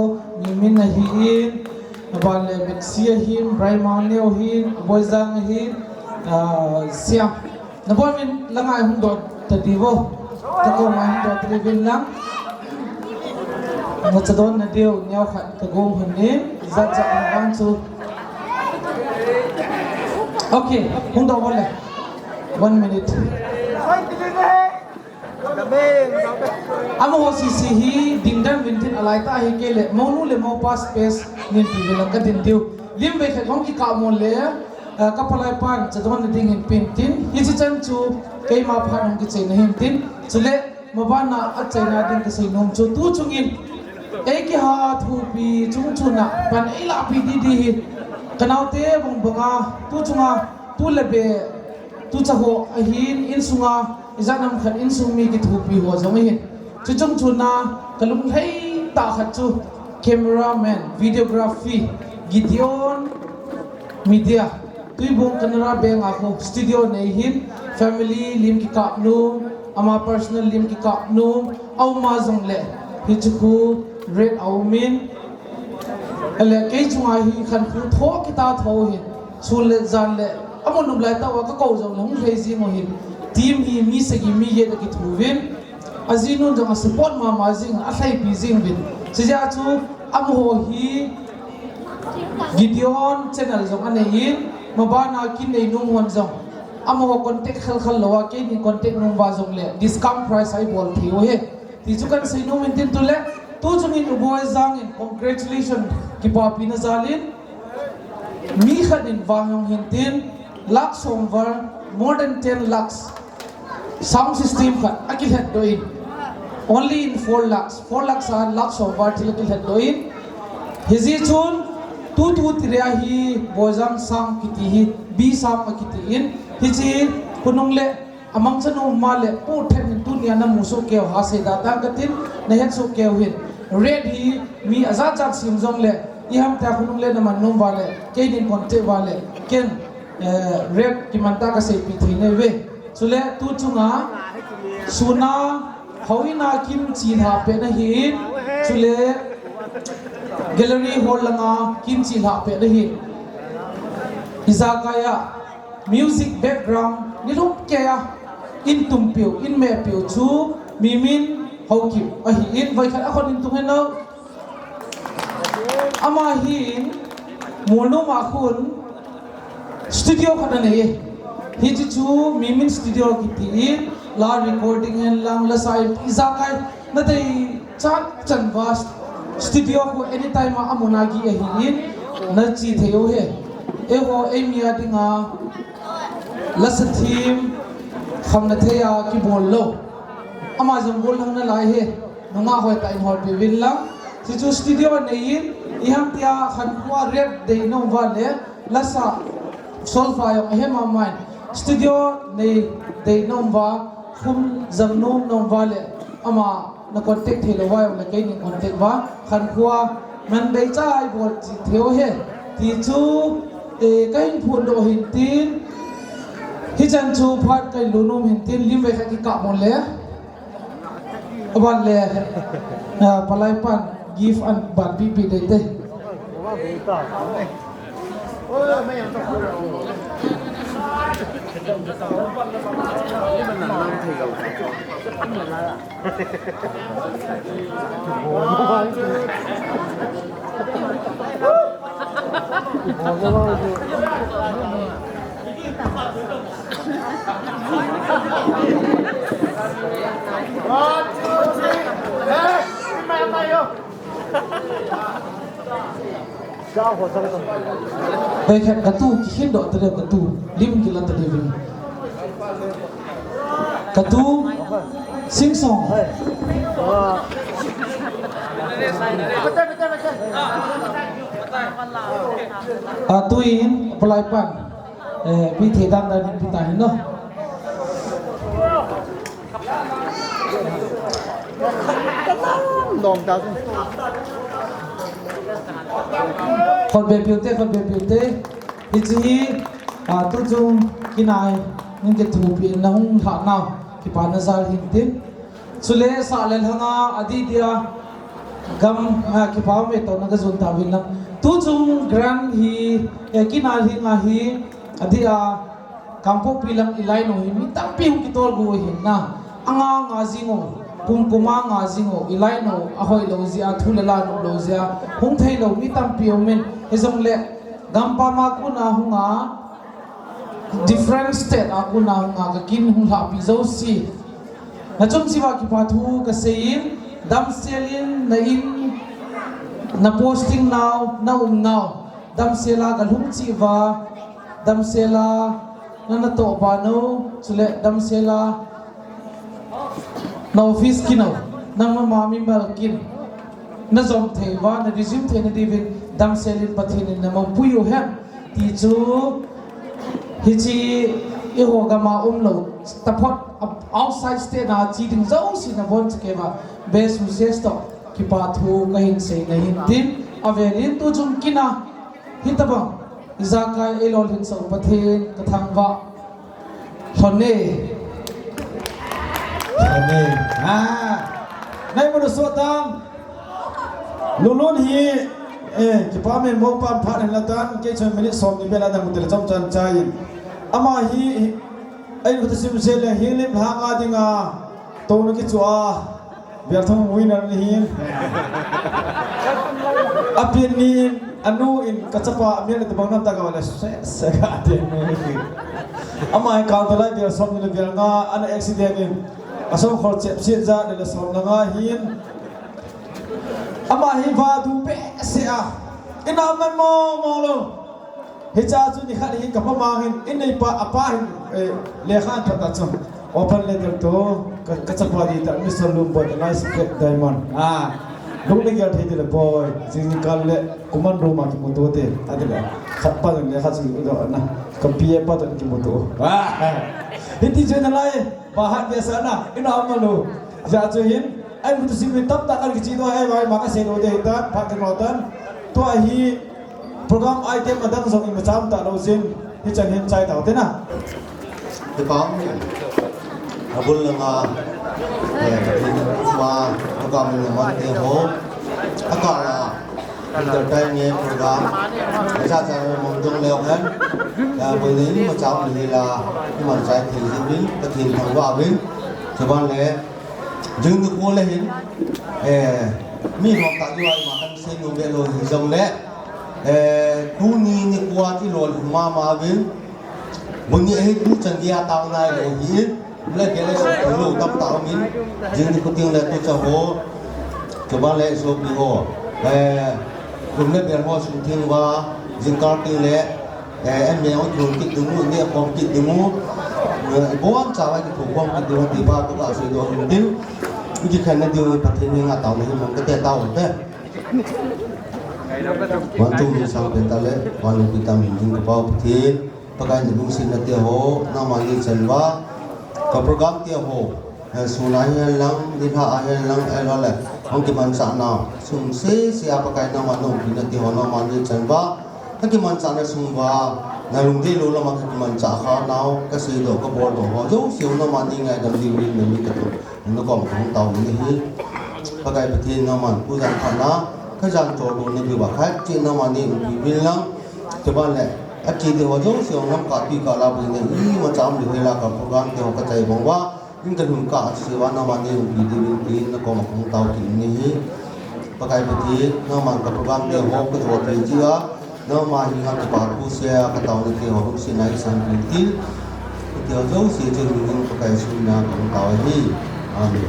Mimin ahi in, aban le Mitsi ahi in, Braimang Neo ahi in, Boijang ahi in, ah, Siam. Na bon min la ngai hung doh ta di vo. Ka ko ngai hung doh ta di vin lang. Nga cha don na diu, neo khat ka gong hun in, jat jat na vang chu. Okay, hung doh vo le. One minute. Amaho sisi hi ding dan vin tin alai ta hi kei le, monu le mopa space nin ti vin lang ka din diu. Lim ve khat hong ki ka mo le, eh, ka palai pan cha don na ding hin pen tin, hichi chan chu keima phan hong ki chei na hin tin. Chule, Mabana a chaina ding ka sei nom chu tu chungin, ei kiha thupi chung chuna pan ei lahpi didi hi. Ka naote bang banga tu chunga tu le be tu cha ho ahin insunga ijat nam khat insung mi kithupi ho jong ahin. Chu chung chuna ka lunglhai tah khat chu cameraman, videography, Gideon Media, Tuibong Canara Bank a khu studio nei hin, family lim kikap nom, ama personal lim kikap nom, auma jong le, hichu khu red a um in, ale kei chunga hi khan khu tho kita tho hin, sul le jan le, amun um lai tah uva ka kou jong le hung lhei jing u hin, team hi mi sagi mi get a kithu vin, ajinun jong a support mama jing, a lhaipi jing vin. Chijeh a chu amaho hi Gideon channel jong anei in, mabana kin nei nom hon jong amaho contact khel khel lou a, keini contact nom uva jong le discount price a i bol thei u hi. Ti chu kan sei nom in tin tu le, tu chung in U Boijang in congratulation kipapina jal in, mi khat in vang jong hin tin, lakh som val, more than ten lakhs, sound system khat a kilhet doh in, only in four lakhs, four lakhs a lakh som val thil a kilhet doh in, hijeh chun tutu tile hi Boijang sang kiti hi, B sang a kiti in, hichi khonung le amangcha nom ma le pu then in tunia na mu soh keu ha sei da tang ka tin, na het soh keu hin. Rate hi mi ajat jat sim jong le, i ham tia khonung le na man nom uva le, keini contact uva le, ken, eh, rate kiman ta ka seipi thei nei ve. Chule tu chunga, suna, houin a kin chi lha pet na hin, chule gallery hall langa kin chi lha pet na hin. Ijakai a, music background, nilhum kei a, in tumpiu, in mehpiu chu, Mimin Haokip ahi in, voi khat a khon in tung hen o. Ama hin, Molnom a khun, studio khat anei e. Hichi chu Mimin Studio kiti in, la recording hen lang, la sa in, ijakai, na dei chan chan uva studio khu anytime a amun a gi ahi in, na chi thei u hi. Eiho, eimi a dinga, lasa thim, khamna thei a kibol lou. Ama jong bol lhang nalai hi. Nungah hoi tah in holpi uvin lang. Hichu studio anei in, i ham tia khankho a rate dei nom uva le, lasa solfa jong ahe mama in. Studio nei dei nom uva, khum jang nom nom uva le, ama na contact thei lou uva jong le keini contact uva, khankho a man dei cha i bol chi thei u hi. Ti chu, eh, ka hin phondoh hin tin, hichan chu phat ka hin lhung nom hin tin, lim vei khat kikap mo le. Aban le, ah, palai pan gift an ban pipi dei te. Hei, khat katu, kikhin doh tadeh katu, lim kila tadeh vin. Katu, sing song. A, tuin, palai pan. Eh, pi thei dan dan pi ta hin no. Lom ta. Khut be piu te, khut be piu te. Hichi hi, a, tu chung kinai, ning kithupi na hung lha nau, kipa na jal hin tin. Chule sa le lhanga, adi dia, gam, a, kipa me to na ka jun ta vin lang. Tu chung grant hi, e, kinai hi nga hi, adi a, Kangpokpi lang i lai nou hi mi tampi hung kitol gu hin na. Anga nga jing u, kum kum a nga jing u, i lai nou, a hoi lou jeh a, thu le la nom lou jeh a, hung thei lou mi tampi um in, hijong le, gampam a kon a hung a, different state a kon a hung a, ka kin hung lhahpi jouse. Na chom cheh uva kipa thu ka sei in, damsel in, na in, na posting nau, na um nau, damsel a ka lhung cheh uva, damsel a, na natoh ba nou, chule damsel a, na office kin nou, na mama mimal kin, na jom thei uva, na resume thei na diuvin, damsel in Pathen in na mangpui u hen, ti chu, hichi, eiho gam a um lou, taphot, outside state a che ding jouse na von cheh kei uva, best wishes toh, kipa thu ka hin sei na hin tin, avel in tu chung kin a, Hitabang ijakai eilolhinsah u Pathen kathangvah lhon e. Amen. Ah. Neimu soh tam. Lulun hi, eh, kipa min mo pan phat hin latan, kei chun minute som ni bel a dang tel chom chan chai. Ama hi, ei, kuta sim se le hi lim ha nga dinga, to na kichua. Bial thong winner ni hin. Apin ni, anu in kachapa, amel le tabang nam ta ka le se, se ka te. Ama hi kal talai bial som ni le bial nga, ana accident in. Asong khol chep si ja le som na nga hin. Ama hi vadu behseh a. Ina man mo mo lo. Hicha chu nikhat hi kapa mang hin, inei pa, apa hin, eh, lekha an phat ta chu. Open letter to, ka, kachapa di ta, Mister Lumboi, the nice black diamond. Ah, lung le gel thei ti le boy, jing kal le, kuman room a kimuto te, ati le. Khat pa le khat chu do na, ka P A pa to kimuto. Ah, hiti chu na lai. Pahat biasa na, ina amalu. Ja chu hin, ai mutu simi tam ta kan kichi do ai vai ma ka se do de ta, phat kan tan. Tua hi program item adang jong ima cham ta lo jin, hi chan hin chai tau te na. Te pang, abul nga, eh, ma, program ni ma te ho, akala. Entertainment program. Acha cha mong jong leo khan. Ya, boi nei ma chang ni la, iman chai thei jin, Pathen thangvah vin. Chuban le, jing ni ko le hin. Eh, mi hom ta ju ai ma kan sei nom be lo hin jong le. Eh, tuni nikho a ti lol ma ma vin. Bun ni hi tu chan dia tau nai lo hi. Le ke le su lo tam ta min. Jing ni ko ting le tu cha ho. Chuban le su pi ho. Eh, kum le bel ho su ting va, jing kar ting le, eh, en me ong thun kit ding u, ne khom kit ding u. Eh, bon cha va ki thu khom kit ding u ti ba ko ka su do hin ding. Ki khan na ding u Pathen ni nga tau ni mong ka te tau te. Wan tu mi sang pen ta le, wan lu pi ta min ding ka pau Pathen. Pakai na lungsetna te ho, nangma ni chan va, ka program te ho, eh, sun a hin lang, ni lha a hin lang, eh, lo le, hong kimanchahna, sung se se a Pakai nangma na umpina te ho, nangma ni chan va, ka kimanchahna sung va, na lungdei lou lama ka kimanchah kha nau, ka seidoh, ka boldoh ho, jouse ho nangma ni ngaidam diuvin na min ka thum. Na kom ka hung tao ni hi. Pakai Pathen nangman pu jan phat na, ka jan chol do na diuva khat, chi nangman nei umpi uvin lang. Chuban le, achi di ho jouse ong lam ka pi ka la bu ne, ima cham di hoi la ka program te ho ka chai bang uva, in ka lhun ka a chi uva nangman nei umpi diuvin tin na kom ka hung tao kit ni hi. Pakai Pathen nangman ka program te ho ka jo thei chi a, nangma hi nga kipa thu sia ka tao ni te ho lungsetna i san pi tin. Ka tao jouse chu ni nang Pakai sum na ka hung tao hi. Amen.